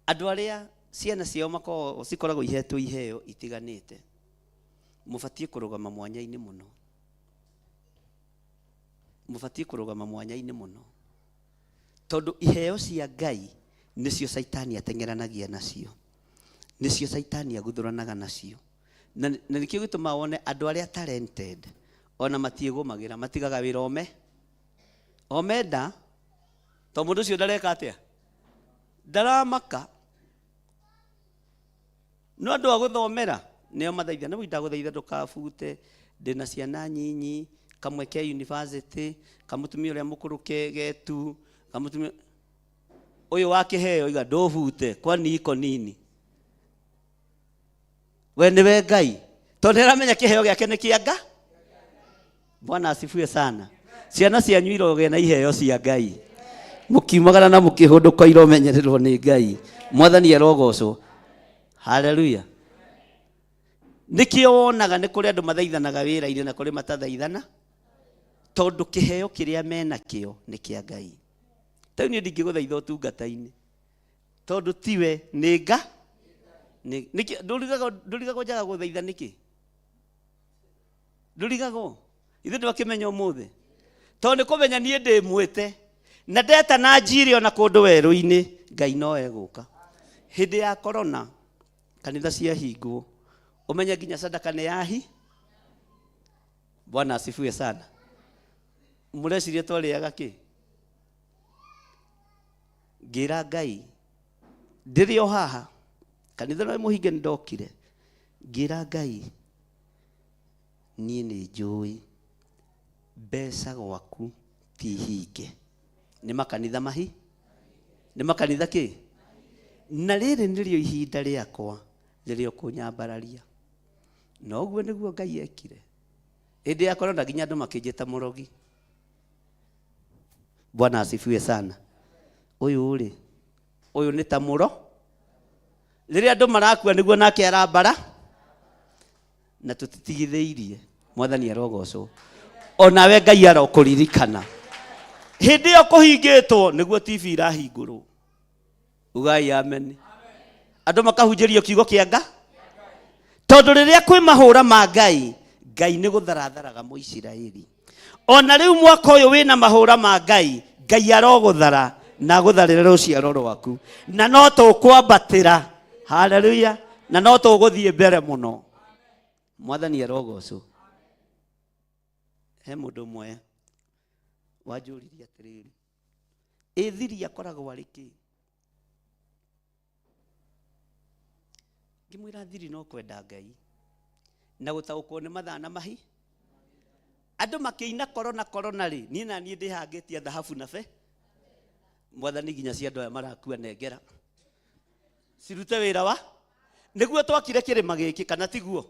Andũ arĩa ciana ciao makoragwo cikoragwo ihetwo iheo itiganĩte, mũbatiĩ kũrũgama mwanya-inĩ mũno, mũbatiĩ kũrũgama mwanya-inĩ mũno, tondũ iheo cia Ngai nĩcio Caitani ateng'eranagia nacio, nĩcio Caitani aguthũranaga nacio. Na nĩkĩo gĩtũmaga wone andũ arĩa talented ona matiĩgũmagĩra, matigaga wĩra ome omenda, tondũ mũndũ ũcio ndareka atĩa, ndaramaka. No andũ a gũthomera nĩo mathaitha, nĩ ndagũthaitha ndũkabute, ndĩna ciana nyinyi, kamwe ke university, kamũtumia ũrĩa mũkũrũ ke getu, kamũtumia ũyũ wa kĩheo iga ndũbute, kwani iko nini? We nĩwe Ngai, tondũ nĩaramenya kĩheo gĩake nĩ kĩa Nga. Bwana asifiwe sana. Ciana cianyu irogĩa na iheo cia Ngai, mũkiumagara na mũkĩhũndũka iromenyererwo nĩ Ngai. Mwathani arogocwo. Haleluya. Nĩkĩo wonaga nĩ kũrĩ andũ mathaithanaga wĩra-inĩ na kũrĩ matathaithana, tondũ kĩheo kĩrĩa menakĩo nĩ kĩa Ngai. Rĩu niĩ ndingĩgũthaitha ũtungata-inĩ tondũ tiwe nĩ nga. Ndũrigagwo njaga gũthaitha nĩkĩ? Ndũrigagwo ithuĩ ndwakĩmenya ũmũthĩ, tondũ nĩ kũmenya niĩ ndĩ mwĩte na ndeta na njire ona kũndũ werũ-inĩ, Ngai no egũka. Hĩndĩ ya corona Kanitha ciahingwo ũmenye nginya sadaka nĩ yahi. Bwana asifiwe sana. Mũreciria twarĩaga kĩ? Ngĩra Ngai ndĩrĩ o haha kanitha no mũhinge, nĩndokire ngĩra Ngai niĩ nĩ njũĩ mbeca gwaku ti hinge, nĩ makanitha mahi, nĩ makanitha kĩ, na rĩrĩ nĩrĩo ihinda rĩakwa rĩrĩa ũkũnyambararia. Na ũguo nĩguo Ngai ekire. Hĩndĩ ya korona nginya andũ makĩnjĩta mũrogi. Bwana asifiwe sana. Ũyũ rĩ, ũyũ nĩ ta mũro, rĩrĩa andũ marakua nĩguo nake arambara, na tũtitigithĩirie. Mwathani arogocwo. Onawe Ngai arokũririkana. Hĩndĩ ĩyo kũhingĩtwo nĩguo TV irahingũrwo. Ugai amen. Andũ makahunjĩrio kiugo kĩa Ngai, tondũ rĩrĩa kwĩ mahũra ma Ngai, Ngai nĩ gũtharatharaga Mũisiraeli. Ona rĩu mwaka ũyũ wĩna mahũra ma Ngai, Ngai arogũthara na agũtharĩre rũciaro rwaku, na no tũkwambatĩra. Haleluya. Na no tũgũthiĩ mbere mũno. Mwathani arogocwo. He mũndũ ũmwe wanjũririe atĩrĩrĩ, ĩ thiri akoragwo arĩ kĩ? Ngĩmwĩra thiri no kwenda Ngai na gũtaũkwo nĩ mathaa na mahi. Andũ makĩina korona korona rĩ, niĩ na niĩ ndĩhangĩtie thahabu na be. Mwathani nginya cia andũ aya marakua nengera cirute wĩra wa nĩguo twakire kĩrĩma gĩkĩ, kana tiguo?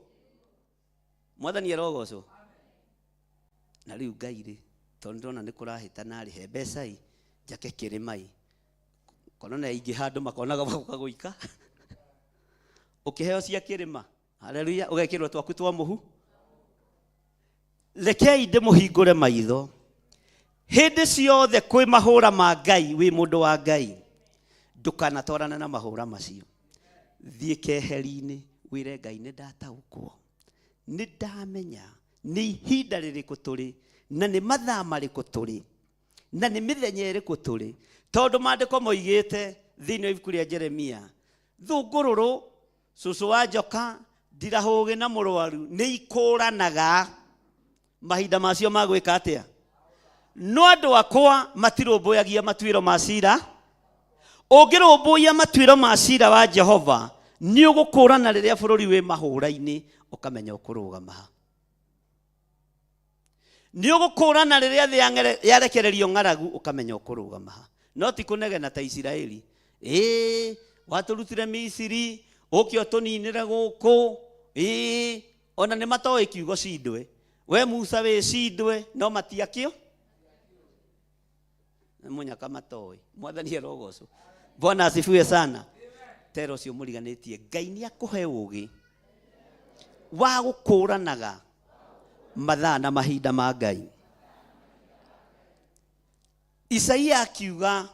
Mwathani arogocwo. Na rĩu Ngai rĩ, tondũ ndĩrona nĩ kũrahĩtana rĩ, he mbeca i njake kĩrĩma i, korona yaingĩha andũ makonaga magoka gũika. Ũkĩheo cia kĩrĩma, haleluya, ũgekĩrwo twaku twa mũhu. Rekei ndĩmũhingũre maitho. Hĩndĩ ciothe kwĩ mahũra ma Ngai, wĩ mũndũ wa Ngai, ndũkanatwarane na mahũra macio. Thiĩ keheri-inĩ wĩre Ngai nĩ ndataũkwo, nĩ ndamenya nĩ ihinda rĩrĩkũ tũrĩ, na nĩ mathaa marĩkũ tũrĩ, na nĩ mĩthenya ĩrĩkũ tũrĩ. Tondũ maandĩko moigĩte thĩinĩ wa ibuku rĩa Jeremia, thũngũrũrũ, cũcũ wa njoka, ndirahũgĩ na mũrwaru nĩ ikũranaga mahinda macio ma gwĩka atĩa. No andũ akwa matirũmbũyagia matuĩro ma cira. Ũngĩrũmbũiya matuĩro ma cira wa Jehova, nĩ ũgũkũrana rĩrĩa bũrũri wĩ mahũra-inĩ, ũkamenya ũkũrũgama ha. Nĩ ũgũkũrana rĩrĩa thĩ yarekererio ng'aragu, ũkamenya ũkũrũgama ha. No ti kũnegena ta Isiraeli, ĩĩ watũrutire Misiri, ũke ũtũninĩre gũkũ, ĩĩ ona nĩ matoĩ kiugo cindwe. We Musa wĩ cindwe, no matiakĩo nĩ mũnyaka matoĩ. Mwathani arogocwo. Bwana asifiwe sana. Tera ũcio mũriganĩtie, Ngai nĩ akũhe ũgĩ wa gũkũranaga mathaa na mahinda ma Ngai. Isaia akiuga,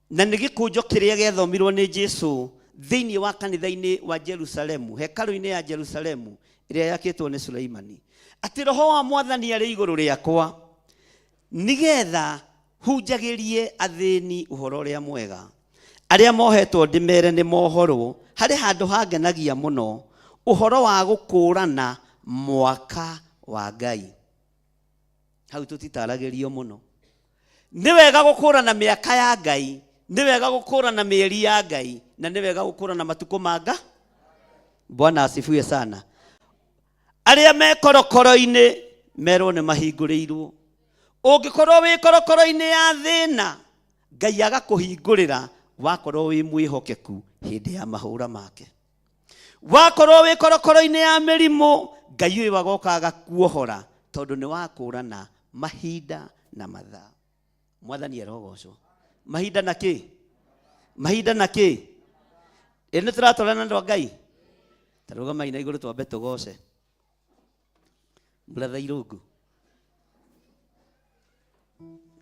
na nĩ gĩkũnjo kĩrĩa gĩathomirwo nĩ Jesu thĩinĩ wa kanitha-inĩ wa Jerusalemu, hekarũ-inĩ ya Jerusalemu ĩrĩa yakĩtwo nĩ Suleimani, atĩ roho wa Mwathani arĩ igũrũ rĩakwa, nĩgetha hunjagĩrie athĩni ũhoro ũrĩa mwega, arĩa mohetwo ndĩmere nĩ mohorwo. Harĩ handũ hangenagia mũno, ũhoro wa gũkũrana mwaka wa Ngai. Hau tũtitaragĩrio mũno. Nĩ wega gũkũrana mĩaka ya Ngai, nĩ wega gũkũrana mĩeri ya Ngai, na nĩ wega gũkũrana matukũ ma Ngai. Bwana asifiwe sana. Arĩa me korokoro-inĩ merwo nĩ mahingũrĩirwo. Ũngĩkorwo wĩ korokoro-inĩ ya thĩna, Ngai agakũhingũrĩra wakorwo wĩ mwĩhokeku hĩndĩ ya mahũra make. Wakorwo wĩ korokoro-inĩ ya mĩrimũ, Ngai ũyũ agoka agakuohora, tondũ nĩ wakũrana mahinda na mathaa. Mwathani arogocwo. Mahinda na kĩ? Mahinda na kĩ? Ĩ nĩ tũratwarana na andũ a Ngai? Ta rũgamai na igũrũ twambe tũgoce. Brother Irũngũ.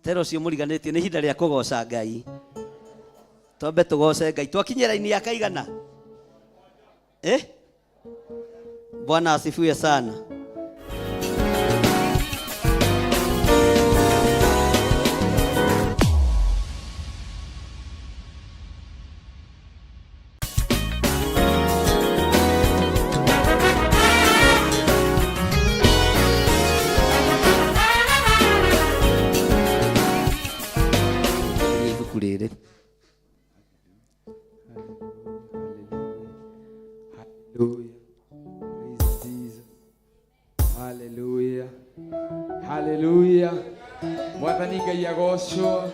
Tera ũcio mũriganĩtie nĩ ihinda rĩa kũgoca Ngai. Twambe tũgoce Ngai. Twakinyia raini ya kaigana? Eh? Bwana asifiwe sana. Hallelujah. Praise Jesus. Hallelujah. Hallelujah. Mwathani Ngai agocwo.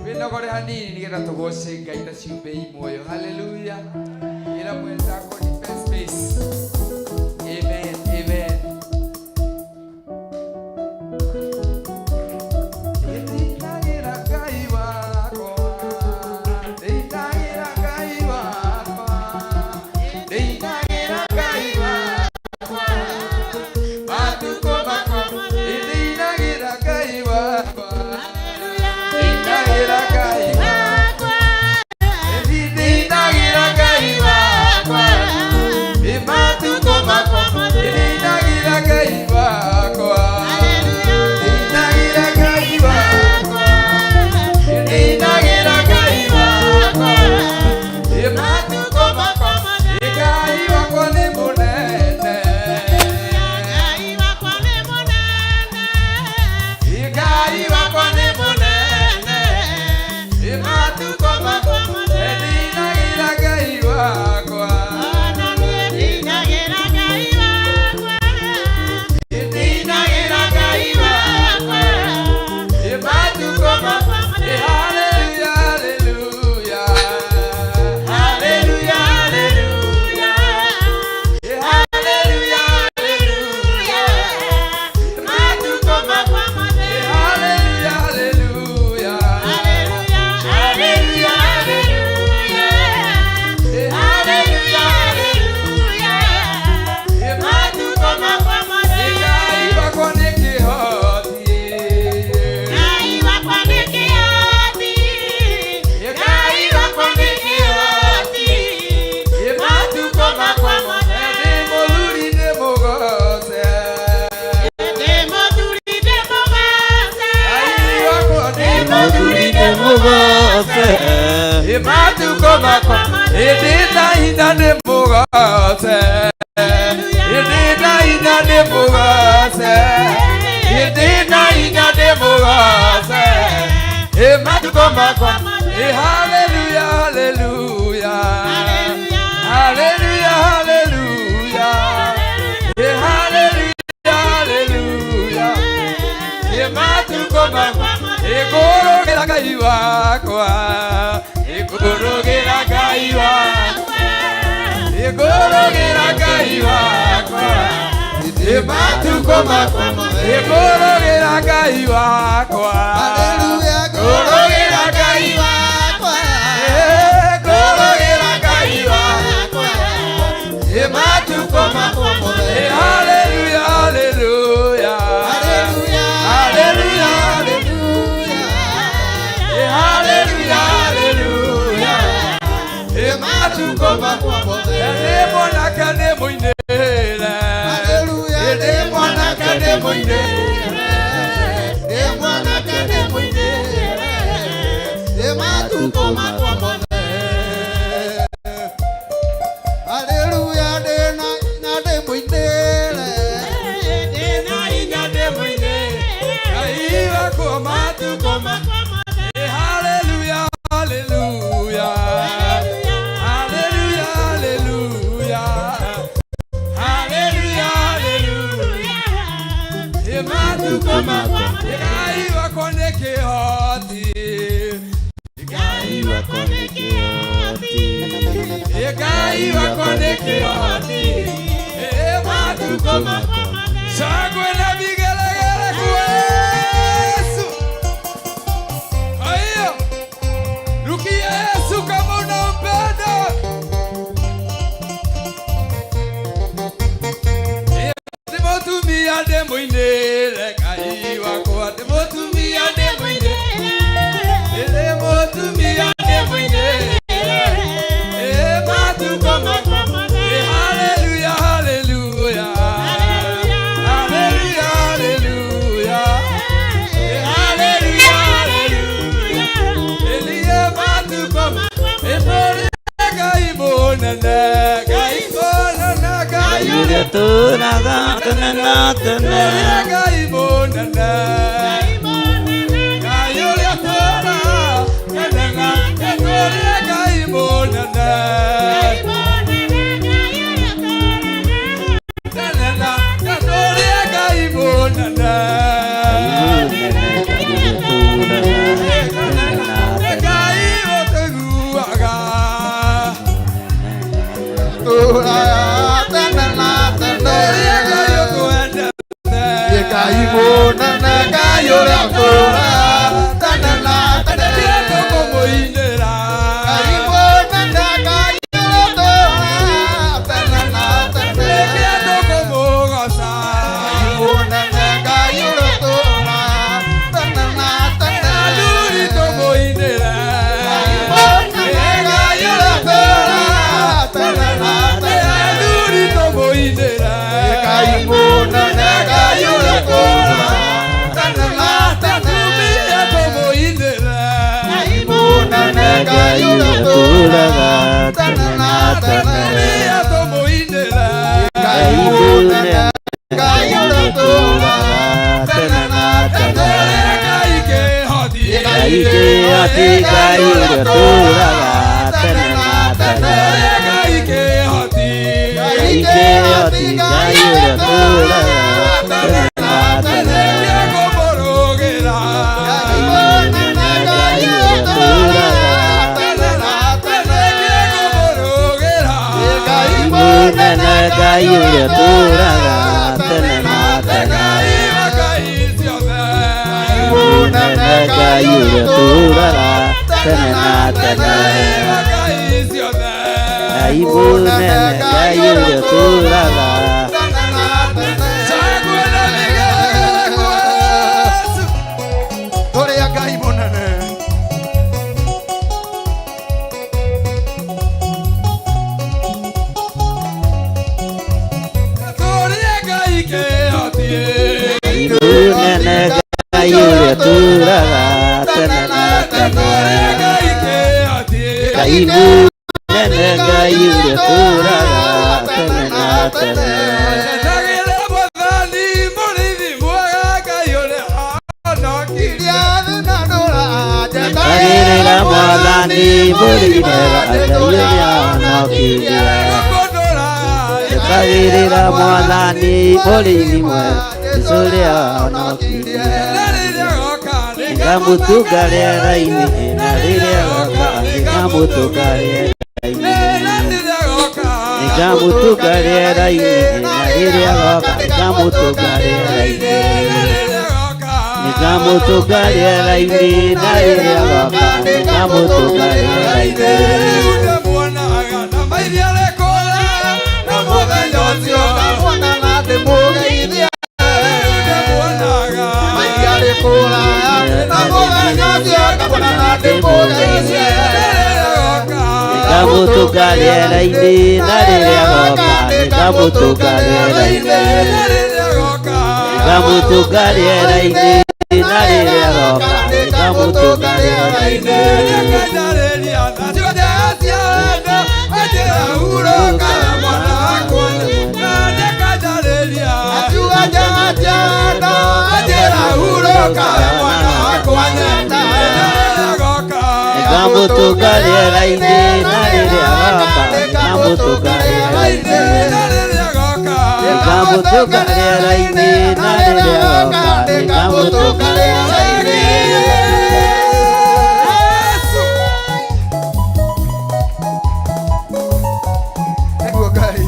Wĩnogore hanini nĩgetha tũgoce Ngai ta ciũmbe i muoyo. Hallelujah. Ĩra mwenzako nipe space. Amen. Amen. Ndĩinagĩra Ngai wakwa. Ndĩinagĩra Ngai wakwa. Ndĩinagĩra Ngai wakwa. Matukũ makwa. Ndĩinagĩra Ngai wakwa. Ndĩinagĩra Ngai wakwa. Ndĩinagĩra Ngai wakwa. Matukũ makwa. Ndĩinagĩra Ngai wakwa. Ndĩinagĩra Ngai wakwa. Ndĩinagĩra Ngai wakwa. Matukũ makwa. Ngai wakwa nĩ mũnene. Ngai wakwa nĩ mũnene. Ngai wakwa nĩ mũnene. Matukũ makwa. Ndĩinagĩra Ngai wakwa. Ndĩinagĩra Ngai wakwa. Ndĩinagĩra Ngai wakwa. Matukũ makwa. Hallelujah, hallelujah. Hallelujah, hallelujah. Hallelujah, hallelujah. Matukũ makwa. Hallelujah, hallelujah. Hallelujah, hallelujah. Hallelujah, hallelujah. Matukũ makwa. Ngai wakwa nĩ kĩhoti. Ngai wakwa nĩ kĩhoti. Ngai wakwa nĩ kĩhoti. Matukũ makwa. Ndĩ mũthuri ndĩ mũgoce. Ndĩ mũthuri ndĩ mũgoce. Ngai wakwa ndĩ mũthuri ndĩ mũgoce. Matukũ makwa. Ndĩ na hinya ndĩ mũgoce. Ndĩ na hinya ndĩ mũgoce. Ndĩ na hinya ndĩ mũgoce. Matukũ makwa. Hallelujah, hallelujah. Hallelujah, hallelujah. Hallelujah, hallelujah. Matukũ makwa. Ngũrũgĩra Ngai wakwa. Ngũrũgĩra Ngai wakwa. Ngũrũgĩra Ngai wakwa. Matukũ makwa. Ngũrũgĩra Ngai wakwa. Ngũrũgĩra Ngai wakwa. Ngũrũgĩra Ngai wakwa. Matukũ makwa. Hallelujah, hallelujah. Hallelujah, hallelujah. Hallelujah, hallelujah. Matukũ makwa. Ndĩ mwanake ndĩ mũinĩre. Ndĩ mwanake ndĩ mũinĩre. Ndĩ mwanake ndĩ mũinĩre. Matukũ makwa mothe. Hallelujah, ndĩ na hinya ndĩ mũinĩre. Ndĩ na hinya ndĩ mũinĩre. Ngai wakwa matukũ makwa. Hallelujah, hallelujah. Hallelujah, hallelujah. Hallelujah, hallelujah. Matukũ makwa. Ngai wakwa nĩ kĩhoti. Ngai wakwa nĩ kĩhoti. Ngai wakwa nĩ kĩhoti. Matukũ makwa. Shangwe na vigelegele kwa Yesu. Haya. Rukia Yesu kama unampenda. Ndĩ mũtumia ndĩ mũinĩre Ngai wakwa. Ndĩ mũtumia ndĩ mũinĩre. Ndĩ mũtumia ndĩ mũinĩre. Matukũ makwa. Hallelujah, hallelujah. Hallelujah, hallelujah. Hallelujah, hallelujah. Elie matukũ makwa. Ĩmũrĩ Ngai mũnene. Ngai mũnene. Ngai Ũrĩa tũraga tene na tene. Ngai mũnene. Ngai ũrĩa tũraga tene na tene. Ngai mũnene. Ngai mũnene Ngai ũrĩa ũtũũraga tene na tene Ngai mũnene Ngai ũrĩa ũtũũraga tene na tene Ngai mũnene Ngai ũrĩa ũtũũraga tene na tene Ngai kĩhoti Ngai ũrĩa ũtũũraga tene na tene Ngai kĩhoti Ngai ũrĩa ũtũũraga tene na tene Ngai mũnene Ngai ũrĩa ũtũũraga tene na tene Ngai mũnene Ngai ũrĩa ũtũũraga tene na tene Mũnene Ngai ũrĩa ũtũũraga tene na tene Ngai mũnene Ngai ũrĩa ũtũũraga Tũrĩa Ngai mũnene Ngai mũnene Ngai ũrĩa ũtũũraga tene na tene Ngai mũnene Ngai ũrĩa ũtũũraga tene na tene Njetagĩrĩra Mwathani mũrĩithi mwega Ngai ũrĩa ahonokirie Njetagĩrĩra Mwathani mũrĩithi mwega Jesũ ũrĩa ahonokirie Nĩngamũtũnga rĩera-inĩ na rĩrĩa agoka nĩngamũtũnga rĩera-inĩ Nĩngamũtũnga rĩera-inĩ na rĩrĩa agoka nĩngamũtũnga rĩera-inĩ Nĩngamũtũnga rĩera-inĩ na rĩrĩa agoka nĩngamũtũnga rĩera-inĩ Nĩngamũtũnga rĩera-inĩ na rĩrĩa agoka nĩngamũtũnga rĩera-inĩ Nĩngamũtũnga rĩera-inĩ na rĩrĩa agoka nĩngamũtũnga rĩera-inĩ Nĩngamũtũnga rĩera-inĩ na rĩrĩa agoka nĩngamũtũnga rĩera-inĩ Nĩngamũtũnga rĩera-inĩ na rĩrĩa agoka nĩngamũtũnga rĩera-inĩ Nĩguo Ngai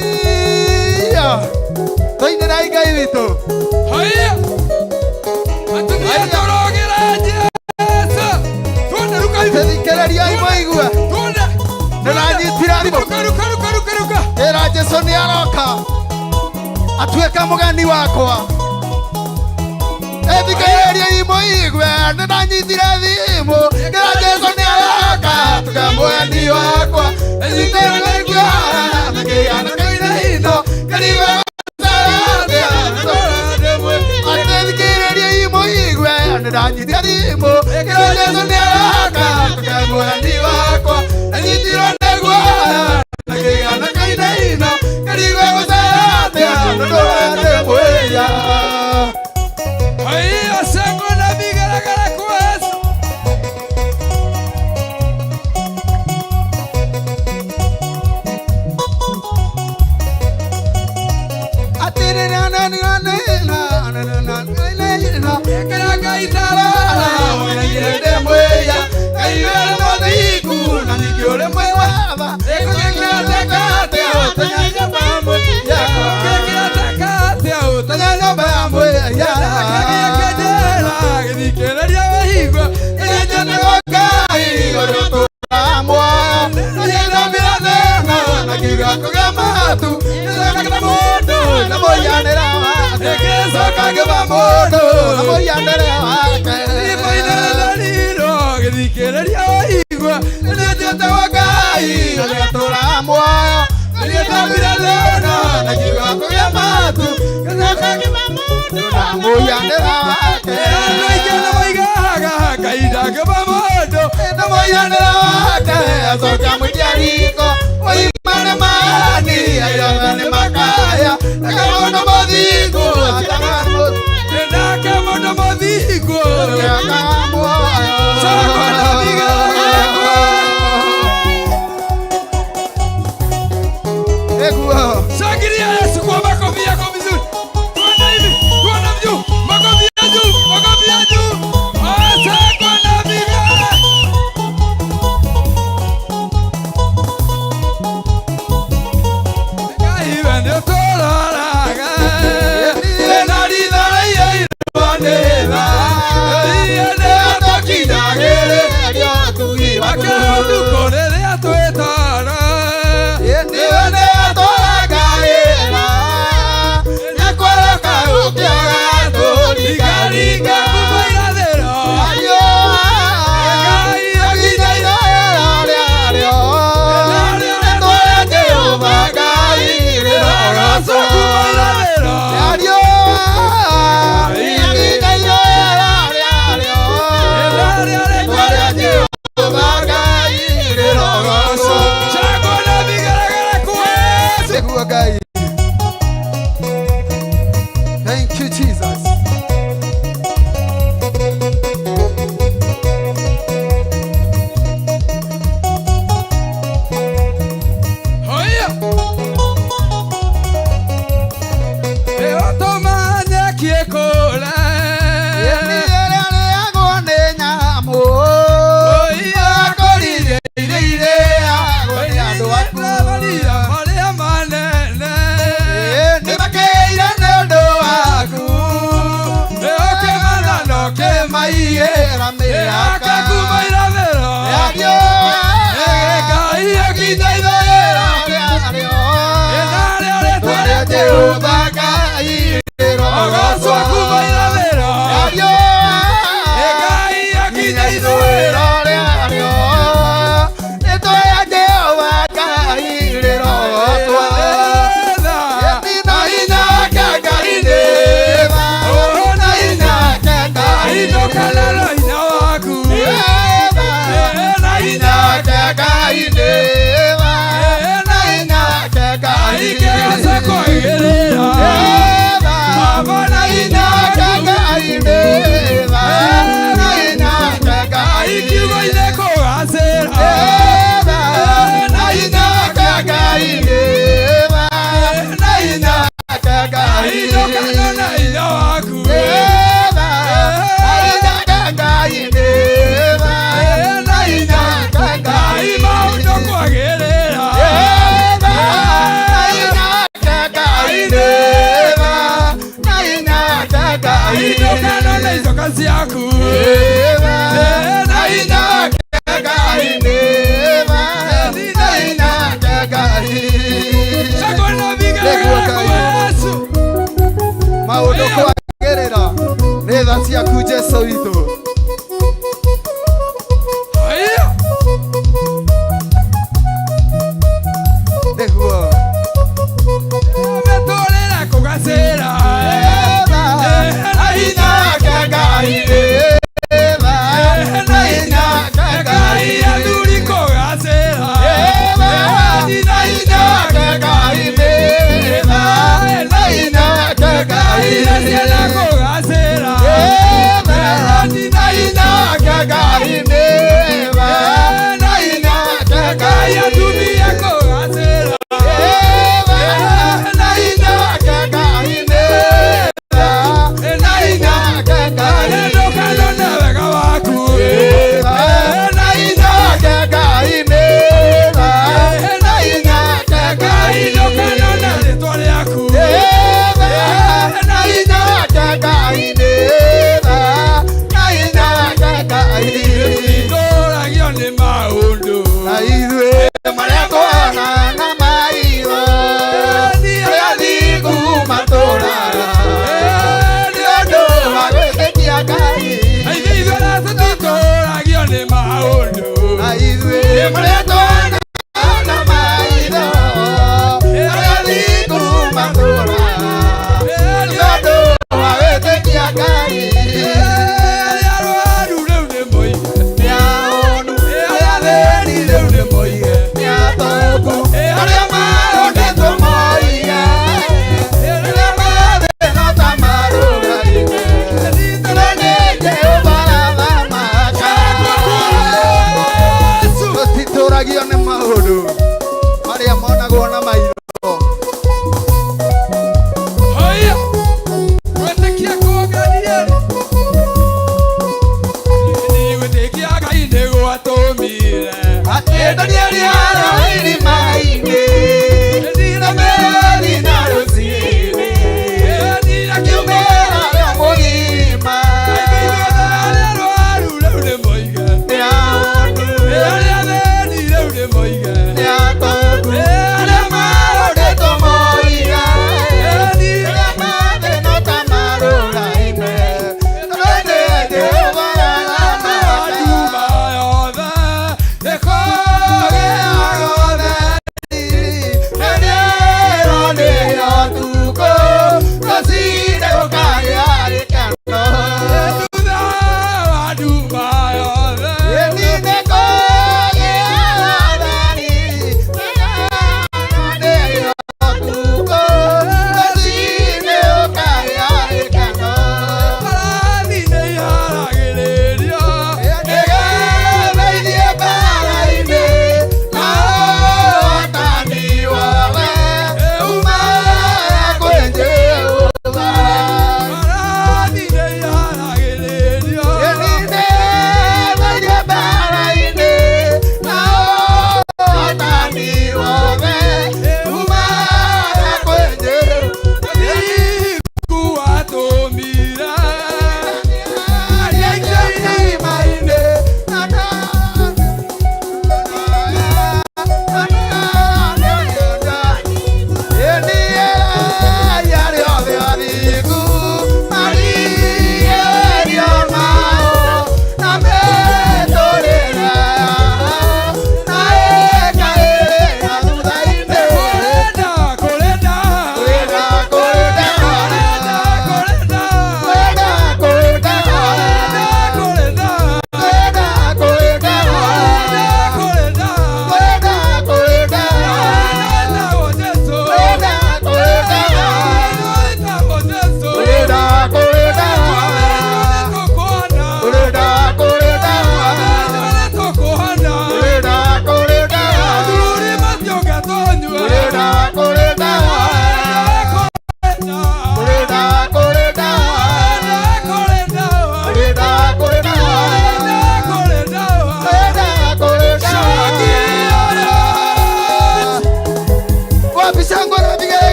Aiya tũinĩrai Ngai witũ Thikĩrĩriai mũigue nĩranyitire thimũ ĩra Jesũ nĩ aroka atuĩke mũgeni wakwa Thikĩrĩriai mũigue nĩndanyitire thimũ ĩra Jesũ nĩ aroka atuĩke mũgeni wakwa Thikĩrĩriai mũigue nĩndanyitire thimũ ĩra Jesũ nĩ aroka atuĩke mũgeni wakwa nyitirwo nĩ guoya na kĩgana kainaina kĩrigwe gũcera atĩa na ndũrate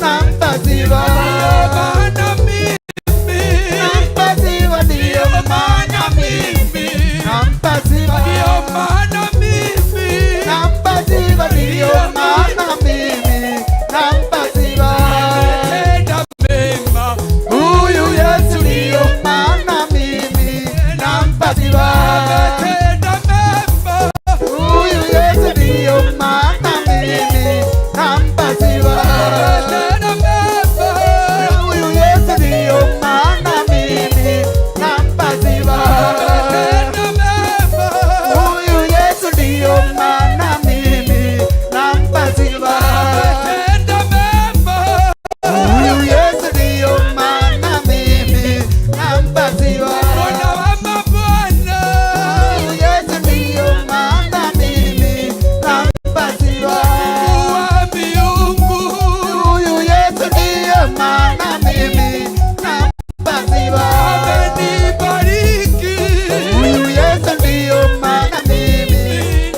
Nampa sifa. Ndio maana mimi. Nampa sifa, Ndio maana mimi. Nampa sifa. Ndio maana mimi. Nampa sifa, ndio maana mimi. Nampa sifa. Ametenda mema. Huyu Yesu ndio maana mimi. Nampa sifa. Ametenda mema. Huyu Yesu ndio maana mimi. Nampa sifa. Ametenda mema. Huyu Yesu ndio maana mimi. Nampa sifa. Ametenda mema. Huyu Yesu ndio maana mimi. Nampa sifa. Ametenda mema. Huyu Yesu ndio maana mimi. Nampa sifa. Bwana wa mabwana. Huyu Yesu ndio maana mimi. Nampa sifa. Mungu wa miungu. Huyu Yesu ndio maana mimi. Nampa sifa. Amenibariki. Huyu Yesu ndio maana mimi.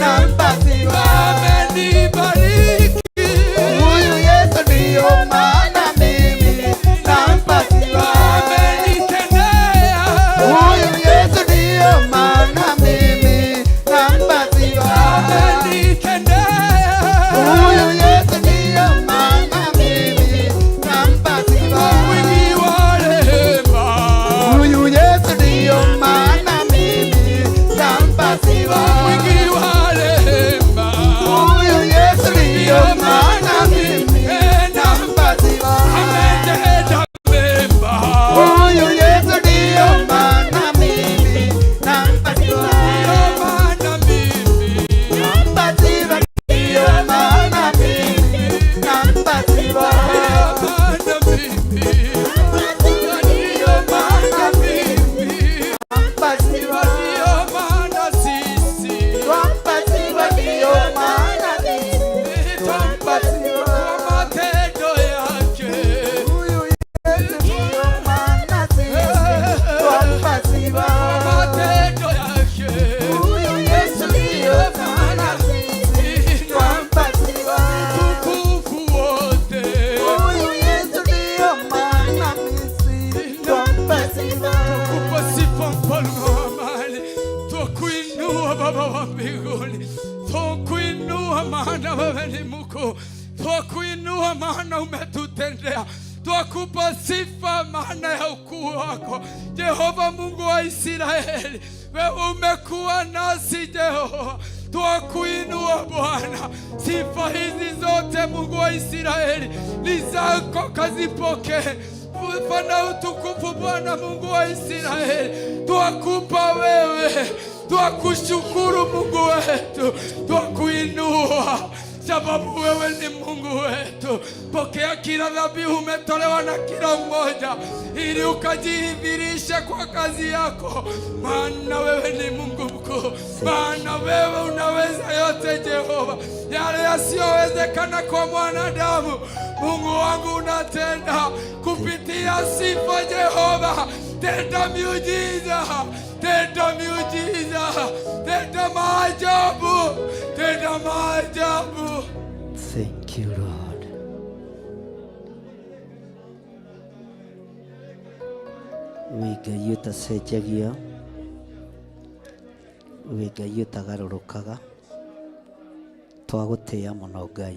Nampa sifa. Amenibariki. Huyu Yesu ndio maana mimi. Nampa sifa. Amenitendea. Huyu Yesu ndio maana mimi. Nampa sifa. Amenitendea. Huyu Yesu ndio maana mimi. Nampa sifa. Wingi wa rehema. Huyu Yesu ndio maana mimi. Nampa sifa. Wingi wa rehema. Huyu Yesu ndio maana mimi. Nampa sifa. Ametenda mema. Huyu Yesu ndio maana mimi. Nampa sifa. Ndio maana mimi. Nampa sifa ndio maana mimi. Nampa sifa. Ndio maana mimi. Ndio maana mimi. Nampa sifa. Ndio maana sisi. Twampa sifa ndio maana mimi. Twampa sifa. Kwa matendo yake. Huyu Yesu ndio maana sisi. Twampa sifa. Kwa matendo yake. Huyu Yesu ndio maana sisi. Twampa sifa. Utukufu wote. Huyu Yesu ndio maana sisi. Twampa sifa. Tukupa sifa mfalme wa amani, twakuinua Baba wa mbinguni, twakuinua maana wewe ni mkuu, twakuinua maana umetutendea, twakupa sifa maana ya ukuu wako Jehova Mungu wa Israeli, wewe umekuwa nasi Jehova, twakuinua Bwana. Sifa hizi zote Mungu wa Israeli ni zako, kazipokee sifa na utukufu Bwana Mungu wa Israeli, twakupa wewe, twakushukuru Mungu wetu, twakuinua sababu wewe ni Mungu wetu. Pokea kila dhabihu umetolewa na kila mmoja, ili ukajidhihirishe kwa kazi yako, maana wewe ni Mungu mkuu, maana wewe unaweza yote Jehova, yale yasiyowezekana kwa mwanadamu Mungu wangu unatenda kupitia sifa Jehova. Tenda miujiza, tenda miujiza, tenda maajabu, tenda maajabu. Thank you, Lord. Wĩ Ngai ũtacenjagia, wĩ Ngai ũtagarũrũkaga, twagũtĩĩa mũno Ngai.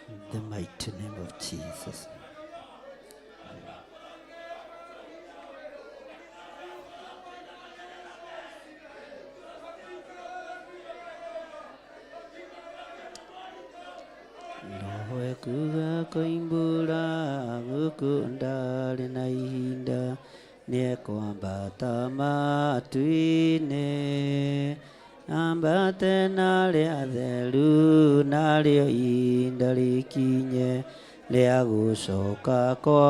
In the mighty name of Jesus. Roho ekuga koimbũra gũkũ ndarĩ na ihinda nĩekwambata matu-inĩ ambate narĩ atheru narĩo ihinda rĩkinye rĩa gũcoka kwa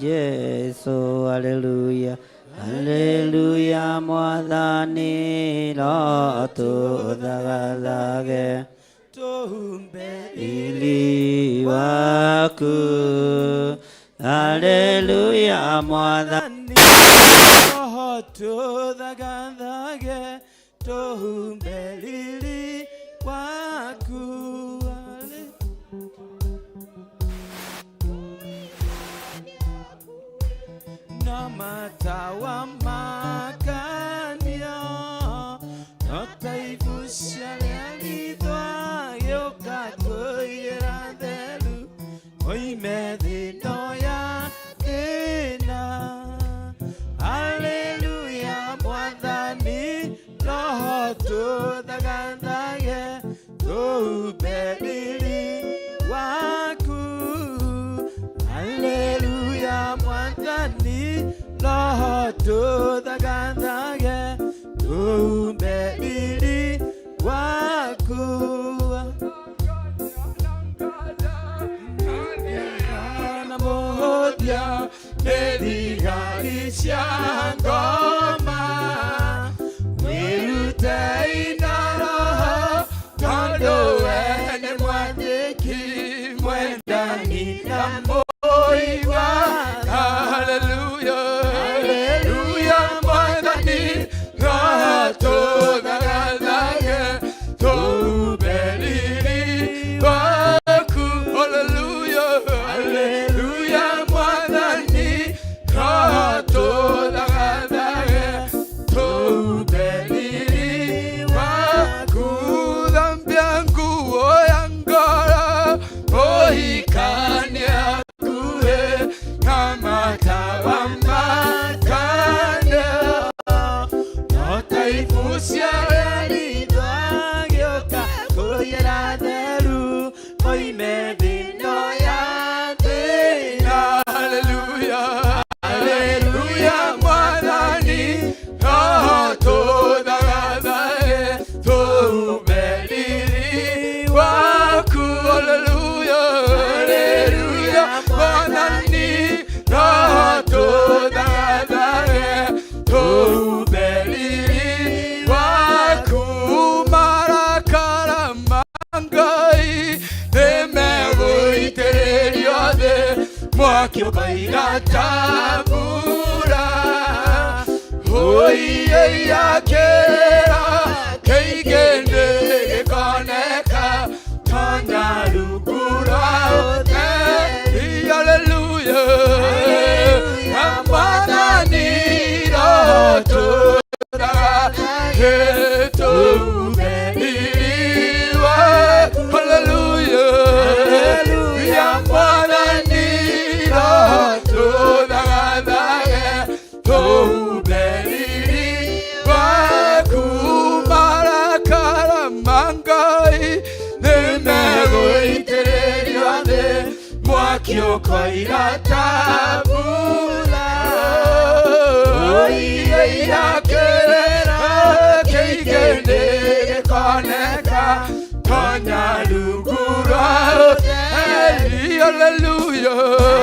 Jesũ. Haleluya, haleluya, mwathani rotũthagathage Tuhumbe ili waku. Haleluya mwathani Roho tũthagathage tũhumbe riri waku. Na matawa makanio no ta ibucia rĩa ritho gĩũka kũigĩra theru oime thĩ-ĩno ya thĩna. Haleluya mwathani Roho tũthagathage tũhumbe riri waku. Haleluya mwathani Roho tũthagathage tũhumbe riri waku. Na mũhũthia nĩ thigari cia ngoma wĩrutei na Roho tondũ we nĩ mwathĩki mwendani na mũigua. Haleluya, haleluya mwathani Roho tũthagathage tũhumbe riri waku. Haleluya, haleluya mwathani Roho tũthagathage tũhumbe riri waku. Thambia nguo ya ngoro ũhikanie hakuhĩ na matawa makane no ta ibucia rĩa ritho gĩũka kũiyĩra theru oime thĩ-ĩno ya thĩna. Haleluya, haleluya mwathani Roho tũthagathage tũhumbe riri waku. Haleluya, haleluya mwathani Roho tũthagathage tũhumbe riri waku. Marakara ma Ngai nĩmegũitĩrĩrio thĩ mwaki ũkoiga ta mbura. Hũiĩia kĩrĩra kĩingĩ nĩgĩkoneka tonya rungu rwa ũtheri. Haleluya, mwathani Roho tũthagathage tũhumbe riri waku. Haleluya, haleluya mwathani Roho tũthagathage tũhumbe riri waku. Marakara ma Ngai nĩmegũitĩrĩrio thĩ mwaki ũkoira ta mbura. Ũiĩia kĩrĩra kĩingĩ nĩgĩkoneka tonya rungu rwa ũtheri. Haleluya,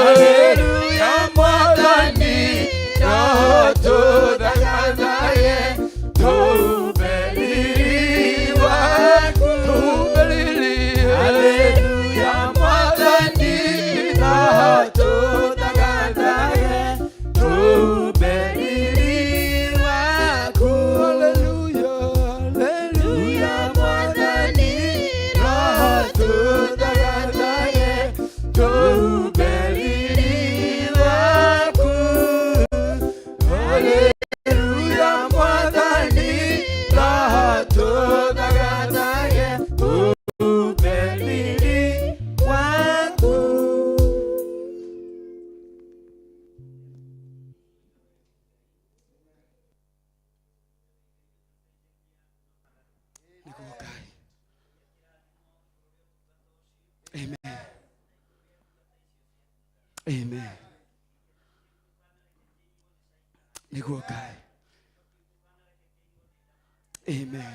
haleluya mwathani Roho tũthagathage tũhumbe riri waku. Tũhumbe riri, haleluya mwathani Roho tũthagathage tũhumbe riri waku. Haleluya, haleluya mwathani Roho tũthagathage tũhumbe riri waku. Haleluya mwathani Roho tũthagathage tũhumbe riri waku. Amen. Amen. Nĩguo Ngai. Amen.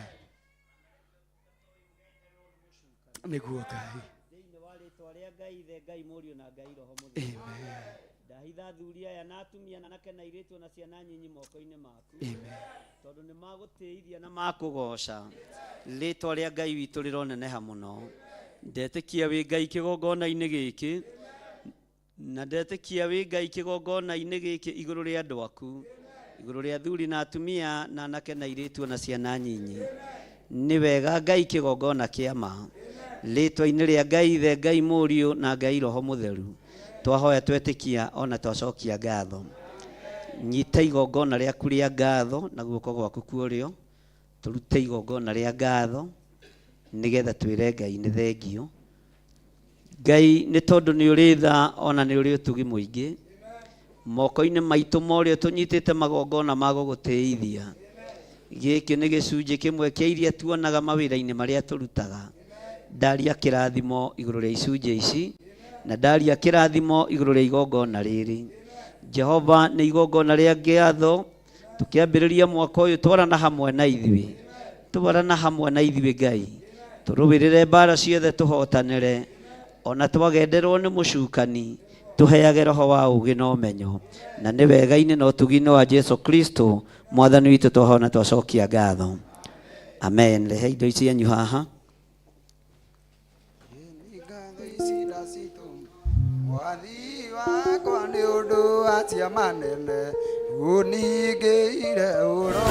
Nĩguo Ngai. Thĩinĩ wa rĩtwa rĩa Ngai Ithe, Ngai Mũriũ na Ngai Roho Mũtheru. Amen. Ndahitha athuri aya na atumia na anake na airĩtu na ciana nyinyi moko-inĩ maku. Amen. Tondũ nĩ magũtĩithia na makũgoca. Rĩtwa rĩa Ngai witũ rĩroneneha mũno. Ndetĩkia wĩ Ngai kĩgongona-inĩ gĩkĩ. Na ndetĩkia wĩ Ngai kĩgongona-inĩ gĩkĩ igũrũ rĩa andũ aku, igũrũ rĩa athuri na atumia na anake na airĩtu na ciana nyinyi. Nĩ wega Ngai kĩgongona kĩa ma. Rĩtwa-inĩ rĩa Ngai Ithe, Ngai Mũriũ na Ngai Roho Mũtheru, twahoya twetĩkia ona twacokia ngatho. Nyita igongona rĩaku rĩa ngatho na guoko gwaku kwa ũrĩo, tũrute igongona rĩa ngatho nĩgetha twĩre Ngai nĩ thengio. Ngai nĩ tondũ nĩ ũrĩ tha ona nĩ ũrĩ ũtugi mũingĩ. Moko-inĩ maitũ morĩo tũnyitĩte magongona ma gũgũtĩithia. Gĩkĩ nĩ gĩcunjĩ kĩmwe kĩa iria tuonaga mawĩra-inĩ marĩa tũrutaga. Ndaria kĩrathimo igũrũ rĩa icunjĩ ici na ndaria kĩrathimo igũrũ rĩa igongona rĩrĩ. Jehova nĩ igongona rĩa ngatho tũkĩambĩrĩria mwaka ũyũ twarana hamwe na ithuĩ. Twarana hamwe na ithuĩ Ngai. Tũrũĩrĩre mbara ciothe tũhotanĩre ona twagenderwo nĩ mũcukani tũheage roho wa ũũgĩ na ũmenyo na nĩ wega-inĩ na ũtugi-inĩ wa Jesu Kristo mwathani witũ twahona twacokia ngatho. Amen. Rehe indo ici cianyu haha. Mwathi wakwa nĩ ũndũ wa ciama nene ũningĩire ũro.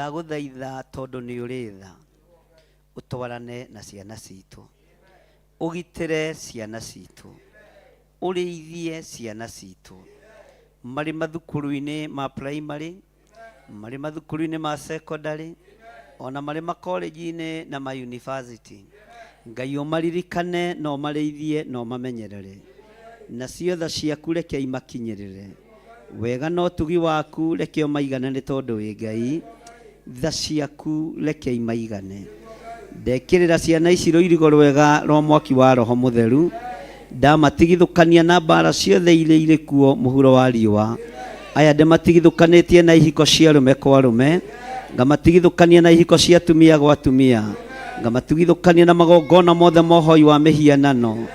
Ndagũthaitha tondũ nĩ ũrĩ tha, ũtwarane na ciana citũ, ũgitĩre ciana citũ, ũrĩithie ciana citũ marĩ mathukuru-inĩ ma primary, marĩ mathukuru-inĩ ma secondary, ona marĩ makoleji-inĩ na ma university. Ngai ũmaririkane na ũmarĩithie na ũmamenyerere, nacio tha ciaku reke imakinyĩrĩre. Wega na ũtugi waku reke ũmaigane, nĩ tondũ wĩ Ngai. Tha ciaku reke imaigane. Ndekĩrĩra ciana ici rũirigo rwega rwa mwaki wa Roho Mũtheru, ndamatigithũkania na mbara ciothe iria irĩ kuo mũhuro wa riũa. Aya ndĩmatigithũkanĩtie na ihiko cia arũme kwa arũme, ngamatigithũkania na ihiko cia atumia gwa atumia, ngamatigithũkania na magongona mothe ma ũhoi wa mĩhianano.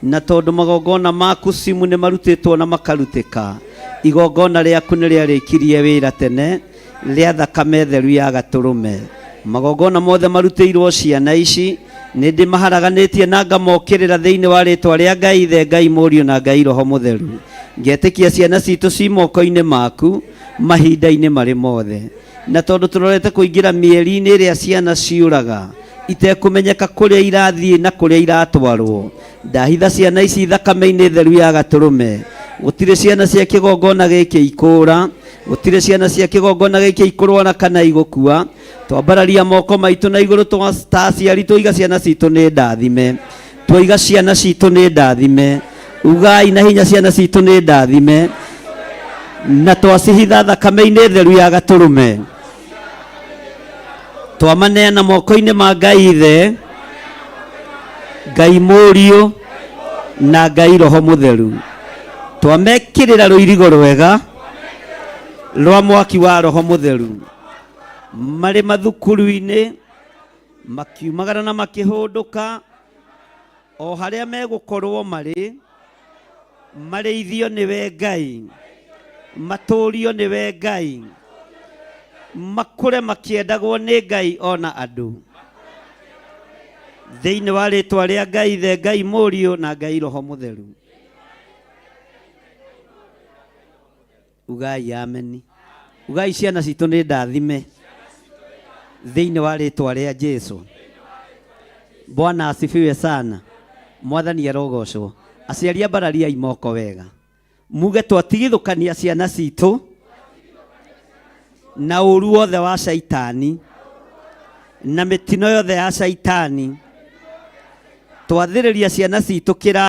Na tondũ magongona maku simu nĩ marutĩtwo na makarutĩka, igongona rĩaku nĩ rĩarĩkirie wĩra tene rĩa thakame theru ya gatũrũme. Magongona mothe marutĩirwo ciana ici nĩ ndĩmaharaganĩtie na ngamokĩrĩra thĩinĩ wa rĩtwa rĩa Ngai Ithe, Ngai Mũriũ na Ngai Roho Mũtheru. Ngetĩkia ciana citũ ci moko-inĩ maku mahinda-inĩ marĩ mothe. Na tondũ tũrorete kũingĩra mĩeri-inĩ ĩrĩa ciana ciũraga itekũmenyeka kũrĩa irathiĩ na kũrĩa iratwarwo, ndahitha ciana ici thakame-inĩ theru ya gatũrũme. Gũtirĩ ciana cia kĩgongona gĩkĩ ikũũra, gũtirĩ ciana cia kĩgongona gĩkĩ ikũrwara kana igũkua. Twambararia moko maitũ na igũrũ ta aciari, twaiga ciana citũ nĩ ndathime, twaiga ciana citũ nĩ ndathime. Ugai na hinya, ciana citũ nĩ ndathime, na twacihitha thakame-inĩ theru ya gatũrũme. Twamaneana moko-inĩ ma Ngai Ithe, Ngai Mũriũ na Ngai Roho Mũtheru. Twamekĩrĩra rũirigo rwega rwa mwaki wa Roho Mũtheru marĩ mathukuru-inĩ, makiumagara na makĩhũndũka, o harĩa megũkorwo marĩ, marĩithio nĩwe Ngai, matũũrio nĩwe Ngai, makũre makĩendagwo nĩ Ngai ona andũ. Thĩinĩ wa rĩtwa rĩa Ngai Ithe, Ngai Mũriũ na Ngai Roho Mũtheru. Ugai ameni. Ugai ciana citũ nĩ ndathime thĩinĩ wa rĩtwa rĩa Jesu. Bwana asifiwe sana. Mwathani arogocwo. Aciari ambarariai moko wega, muge twatigithũkania ciana citũ na ũru wothe wa caitani na mĩtino yothe ya caitani. Twathĩrĩria ciana citũ kĩra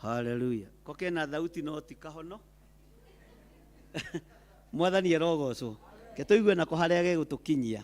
Haleluya. Ko kena thauti no ti kahono. Mwathani arogocwo. Ke tũigue nako harĩa gegũtũkinyia.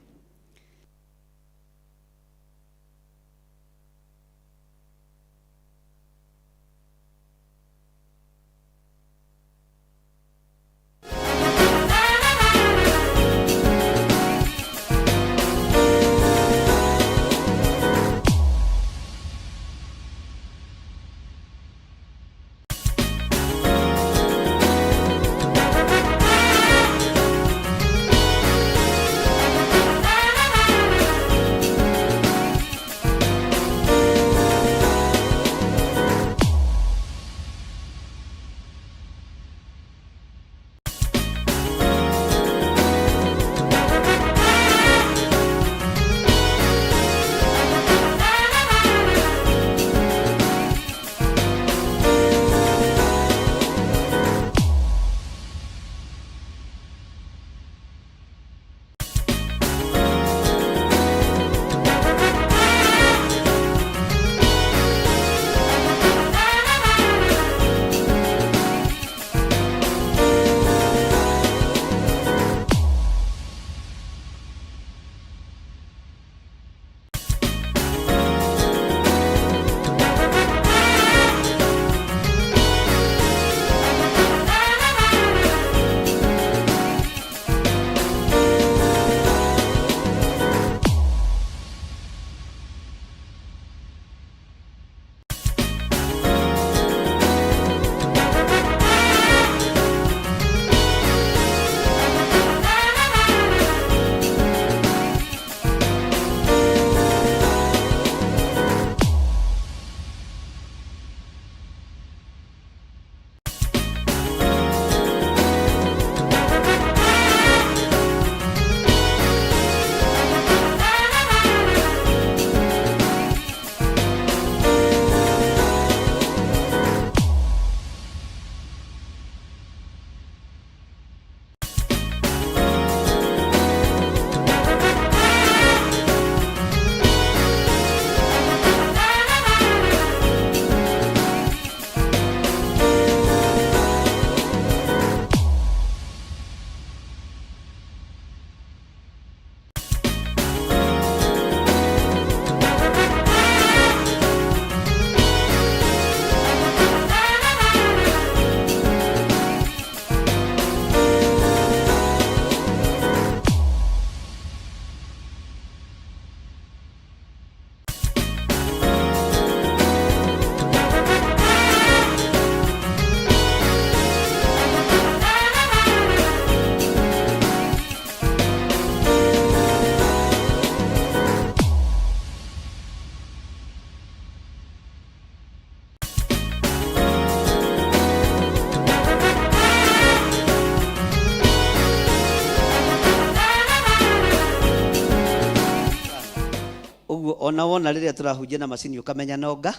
Ona wona rĩrĩa tũrahunjia na macini ũkamenya nonga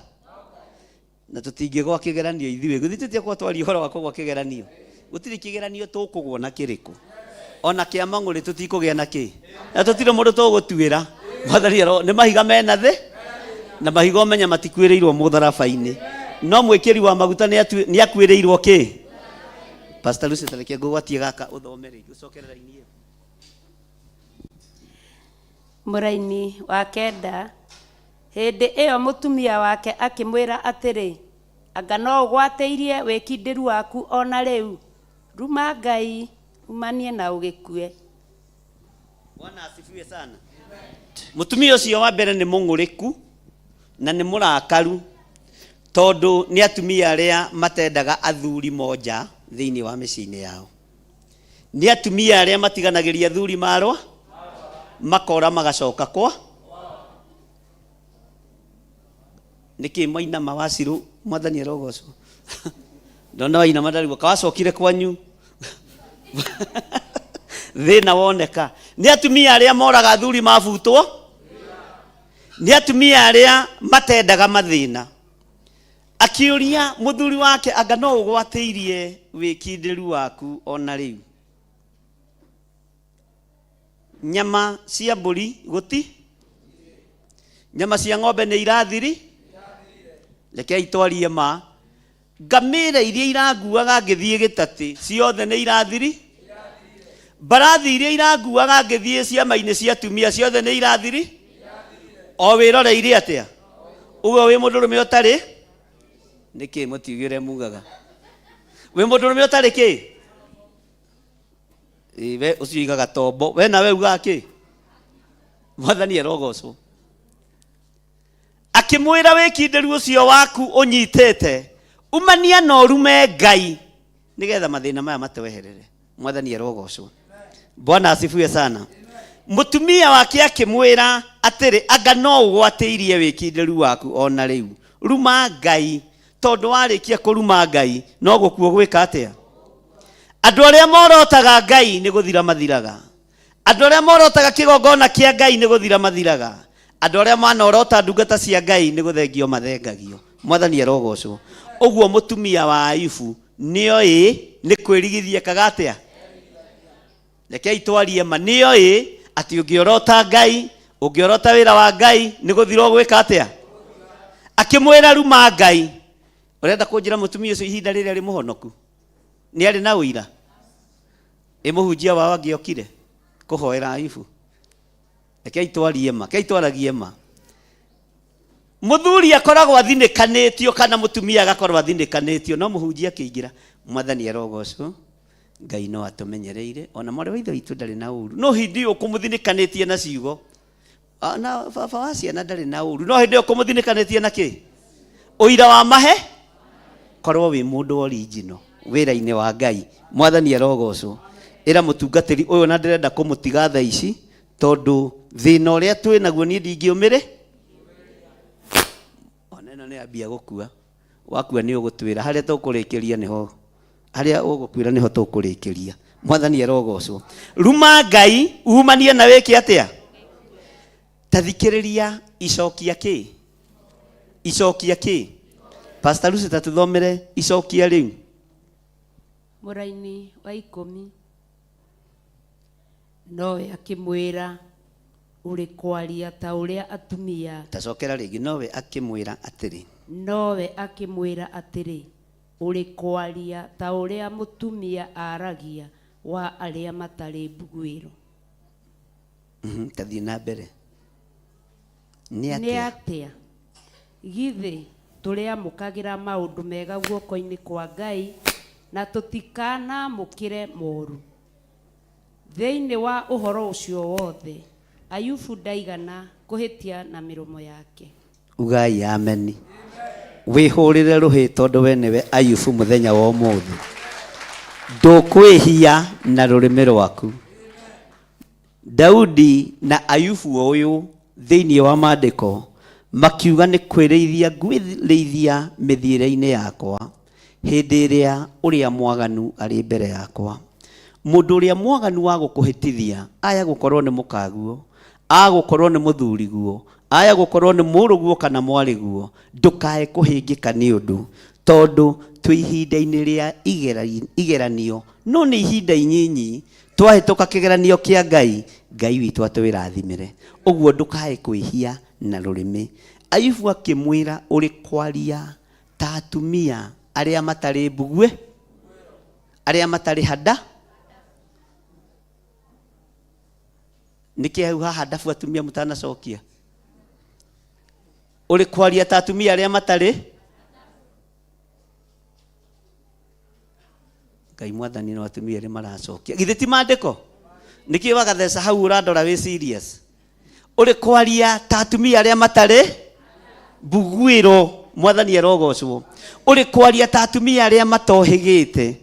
na tũtingĩgwa kĩgeranio ithuĩ. Gũthiĩ tũtiakorwo twaria ũhoro wa kũgwa kĩgeranio. Gũtirĩ kĩgeranio tũkũgwa na kĩrĩkũ. Ona kĩa mang'ũrĩ tũtikũgĩa na kĩ. Na tũtirĩ mũndũ tũgũtuĩra. Mwathani aro nĩ mahiga mena thĩ na mahiga ũmenya matikuĩrĩirwo mũtharaba-inĩ. No mwĩkĩri wa maguta nĩ akuĩrĩirwo kĩ? Pastor Lucy tareke ngũgwatie gaka ũthome rĩngĩ ũcokere raini ĩyo. Mũraini wa kenda, hĩndĩ ĩyo mũtumia wake akĩmwĩra atĩrĩ, anga no ũgwatĩirie wĩkindĩru waku o na rĩu? Ruma Ngai, umanie na ũgĩkue. Bwana asifiwe sana. Mũtumia ũcio wa mbere nĩ mũng'ũrĩku na nĩ mũrakaru tondũ nĩ atumia arĩa matendaga athuri monja thĩinĩ wa mĩciĩ-inĩ yao. Nĩ atumia arĩa matiganagĩria athuri marwa makora magacoka kwa nĩkĩ mainama wacirũ mwathani arogocwo ndona wainama ndarigwo kawacokire kwanyu thĩna woneka. Nĩ atumia arĩa moraga athuri mabutwo, nĩ atumia arĩa matendaga mathĩna. Akĩũria mũthuri wake, anga no ũgwatĩirie wĩkindĩru waku ona rĩu? Nyama cia mbũri gũti, nyama cia ng'ombe nĩ irathiri. Rekei twarie ma, ngamĩra iria iranguaga ngĩthiĩ gĩtatĩ ciothe nĩ irathiri. Mbarathi iria iranguaga ngĩthiĩ ciama-inĩ cia atumia ciothe nĩ irathiri. O wĩroreire atĩa? Ũguo wĩ mũndũrũme ũtarĩ nĩkĩ mũtiugire mugaga wĩ mũndũrũme ũtarĩ kĩ? Ĩ, we ũcio ugaga tombo, we nawe ugaga kĩ? Mwathani arogocwo. Akĩmwĩra wĩkindĩru ũcio waku ũnyitĩte umania na ũrume Ngai nĩgetha mathĩna maya matweherere. Mwathani arogocwo. Bwana asifiwe sana. Mũtumia wake akĩmwĩra atĩrĩ, anga no ũgwatĩirie wĩkindĩru waku ona rĩu? Ruma Ngai, tondũ warĩkia kũruma Ngai no gũkua gwĩka atĩa? Andũ arĩa morotaga Ngai nĩ gũthira mathiraga. Andũ arĩa morotaga kĩgongona kĩa Ngai nĩ gũthira mathiraga. Andũ arĩa manorota ndungata cia Ngai nĩ gũthengio mathengagio. Mwathani arogocwo. Ũguo mũtumia wa Ayubu nĩoĩ nĩ kwĩrigithia kaga atĩa? Rekei twarie ma, nĩoĩ atĩ ũngĩorota Ngai, ũngĩorota wĩra wa Ngai nĩ gũthira ũgwĩka atĩa? Akĩmwĩra ruma Ngai. Ũrenda kũnjĩra mũtumia ũcio ihinda rĩrĩa arĩ mũhonoku nĩ arĩ na ũira? Ĩ mũhunjia wao angĩokire kũhoera Ayubu? Rekei twarie ma, rekei twaragie ma. Mũthuri akoragwo athinĩkanĩtio kana mũtumia agakorwo athinĩkanĩtio, no mũhunjia akĩingĩra, Mwathani arogocwo, Ngai no atũmenyereire, ona mwarĩ wa ithe witũ ndarĩ na ũru. No hĩndĩ ĩyo ũkũmũthinĩkanĩtie na ciugo, ona baba wa ciana ndarĩ na ũru, no hĩndĩ ĩyo ũkũmũthinĩkanĩtie na kĩ? Ũira wa mahe? Korwo wĩ mũndũ original wĩra-inĩ wa Ngai. Mwathani arogocwo. Ĩra mũtungatĩri ũyũ na ndĩrenda kũmũtiga thaa ici tondũ thĩna ũrĩa twĩ naguo niĩ ndingĩũmĩrĩ. Ona ĩno nĩ ambia gũkua. Wakua nĩ ũgũtwĩra harĩa tũkũrĩkĩria nĩho, harĩa ũgũkuĩra nĩho tũkũrĩkĩria. Mwathani arogocwo. Ruma Ngai umanie na wĩke atĩa? Tathikĩrĩria icokia kĩ? Icokia kĩ? Pastor Lucy tatuthomere icokia rĩu. Mũraini wa 10. Nowe akĩmwĩra, ũrĩ kwaria ta ũrĩa atumia. Tacokera rĩngĩ. Nowe akĩmwĩra atĩrĩ. Nowe akĩmwĩra atĩrĩ, ũrĩ kwaria ta ũrĩa mũtumia aragia wa arĩa matarĩ mbuguĩro. Tathiĩ na mbere. Nĩ Nĩ atĩa? atĩa? Githĩ tũrĩamũkagĩra maũndũ mega guoko-inĩ kwa Ngai na tũtikanamũkĩre moru? Thĩinĩ wa ũhoro ũcio wothe, Ayubu ndaigana kũhĩtia na mĩromo yake. Ugai ameni. Wĩhũrĩre rũhĩ tondũ we nĩwe Ayubu mũthenya wa ũmũthĩ. Ndũkwĩhia na rũrĩmĩ rwaku. Daudi na Ayubu ũyũ thĩinĩ wa maandĩko makiuga nĩ kwĩrĩithia ngwĩrĩithia mĩthiĩre-inĩ yakwa hĩndĩ ĩrĩa ũrĩa mwaganu arĩ mbere yakwa. Mũndũ ũrĩa mwaganu wa gũkũhĩtithia aya gũkorwo nĩ mũkaguo, agũkorwo nĩ mũthuriguo, Aya gũkorwo nĩ mũrũguo kana mwarĩguo, ndũkae kũhĩngĩka nĩ ũndũ, tondũ twĩ ihinda-inĩ rĩa igeranio, no nĩ ihinda inyinyi. Twahĩtũka kĩgeranio kĩa Ngai, Ngai witũ atwĩrathimĩre. Ũguo ndũkae kwĩhia na rũrĩmĩ. Ayubu akĩmwĩra, ũrĩ kwaria ta atumia arĩa matarĩ mbuguĩ, arĩa matarĩ handa. Nĩkĩ hau haha ndabu atumia mũtanacokia? Ũrĩ kwaria ta atumia arĩa matarĩ Ngai mwathani no atumia erĩ maracokia. Githĩ ti maandĩko? Nĩkĩ wagatheca hau ũrandora wĩ serious? Ũrĩ kwaria ta atumia arĩa matarĩ mbuguĩro, mwathani arogocwo. Ũrĩ kwaria ta atumia arĩa matohĩgĩte.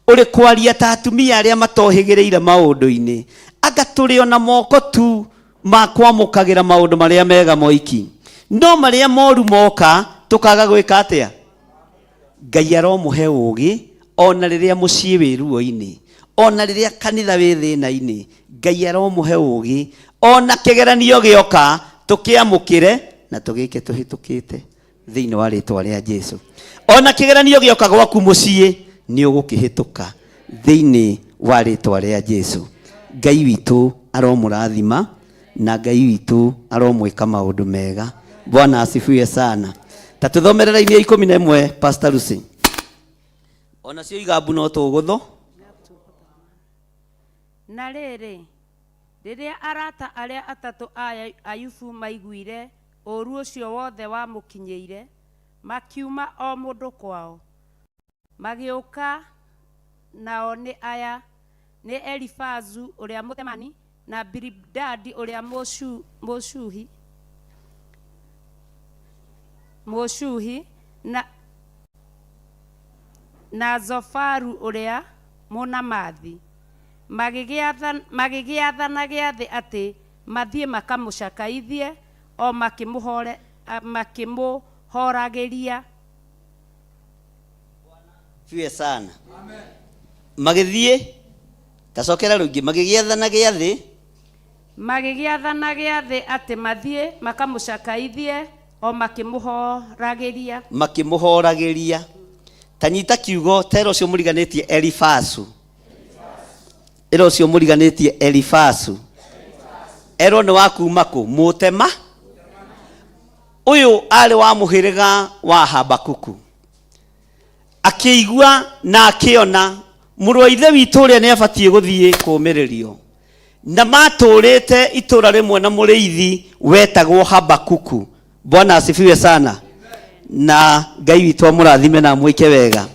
Ũrĩ kwaria ta atumia arĩa matohĩgĩrĩire maũndũ-inĩ. Anga tũrĩ ona moko tu ma kwamũkagĩra maũndũ marĩa mega moiki, no marĩa moru moka tũkaga gwĩka atĩa? Ngai aromũhe ũũgĩ ona rĩrĩa mũciĩ wĩ ruo-inĩ, ona rĩrĩa kanitha wĩ thĩna-inĩ. Ngai aromũhe ũũgĩ ona kĩgeranio gĩoka tũkĩamũkĩre na tũgĩke tũhĩtũkĩte thĩinĩ wa rĩtwa rĩa Jesu. Ona kĩgeranio gĩoka gwaku mũciĩ nĩ ũgũkĩhĩtũka thĩinĩ wa rĩtwa rĩa Jesu. Ngai witũ aromũrathima na Ngai witũ aromwĩka maũndũ mega. Bwana asifiwe sana. Ta tũthomere raini ya 11, Pastor Lucy. Onacio igambu no tũgũtho. Na rĩrĩ, rĩrĩa arata arĩa atatũ a Ayubu maiguire ũũru ũcio wothe wamũkinyĩire, makiuma o mũndũ kwao, magĩũka nao nĩ aya, nĩ Elifazu ũrĩa Mũtemani, na Bilidadi ũrĩa Mũshuhi, na Zofaru ũrĩa Mũnamathi. Magĩgĩathana gĩathĩ atĩ mathiĩ makamũcakaithie o makĩmũhoragĩria. Fiwe sana. Magĩthiĩ, tacokera rũingĩ, magĩgĩathana gĩathĩ. Magĩgĩathana gĩathĩ atĩ mathiĩ makamũcakaithie o makĩmũhoragĩria. Makĩmũhoragĩria. Ta nyita kiugo tera ũcio mũriganĩtie Elifasu. Ĩra ũcio mũriganĩtie Elifasu. Erwo nĩ wa kuma kũ? Mũtema. Ũyũ arĩ wa mũhĩrĩga wa Habakuku. Akĩigua na akĩona mũrũ wa ithe witũ ũrĩa nĩ abatiĩ gũthiĩ kũũmĩrĩrio. Na matũũrĩte itũũra rĩmwe na mũrĩithi wetagwo Habakuku. Bwana asifiwe sana. Na Ngai witũ amũrathime na amwĩke wega.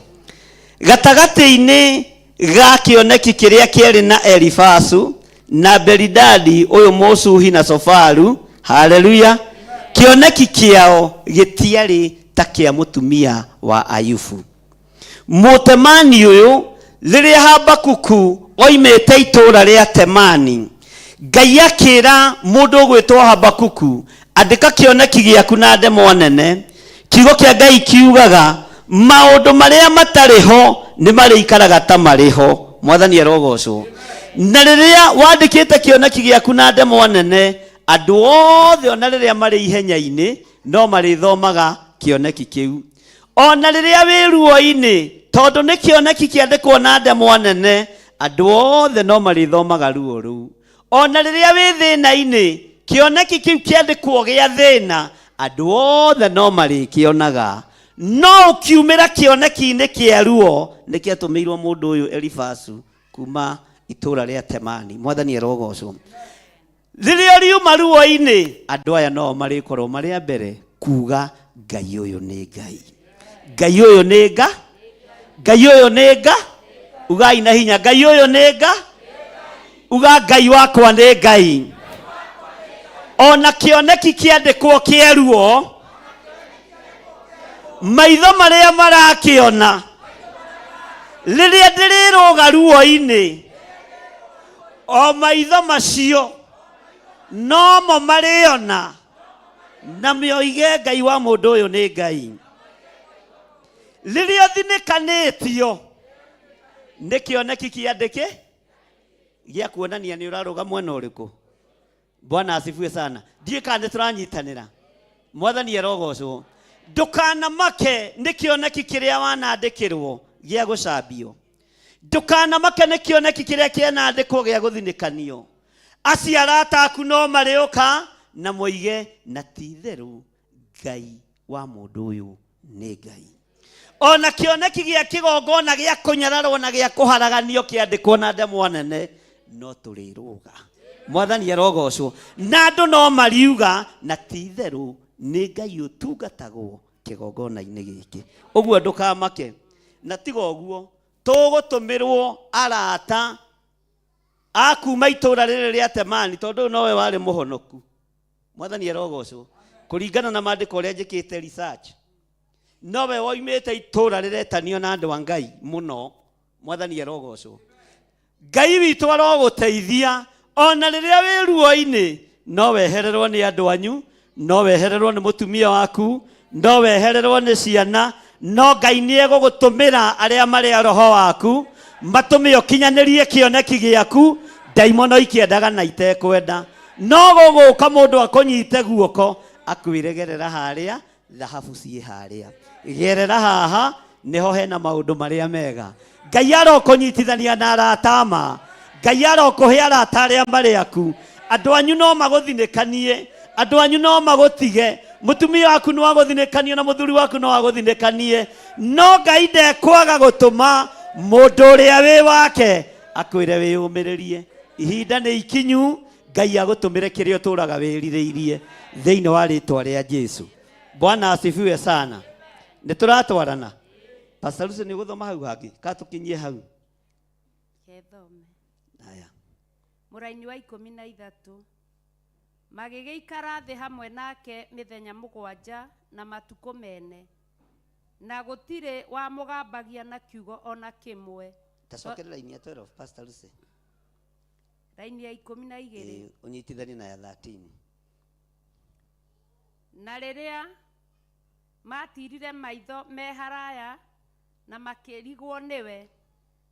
Gatagatĩ-inĩ ga kĩoneki kĩrĩa kĩarĩ na Elifasu na Belidadi ũyũ Mũsuhi na Sofaru, haleluya, kĩoneki kĩao gĩtiarĩ ta kĩa mũtumia wa Ayubu. Mũtemani ũyũ rĩrĩa Habakuku oimĩte itũũra rĩa Temani, Ngai akĩra mũndũ ũgwĩtwo Habakuku, andĩka kĩoneki gĩaku na ndemwa nene. Kiugo kĩa Ngai kiugaga maũndũ marĩa matarĩ ho nĩ marĩikaraga ta marĩ ho. Mwathani arogocwo. Na rĩrĩa wandĩkĩte kĩoneki gĩaku na ndemwa nene, andũ othe ona rĩrĩa marĩ ihenya-inĩ no marĩthomaga kĩoneki kĩu. Ona rĩrĩa wĩ ruo-inĩ, tondũ nĩ kĩoneki kĩandĩkwo na ndemwa nene, andũ othe no marĩthomaga ruo rũu. Ona rĩrĩa wĩ thĩna-inĩ, kĩoneki kĩu kĩandĩkwo gĩa thĩna, andũ othe no marĩkĩonaga. No ũkiumĩra kĩoneki-inĩ kĩa ruo, nĩ kĩatũmĩirwo mũndũ ũyũ Elifasu kuma itũũra rĩa Temani. Mwathani arogocwo. Rĩrĩa riuma ruo-inĩ, andũ aya no marĩkorwo marĩ a mbere kuga Ngai ũyũ nĩ Ngai. Ngai ũyũ nĩ nga. Ngai ũyũ nĩ nga. Ugai na hinya, Ngai ũyũ nĩ nga. Uga Ngai wakwa nĩ Ngai. Ona kĩoneki kĩandĩkwo kĩa ruo, maitho marĩa marakĩona rĩrĩa ndĩrĩrũga ruo-inĩ, o maitho macio nomo marĩona na mĩoige Ngai wa mũndũ ũyũ nĩ Ngai. Rĩrĩa ũthinĩkanĩtio nĩ kĩoneki kĩandĩke gĩa kuonania nĩ ũrarũga mwena ũrĩkũ. Bwana asifiwe sana. Ndiĩ kana nĩ tũranyitanĩra. Mwathani arogocwo. Ndũkanamake nĩ kĩoneki kĩrĩa wanandĩkĩrwo gĩa gũcambio. Ndũkanamake nĩ kĩoneki kĩrĩa kĩanandĩkwo gĩa gũthinĩkanio. Acio arata aku no marĩũka na moige na ti itherũ Ngai wa mũndũ ũyũ nĩ Ngai. Ona kĩoneki gĩa kĩgongona gĩa kũnyararwo na gĩa kũharaganio kĩandĩkwo na ndemwa nene no tũrĩrũga. Mwathani arogocwo. Na andũ no mariuga na ti itherũ nĩ Ngai ũtungatagwo kĩgongona-inĩ gĩkĩ. Ũguo ndũkamake. Na tiga ũguo, tũgũtũmĩrwo arata a kuma itũra rĩrĩ rĩa Temani tondũ ũyũ nowe warĩ mũhonoku. Mwathani arogocwo. Kũringana na maandĩko ũrĩa njĩkĩte research, nowe woimĩte itũra rĩretanio na andũ a Ngai mũno. Mwathani arogocwo. Ngai witũ arogũteithia ona rĩrĩa wĩ ruo-inĩ, no wehererwo nĩ andũ anyu, no wehererwo nĩ mũtumia waku, no wehererwo nĩ ciana, no Ngai nĩ egũgũtũmĩra arĩa marĩ a roho waku matũme ũkinyanĩrie kĩoneki gĩaku. Ndaimono ikĩendaga na itekwenda, no gũgũka mũndũ akũnyite guoko akwĩre gerera harĩa thahabu ciĩ harĩa, gerera haha nĩho hena maũndũ marĩa mega. Ngai arokũnyitithania na arata ma, Ngai arokũhe arata arĩa marĩ aku. Andũ anyu no magũthinĩkanie, andũ anyu no magũtige, mũtumia waku no agũthinĩkanie na mũthuri waku no agũthinĩkanie, no Ngai ndekwaga gũtũma mũndũ ũrĩa wĩ wake akwĩre wĩyũmĩrĩrie. Ihinda nĩ ikinyu Ngai agũtũmĩre kĩrĩa ũtũraga wĩrirĩirie thĩinĩ wa rĩtwa rĩa Jesu. Bwana asifiwe sana. Nĩ tũratwarana. Pastor Lucy nĩ ũgũthoma hau hangĩ ka tũkinyie hau. Kethome. Haya. Mũraini wa 13. Magĩgĩikara thĩ hamwe nake mĩthenya 7 na matukũ mene, na gũtirĩ wamũgambagia na kiugo ona kĩmwe. Tacokere raini ya 12 Pastor Lucy. Raini ya 12. Ũnyitithanie na ya 13. Na rĩrĩa matirire maitho me haraya na makĩrigwo nĩwe,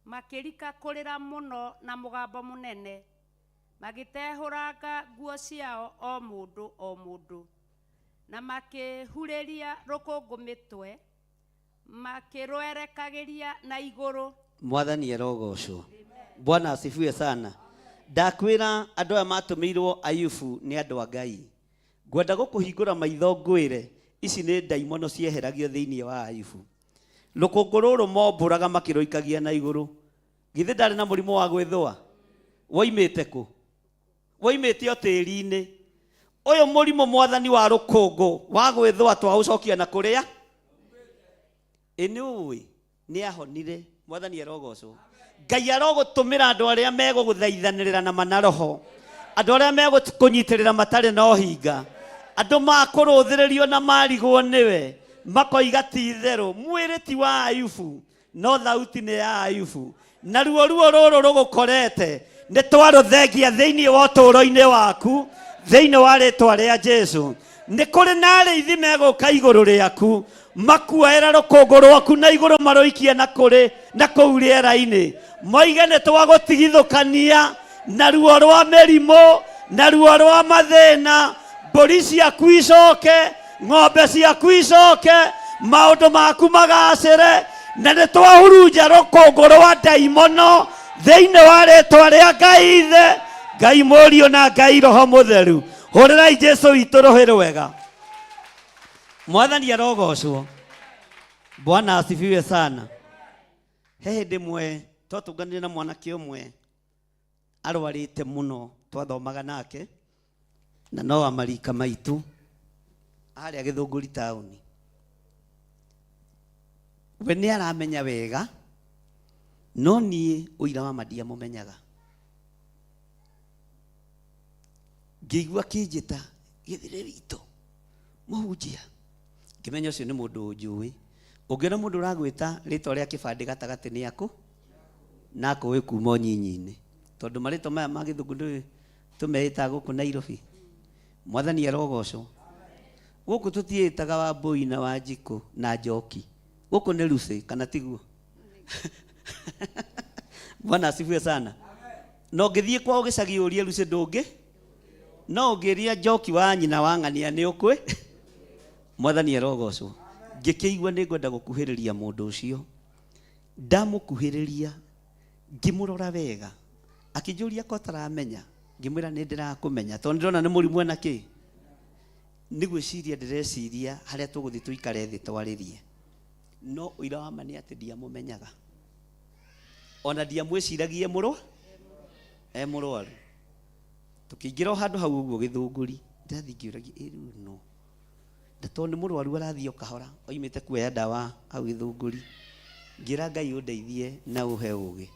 makĩrika kũrĩra mũno na mũgambo mũnene, magĩtehũranga nguo ciao o mũndũ o mũndũ, na makĩhurĩria rũkũngũ mĩtwe, makĩrwerekagĩria na igũrũ. Mwathani arogocwo. Bwana asifiwe sana. Ndakwĩra andũ aya matũmĩirwo Ayubu nĩ andũ a Ngai. Ngwenda gũkũhingũra maitho ngwĩre ici nĩ ndaimono cieheragio thĩinĩ wa Ayubu. Rũkũngũ rũrũ mombũraga makĩrũikagia na igũrũ. Githĩ ndarĩ na mũrimũ wa gwĩthũa? Woimĩte kũ? Woimĩte o tĩri-inĩ. Ũyũ mũrimũ mwathani wa rũkũngũ wa gwĩthũa twaũcokia na kũrĩa? Ĩ nĩ ũĩ nĩ ahonire. Mwathani arogocwo. Ngai arogũtũmĩra andũ arĩa megũgũthaithanĩrĩra na manaroho, andũ arĩa megũkũnyitĩrĩra matarĩ na ũhinga, andũ makũrũthĩrĩrio na marigwo nĩwe, makoiga ti itherũ mwĩrĩ ti wa Ayubu no thauti nĩ ya Ayubu. Naruo ruo rũrũ rũgũkorete nĩ twarũthengia thĩinĩ wa ũtũũro-inĩ waku thĩinĩ wa rĩtwa rĩa Jesu. Nĩ kũrĩ na arĩithi megũka igũrũ rĩaku makuoera rũkũngũ rwaku na igũrũ marũikie na kũrĩ na kũu rĩera-inĩ, moige nĩ twagũtigithũkania na ruo rwa mĩrimũ na ruo rwa mathĩna, mbũri ciaku icoke, ng'ombe ciaku icoke, maũndũ maku magacĩre, na nĩ twahurunja rũkũngũ rwa ndaimono thĩinĩ wa rĩtwa rĩa Ngai Ithe, Ngai Mũriũ na Ngai Roho Mũtheru. Hũrĩrai Jesu witũ rũhĩ rwega. Mwathani arogocwo. Bwana asifiwe sana. He hĩndĩ ĩmwe twatũnganire na mwanake ũmwe arwarĩte mũno, twathomaga nake na no wa marika maitũ harĩa Gĩthũngũri taũni. We nĩ aramenya wega, no niĩ ũira wa ma ndiamũmenyaga. Ngĩigua akĩnjĩta, gĩthĩrĩ witũ mũhunjia. Ngĩmenya ũcio nĩ mũndũ ũnjũĩ. Ũngĩona mũndũ ũragwĩta rĩtwa rĩa kĩbandĩ gatagatĩ nĩ akũ na akũĩ kuma ũnyinyi-inĩ, tondũ marĩtwa maya ma gĩthũngũ ndũĩ tũmeĩtaga gũkũ Nairobi. Mwathani arogocwo. Gũkũ tũtiĩtaga Wambũi na Wanjikũ na Njoki. Gũkũ nĩ Lucy, kana tiguo? Bwana asifiwe sana. Na ũngĩthiĩ kwao gĩcagi ũrie Lucy ndũngĩ? No ũngĩria njoki wa nyina wa ng'ania nĩ ũkwĩ mwathani arogocwo. Ngĩkĩigua nĩ ngwenda gũkuhĩrĩria mũndũ ũcio. Ndamũkuhĩrĩria ngĩmũrora wega, akĩnjũria ko taramenya, ngĩmwĩra nĩ ndĩrakũmenya tondũ ndĩrona nĩ mũrimũ ena kĩ. Nĩ gwĩciria ndĩreciria harĩa tũgũthiĩ tũikare thĩ twarĩrie. No ũira wa ma nĩ atĩ ndiamũmenyaga, ona ndiamwĩciragia e mũrwaru. Tũkĩingĩra o handũ hau ũguo gĩthũngũri, ndĩrathiĩ ngĩũragia ĩ rĩu no na tondũ nĩ mũrwaru arathiĩ o kahora oimĩte kuoya ndawa hau gĩthũngũri. Ngĩra Ngai ũndeithie na ũhe ũgĩ.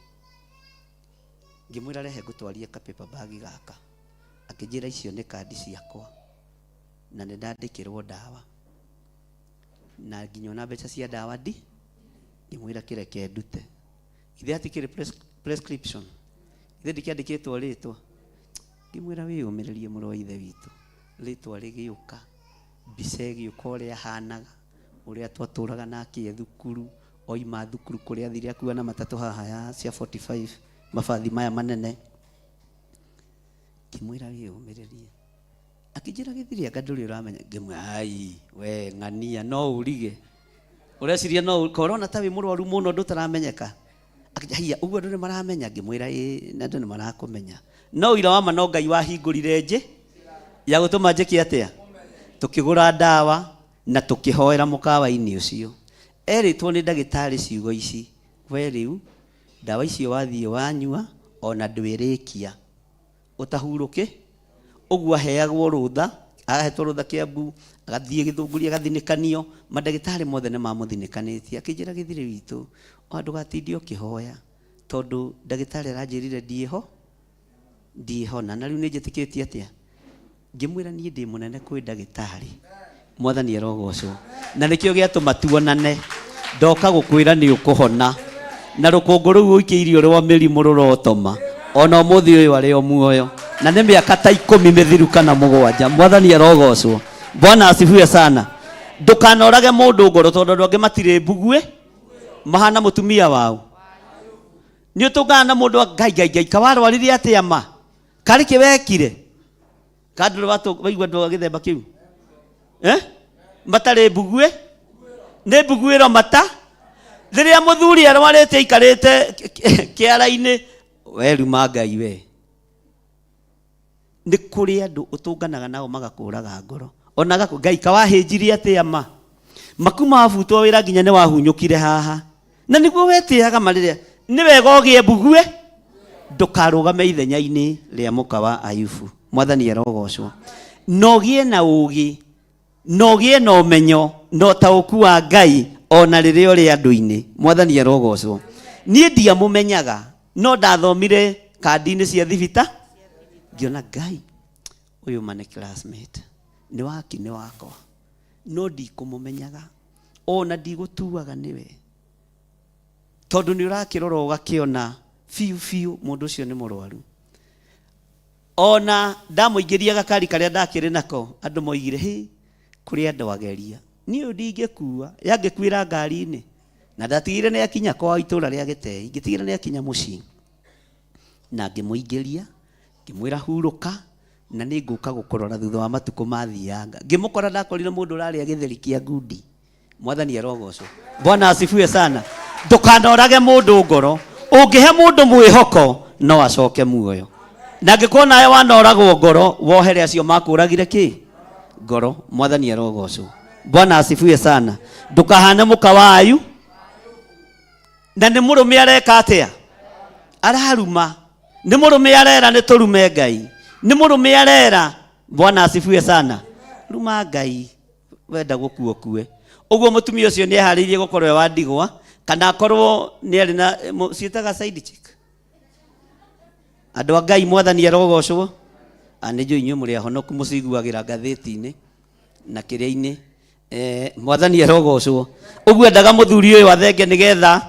Ngĩmwĩra rehe ngũtwarie ka paper bag gaka. Akĩnjĩra icio nĩ kandi ciakwa na nĩ ndandĩkĩrwo ndawa na nginya ona mbeca cia ndawa ndi. Ngĩmwĩra kĩreke ndute. Ithe hatikĩrĩ prescription, ithe ndikĩandĩkĩtwo rĩtwa. Ngĩmwĩra wĩyũmĩrĩrie mũrũ wa ithe witũ, rĩtwa rĩgĩũka, mbica ĩgĩũka ũrĩa ahanaga, ũrĩa twatũraga nake thukuru, oima thukuru kũrĩa athire akua na matatũ haha ya cia 45 mabathi maya manene. Ngĩmwĩra wĩyũmĩrĩrie. Akĩnjĩra gĩthiri anga ndũrĩ ũramenya. Ngĩmwĩra ai we ng'ania no ũrige. Ũreciria no korona ta wĩ mũrwaru mũno ndũtaramenyeka. Akĩnjĩra haiya ũguo andũ nĩ maramenya. Ngĩmwĩra ĩ na andũ nĩ marakũmenya. No ũira wa ma no Ngai wahingũrire njĩ ya gũtũma njĩke atĩa? Tũkĩgũra ndawa na tũkĩhoera mũkawa-inĩ ũcio. Erĩtwo nĩ ndagĩtarĩ ciugo ici, we rĩu ndawa icio wathiĩ wanyua ona ndwĩrĩkia ũtahurũke. Ũguo aheagwo rũtha, ahetwo rũtha Kiambu, agathiĩ Gĩthũngũri agathinĩkanio, mandagĩtarĩ mothe nĩ mamũthinĩkanĩtie. Akĩnjĩra gĩthirĩ witũ, o ndũgatinde ũkĩhoya tondũ ndagĩtarĩ aranjĩrire ndiĩho, ndiĩhona na rĩu nĩ njĩtĩkĩtie atĩa. Ngĩmwĩra niĩ ndĩ mũnene kwĩ ndagĩtarĩ. Mwathani arogocwo. Na nĩkĩo gĩatũma tuonane. Ndoka gũkwĩra nĩ ũkũhona. Na rũkũngũ rũu ũikĩirio rwa mĩrimũ rũrotoma. Ona ũmũthĩ ũyũ arĩ o muoyo. Na nĩ mĩaka ta 10 mĩthiru kana 7. Mwathani arogocwo. Bwana asifiwe sana. Ndũkanorage mũndũ ngoro tondũ andũ angĩ matirĩ mbuguĩ mahana mũtumia wao. Nĩ ũtũngana na mũndũ wa Ngai Ngai Ngai kawarwarire atĩa ma? Karĩ kĩ wekire? Ka ndũrĩ waigua andũ a gĩthemba kĩu? Matarĩ mbuguĩ? Nĩ mbuguĩro mata? Rĩrĩa mũthuri arwarĩte aikarĩte kĩara-inĩ, we ruma Ngai we. Nĩ kũrĩ andũ ũtũnganaga nao magakũraga ngoro. Ona gakũ, Ngai kawahĩnjirie atĩa ma? Makuma wabutwo wĩra nginya nĩ wahunyũkire haha. Na nĩguo wetĩaga ma rĩrĩa nĩ wega ũgĩe mbuguĩ, ndũkarũgame ithenya-inĩ rĩa mũka wa Ayubu. Mwathani arogocwo. Na ũgĩe na ũũgĩ, na ũgĩe na ũmenyo, na ũtaũku wa Ngai ona rĩrĩa ũrĩ andũ-inĩ. Mwathani arogocwo. Niĩ ndiamũmenyaga, no ndathomire kandi-inĩ cia thibita, ngĩona Ngai ũyũ ma nĩ classmate, nĩ waki nĩ wakwa, no ndikũmũmenyaga ona ndigũtuaga nĩwe, tondũ nĩ ũrakĩrora ũgakĩona biũ biũ mũndũ ũcio nĩ mũrwaru. Ona ndamũingĩria gakari karĩa ndakĩrĩ nako, andũ moigire hĩ kũrĩ andũ ageria, niĩ ũyũ ndingĩkua, yangĩkuĩra ngari-inĩ. Na ndatigire nĩ akinya kwao itũra rĩa Gĩtei, ngĩtigĩra nĩ akinya mũciĩ. Na ngĩmũingĩria, ngĩmwĩra hurũka, na nĩ ngũka gũkũrora thutha wa matukũ mathianga. Ngĩmũkora ndakorire mũndũ ũrarĩa gĩtheri kĩa ngundi. Mwathani arogocwo. Bwana asifiwe sana. Ndũkanorage mũndũ ngoro. Ũngĩhe mũndũ mwĩhoko no acoke muoyo. Na angĩkorwo nawe wanoragwo ngoro, wohere acio makũragire kĩ? Ngoro. Mwathani arogocwo. Bwana asifiwe sana. Ndũkahane mũka wa Ayu. Na nĩ mũrũme areka atĩa? Araruma. Nĩ mũrũme arera nĩ tũrume Ngai. Nĩ mũrũme arera. Bwana asifiwe sana. Ruma Ngai. Wenda gũkua ũkue. Ũguo mũtumia ũcio nĩ eharĩirie gũkorwo e wa ndigwa, kana akorwo nĩ arĩ na, ciĩtaga side chick. Andũ a Ngai mwathani arogocwo. Nĩ njũĩ inyuĩ mũrĩ ahonoku mũciguagĩra ngathĩti-inĩ na kĩrĩa-inĩ. Mwathani arogocwo. Ũguo endaga mũthuri ũyũ athenge nĩgetha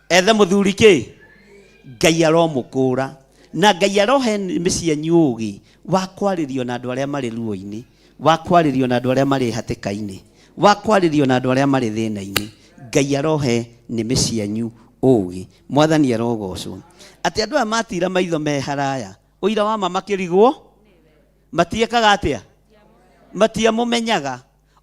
ethe mũthuri kĩ? Ngai aromũkũra. Na Ngai arohe nĩmĩ cianyu ũũgĩ wa kwarĩrio na andũ arĩa marĩ ruo-inĩ, wa kwarĩrio na andũ arĩa marĩ hatĩka-inĩ, wa kwarĩrio na andũ arĩa marĩ thĩna-inĩ. Ngai arohe nĩmĩ cianyu ũũgĩ. Mwathani arogocwo. Atĩ andũ aya matira maitho me haraya, ũira wa ma makĩrigwo, Matiekaga atĩa? Matiamũmenyaga.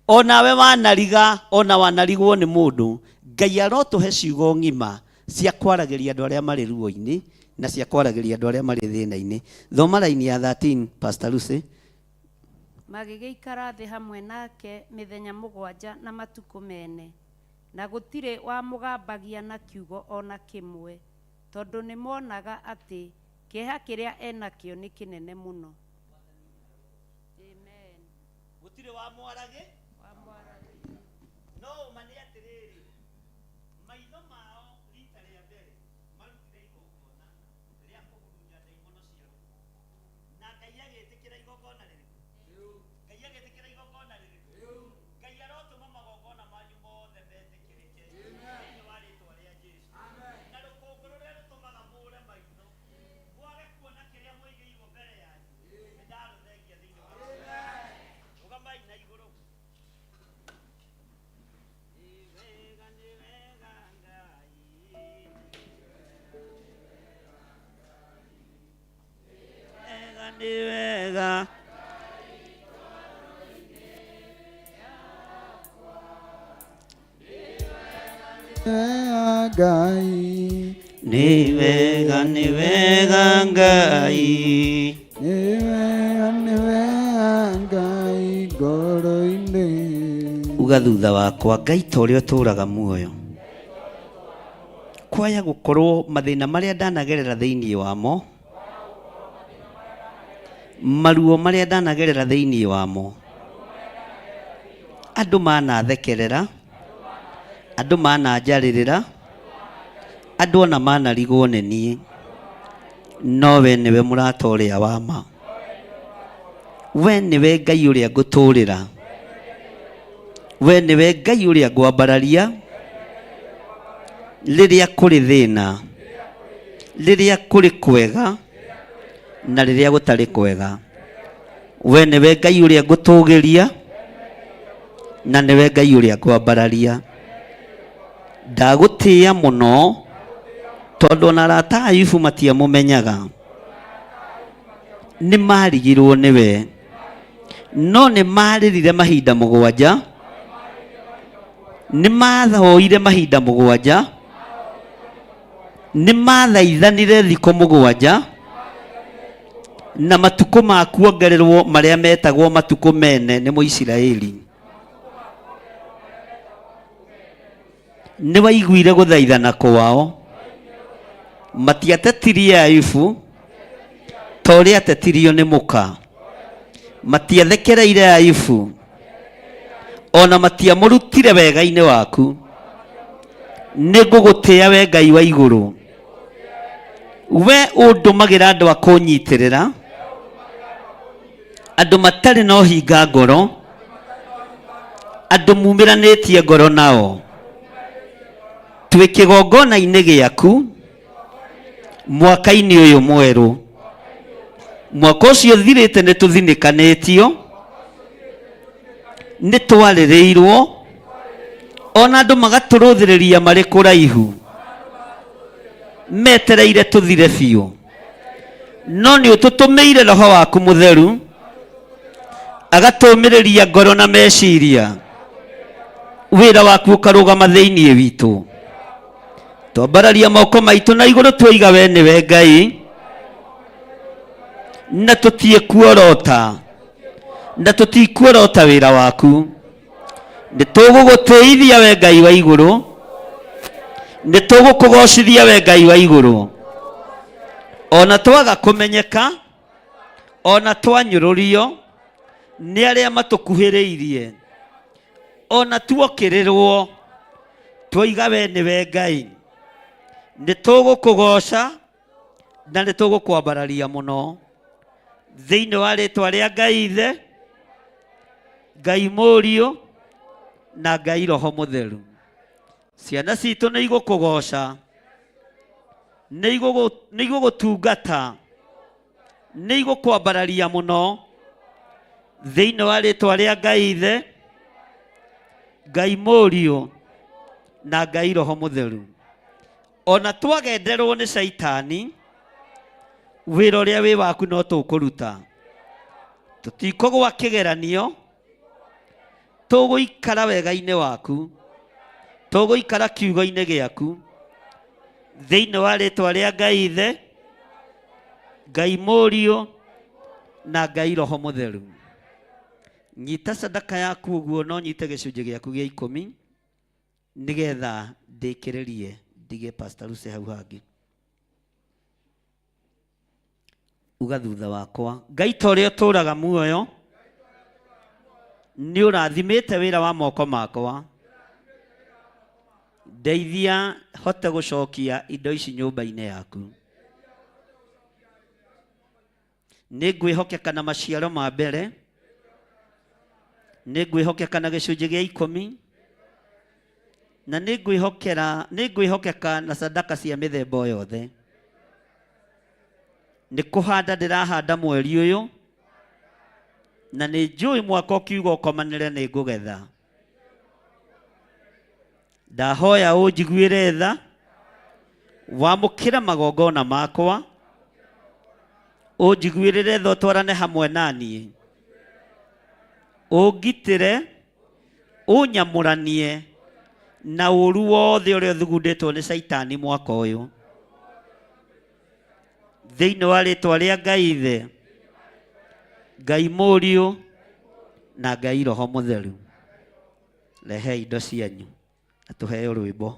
Onawe wanariga, ona wanarigwo nĩ mũndũ, Ngai arotũhe ciugo ng'ima cia kwaragĩria andũ arĩa marĩ ruo-inĩ na cia kwaragĩria andũ arĩa marĩ thĩna-inĩ. Thoma raini ya 13, Pastor Lucy. Magĩgĩikara thĩ hamwe nake mĩthenya mũgwanja na matukũ mene, na gũtirĩ wamũgambagia na kiugo o na kĩmwe, tondũ nĩmonaga atĩ kĩeha kĩrĩa e nakĩo nĩ kĩnene mũno. Amen. Gũtirĩ wamwaragĩ, no ũma nĩ atĩrĩrĩ, maitho mao rita rĩa mbere marutire igongona rĩa kũhurunya ndaimono cia rũkũngũ, na Ngai agĩtĩkĩra igongona rĩrĩkũ? Ngai agĩtĩkĩra igongona rĩrĩkũ? Ngai arotũma magongona manyu mothe metĩkĩrĩke thĩinĩ wa rĩtwa rĩa Jesu. Na rũkũngũ rũrĩa rũtũmaga mũre maitho mwage kuona kĩrĩa mũigĩirwo mbere yanyu, nĩ ndarũthengia thĩinĩ wa rũgamai na igũrũ. Nĩ wega, nĩ wega Ngai. Wega, nĩ wega. Ngai. Nĩ wega, nĩ wega Ngai. Nĩ wega, nĩ wega Ngai ngoro-inĩ. Uga thutha wakwa, Ngai ta ũrĩa ũtũũraga muoyo. Kwaya gũkorwo mathĩna marĩa ndanagerera thĩinĩ wamo, maruo marĩa ndanagerera thĩinĩ wamo, andũ manathekerera, andũ mananjarĩrĩra, andũ ona manarigwo nĩ niĩ, no we nĩwe mũrata ũrĩa wa ma. We nĩwe Ngai ũrĩa ngũtũũrĩra, we nĩwe Ngai ũrĩa ngwambararia rĩrĩa kũrĩ thĩna, rĩrĩa kũrĩ kwega na rĩrĩa gũtarĩ kwega. We nĩwe Ngai ũrĩa ngũtũgĩria na nĩwe Ngai ũrĩa ngwambararia. Ndagũtĩĩa mũno tondũ ona arata a Ayubu matiamũmenyaga, nĩ marigirwo nĩwe, no nĩ marĩrire mahinda mũgwanja, nĩ mathoire mahinda mũgwanja, nĩ mathaithanire thikũ mũgwanja, na matukũ ma kuongererwo marĩa metagwo matukũ mene nĩ Mũisiraeli. Nĩ waiguire gũthaithana kwao, matiatetirie Ayubu ta ũrĩa atetirio nĩ mũka, matiathekereire Ayubu, ona matiamũrutire wega-inĩ waku. Nĩ ngũgũtĩĩa we Ngai wa igũrũ, we ũndũmagĩra andũ a kũnyitĩrĩra, andũ matarĩ na ũhinga ngoro, andũ mumĩranĩtie ngoro nao. Twĩ kĩgongona-inĩ gĩaku mwaka-inĩ ũyũ mwerũ, mwaka ũcio ũthirĩte nĩ tũthinĩkanĩtio, nĩ twarĩrĩirwo, ona andũ magatũrũthĩrĩria marĩ kũraihu, metereire tũthire biũ, no nĩ ũtũtũmĩire roho waku mũtheru agatũmĩrĩria ngoro na meciria, wĩra waku ũkarũgama thĩinĩ witũ. Twambararia moko maitũ na igũrũ twoiga we nĩwe Ngai, na tũtiĩ kuorota, na tũtikuorota wĩra waku. Nĩ tũgũgũtĩithia we Ngai wa igũrũ, nĩ tũgũkũgocithia we Ngai wa igũrũ, ona twaga kũmenyeka, ona twanyũrũrio nĩ arĩa matũkuhĩrĩirie, ona tuokĩrĩrwo, twoiga we nĩwe Ngai. Nĩ tũgũkũgoca na nĩ tũgũkwambararia mũno thĩinĩ wa rĩtwa rĩa Ngai Ithe, Ngai Mũriũ na Ngai Roho Mũtheru. Ciana citũ nĩ igũkũgoca, nĩ igũgũtungata, nĩ igũkwambararia mũno thĩinĩ wa rĩtwa rĩa Ngai Ithe, Ngai Mũriũ na Ngai Roho Mũtheru. Ona twagenderwo nĩ Shaitani, wĩra ũrĩa wĩ waku no tũkũruta, Tũtikũgwa kĩgeranio, tũgũikara wega-inĩ waku, tũgũikara kiugo-inĩ gĩaku, thĩinĩ wa rĩtwa rĩa Ngai Ithe, Ngai Mũriũ na Ngai Roho Mũtheru. Nyita sadaka yaku ũguo, no nyite gĩcunjĩ gĩaku gĩa ikũmi nĩgetha ndĩkĩrĩrie ndige Pastor Lucy hau hangĩ. Uga thutha wakwa, Ngai ta ũrĩa ũtũũraga muoyo, nĩ ũrathimĩte wĩra wa moko makwa, ndeithia hote gũcokia indo ici nyũmba-inĩ yaku. Nĩ ngwĩhokeka na maciaro ma mbere, nĩ ngwĩhokeka na gĩcunjĩ gĩa ikũmi, na nĩ ngwĩhokera nĩ ngwĩhokeka na sadaka cia mĩthemba o yothe. Nĩ kũhanda ndĩrahanda mweri ũyũ, na nĩ njũĩ mwaka ũkiuga ũkomanĩre nĩ ngũgetha. Ndahoya ũnjiguĩre tha, wamũkĩre magongona makwa, ũnjiguĩrĩre tha ũtwarane hamwe na niĩ, ũngitĩre, ũnyamũranie na ũru wothe ũrĩa ũthugundĩtwo nĩ Caitani mwaka ũyũ. Thĩinĩ wa rĩtwa rĩa Ngai Ithe, Ngai Mũriũ na Ngai Roho Mũtheru. Rehei indo cianyu na tũheo rwĩmbo.